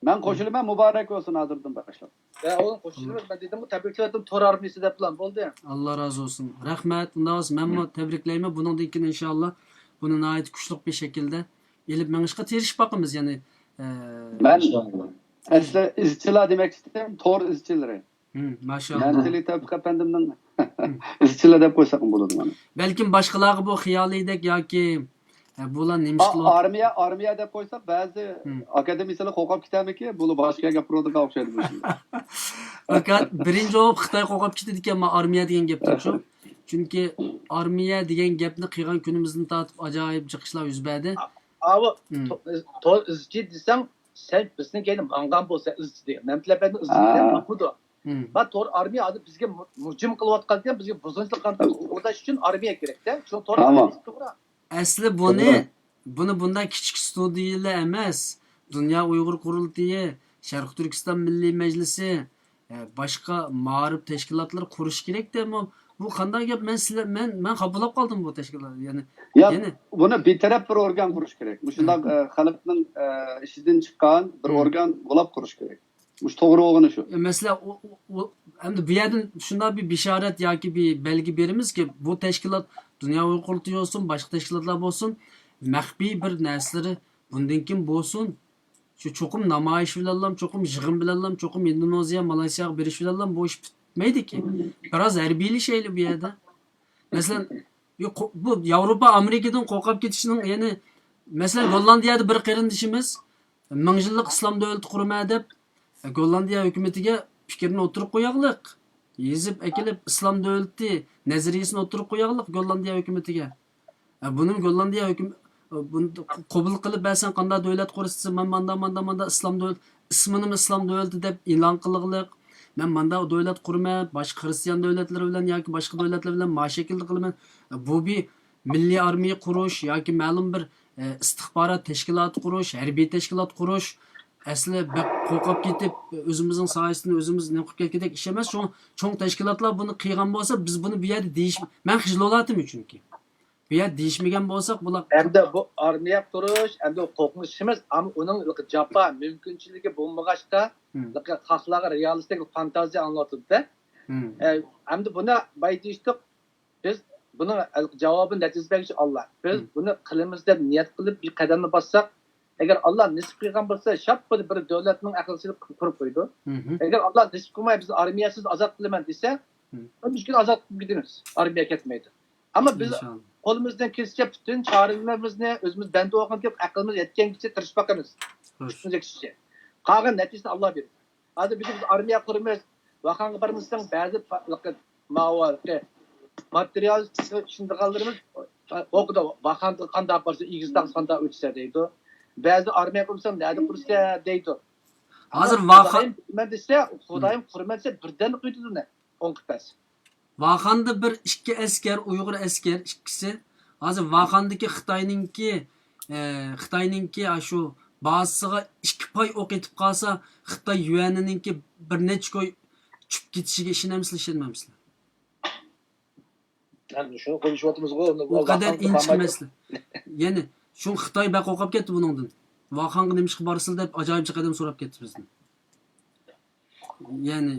مەن قوشۇلىمەن، مۇبارەك بولسۇن ھازىردىن باشلاپ. ۋە ئۇنى قوشۇلىمەن، مەن دېدىمغۇ، تەبرىكلەۋەتتىم، تور ئارمىيىسى دەپ بىلەن بولدى. ئاللا رازى بولسۇن. رەھمەت. ئۇنداق بولسا مەنمۇ تەبرىكلەيمەن. بۇنىڭدىن كېيىن ئىنشائاللا بۇنى ناھايىتى كۈچلۈك بىر شەكىلدە ئېلىپ مېڭىشقا تىرىشىپ باقىمىز، يەنى، ئە، مەن ئىنشائاللا. ئەسلى ئىزچىلار دېمەكچىدىم، تور ئىزچىلىرى. ھىم، ماشائاللا. مەنتىلى تەۋپىق ئەپەندىمنىڭ ئىزچىلار دەپ قويساقمۇ بولىدۇ مانا. بەلكىم باشقىلارغا بۇ خىيالىيدەك ياكى، ئە، بۇلار نېمە ئىش ئا-، قىلىۋاتىدۇ؟ ئارمىيە، ئارمىيە دەپ قويساق بەزى ھىم. ئاكادېمىيىچىلار قورقۇپ كېتەرمىكىن؟ بۇلار باشقا گەپ قىلىۋاتىدىغان ئوخشايدۇ بۇ ئىشنى. پەقەت بىرىنچى بولۇپ خىتاي قورقۇپ كېتىدىكەن، ما ئارمىيە دېگەن گەپتىن شۇ. چۈنكى ئارمىيە دېگەن گەپنى قىلغان كۈنىمىزدىن تارتىپ ئاجايىپ جىق ئىشلار يۈز بەردى. ئاۋۇ، ھىم. تو-، تور ئىزچى دېسەڭ، سەن بىزنىڭ كەينىدىن ماڭغان بولسا ئىزچى دېگەن. مەمتىلى ئەپەندىنىڭ ئىزچى دېگەن ھا. ماقۇلدۇ. ھىم. ما تور ئارمىيە ھازىر بىزگە مۇ-، ھۇجۇم قىلىۋاتقان دېگەن، بىزگە بۇزغۇنچىلىق قىلىۋاتقان، ئۇرۇش ئۈچۈن ئارمىيە كېرەكتە. شۇ تور ئارمىيە توغرا. ئەسلى بۇنى، توغرا. بۇنى بۇنداق كىچىك ستۇدىيىلەر ئەمەس، دۇنيا ئۇيغۇر قۇرۇلتىيى، شەرقىي تۈركىستان مىللىي مەجلىسى، ئە، باشقا مائارىپ تەشكىلاتلىرى قۇرۇش كېرەكتە. بۇ، بۇ قانداق گەپ؟ مەن سىلەر، مەن، مەن خاپىلاپ قالدىم بۇ تەشكىلات. يەنى، ياق، يەنى بۇنى بىتەرەپ بىر ئورگان قۇرۇش كېرەك. مۇشۇنداق، ھىم. ئە، خەلقنىڭ، ئە، ئىچىدىن چىققان بىر ھىم. ئورگان بولاپ قۇرۇش كېرەك. مۇشۇ توغرا بولغىنى شۇ. ئە، مەسىلەن، ئۇ، ئۇ، ئۇ، ئەمدى بۇ يەردىن شۇنداق بىر بېشارەت ياكى بىر بەلگە بېرىمىزكى، بۇ تەشكىلات دۇنيا ئۇيغۇر قۇرۇلتىيى بولسۇن، باشقا تەشكىلاتلار بولسۇن، مەخپىي بىر نەرسىلىرى بۇندىن كېيىن بولسۇن. شۇ چوقۇم نامايىش بىلەنلام، چوقۇم يىغىن بىلەنلام، چوقۇم ئىندونېزىيە، مالايسىياغا بېرىش بىلەنلام بۇ ئىش پۈتمەيدىكى. بىراز ھەربىيلىشەيلى بۇ يەردە. مەسىلەن، يو-، قو-، بۇ ياۋروپا ئامېرىكىدىن قورقۇپ كېتىشنىڭ، يەنى، مەسىلەن، گوللاندىيەدە بىر قېرىندىشىمىز مىڭ يىللىق ئىسلام دۆلىتى قۇرىمەن دەپ، گوللاندىيە ھۆكۈمىتىگە پىكرىنى ئوتتۇرىغا قوياغلىق. يېزىپ ئەكېلىپ، ئىسلام دۆلىتى نەزەرىيىسىنى ئوتتۇرىغا قوياغلىق گوللاندىيە ھۆكۈمىتىگە. ئە، بۇنىمۇ گوللاندىيە ھۆكۈم-، بۇنى قوبۇل قىلىپ بەرسەڭ قانداق دۆلەت قۇرىسىز دېسە، مەن ماندا، ماندا، ماندا ئىسلام دۆلىتى، ئىسمىنىمۇ ئىسلام دۆلىتى دەپ ئېلان قىلغلىق. مەن ماندا دۆلەت قۇرىمەن، باشقا خىرىستىيان دۆلەتلىرى بىلەن ياكى باشقا دۆلەتلەر بىلەن ما شەكىلدە قىلىمەن. بۇ بىر مىللىي ئارمىيە قۇرۇش ياكى مەلۇم بىر، ئە، ئىستىخبارات تەشكىلاتى قۇرۇش، ھەربىي تەشكىلات قۇرۇش، ئەسلى بەك قورقۇپ كېتىپ، ئۆزىمىزنىڭ ساھەسىدىن ئۆزىمىز نېمە قىلىپ كەتكۈدەك ئىش ئەمەس. چوڭ، چوڭ تەشكىلاتلار بۇنى قىلغان بولسا، بىز بۇنى بۇ يەردە دېيىش، مەن خىجىل بولاتتىم چۈنكى. بۇ يەردە دېيىشمىگەن بولساق، بۇلار ئەمدى بۇ ئارمىيە قۇرۇش، ئەمدى قورقۇنچ ئىش ئەمەس، ئەمما ئۇنىڭ جاپا مۇمكىنچىلىكى بولمىغاچقا، مم. خەقلەرگە رېئالىستىك فانتازىيە ئاڭلىتىدۇ-دە. مم. ئە، ئەمدى بۇنى بايا دېيىشتۇق، بىز بۇنىڭ جاۋابىنى نەتىجىسى بەرگۈچى ئاللا. بىز مم. بۇنى قىلىمىز دەپ نىيەت قىلىپ بىر قەدەمنى باسساق، ئەگەر ئاللا نېسىپ قىلغان بولسا، شاپپىدە بىر دۆلەتنىڭ ئەقلىسىدە قۇرۇپ قويىدۇ. مم. ئەگەر ئاللا نېسىپ قىلماي، بىز ئارمىيەسىز ئازاد قىلىمەن دېسە، مم. مۇشكۇل ئازاد قىلىپ كېتىمىز. ئارمىيە كەتمەيدۇ. ئەمما بىز ئىنشاللا. قولىمىزدىن كېلىشىچە پۈتۈن چارىلىرىمىزنى ئۆزىمىز بەندە بولغان كېلىپ ئەقلىمىز يەتكەنگىچە تىرىشىپ باقىمىز. خوش. كۈچىمىز يېتىشىچە. قالغان نەتىجىسىنى ئاللا بېرىدۇ. ھازىر بىز، بىز ئارمىيە قۇرىمىز، ۋاخانغا بارمىساڭ بەزى پا-، ماۋۇ ماتېرىيال ئىشلىتىدىغانلىرىمىز ئوقۇدا ۋاخاندا قانداق بارسا، ئېگىز تاغ قانداق ئۆتسە دەيدۇ. بەزى ئارمىيە قۇرمىساڭ نەدە قۇرسا دەيدۇ. ھازىر ئەمما ۋاخان خۇدايىم قۇرىمەن دېسە، خۇدايىم قۇرىمەن دېسە بىردەم قويىدۇ ئۇنى. ئوڭ قىپەس. ۋاخاندا بىر ئىككى ئەسكەر، ئۇيغۇر ئەسكەر ئىككىسى. ھازىر ۋاخاندىكى خىتاينىڭكى، ئە، خىتاينىڭكى ئاشۇ بازىسىغا ئىككى پاي ئوق يېتىپ قالسا، خىتاي يۈەنىنىڭكى بىر نەچچە كوي چۈشۈپ كېتىشىگە ئىشىنەمسىلەر، ئىشەنمەمسىلەر؟ ھەم شۇنى قىلىشىۋاتىمىزغۇ. ئۇ قەدەر ئىنچىكە مەسىلە. يەنى شۇ خىتاي بەك قورقۇپ كەتتى بۇنىڭدىن. ۋاخانغا نېمىشقا بارىسىلەر دەپ ئاجايىپ جىق ئادەم سوراپ كەتتى بىزدىن. يەنى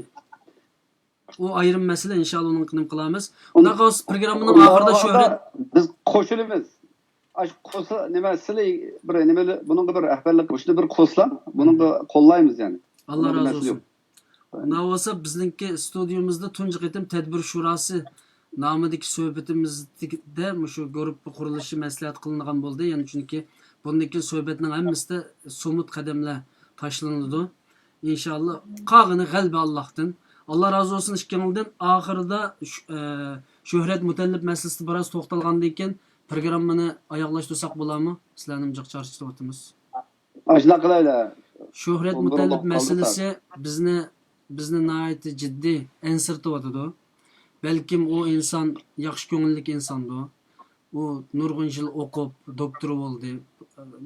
ئۇ ئايرىم مەسىلە، ئىنشاللا ئۇنىڭ قىلىمىز. ئۇنداق بولسا پروگراممىنىڭ ئاخىرىدا شۆھرەت. بىز قوشۇلىمىز. ئاشۇ قوسا نېمە سىلى بىر نېمە بۇنىڭغا بىر رەھبەرلىك، شۇنى بىر قوسلا، بۇنىڭغا قوللايمىز يەنى. ئاللا رازى بولسۇن. ئۇنداق بولسا بىزنىڭكى ستۇدىيىمىزدا تۇنجى قېتىم تەدبىر شۇراسى نامىدىكى سۆھبىتىمىزدە مۇشۇ گۇرۇپپا قۇرۇلۇشى مەسلىھەت قىلىنغان بولدى. يەنى چۈنكى بۇندىن كېيىن سۆھبەتنىڭ ھەممىسىدە سومۇت قەدەملەر تاشلىنىدۇ. ئىنشاللا قالغىنى غەلىبە ئاللاھتىن. ئاللا رازى بولسۇن ئىككىڭلىدىن. ئاخىرىدا شۆھرەت مۇتەللىپ مەسىلىسىدە بىراز توختالغاندىن كېيىن پروگراممىنى ئاياغلاشتۇرساق بولارمۇ؟ سىلەرنىمۇ جىق چارچىتىۋاتىمىز. ئاشۇنداق قىلايلى. شۆھرەت مۇتەللىپ مەسىلىسى بىزنى بىزنى ناھايىتى جىددىي ئەنسىرىتىۋاتىدۇ. بەلكىم ئۇ ئىنسان ياخشى كۆڭۈللۈك ئىنساندۇ. ئۇ نۇرغۇن يىل ئوقۇپ، دوكتور بولدى.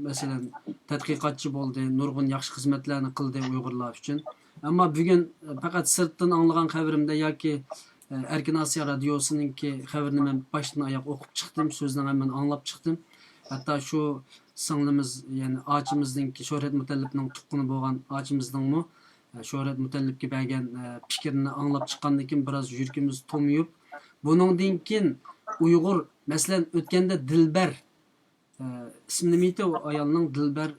مەسىلەن، تەتقىقاتچى بولدى، نۇرغۇن ياخشى خىزمەتلەرنى قىلدى ئۇيغۇرلار ئۈچۈن. ئەمما بۈگۈن پەقەت سىرتتىن ئاڭلىغان خەۋىرىمدە ياكى ئەركىن ئاسىيا رادىيوسىنىڭكى خەۋىرىنى مەن باشتىن ئاياغ ئوقۇپ چىقتىم، سۆزنىڭ ھەممىنى ئاڭلاپ چىقتىم. ھەتتا شۇ سىڭلىمىز، يەنى ئاچىمىزنىڭكى، شۆھرەت مۇتەللىپنىڭ تۇغقىنى بولغان ئاچىمىزنىڭمۇ شۆھرەت مۇتەللىپكە بەرگەن پىكرىنى ئاڭلاپ چىققاندىن كېيىن بىراز يۈرىكىمىز تومۇيۇپ، بۇنىڭدىن كېيىن ئۇيغۇر، مەسىلەن، ئۆتكەندە دىلبەر، ئىسمى نېمە ئىدى ئۇ ئايالنىڭ؟ دىلبەر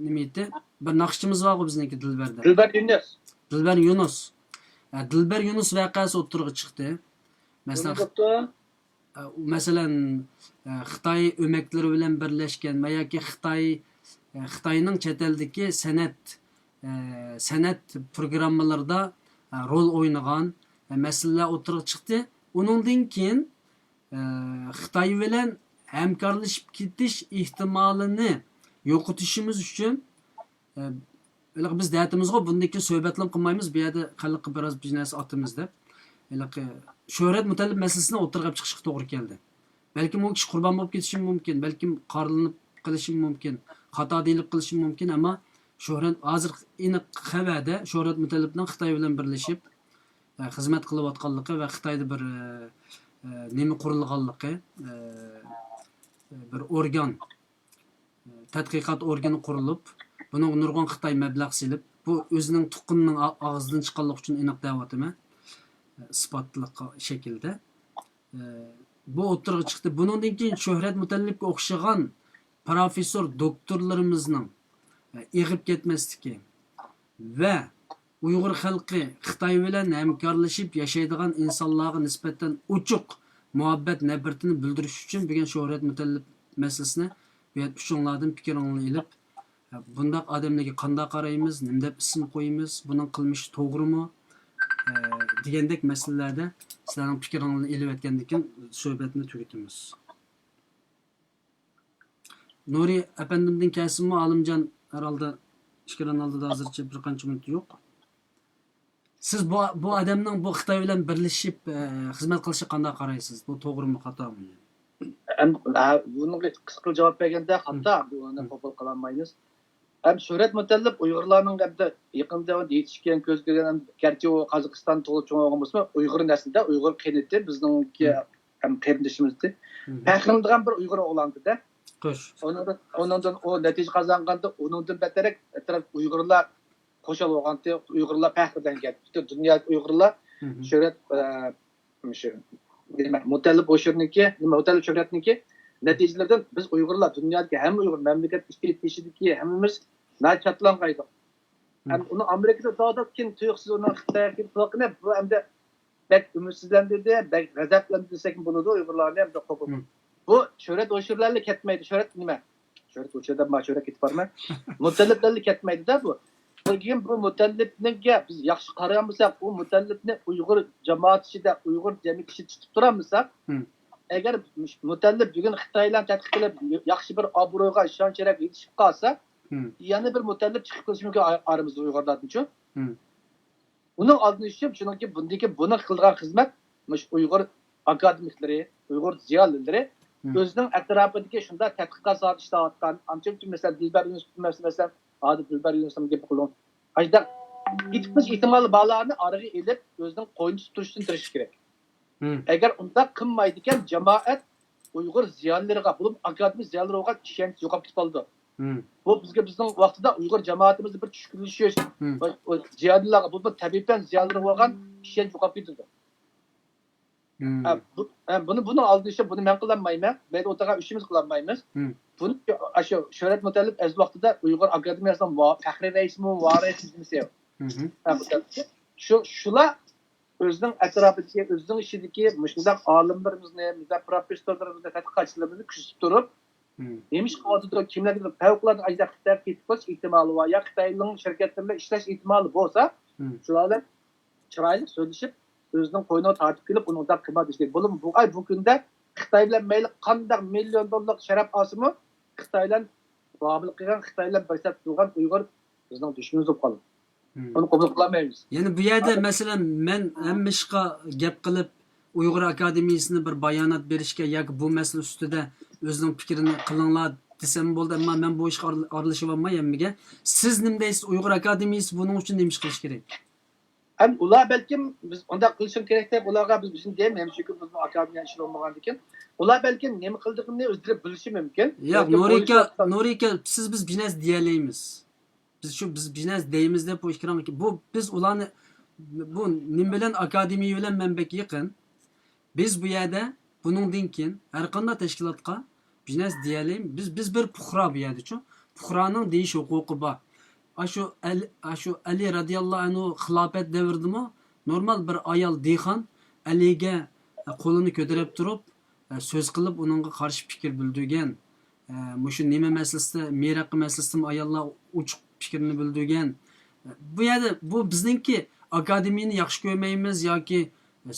نېمە ئىدى؟ بىر ناخشىچىمىز بارغۇ بىزنىڭكى دىلبەر دەپ. دىلبەر يۇنۇس. دىلبەر يۇنۇس. دىلبەر يۇنۇس ۋەقەسى ئوتتۇرىغا چىقتى. مەسىلەن، مەسىلەن، خىتاي ئۆمەكلىرى بىلەن بىرلەشكەن ۋە ياكى خىتاي، خىتاينىڭ چەت ئەلدىكى سەنئەت، سەنئەت پروگراممىلىرىدا رول ئوينىغان مەسىلىلەر ئوتتۇرىغا چىقتى. ئۇنىڭدىن كېيىن خىتاي بىلەن ھەمكارلىشىپ كېتىش ئېھتىمالىنى يوقىتىشىمىز ئۈچۈن، ھېلىقى بىز دەتىمىزغۇ، بۇندىن كېيىن سۆھبەتلەم قىلمايمىز، بۇ يەردە خەلققە بىراز بىر نەرسە ئاتىمىز دەپ. ھېلىقى شۆھرەت مۇتەللىپ مەسىلىسىنى ئوتتۇرىغا ئېلىپ چىقىشقا توغرا كەلدى. بەلكىم ئۇ كىشى قۇربان بولۇپ كېتىشىمۇ مۇمكىن، بەلكىم قارىلىنىپ قېلىشىمۇ مۇمكىن، خاتا دېيىلىپ قېلىشىمۇ مۇمكىن، ئەمما شۆھرەت ھازىر ئېنىق خەۋەردە شۆھرەت مۇتەللىپنىڭ خىتاي بىلەن بىرلىشىپ خىزمەت قىلىۋاتقانلىقى ۋە خىتايدا بىر نېمە قۇرۇلغانلىقى، بىر ئورگان، تەتقىقات ئورگىنى قۇرۇلۇپ، بۇنىڭغا نۇرغۇن خىتاي مەبلەغ سېلىپ، بۇ ئۆزىنىڭ تۇغقىنىنىڭ ئا-، ئاغزىدىن چىققانلىقى ئۈچۈن ئېنىق دەۋاتىمەن، ئىسپاتلىق شەكىلدە. بۇ ئوتتۇرىغا چىقتى. بۇنىڭدىن كېيىن شۆھرەت مۇتەللىپكە ئوخشىغان پروفېسسور، دوكتورلىرىمىزنىڭ ئېغىپ كەتمەسلىكى ۋە ئۇيغۇر خەلقى خىتاي بىلەن ھەمكارلىشىپ ياشايدىغان ئىنسانلارغا نىسبەتەن ئوچۇق مۇھەببەت نەپرىتىنى بىلدۈرۈش ئۈچۈن بۈگۈن شۆھرەت مۇتەللىپ مەسىلىسىنى بۇ يەردە ئۈچۈڭلاردىن پىكرىڭلارنى ئېلىپ، بۇنداق ئادەملەرگە قانداق قارايمىز، نېمە دەپ ئىسىم قويىمىز، بۇنىڭ قىلمىشى توغرىمۇ، دېگەندەك مەسىلىلەردە سىلەرنىڭ پىكرىڭلارنى ئېلىۋەتكەندىن كېيىن سۆھبەتنى تۈگىتىمىز. نۇرى ئەپەندىمدىن كەلسىمۇ، ئالىمجان ھەر ھالدا ئىككىلەن ئالدىدا ھازىرچە بىر قانچە مىنۇت يوق. سىز بۇ، بۇ ئادەمنىڭ بۇ خىتاي بىلەن بىرلىشىپ، ئە، خىزمەت قىلىشىغا قانداق قارايسىز؟ بۇ توغرىمۇ، خاتامۇ؟ ئەم-، ھە، بۇنىڭغا قىسقىچە جاۋاب بەرگەندە، خاتا، بۇنى قوبۇل قىلالمايمىز. ھەم شۆھرەت مۇتەللىپ ئۇيغۇرلارنىڭ ھەمدە يېقىندا يېتىشكەن، كۆزگە كۆرگەن، گەرچە ئۇ قازاقىستاندا تۇغۇلۇپ چوڭ بولغان بولسىمۇ، ئۇيغۇر نەسلىدە، ئۇيغۇر قېنىتى بىزنىڭكى ھەم قېرىندىشىمىزدى. پەخىرلىنىدىغان بىر ئۇيغۇر ئوغلانكىدە. خوش. ئۇنىڭدىن، ئۇنىڭدىن ئۇ نەتىجە قازانغاندا، ئۇنىڭدىن بەتەرەك ئەتراپ ئۇيغۇرلار خۇشال بولغانتى، ئۇيغۇرلار پەخىرلەنگەن. پۈتۈن دۇنيادىكى ئۇيغۇرلار شۆھرەت، ئە، مۇشۇ، نېمە، مۇتەللىپ ھوشۇرنىڭكى، نېمە، مۇتەللىپ شۆھرەتنىڭكى نەتىجىلىرىدىن بىز ئۇيغۇرلار، دۇنيادىكى ھەممە ئۇيغۇر، مەملىكەت ئىچى تېشىدىكى ھەممىمىز ناھايىتى شادلانغان ئىدۇق. ھەم ئۇنىڭ ئامېرىكىدا داۋدا كېيىن تۇيۇقسىز ئۇنىڭ خىتايغا كېلىپ تۇرغىنى بۇ ئەمدى بەك ئۈمىدسىزلەندۈردى، بەك غەزەپلەندۈردى دېسەكمۇ بولىدۇ ئۇيغۇرلارنى ئەمدى قوبۇل. بۇ شۆھرەت ھوشۇرلارلا كەتمەيدۇ، شۆھرەت نېمە؟ شۆھرەت ھوشۇر دەپ ما شۆھرەت كېتىپ بارمەن. مۇتەللىپلەرلا كەتمەيدۇ-دە بۇ. بۇ كېيىن بۇ مۇتەللىپنىڭگە بىز ياخشى قارىيالمىساق، ئۇ مۇتەللىپنى ئۇيغۇر جامائىتى ئىچىدە، ئۇيغۇر جەمئىيىتى ئىچىدە تۇتۇپ تۇرالمىساق، ئەگەر مۇش-، مۇتەللىپ بۈگۈن خىتاي بىلەن تەتقىق قىلىپ، ياخشى بىر ئابرۇيغا، شان-شەرەپكە يېتىشىپ قالسا، يەنە بىر مۇتەللىپ چىقىپ كېلىشى مۇمكىن ئا-، ئارىمىزدا ئۇيغۇرلاردىنچۇ. ئۇنىڭ ئالدىنى ئېلىش ئۈچۈن، شۇنىڭكى بۇندىكى، بۇنىڭ قىلىدىغان خىزمەت، مۇشۇ ئۇيغۇر ئاكادېمىكلىرى، ئۇيغۇر زىيالىيلىرى ئۆزىنىڭ ئەتراپىدىكى شۇنداق تەتقىقات ساھەسىدە ئىشلەۋاتقان، ئانچە مۇنچە، مەسىلەن، دىلبەر يۈنۈس، مەسىلەن، ھازىر دىلبەر يۈنۈسنىڭ گېپى قىلىڭ. ئاشۇنداق ئېتىپ قېلىش ئېھتىمالى بارلارنى ئارىغا ئېلىپ، ئۆزىنىڭ قوينىدا تۇتۇشتىن تىرىشىش كېرەك. ئەگەر ئۇنداق قىلمايدىكەن، جامائەت ئۇيغۇر زىيالىيلىرىغا، بولۇپمۇ ئاكادېمىك زىيالىيلىرىغا بولغان ئىشەنچ يوقاپ كېتىپ قالىدۇ. بۇ بىزگە، بىزنىڭ ۋاقتىدا ئۇيغۇر جامائىتىمىزدا بىر چۈشكۈنلىشىش، زىيالىيلارغا، بولۇپمۇ تەبىئەتەن زىيالىيلارغا بولغان ئىشەنچ يوقاپ كېتىدۇ. ھە، بۇ، ھە، بۇنى، بۇنىڭ ئالدىنى ئېلىشتا بۇنى مەن قىلالمايمەن. مەيدە ئولتۇرغان ئۈچىمىز قىلالمايمىز. بۇنى شۇ شۆھرەت مۇتەللىپ ئەزىز ۋاقتىدا ئۇيغۇر ئاكادېمىيەسىنىڭ ۋا-، پەخرىي رەئىسىمۇ، ۋارىسى نېمىسى. ھە، مۇتەللىپ. شۇ، شۇلار ئۆزىنىڭ ئەتراپىدىكى، ئۆزىنىڭ ئىچىدىكى مۇشۇنداق ئالىملىرىمىزنى، مۇشۇنداق پروفېسسورلىرىمىزنى، تەتقىقاتچىلىرىمىزنى كۆزىتىپ تۇرۇپ، نېمە ئىش قىلىۋاتىدۇ، كىملەرگە پەۋقۇلئاددە ئاجىزلىق خىتاي كېتىپ قېلىش ئېھتىمالى بار، يا خىتاينىڭ شىركەتلىرى بىلەن ئىشلەش ئېھتىمالى بولسا، شۇلار بىلەن چىرايلىق سۆزلىشىپ، ئۆزىنىڭ قوينىغا تارتىپ كېلىپ، ئۇنى ئۇنداق قىلما دېيىشكە. بۇ، بۇ، ئاي، بۇ كۈندە خىتاي بىلەن مەيلى قانداق مىليون دوللارلىق شەرەپ ئالسىمۇ، خىتاي بىلەن مۇئامىلە قىلغان، خىتاي بىلەن بىر سەپتە تۇرغان ئۇيغۇر بىزنىڭ دۈشمىنىمىز بولۇپ قالىدۇ. ئۇنى قوبۇل قىلالمايمىز. يەنە بۇ يەردە، مەسىلەن، مەن ھەممە ئىشقا گەپ قىلىپ، ئۇيغۇر ئاكادېمىيىسىنى بىر بايانات بېرىشكە ياكى بۇ مەسىلە ئۈستىدە ئۆزىنىڭ پىكرىنى قىلىڭلار دېسەم بولدى، ئەمما مەن بۇ ئىشقا ئارىل-، ئارىلىشىۋالماي ھەممىگە. سىز نېمە دەيسىز؟ ئۇيغۇر ئاكادېمىيىسى بۇنىڭ ئۈچۈن نېمە ئىش قىلىشى كېرەك؟ ھەم ئۇلار بەلكىم بىز ئۇنداق قىلىشىڭ كېرەك دەپ ئۇلارغا بىز بىزنى دەيمەن، چۈنكى بىزمۇ ئاكادېمىيە ئىشى بولمىغاندىكىن، ئۇلار بەلكىم نېمە قىلىدىغىنىنى ئۆزلىرى بىلىشى مۇمكىن. ياق، لېكىن نۇرىكا، ئويلىشىۋاتقان نۇرىكا، سىز بىز بىر نەرسە دېيەلەيمىز. بىز شۇ، بىز بىر نەرسە دەيمىز دەپ بۇ ئىككىرىڭ، بۇ بىز ئۇلارنى، بۇ نېمە بىلەن، ئاكادېمىيە بىلەن مەن بەك يېقىن. بىز بۇ يەردە بۇنىڭدىن كېيىن ھەر قانداق تەشكىلاتقا بىر نەرسە دېيەلەيمىز. بىز، بىز بىر پۇقرا بۇ يەردىچۇ. پۇقرانىڭ دېيىش ھوقۇقى بار. ئاشۇ ئەلى، ئاشۇ ئەلى رەزىياللاھۇ ئەنھۇ خىلاپەت دەۋرىدىمۇ نورمال بىر ئايال دېھقان ئەلىگە قولىنى كۆتۈرۈپ تۇرۇپ، سۆز قىلىپ، ئۇنىڭغا قارشى پىكىر بىلدۈرگەن. مۇشۇ نېمە مەسىلىسىدە، مىرەققە مەسىلىسىدىمۇ ئاياللار ئوچۇق پىكرىنى بىلدۈرگەن. بۇ يەردە بۇ بىزنىڭكى ئاكادېمىيەنى ياخشى كۆرمەيمىز ياكى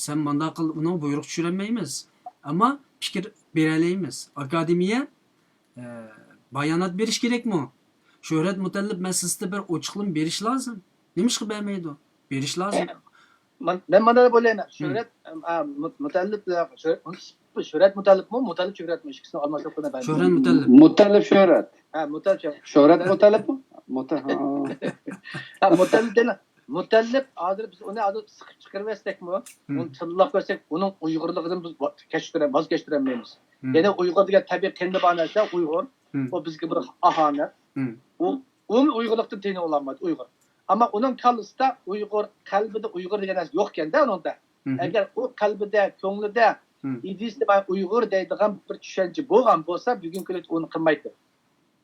سەن مانداق قىل، ئۇنىڭغا بۇيرۇق چۈشۈرەلمەيمىز. ئەمما پىكىر بېرەلەيمىز. ئاكادېمىيە، ئە، بايانات بېرىش كېرەكمۇ؟ شۆھرەت مۇتەللىپ مەسىلىسىدە بىر ئوچۇقلىما بېرىش لازىم. نېمىشقا بەرمەيدۇ؟ بېرىش لازىم. مەن، مەن مانا دەپ ئويلايمەن. شۆھرەت، ئە، مۇ-، مۇتەللىپ، شۆھرەت، شۆھرەت مۇتەللىپمۇ؟ مۇتەللىپ شۆھرەتمۇ؟ ئىككىسىنى ئالماشتۇرۇپ قويماي. شۆھرەت مۇتەللىپ. مۇتەللىپ شۆھرەت. ھە، مۇتەللىپ شۆھرەت. شۆھرەت مۇتەللىپمۇ؟ مۇتە-، ھا. ھە، مۇتەللىپ دېگەن، مۇتەللىپ ھازىر بىز ئۇنى ھازىر سىقىپ چىقىرىۋەتسەكمۇ، ئۇنى تىللاپ بەرسەك، ئۇنىڭ ئۇيغۇرلۇقىدىن بىز ۋا-، كەچتۈرە-، ۋاز كەچتۈرەلمەيمىز. يەنى ئۇيغۇر دېگەن تەبىئىي قېنىدا بار نەرسە ئۇيغۇر. ئۇ بىزگە بىر ئاھانەت. ئۇ، ئۇمۇ ئۇيغۇرلۇقتىن تېنى ئۇلانمايدۇ، ئۇيغۇر. ئەمما ئۇنىڭ كاللىسىدا ئۇيغۇر، قەلبىدە ئۇيغۇر دېگەن نەرسە يوقكەندە ئۇنىڭدا. ئەگەر ئۇ قەلبىدە، كۆڭلىدە ئىدىيىسىدە مەن ئۇيغۇر دەيدىغان بىر چۈشەنچە بولغان بولسا، بۈگۈنكى كۈندە ئۇنى قىلمايتتى.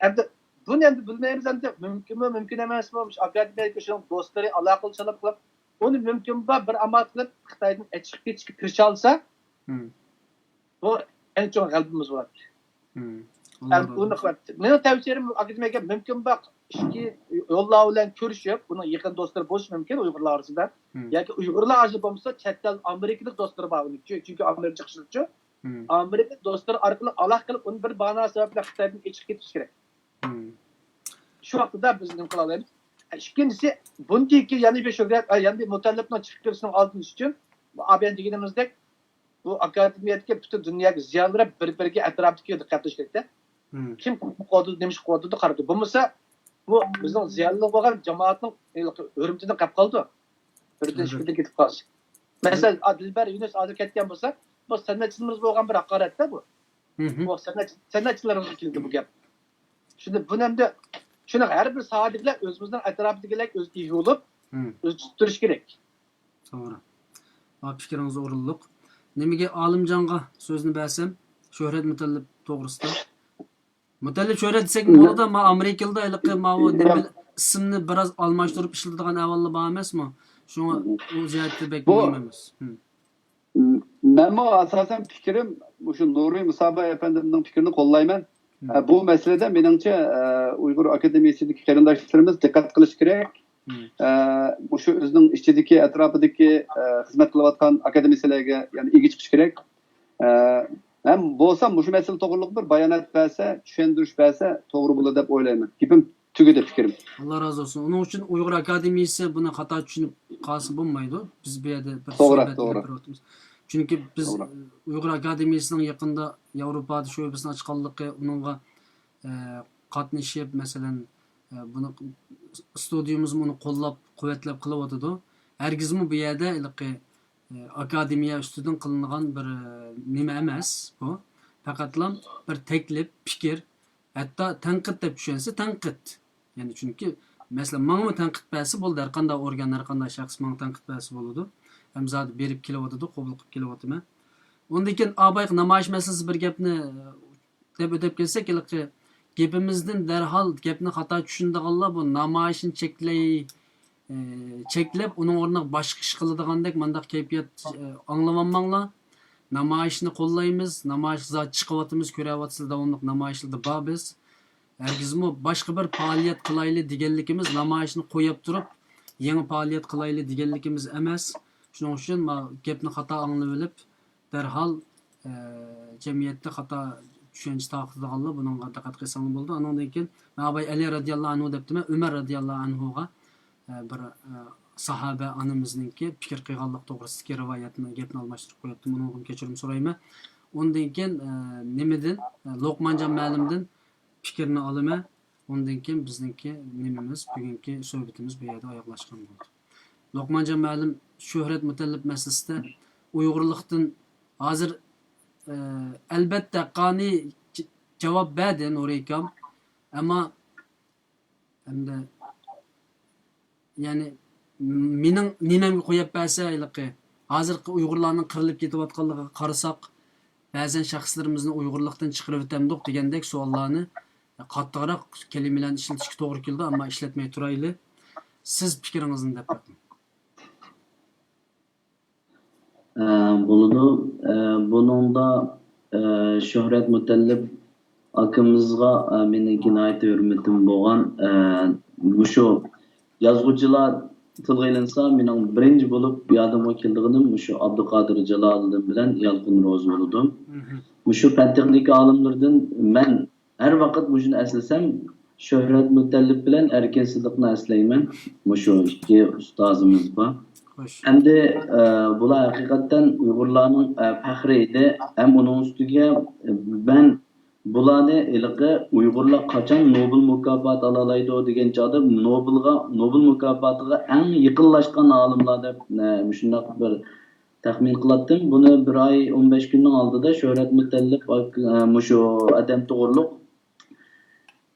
ئەمدى بۇنى ئەمدى بىلمەيمىز، ئەمدى مۇمكىنمۇ، مۇمكىن ئەمەسمۇ، مۇشۇ ئاكادېمىيەدىكى شۇنىڭ دوستلىرى ئالاقىلىشالىپ قىلىپ، ئۇنى مۇمكىن بار بىر ئامال قىلىپ خىتايدىن ئېچىقىپ كېتىشكە تىرىشالىسا، بۇ ئەڭ چوڭ غەلىبىمىز بولاتتى. ئەمدى ئۇنى قىلىۋەتتى. مېنىڭ تەۋسىيەم ئاكادېمىيەگە مۇمكىن بار ئىچكى يوللار بىلەن كۆرۈشۈپ، ئۇنىڭ يېقىن دوستلىرى بولۇشى مۇمكىن ئۇيغۇرلار ئارىسىدا. ياكى ئۇيغۇرلار ئارىسىدا بولمىسا، چەت ئەل ئامېرىكىلىق دوستلىرى بار ئۇنىڭ. چۈ-، چۈنكى ئامېرىكا چىقىشىچۇ. ئامېرىكا دوستلىرى ئارقىلىق ئالاقە قىلىپ، ئۇنى بىر باھانە سەۋەب بىلەن خىتايدىن ئېچىپ كېتىش كېرەك. شۇ ۋاقتىدا بىز نېمە قىلالايمىز؟ ئىككىنچىسى، بۇندىن كېيىن يەنە بىر شۆھرەت، يەنە بىر مۇتەللىپنىڭ چىقىپ كېلىشىنىڭ ئالدىنى ئېلىش ئۈچۈن، ئابەن دېگىنىمىزدەك، بۇ ئاكادېمىيەدىكى پۈتۈن دۇنيادىكى زىيالىيلار بىر-بىرىگە ئەتراپتىكى دىققەت قىلىش كېرەكتە. كىم قىلىۋاتىدۇ، نېمە ئىش قىلىۋاتىدۇ قاراپ، بولمىسا، بۇ بىزنىڭ زىيالىيلار بولغان جامائەتنىڭ ھۆرمىتىدىن قېلىپ قالىدۇ. بىردىن ئىككىدىن كېتىپ قالسا. مەسىلەن، ئا، دىلبەر يۈنۈس ھازىر كەتكەن بولسا، بۇ سەنئەتچىلىرىمىزگە بولغان بىر ھاقارەتتە بۇ. بۇ سەنئەت-، سەنئەتچىلىرىمىزغا كېلىدۇ بۇ گەپ. شۇنداق بۇنى ئەمدى، شۇنداق ھەر بىر ساھەدىكىلەر ئۆزىمىزنىڭ ئەتراپىدىكىلەر ئۆزى ئىگە بولۇپ، ئۆزى تۇتۇپ تۇرۇشى كېرەك. توغرا. ھا، پىكرىڭىز ئورۇنلۇق. نېمىگە ئالىمجانغا سۆزنى بەرسەم، شۆھرەت مۇتەللىپ توغرىسىدا. مۇتەللىپ شۆھرەت دېسەك بولىدۇ، ما ئامېرىكىلىدا ھېلىقى ماۋۇ نېمە ئىسىمنى بىراز ئالماشتۇرۇپ ئىشلىتىدىغان ئەھۋاللار بار ئەمەسمۇ؟ شۇڭا ئۇ جەھەتتە بەك مۇھىم ئەمەس. مەنمۇ ئاساسەن پىكرىم مۇشۇ نۇرى مۇسابا ئەپەندىمنىڭ پىكرىنى قوللايمەن. ئە، بۇ مەسىلىدە مېنىڭچە، ئە، ئۇيغۇر ئاكادېمىيىسىدىكى قېرىنداشلىرىمىز دىققەت قىلىشى كېرەك. ئە، مۇشۇ ئۆزىنىڭ ئىچىدىكى، ئەتراپىدىكى، ئە، خىزمەت قىلىۋاتقان ئاكادېمىيەچىلەرگە، يەنى ئىگە چىقىشى كېرەك. ئە، ھەم بولسا مۇشۇ مەسىلە توغرىلىق بىر بايانات بەرسە، چۈشەندۈرۈش بەرسە توغرا بولىدۇ دەپ ئويلايمەن. گېپىم تۈگىدى، پىكرىم. ئاللا رازى بولسۇن. ئۇنىڭ ئۈچۈن ئۇيغۇر ئاكادېمىيىسى بۇنى خاتا چۈشىنىپ قالسا بولمايدۇ. بىز بۇ يەردە بىر توغرا، سۆھبەت قىلىپ توغرا. بېرىۋاتىمىز. چۈنكى بىز، توغرا. ئۇيغۇر ئاكادېمىيىسىنىڭ يېقىندا ياۋروپادا شۆبىسىنى ئاچقانلىقى، ئۇنىڭغا، ئە، قاتنىشىپ، مەسىلەن، ئە، بۇنى ستۇدىيىمىزمۇ ئۇنى قوللاپ، قۇۋۋەتلەپ قىلىۋاتىدۇ. ھەرگىزمۇ بۇ يەردە ھېلىقى، ئە، ئاكادېمىيە ئۈستىدىن قىلىنغان بىر، ئە، نېمە ئەمەس بۇ. پەقەتلا بىر تەكلىپ، پىكىر، ھەتتا تەنقىد دەپ چۈشەنسە، تەنقىد. يەنى چۈنكى، مەسىلەن، ماڭىمۇ تەنقىد بەرسە بولىدۇ، ھەرقانداق ئورگان، ھەرقانداق شەخس ماڭا تەنقىد بەرسە بولىدۇ. ھەم زادى بېرىپ كېلىۋاتىدۇ، قوبۇل قىلىپ كېلىۋاتىمەن. ئۇندىن كېيىن، ئا، بايىقى نامايىش مەسىلىسى بىر گەپنى دەپ ئۆتۈپ كەتسەك، ھېلىقى گېپىمىزدىن دەرھال گەپنى خاتا چۈشىنىدىغانلار بۇ نامايىشنى چەكلەي، ئى، چەكلەپ، ئۇنىڭ ئورنىغا باشقا ئىش قىلىدىغاندەك مانداق كەيپىيات، ئى، ئاڭلىۋالماڭلار. نامايىشنى قوللايمىز، نامايىشقا زادى چىقىۋاتىمىز، كۆرۈۋاتىسىز، داۋاملىق نامايىشلاردا بار بىز. ھەرگىزمۇ باشقا بىر پائالىيەت قىلايلى دېگەنلىكىمىز، نامايىشنى قويۇپ تۇرۇپ، يېڭى پائالىيەت قىلايلى دېگەنلىكىمىز ئەمەس. شۇنىڭ ئۈچۈن ما گەپنى خاتا ئاڭلىۋېلىپ، دەرھال، ئە، جەمئىيەتتە خاتا چۈشەنچە تارقىتىدىغانلار بۇنىڭغا دىققەت قىلساڭلار بولىدۇ. ئانىڭدىن كېيىن مەن ئاباي ئەلى رەزىياللاھۇ ئەنھۇ دەپتىمەن، ئۆمەر رەزىياللاھۇ ئەنھۇغا، ئە، بىر، ئە، ساھابە ئانىمىزنىڭكى پىكىر قىلغانلىق توغرىسىدىكى رىۋايەتنى، گەپنى ئالماشتۇرۇپ قويۇپتىمەن، ئۇنىڭدىن كەچۈرۈم سورايمەن. ئۇندىن كېيىن، ئە، نېمىدىن، ئە، لوقمانجان مەلىمدىن پىكىرنى ئالىمەن. ئۇندىن كېيىن بىزنىڭكى نېمىمىز، بۈگۈنكى سۆھبىتىمىز بۇ يەردە ئاياغلاشقان بولدى. لوقمانجان مەلىم، شۆھرەت مۇتەللىپ مەسىلىسىدە ئۇيغۇرلۇقتىن ھازىر، ئە، ئەلبەتتە، ھەققانىي ج-، جاۋاب بەردى نۇرى ئاكام. ئەمما ئەمدى، يەنى، مېنىڭ نېمەمگە قويۇپ بەرسە، ھېلىقى ھازىرقى ئۇيغۇرلارنىڭ قىرىلىپ كېتىۋاتقانلىقىغا قارىساق، بەزەن شەخسلىرىمىزنى ئۇيغۇرلۇقتىن چىقىرىۋېتەمدۇق دېگەندەك سوئاللارنى قاتتىقراق كەلىمىلەرنى ئىشلىتىشكە توغرا كېلىدۇ، ئەمما ئىشلەتمەي تۇرايلى. سىز پىكرىڭىزنى دەپ بېقىڭ. ئە، بولىدۇ. ئە، بۇنىڭدا، ئە، شۆھرەت مۇتەللىپ ئاكىمىزغا، ئە، مېنىڭكى ناھايىتى ھۆرمىتىم بولغان. ئە، مۇشۇ يازغۇچىلار تىلغا ئېلىنسا، مېنىڭ بىرىنچى بولۇپ يادىمغا كېلىدىغىنىم مۇشۇ ئابدۇقادىر جالالىدىن بىلەن يالقۇن روزى بولىدۇ. مۇشۇ پەن تېخنىكا ئالىملىرىدىن مەن ھەر ۋاقىت مۇشۇنى ئەسلىسەم، شۆھرەت مۇتەللىپ بىلەن ئەركىن سىدىقنى ئەسلەيمەن. مۇشۇ ئىككى ئۇستازىمىز بار. خوش. ئەمدى، ئە، بۇلار ھەقىقەتەن ئۇيغۇرلارنىڭ، ئە، پەخرى ئىدى. ھەم ئۇنىڭ ئۈستىگە، ئە، مەن بۇلارنى ھېلىقى ئۇيغۇرلار قاچان نوبېل مۇكاپاتى ئالالايدۇ دېگەن چاغدا نوبېلغا، نوبېل مۇكاپاتىغا ئەڭ يېقىنلاشقان ئالىملار دەپ، ئە، مۇشۇنداق بىر تەخمىن قىلاتتىم. بۇنى بىر ئاي ئون بەش كۈننىڭ ئالدىدا شۆھرەت مۇتەللىپ ئاك-، ئە، مۇشۇ ئادەم توغرۇلۇق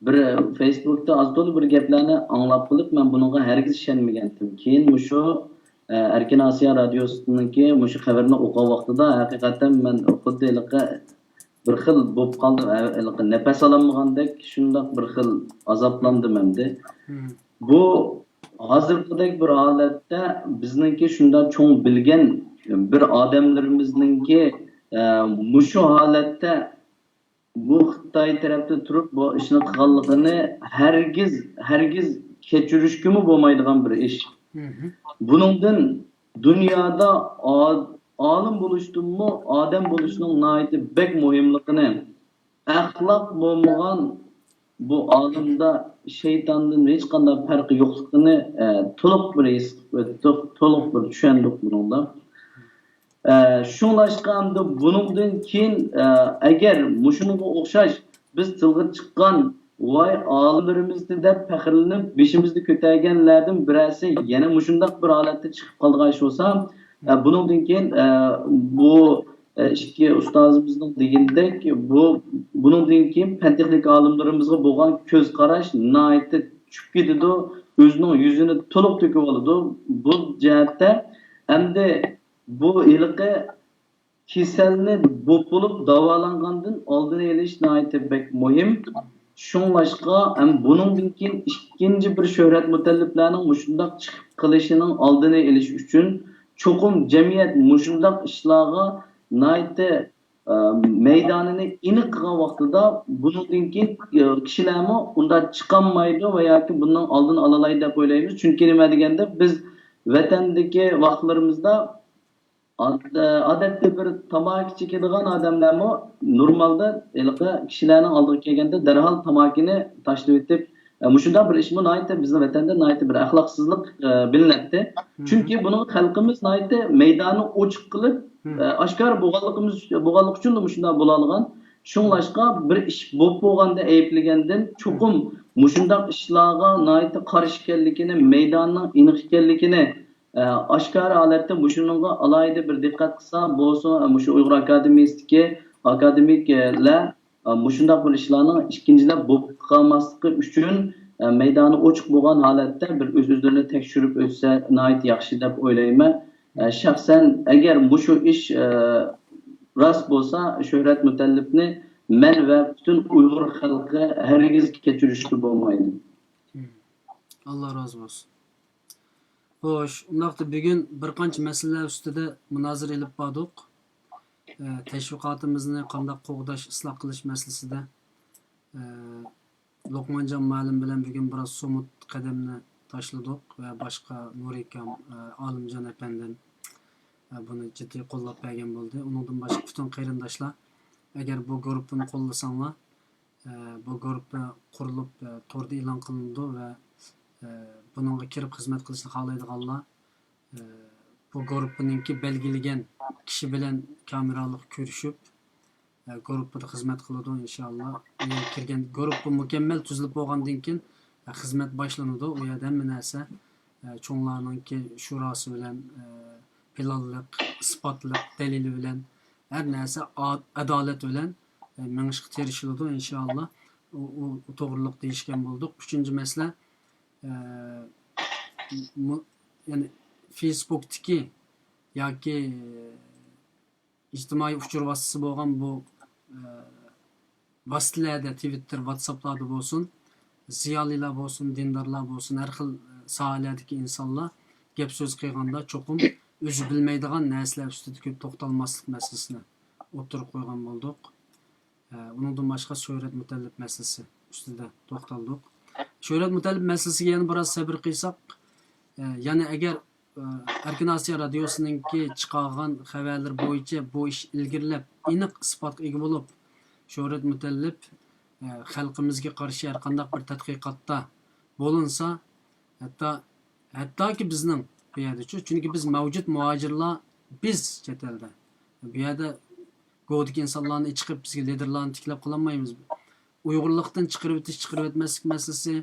بىر فېيسبۇكتا ئاز تولا بىر گەپلەرنى ئاڭلاپ قېلىپ، مەن بۇنىڭغا ھەرگىز ئىشەنمىگەنتىم. كېيىن مۇشۇ، ئە، ئەركىن ئاسىيا رادىيوسىنىڭكى مۇشۇ خەۋىرىنى ئوقۇغان ۋاقتىدا ھەقىقەتەن مەن خۇددى ھېلىقى بىر خىل بولۇپ قالدىم، ھە، ھېلىقى نەپەس ئالالمىغاندەك شۇنداق بىر خىل ئازابلاندىم ئەمدى. بۇ ھازىرقىدەك بىر ھالەتتە بىزنىڭكى شۇنداق چوڭ بىلگەن بىر ئادەملىرىمىزنىڭكى، ئە، مۇشۇ ھالەتتە بۇ خىتاي تەرەپتە تۇرۇپ بۇ ئىشنى قىلغانلىقىنى ھەرگىز، ھەرگىز كەچۈرۈشكىمۇ بولمايدىغان بىر ئىش. بۇنىڭدىن دۇنيادا ئا-، ئالىم بولۇشتىنمۇ ئادەم بولۇشنىڭ ناھايىتى بەك مۇھىملىقىنى، ئەخلاق بولمىغان بۇ ئالەمدە شەيتاندىن ھېچقانداق پەرقى يوقلۇقىنى، ئە، تولۇق بىر ھېس قىلىپ ئۆتتۇق، تولۇق بىر چۈشەندۇق بۇنىڭدا. ئە، شۇڭلاشقا ئەمدى بۇنىڭدىن كېيىن، ئە، ئەگەر مۇشۇنىڭغا ئوخشاش بىز تىلغا چىققان، ۋاي ئالىملىرىمىزنى دەپ پەخىرلىنىپ بېشىمىزنى كۆتەرگەنلەردىن بىرەرسى يەنە مۇشۇنداق بىر ھالەتتە چىقىپ قالىدىغان ئىش بولسا، ئە، بۇنىڭدىن كېيىن، ئە، بۇ ئىككى ئۇستازىمىزنىڭ دېگىنىدەك، بۇ، بۇنىڭدىن كېيىن پەن تېخنىكا ئالىملىرىمىزغا بولغان كۆز قاراش ناھايىتى چۈشۈپ كېتىدۇ، ئۆزىنىڭ يۈزىنى تولۇق تۆكۈۋالىدۇ. بۇ جەھەتتە ئەمدى بۇ ھېلىقى كېسەلنى بولۇپ بولۇپ داۋالانغاندىن ئالدىنى ئېلىش ناھايىتى بەك مۇھىم. شۇڭلاشقا، ھەم بۇنىڭدىن كېيىن ئىككىنچى بىر شۆھرەت مۇتەللىپلەرنىڭ مۇشۇنداق چىقىپ قېلىشىنىڭ ئالدىنى ئېلىش ئۈچۈن، چوقۇم جەمئىيەت مۇشۇنداق ئىشلارغا ناھايىتى، ئە، مەيدانىنى ئېنىق قىلغان ۋاقتىدا، بۇنىڭدىن كېيىن، ئە، كىشىلەرمۇ ئۇنداق چىقالمايدۇ ۋە ياكى بۇنىڭ ئالدىنى ئالالايدۇ دەپ ئويلايمىز. چۈنكى نېمە دېگەندە، بىز ۋەتەندىكى ۋاقىتلىرىمىزدا ئاد-، ئادەتتە بىر تاماكا چېكىدىغان ئادەملەرمۇ نورمالدا ھېلىقى كىشىلەرنىڭ ئالدىغا كەلگەندە دەرھال تاماكىنى تاشلىۋېتىپ، ئە، مۇشۇنداق بىر ئىشمۇ ناھايىتى بىزنىڭ ۋەتەندە ناھايىتى بىر ئەخلاقسىزلىق، ئە، بىلىنەتتى. چۈنكى بۇنىڭ خەلقىمىز ناھايىتى مەيدانى ئوچۇق قىلىپ، ئاشكارا بولغانلىقىمىز، بولغانلىقى ئۈچۈنلا مۇشۇنداق بولالىغان. شۇڭلاشقا بىر ئىش بولۇپ بولغاندا ئەيىبلىگەندىن چوقۇم مۇشۇنداق ئىشلارغا ناھايىتى قارشى ئىكەنلىكىنى، مەيداننىڭ ئېنىق ئىكەنلىكىنى، ئە، ئاشكارا ھالەتتە مۇشۇنىڭغا ئالاھىدە بىر دىققەت قىلسا، بولسا مۇشۇ ئۇيغۇر ئاكادېمىيىسىدىكى ئاكادېمىكلار، ئە، مۇشۇنداق بىر ئىشلارنىڭ ئىككىنچىلەپ بولۇپ قالماسلىقى ئۈچۈن، ئە، مەيدانى ئوچۇق بولغان ھالەتتە بىر ئۆز-ئۆزلىرىنى تەكشۈرۈپ ئۆتسە ناھايىتى ياخشى دەپ ئويلايمەن. ئە، شەخسەن ئەگەر مۇشۇ ئىش، ئە، راست بولسا، شۆھرەت مۇتەللىپنى مەن ۋە پۈتۈن ئۇيغۇر خەلقى ھەرگىز كەچۈرۈشكە بولمايدۇ. ئاللا رازى بولسۇن. خوش، ئۇنداقتا بۈگۈن بىر قانچە مەسىلىلەر ئۈستىدە مۇنازىرە ئېلىپ باردۇق. ئە، تەشۋىقاتىمىزنى قانداق قوغداش، ئىسلاھ قىلىش مەسىلىسىدە، ئە، لوقمانجان مۇئەللىم بىلەن بۈگۈن بىراز سومۇت قەدەمنى تاشلىدۇق ۋە باشقا نۇرى ئاكام، ئە، ئالىمجان ئەپەندىم، ئە، بۇنى جىددىي قوللاپ بەرگەن بولدى. ئۇنىڭدىن باشقا پۈتۈن قېرىنداشلار، ئەگەر بۇ گۇرۇپپىنى قوللىساڭلار، ئە، بۇ گۇرۇپپا قۇرۇلۇپ، ئە، توردا ئېلان قىلىنىدۇ ۋە، ئە، بۇنىڭغا كىرىپ خىزمەت قىلىشنى خالايدىغانلار، ئە، بۇ گۇرۇپپىنىڭكى بەلگىلىگەن كىشى بىلەن كامېرالىق كۆرۈشۈپ، ئە، گۇرۇپپىدا خىزمەت قىلىدۇ، ئىنشائاللا. ئۇ يەرگە كىرگەن، گۇرۇپپا مۇكەممەل تۈزۈلۈپ بولغاندىن كېيىن، ئە، خىزمەت باشلىنىدۇ. ئۇ يەردە ھەممە نەرسە، ئە، چوڭلارنىڭكى شۇراسى بىلەن، ئە، پىلانلىق، ئىسپاتلىق، دەلىلى بىلەن، ھەر نەرسە ئا-، ئادالەت بىلەن، ئە، مېڭىشقا تىرىشىلىدۇ، ئىنشائاللا. ئۇ، ئۇ، ئۇ توغرىلىق دېيىشكەن بولدۇق. ئۈچىنچى مەسىلە، ئە، مۇ-، يەنى فېيسبۇكتىكى ياكى ئىجتىمائىي ئۇچۇر ۋاسىتىسى بولغان بۇ، ئە، ۋاسىتىلەردە، تىۋىتتېر، ۋاتساپلاردا بولسۇن، زىيالىيلار بولسۇن، دىندارلار بولسۇن، ھەر خىل ساھەلەردىكى ئىنسانلار گەپ سۆز قىلغاندا چوقۇم ئۆزى بىلمەيدىغان نەرسىلەر ئۈستىدە كۆپ توختالماسلىق مەسىلىسىنى ئوتتۇرىغا قويغان بولدۇق. ئە، ئۇنىڭدىن باشقا شۆھرەت مۇتەللىپ مەسىلىسى ئۈستىدە توختالدۇق. شۆھرەت مۇتەللىپ مەسىلىسىگە يەنە بىراز سەبرى قىلساق، ئە، يەنە ئەگەر، ئە، ئەركىن ئاسىيا رادىيوسىنىڭكى چىقارغان خەۋەرلىرى بويىچە بۇ ئىش ئىلگىرىلەپ، ئېنىق ئىسپاتقا ئىگە بولۇپ، شۆھرەت مۇتەللىپ، ئە، خەلقىمىزگە قارشى ھەرقانداق بىر تەتقىقاتتا بولۇنسا، ھەتتا، ھەتتاكى بىزنىڭ بۇ يەردىچۇ، چۈنكى بىز مەۋجۇت مۇھاجىرلار، بىز چەت ئەلدە. بۇ يەردە گودىكى ئىنسانلارنى چىقىپ، بىزگە لىدېرلارنى تىكلەپ قىلالمايمىز. ئۇيغۇرلۇقتىن چىقىرىۋېتىش، چىقىرىۋەتمەسلىك مەسىلىسى،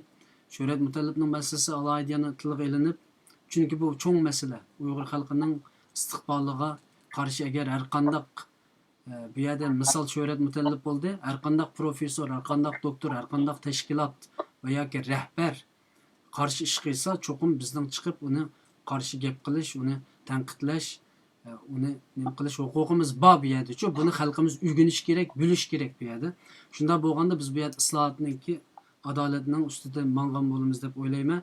شۆھرەت مۇتەللىپنىڭ مەسىلىسى ئالاھىدە يەنە تىلغا ئېلىنىپ، چۈنكى بۇ چوڭ مەسىلە. ئۇيغۇر خەلقىنىڭ ئىستىقبالىغا قارشى ئەگەر ھەرقانداق، ئە، بۇ يەردە مىسال شۆھرەت مۇتەللىپ بولدى، ھەرقانداق پروفېسسور، ھەرقانداق دوكتور، ھەرقانداق تەشكىلات ۋە ياكى رەھبەر قارشى ئىش قىلسا، چوقۇم بىزنىڭ چىقىپ ئۇنى قارشى گەپ قىلىش، ئۇنى تەنقىدلەش، ئە، ئۇنى نېمە قىلىش ھوقۇقىمىز بار بۇ يەردىچۇ. بۇنى خەلقىمىز ئۆگىنىشى كېرەك، بىلىشى كېرەك بۇ يەردە. شۇنداق بولغاندا بىز بۇ يەردە ئىسلاھاتنىڭكى ئادالەتنىڭ ئۈستىدە ماڭغان بولىمىز دەپ ئويلايمەن.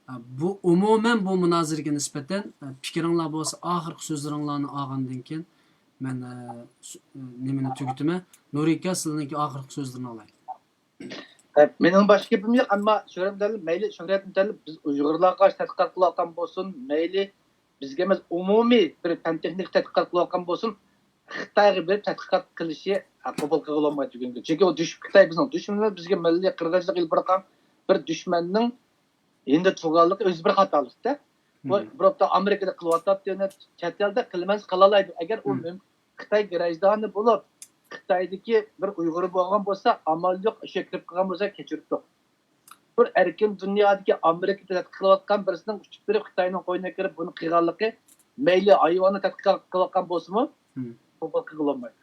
ئە، بۇ ئومۇمەن بۇ مۇنازىرىگە نىسبەتەن، ئە، پىكرىڭلار بولسا ئاخىرقى سۆزلىرىڭلارنى ئالغاندىن كېيىن مەن، ئە، سۆ-، ئە، نېمىنى تۈگىتىمەن. نۇرى ئاكا، سىلىنىڭكى ئاخىرقى سۆزلىرىنى ئالاي. مېنىڭ باشقا گېپىم يوق، ئەمما شۆھرەت مۇتەللىپ، مەيلى شۆھرەت مۇتەللىپ بىز ئۇيغۇرلارغا قارشى تەتقىقات قىلىۋاتقان بولسۇن، مەيلى بىزگە ئەمەس، ئومۇمىي بىر پەن تېخنىكا تەتقىقات قىلىۋاتقان بولسۇن، خىتايغا بېرىپ تەتقىقات قىلىشى قوبۇل قىلغىلى بولمايدۇ بۈگۈنكى. چۈنكى ئۇ دۈش-، خىتاي بىزنىڭ دۈشمىنىمىز، بىزگە مىللىي قىرغىنچىلىق ئېلىپ بارغان بىر دۈشمەننىڭ يېنىدا تۇرغانلىقى ئۆزى بىر خاتالىقتا. بۇ بىر ۋاقىتتا ئامېرىكىدا قىلىۋاتاتتى، يەنە چەت ئەلدە قىلماس قىلالايدۇ. ئەگەر ئۇ مۇم-، خىتاي گىرەجدانى بولۇپ، خىتايدىكى بىر ئۇيغۇرى بولغان بولسا، ئامال يوق، ئىشىككە كىرىپ قالغان بولسا كەچۈرۈپتۇق. بىر ئەركىن دۇنيادىكى ئامېرىكىدا تەتقىق قىلىۋاتقان بىرسىنىڭ ئۇچۇپ بېرىپ خىتاينىڭ قوينىغا كىرىپ بۇنى قىلغانلىقى، مەيلى ھايۋاننى تەتقىق قىلىۋاتقان بولسىمۇ، قوبۇل قىلغىلى بولمايدۇ.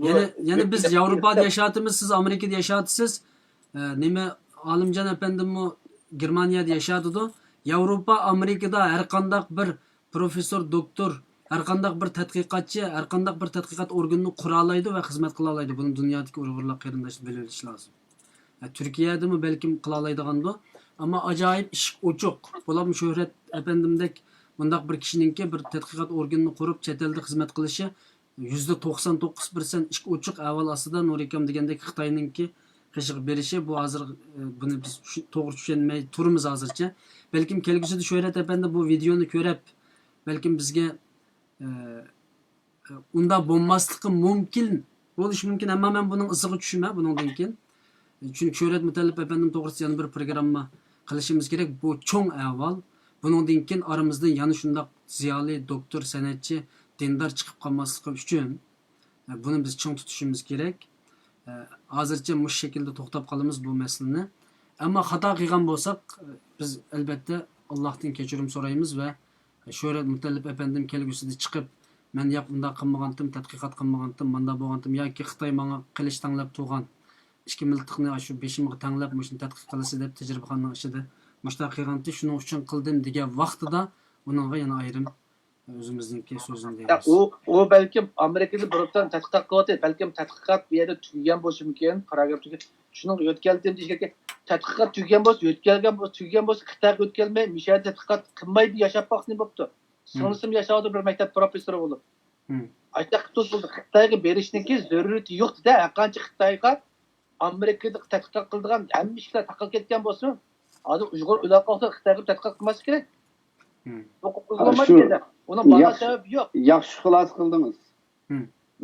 يەنە، يەنە بىز ياۋروپادا ياشاۋاتىمىز، سىز ئامېرىكىدا ياشاۋاتىسىز. ئە، نېمە، ئالىمجان ئەپەندىممۇ گېرمانىيەدە ياشاۋاتىدۇ. ياۋروپا، ئامېرىكىدا ھەرقانداق بىر پروفېسسور، دوكتور، ھەرقانداق بىر تەتقىقاتچى، ھەرقانداق بىر تەتقىقات ئورگىنىنى قۇرالايدۇ ۋە خىزمەت قىلالايدۇ. بۇنى دۇنيادىكى ئۇيغۇرلار قېرىنداشلار بىلىۋېلىشى لازىم. ئە، تۈركىيەدىمۇ بەلكىم قىلالايدىغاندۇ. ئەمما ئاجايىپ ئىشىك ئوچۇق. بولۇپمۇ شۆھرەت ئەپەندىمدەك مۇنداق بىر كىشىنىڭكى بىر تەتقىقات ئورگىنىنى قۇرۇپ، چەت ئەلدە خىزمەت قىلىشى يۈزدە توقسان توققۇز پىرسەنت ئىشىك ئوچۇق ئەھۋال ئاستىدا، نۇرى ئاكام دېگەندەك خىتاينىڭكى قېشىغا بېرىشى، بۇ ھازىر، ئە، بۇنى بىز چۈش-، توغرا چۈشەنمەي تۇرىمىز ھازىرچە. بەلكىم كەلگۈسىدە شۆھرەت ئەپەندى بۇ ۋىدېئونى كۆرۈپ، بەلكىم بىزگە، ئە، ئۇنداق بولماسلىقى مۇمكىن، بولۇشى مۇمكىن، ئەمما مەن بۇنىڭ ئىزىغا چۈشىمەن بۇنىڭدىن كېيىن. چۈنكى شۆھرەت مۇتەللىپ ئەپەندىم توغرىسىدا يەنە بىر پروگرامما قىلىشىمىز كېرەك. بۇ چوڭ ئەھۋال. بۇنىڭدىن كېيىن ئارىمىزدىن يەنە شۇنداق زىيالىي، دوكتور، سەنئەتچى، دىندار چىقىپ قالماسلىقى ئۈچۈن، ئە، بۇنى بىز چىڭ تۇتۇشىمىز كېرەك. ئە، ھازىرچە مۇشۇ شەكىلدە توختاپ قالىمىز بۇ مەسىلىنى. ئەمما خاتا قىلغان بولساق، ئە، بىز ئەلبەتتە ئاللاھتىن كەچۈرۈم سورايمىز ۋە شۆھرەت مۇتەللىپ ئەپەندىم كەلگۈسىدە چىقىپ، مەن ياق ئۇنداق قىلمىغانتىم، تەتقىقات قىلمىغانتىم، مانداق بولغانتىم ياكى خىتاي ماڭا قىلىچ تەڭلەپ تۇرغان، ئىككى مىلتىقنى ئاشۇ بېشىمغا تەڭلەپ مۇشۇنى تەتقىق قىلىسىز دەپ تەجرىبىخانىنىڭ ئىچىدە مۇشۇنداق قىلغانتى، شۇنىڭ ئۈچۈن قىلدىم دېگەن ۋاقتىدا ئۇنىڭغا يەنە ئايرىم ئۆزىمىزنىڭكى سۆزىنى دەيمىز. ئۇ، ئۇ بەلكىم ئامېرىكىدا بىر تەن تەتقىقات قىلىۋاتىدۇ. بەلكىم تەتقىقات بۇ يەردە تۈگىگەن بولۇشى مۇمكىن. پاراگراف تۈگىگەن. شۇنىڭغا يۆتكەلدىم دېيىشكەككە، تەتقىقات تۈگىگەن بولسا، يۆتكەلگەن بولسا، تۈگىگەن بولسا، خىتايغا يۆتكەلمەي، مىشەدە تەتقىقات قىلمايدۇ، ياشاپ باقسۇن بوپتۇ. سىڭلىسىمۇ ياشاۋاتىدۇ بىر مەكتەپ پروفېسسورى بولۇپ. ئاشۇنداق قىلىپ بولدى. خىتايغا بېرىشنىڭكى زۆرۈرىيىتى يوق دېدى. ھەرقانچە خىتايغا ئامېرىكىدا تەتقىقات قىلىدىغان ھەممە ئىشلار تاقىلىپ كەتكەن بولسا، ھازىر ئۇيغۇر ئىلاقە خىتايغا تەتقىقات قىلماسلىقى كېرەك. بۇ قىلغۇلمايدۇ. ئۇنىڭ باھا سەۋەبى يوق. ياخشى خۇلاسە قىلدىڭىز.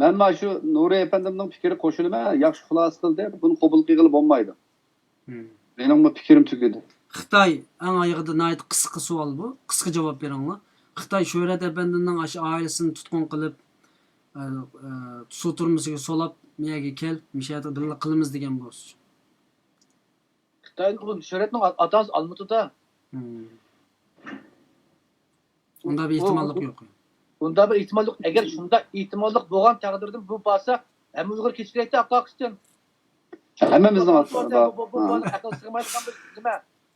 مەن مانا شۇ نۇرى ئەپەندىمنىڭ پىكرى قوشۇلىمەن، ياخشى خۇلاسە قىلدى. بۇنى قوبۇل قىلغىلى بولمايدۇ. مېنىڭمۇ پىكرىم تۈگىدى. خىتاي ئەڭ ئايىغىدا ناھايىتى قىسقا سوئال بۇ. قىسقا جاۋاب بېرىڭلار. خىتاي شۆھرەت ئەپەندىنىڭ ئاشۇ ئائىلىسىنى تۇتقۇن قىلىپ، ئە، ئە، سۇ تۈرمىسىگە سولاپ، مۇ يەرگە كەل، مۇشۇ يەردە بىللە قىلىمىز دېگەن بولسىچۇ. خىتاي، ئۇ شۆھرەتنىڭ ئا-، ئاتا-ئانىسى ئالمۇتىدا. ئۇنداق بىر ئېھتىماللىق يوق. ئۇنداق بىر ئېھتىماللىق، ئەگەر شۇنداق ئېھتىماللىق بولغان تەقدىردە بۇ بارسا، ھەممە ئۇيغۇر كېچىكىدەكتە ئاقا قىستىن. ھەممىمىزنىڭ بۇ، بۇ، بۇ، بۇ، بۇ، ئەقىل سىغمايدىغان بىر نېمە.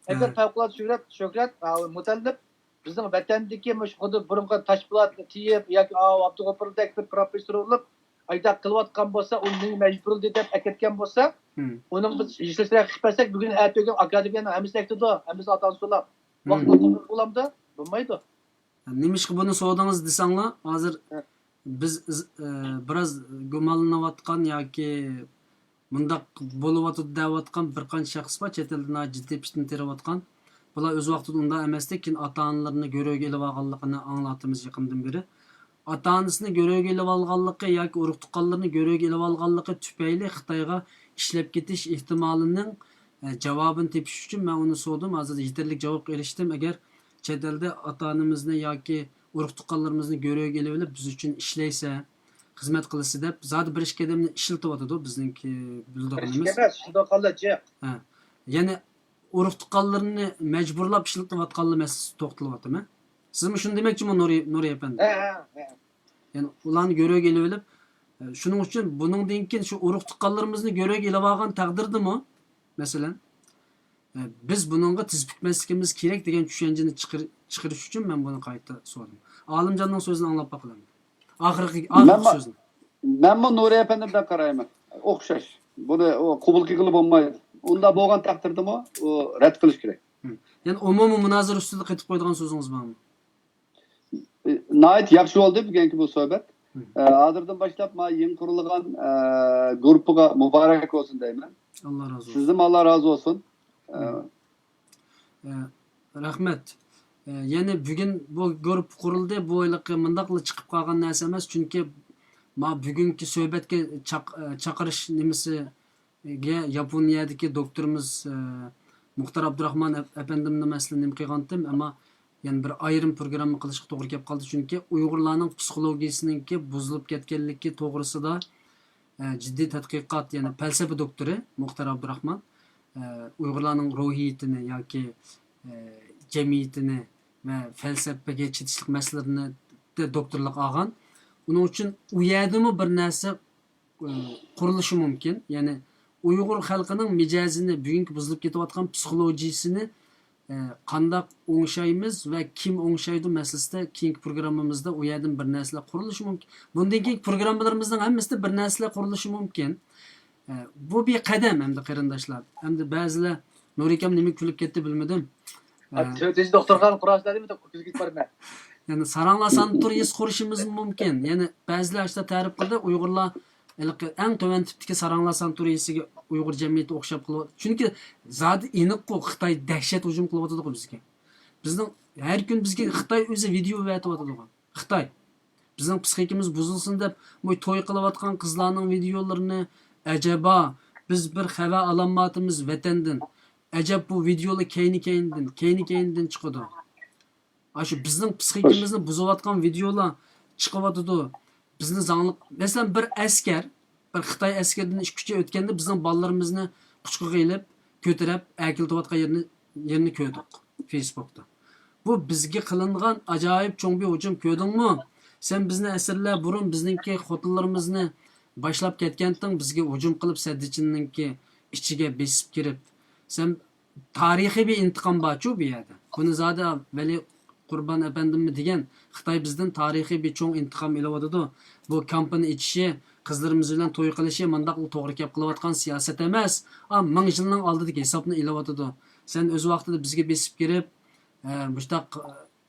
ئەگەر پەۋقۇلئاددە شۆھرەت، شۆھرەت، ئا، مۇتەللىپ بىزنىڭ ۋەتەندىكى مۇشۇ خۇددى بۇرۇنقى تاشپولاتنى تېيىپ ياكى ئا-، ئابدۇغوپۇردەك بىر پروفېسسور بولۇپ، ئايداق قىلىۋاتقان بولسا، ئۇ نېمە مەجبۇرلىدى دەپ ئەكەتكەن بولسا، ئۇنىڭ بىز ھېچ نەرسە قىلىپ بەرسەك، بۈگۈن ئەتە ئۆگەن ئاكادېمىيەنىڭ ھەممىسى ئەكتىدۇ، ھەممىسى ئاتا-ئانىسى تولا. ۋاقىت بولامدۇ؟ بولمايدۇ. نېمىشقا بۇنى سورىدىڭىز دېسەڭلار، ھازىر بىز ئىز-، ئە، بىراز گۇمانلىنىۋاتقان ياكى مۇنداق بولۇۋاتىدۇ دەۋاتقان بىر قانچە شەخس بار، چەت ئەلدە ناھايىتى جىددىي پىتنە تېرىۋاتقان. بۇلار ئۆز ۋاقتىدا ئۇنداق ئەمەستى، كېيىن ئاتا-ئانىلىرىنى گۆرۈگە ئېلىۋالغانلىقىنى ئاڭلاتىمىز يېقىندىن بېرى. ئاتا-ئانىسىنى گۆرۈگە ئېلىۋالغانلىقى ياكى ئۇرۇق-تۇغقانلىرىنى گۆرۈگە ئېلىۋالغانلىقى تۈپەيلى خىتايغا ئىشلەپ كېتىش ئېھتىمالىنىڭ، ئە، جاۋابىنى تېپىش ئۈچۈن مەن ئۇنى سورىدىم. ھازىر يېتەرلىك جاۋابقا ئېرىشتىم. ئەگەر چەت ئەلدە ئاتا-ئانىمىزنى ياكى ئۇرۇق-تۇغقانلىرىمىزنى گۆرۈگە ئېلىۋېلىپ، بىز ئۈچۈن ئىشلەيسە، خىزمەت قىلىسە دەپ، زادى بىر ئىككى ئادەمنى ئىشلىتىۋاتىدۇ بىزنىڭكى بىلىدىغىنىمىز. ئىككى ئەمەس، ئىشلىتىۋاتقانلار جىق. ھە. يەنى ئۇرۇق-تۇغقانلىرىنى مەجبۇرلاپ ئىشلىتىۋاتقانلار مەسىلىسى توختىلىۋاتىمەن. سىزمۇ شۇنى دېمەكچىمۇ، نۇرى، نۇرى ئەپەندى؟ ھە، ھە، ھە. يەنى ئۇلارنى گۆرۈگە ئېلىۋېلىپ، ئە، شۇنىڭ ئۈچۈن بۇنىڭدىن كېيىن شۇ ئۇرۇق-تۇغقانلىرىمىزنى گۆرۈگە ئېلىۋالغان تەقدىردىمۇ، مەسىلەن، ئە، بىز بۇنىڭغا تىز پۈكمەسلىكىمىز كېرەك دېگەن چۈشەنچىنى چىقىر-، چىقىرىش ئۈچۈن مەن بۇنى قايتا سورىدىم. ئالىمجاننىڭ سۆزىنى ئاڭلاپ باقىلى. ئاخىرقى، ئاخىرقى مەنمۇ، سۆزنى. مەنمۇ نۇرى ئەپەندىمدەك قارايمەن. ئوخشاش. بۇنى ئۇ قوبۇل قىلغىلى بولمايدۇ. ئۇنداق بولغان تەقدىردىمۇ ئۇ رەت قىلىش كېرەك. يەنى ئومۇمىي مۇنازىرە ئۈستىدە قېتىپ قويىدىغان سۆزىڭىز بارمۇ؟ ناھايىتى ياخشى بولدى بۈگۈنكى بۇ سۆھبەت. ئە، ھازىردىن باشلاپ ما يېڭى قۇرۇلغان، ئە، گۇرۇپپىغا مۇبارەك بولسۇن دەيمەن. ئاللا رازى بولسۇن. سىزدىن ئاللا رازى بولسۇن. ئە، ئە، رەھمەت. ئە، يەنى بۈگۈن بۇ گۇرۇپپا قۇرۇلدى. بۇ ھېلىقى مۇنداقلا چىقىپ قالغان نەرسە ئەمەس. چۈنكى ما بۈگۈنكى سۆھبەتكە چاق-، ئە، چاقىرىش نېمىسى، گە ياپونىيەدىكى دوكتورىمىز، ئە، مۇختار ئابدۇراخمان ئەپ-، ئەپەندىمنى مەسىلەن نېمە قىلغانتىم، ئەمما يەنە بىر ئايرىم پروگرامما قىلىشقا توغرا كېلىپ قالدى، چۈنكى ئۇيغۇرلارنىڭ پسىخولوگىيىسىنىڭكى بۇزۇلۇپ كەتكەنلىكى توغرىسىدا، ئە، جىددىي تەتقىقات، يەنى پەلسەپە دوكتورى مۇختار ئابدۇراخمان، ئە، ئۇيغۇرلارنىڭ روھىيىتىنى ياكى، ئە، جەمئىيىتىنى ۋە پەلسەپىگە چېتىشلىق مەسىلىلىرىنى دوكتورلۇق ئالغان. ئۇنىڭ ئۈچۈن ئۇ يەردىمۇ بىر نەرسە ئى، قۇرۇلۇشى مۇمكىن. يەنى ئۇيغۇر خەلقىنىڭ مىجەزىنى، بۈگۈنكى بۇزۇلۇپ كېتىۋاتقان پسىخولوگىيىسىنى، ئى، قانداق ئوڭشايمىز ۋە كىم ئوڭشايدۇ مەسىلىسىدە كېيىنكى پروگراممىمىزدا ئۇ يەردىن بىر نەرسىلەر قۇرۇلۇشى مۇمكىن. بۇندىن كېيىنكى پروگراممىلىرىمىزنىڭ ھەممىسىدە بىر نەرسىلەر قۇرۇلۇشى مۇمكىن. ئى، بۇ بىر قەدەم ئەمدى قېرىنداشلار. ئەمدى بەزىلەر نۇرى ئاكام نېمىگە كۈلۈپ كەتتى بىلمىدىم. ئە، تۆتىنچى دوختۇرخانا قۇراشلار دېمىدى، كۆزگە يېتىپ بارىمەن. يەنى ساراڭلار ساناتورىيىسى قۇرۇشىمىز مۇمكىن. يەنى بەزىلەر ئاشۇنداق تەرىپ قىلدى، ئۇيغۇرلار ھېلىقى ئەڭ تۆۋەن تىپتىكى ساراڭلار ساناتورىيىسىگە ئۇيغۇر جەمئىيىتى ئوخشاپ قېلىۋاتىدۇ. چۈنكى زادى ئېنىققۇ، خىتاي دەھشەت ھۇجۇم قىلىۋاتىدىغۇ بىزگە. بىزنىڭ ھەر كۈن بىزگە خىتاي ئۆزى ۋىدېئو ئەۋەتىۋاتىدىغۇ. خىتاي. بىزنىڭ پسىخىكىمىز بۇزۇلسۇن دەپ، مۇ توي قىلىۋاتقان قىزلارنىڭ ۋىدېئولىرىنى، ئەجەبا، بىز بىر خەۋەر ئالالمايۋاتىمىز ۋەتەندىن. ئەجەب بۇ ۋىدېئولار كەينى-كەينىدىن، كەينى-كەينىدىن چىقىدۇ. ئاشۇ بىزنىڭ پسىخىكىمىزنى بۇزۇۋاتقان ۋىدېئولار چىقىۋاتىدۇ. بىزنى زاڭلىق، مەسىلەن، بىر ئەسكەر، بىر خىتاي ئەسكىرىدىن ئىككى ئۈچى ئۆتكەندە بىزنىڭ بالىلىرىمىزنى قۇچىقىغا ئېلىپ، كۆتۈرۈپ، ئەكېلىۋاتقان يېرىنى، يېرىنى كۆردۇق فېيسبۇكتا. بۇ بىزگە قىلىنغان ئاجايىپ چوڭ بىر ھۇجۇم، كۆردۈڭمۇ؟ سەن بىزنى ئەسىرلەر بۇرۇن بىزنىڭكى خوتۇنلىرىمىزنى باشلاپ كەتكەنتىڭ، بىزگە ھۇجۇم قىلىپ، سەددىچىننىڭكى ئىچىگە بېسىپ كىرىپ، سەن تارىخىي بىر ئىنتىقام بارچۇ بۇ يەردە. بۇنى زادى ۋەلى قۇربان ئەپەندىممۇ دېگەن، خىتاي بىزدىن تارىخىي بىر چوڭ ئىنتىقام ئېلىۋاتىدۇ. بۇ كامپىنى ئېچىشى، قىزلىرىمىز بىلەن توي قىلىشى مانداقلا توغرا گەپ قىلىۋاتقان سىياسەت ئەمەس. ئا، مىڭ يىلنىڭ ئالدىدىكى ھېسابنى ئېلىۋاتىدۇ. سەن ئۆز ۋاقتىدا بىزگە بېسىپ كىرىپ، ئە، مۇشتاق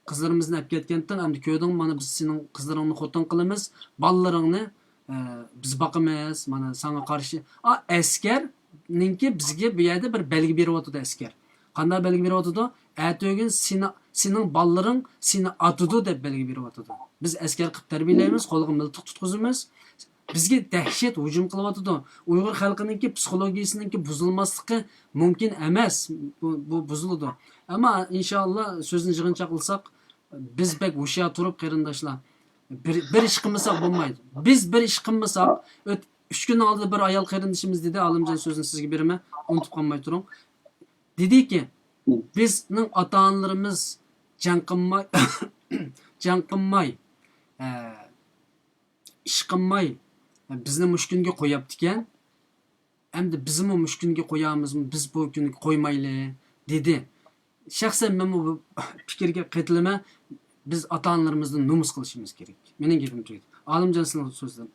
قىزلىرىمىزنى ئەپ كەتكەنتىڭ، ئەمدى كۆردۈڭ، مانا بىز سېنىڭ قىزلىرىڭنى خوتۇن قىلىمىز، بالىلىرىڭنى، ئە، بىز باقىمىز، مانا ساڭا قارشى. ئا، ئەسكەرنىڭكى بىزگە بۇ يەردە بىر بەلگە بېرىۋاتىدۇ ئەسكەر. قانداق بەلگە بېرىۋاتىدۇ؟ ئەتىگۈن سېنى، سېنىڭ بالىلىرىڭ سېنى ئاتىدۇ دەپ بەلگە بېرىۋاتىدۇ. بىز ئەسكەر قىلىپ تەربىيەلەيمىز، قولىغا مىلتىق تۇتقۇزىمىز. بىزگە دەھشەت ھۇجۇم قىلىۋاتىدۇ. ئۇيغۇر خەلقىنىڭكى پسىخولوگىيىسىنىڭكى بۇزۇلماسلىقى مۇمكىن ئەمەس. بۇ، بۇ بۇزۇلىدۇ. ئەمما ئىنشائاللا سۆزنى يىغىنچاقلىساق، بىز بەك ھوشيار تۇرۇپ، قېرىنداشلار، بىر، بىر ئىش قىلمىساق بولمايدۇ. بىز بىر ئىش قىلمىساق، ئۆت-، ئۈچ كۈننىڭ ئالدىدا بىر ئايال قېرىندىشىمىز دېدى، ئالىمجان سۆزنى سىزگە بېرىمەن، ئۇنتۇپ قالماي تۇرۇڭ. دېدىكى، بىزنىڭ ئاتا-ئانىلىرىمىز جەڭ قىلماي، جەڭ قىلماي، ئە، ئىش قىلماي، بىزنى مۇشۇ كۈنگە قويۇپتىكەن. ئەمدى بىزمۇ مۇشۇ كۈنگە قويامىزمۇ؟ بىز بۇ كۈنگە قويمايلى، دېدى. شەخسەن مەنمۇ بۇ پىكىرگە قېتىلىمەن. بىز ئاتا-ئانىلىرىمىزدىن نومۇس قىلىشىمىز كېرەك. مېنىڭ گېپىم تۈگىدى. ئالىمجان، سېنىڭ سۆزلىرىڭ.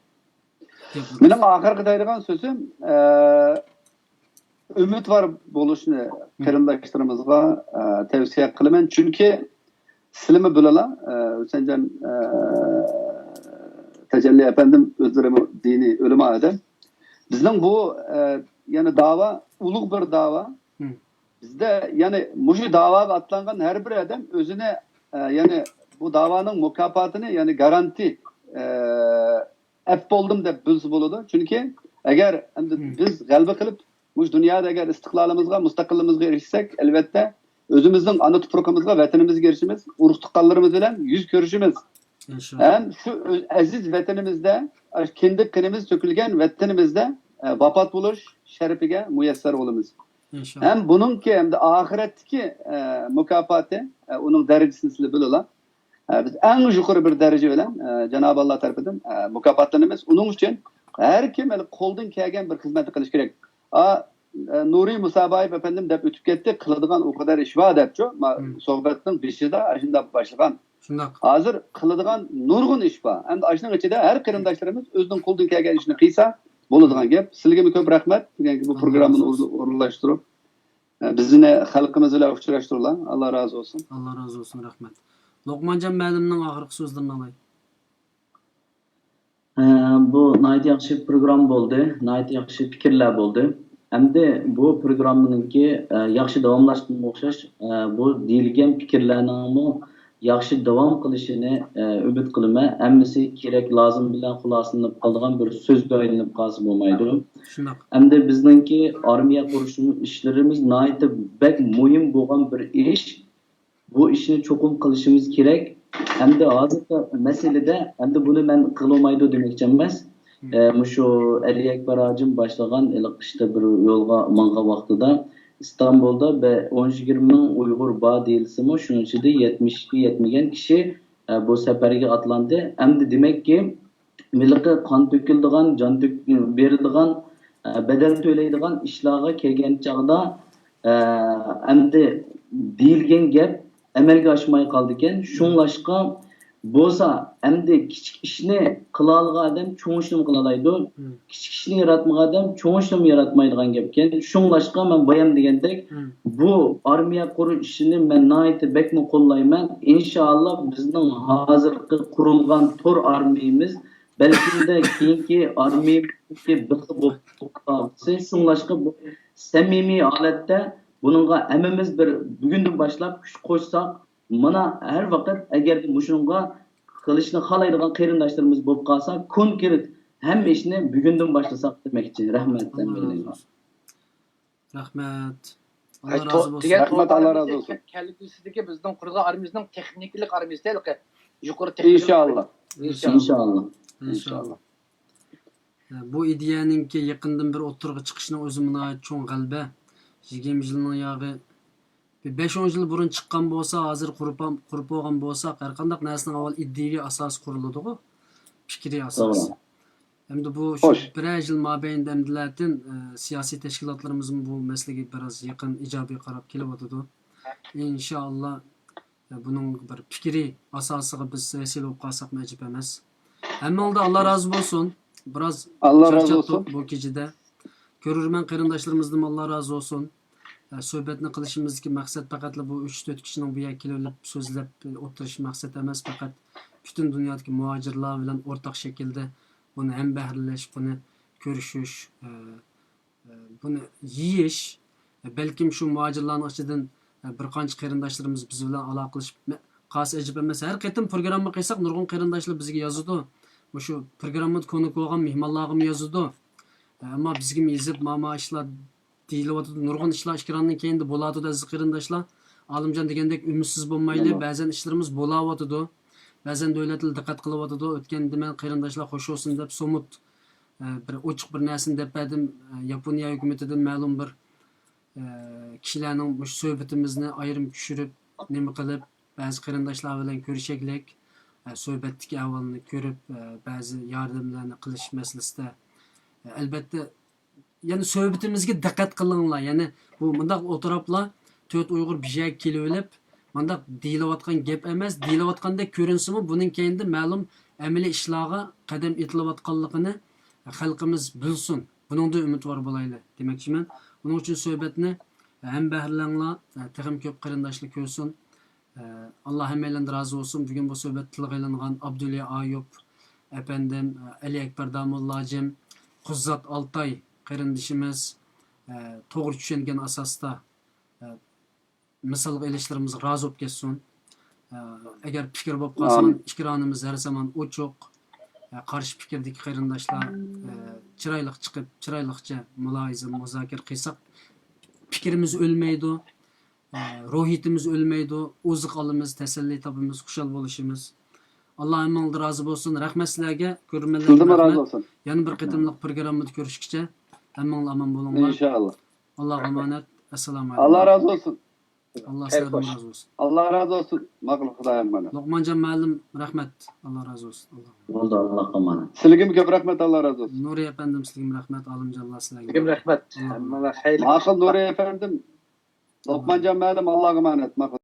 گەپ. مېنىڭ ئاخىرقى دەيدىغان سۆزۈم، ئە، ئۈمىدۋار بولۇشنى قېرىنداشلىرىمىزغا، ئە، تەۋسىيە قىلىمەن. چۈنكى سىلىمۇ بىلىلا، ئە، ھۈسەنجان، ئە، تەجەللى ئەپەندىم ئۆزلىرىمۇ دىنىي ئۆلىما ئادەم. بىزنىڭ بۇ، ئە، يەنى داۋا، ئۇلۇغ بىر داۋا. بىزدە، يەنى مۇشۇ داۋاغا ئاتلانغان ھەر بىر ئادەم ئۆزىنى، ئە، يەنى بۇ داۋانىڭ مۇكاپاتىنى، يەنى گارانتى، ئە، ئەپ بولدۇم دەپ بىلسە بولىدۇ. چۈنكى ئەگەر ئەمدى بىز غەلىبە قىلىپ، مۇشۇ دۇنيادا ئەگەر ئىستىقلالىمىزغا، مۇستەقىللىقىمىزغا ئېرىشسەك، ئەلۋەتتە، ئۆزىمىزنىڭ ئانا تۇپرىقىمىزغا، ۋەتىنىمىزگە ئېرىشىمىز، ئۇرۇق تۇغقانلىرىمىز بىلەن يۈز كۆرۈشىمىز. ئىنشائاللا. ھەم شۇ ئۆز-، ئەزىز ۋەتىنىمىزدە، ئاشۇ كىندىك قېنىمىز تۆكۈلگەن ۋەتىنىمىزدە، ئە، ۋاپات بولۇش شەرىپىگە مۇيەسسەر بولىمىز. ئىنشائاللا. ھەم بۇنىڭكى، ھەمدە ئاخىرەتتىكى، ئە، مۇكاپاتى، ئە، ئۇنىڭ دەرىجىسىنى سىلى بىلىلا. ئە، بىز ئەڭ يۇقىرى بىر دەرىجە بىلەن، ئە، جانابى ئاللا تەرىپىدىن، ئە، مۇكاپاتلىنىمىز. ئۇنىڭ ئۈچۈن ھەر كىم ھېلى قولدىن كەلگەن بىر خىزمەتنى قىلىشى كېرەك. ئا، ئە، نۇرى مۇسابايېۋ ئەپەندىم دەپ ئۆتۈپ كەتتى، قىلىدىغان ئۇ قەدەر ئىش بار دەپچۇ، ما-، سۆھبەتنىڭ بېشىدا ئاشۇنداق باشلىغان. شۇنداق. ھازىر قىلىدىغان نۇرغۇن ئىش بار. ئەمدى ئاشۇنىڭ ئىچىدە ھەر قېرىنداشلىرىمىز ئۆزىنىڭ قولىدىن كەلگەن ئىشنى قىلسا بولىدىغان گەپ. سىلىگىمۇ كۆپ رەھمەت، بۈگۈنكى بۇ پروگراممىنى ئورۇنلاشتۇرۇپ، ئە، بىزنى خەلقىمىز بىلەن ئۇچراشتۇرغان. ئاللا رازى بولسۇن. ئاللا رازى بولسۇن، رەھمەت. لوقمانجان مەلىمنىڭ ئاخىرقى سۆزلىرىنى ئالاي. ئە، بۇ ناھايىتى ياخشى پروگرامما بولدى، ناھايىتى ياخشى پىكىرلەر بولدى. ئەمدى بۇ پروگراممىنىڭكى، ئە، ياخشى داۋاملاشقىنىغا ئوخشاش، ئە، بۇ دېيىلگەن پىكىرلەرنىڭمۇ ياخشى داۋام قىلىشىنى، ئە، ئۈمىد قىلىمەن. ھەممىسى كېرەك، لازىم بىلەن خۇلاسىلىنىپ قالىدىغان بىر سۆزگە ئايلىنىپ قالسا بولمايدۇ. شۇنداق. ئەمدى بىزنىڭكى ئارمىيە قۇرۇش ئىشلىرىمىز ناھايىتى بەك مۇھىم بولغان بىر ئىش. بۇ ئىشنى چوقۇم قىلىشىمىز كېرەك. ئەمدى ھازىرقى مەسىلىدە، ئەمدى بۇنى مەن قىلالمايدۇ دېمەكچى ئەمەس. ئە، مۇشۇ ئەلى ئەكبەر ھاجىم باشلىغان ھېلىقى ئىشتا بىر يولغا ماڭغان ۋاقتىدا ئىستانبۇلدا بە-، ئون يىگىرمە مىڭ ئۇيغۇر بار دېيىلسىمۇ، شۇنىڭ ئىچىدە يەتمىشكە يەتمىگەن كىشى، ئە، بۇ سەپەرگە ئاتلاندى. ئەمدى دېمەككى، ھېلىقى قان تۆكۈلىدىغان، جان تۆك-، بېرىلىدىغان، ئە، بەدەل تۆلەيدىغان ئىشلارغا كەلگەن چاغدا، ئە، ئەمدى دېيىلگەن گەپ ئەمەلگە ئاشماي قالىدىكەن. شۇڭلاشقا بولسا، ئەمدى كىچىك ئىشنى قىلالىغان ئادەم چوڭ ئىشنىمۇ قىلالايدۇ. كىچىك ئىشنى ياراتمىغان ئادەم چوڭ ئىشنىمۇ ياراتمايدىغان گەپكەن. شۇڭلاشقا مەن بايام دېگەندەك، بۇ ئارمىيە قۇرۇش ئىشىنى مەن ناھايىتى بەكمۇ قوللايمەن. ئىنشائاللا، بىزنىڭ ھازىرقى قۇرۇلغان تور ئارمىيىمىز بەلكىمدە كېيىنكى ئارمىيىمىزنىڭكى بېقى بولۇپ قالغۇسى. شۇڭلاشقا بۇ سەمىمىي ھالەتتە بۇنىڭغا ھەممىمىز بىر بۈگۈندىن باشلاپ كۈچ قوشساق، مانا ھەر ۋاقىت ئەگەر مۇشۇنىڭغا قىلىشنى خالايدىغان قېرىنداشلىرىمىز بولۇپ قالسا، كونكرېت ھەممە ئىشنى بۈگۈندىن باشلىساق دېمەكچى. رەھمەت. ئاللا رازى بولسۇن. رەھمەت. ئاللا ئەي، رازى تو-، بولسۇن. دېگەن رەھمەت، توغرا ئاللا ئەمەسكەن، رازى بولسۇن. كەلگۈسىدىكى بىزنىڭ قۇرىدىغان ئارمىيىمىزنىڭ تېخنىكىلىق ئارمىيىسى ھېلىقى يۇقىرى تېخنىكىلىق ئىنشائاللا. ئارمىيىسى. ئىنشاللا. ئىنشاللا. ئىنشاللا. بۇ ئىدىيەنىڭكى يېقىندىن بىر ئوتتۇرىغا چىقىشىنىڭ ئۆزى ناھايىتى چوڭ غەلىبە. يىگىرمە يىلنىڭ ياغى، بىر بەش-ئون يىل بۇرۇن چىققان بولسا، ھازىر قۇرۇپ، قۇرۇپ بولغان بولساق، ھەر قانداق نەرسىنىڭ ئاۋۋال ئىدىيەۋى ئاساسى قۇرۇلىدىغۇ، پىكرىي ئاساسى. توغرا. ئەمدى بۇ شۇ خوش. بىرەر يىل مابەينىدە ئەمدىلەتىن، ئە، سىياسىي تەشكىلاتلىرىمىزمۇ بۇ مەسىلىگە بىراز يېقىن، ئىجابىي قاراپ كېلىۋاتىدۇ. ئىنشائاللا، بۇنىڭ بىر پىكرىي ئاساسىغا بىز ۋەسىلە بولۇپ قالساقمۇ ئەجەب ئەمەس. ھەممىڭلاردا ئاللا رازى بولسۇن. بىراز ئاللا رازى چارچاتتۇق بولسۇن. بۇ كېچىدە. كۆرۈرمەن قېرىنداشلىرىمىزدىنمۇ ئاللا رازى بولسۇن. ئە، سۆھبەتنى قىلىشىمىزدىكى مەقسەت پەقەتلا بۇ ئۈچ تۆت كىشىنىڭ بۇ يەرگە كېلىۋېلىپ سۆزلەپ ئولتۇرۇش مەقسەت ئەمەس، پەقەت پۈتۈن دۇنيادىكى مۇھاجىرلار بىلەن ئورتاق شەكىلدە بۇنى ھەمبەھىرلەش، بۇنى كۆرۈشۈش، ئە، بۇنى يېيىش، بەلكىم شۇ مۇھاجىرلارنىڭ ئىچىدىن بىر قانچە قېرىنداشلىرىمىز بىز بىلەن ئالاقىلىشىپ قالسا ئەجەب ئەمەس. ھەر قېتىم پروگرامما قىلساق، نۇرغۇن قېرىنداشلار بىزگە يازىدۇ. مۇشۇ پروگراممىدا كوناك بولغان مېھمانلارغىمۇ يازىدۇ. ئەمما بىزگىمۇ يېزىپ، ماما ئىشلار دېيىلىۋاتىدۇ. نۇرغۇن ئىشلار ئېكراننىڭ كەينىدە بولۇۋاتىدۇ، ئەزىز قېرىنداشلار. ئالىمجان دېگەندەك ئۈمىدسىز بولمايلى. بەزەن ئىشلىرىمىز بولاۋاتىدۇ. بەزەن دۆلەتلەر دىققەت قىلىۋاتىدۇ. ئۆتكەندە مەن قېرىنداشلار خوش بولسۇن دەپ سومۇت ئە، بىر ئوچۇق بىر نەرسىنى دەپ بەردىم. ئە، ياپونىيە ھۆكۈمىتىدىن مەلۇم بىر، ئە، كىشىلەرنىڭ مۇشۇ سۆھبىتىمىزنى ئايرىم چۈشۈرۈپ، نېمە قىلىپ، بەزى قېرىنداشلار بىلەن كۆرۈشەيلىك، ئە، سۆھبەتتىكى ئەھۋالنى كۆرۈپ، ئە، بەزى ياردەملەرنى قىلىش مەسىلىسىدە، ئە، ئەلبەتتە، يەنى سۆھبىتىمىزگە دىققەت قىلىڭلار. يەنى بۇ مۇنداق ئولتۇراپلا تۆت ئۇيغۇر بىر يەرگە كېلىۋېلىپ، مۇنداق دېيىلىۋاتقان گەپ ئەمەس، دېيىلىۋاتقاندەك كۆرۈنسىمۇ، بۇنىڭ كەينىدە مەلۇم ئەمەلىي ئىشلارغا قەدەم ئېتىلىۋاتقانلىقىنى خەلقىمىز بىلسۇن. بۇنىڭدىن ئۈمىدۋار بولايلى دېمەكچىمەن. ئۇنىڭ ئۈچۈن سۆھبەتنى ھەمبەھىرلەڭلار، تېخىمۇ كۆپ قېرىنداشلار كۆرسۇن. ئاللا ھەممەيلەندىن رازى بولسۇن. بۈگۈن بۇ سۆھبەتتە تىلغا ئېلىنغان ئابدۇلى ئايۇپ ئەپەندىم، ئەلى ئەكبەر داموللاجىم، قۇززات ئالتاي قېرىندىشىمىز، توغرا چۈشەنگەن ئاساستا، مىسالغا ئېلىشلىرىمىزغا رازى بولۇپ كەتسۇن. ئەگەر پىكىر بولۇپ قالسا، ئامىن. ئېكرانىمىز ھەر زامان ئوچۇق. قارشى پىكىردىكى قېرىنداشلار، چىرايلىق چىقىپ، چىرايلىقچە مۇلاھىزە، مۇزاكىرە قىلساق، پىكرىمىز ئۆلمەيدۇ. ئە، روھىيىتىمىز ئۆلمەيدۇ، ئوزۇق ئالىمىز، تەسەللى تاپىمىز، خۇشال بولۇشىمىز. ئاللا ھەممىڭلارغا رازى بولسۇن. رەھمەت سىلەرگە، كۆرۈرمەنلەرگە سىزدىنمۇ رەھمەت. رازى بولسۇن. يەنە بىر قېتىملىق پروگراممىدا كۆرۈشكىچە ھەممىڭلار ئامان بولۇڭلار. ئىنشائاللا. ئاللاغا ئامانەت. ئەسسالامۇ ئەلەيكۇم. ئاللا رازى بولسۇن. ئاللا سىلەردىن رازى بولسۇن. ئاللا رازى بولسۇن. ماقۇل، خۇدايىم ئامانەت. لوقمانجان مۇئەللىم، رەھمەت. ئاللا رازى بولسۇن. ئاللا. بولدى، ئاللاغا ئامانەت. سىلىگىمۇ كۆپ رەھمەت، ئاللا رازى بولسۇن. نۇرى ئەپەندىم، سىلىگىمۇ رەھمەت. ئالىمجانلار، سىلەرگە. سىلىگىمۇ رەھمەت. ئاللا. ھەممىڭلار خەير. ماقۇل، نۇرى ئەپەندىم. لوقمانجان مۇئەللىم، ئاللاغا ئامانەت. ماقۇل.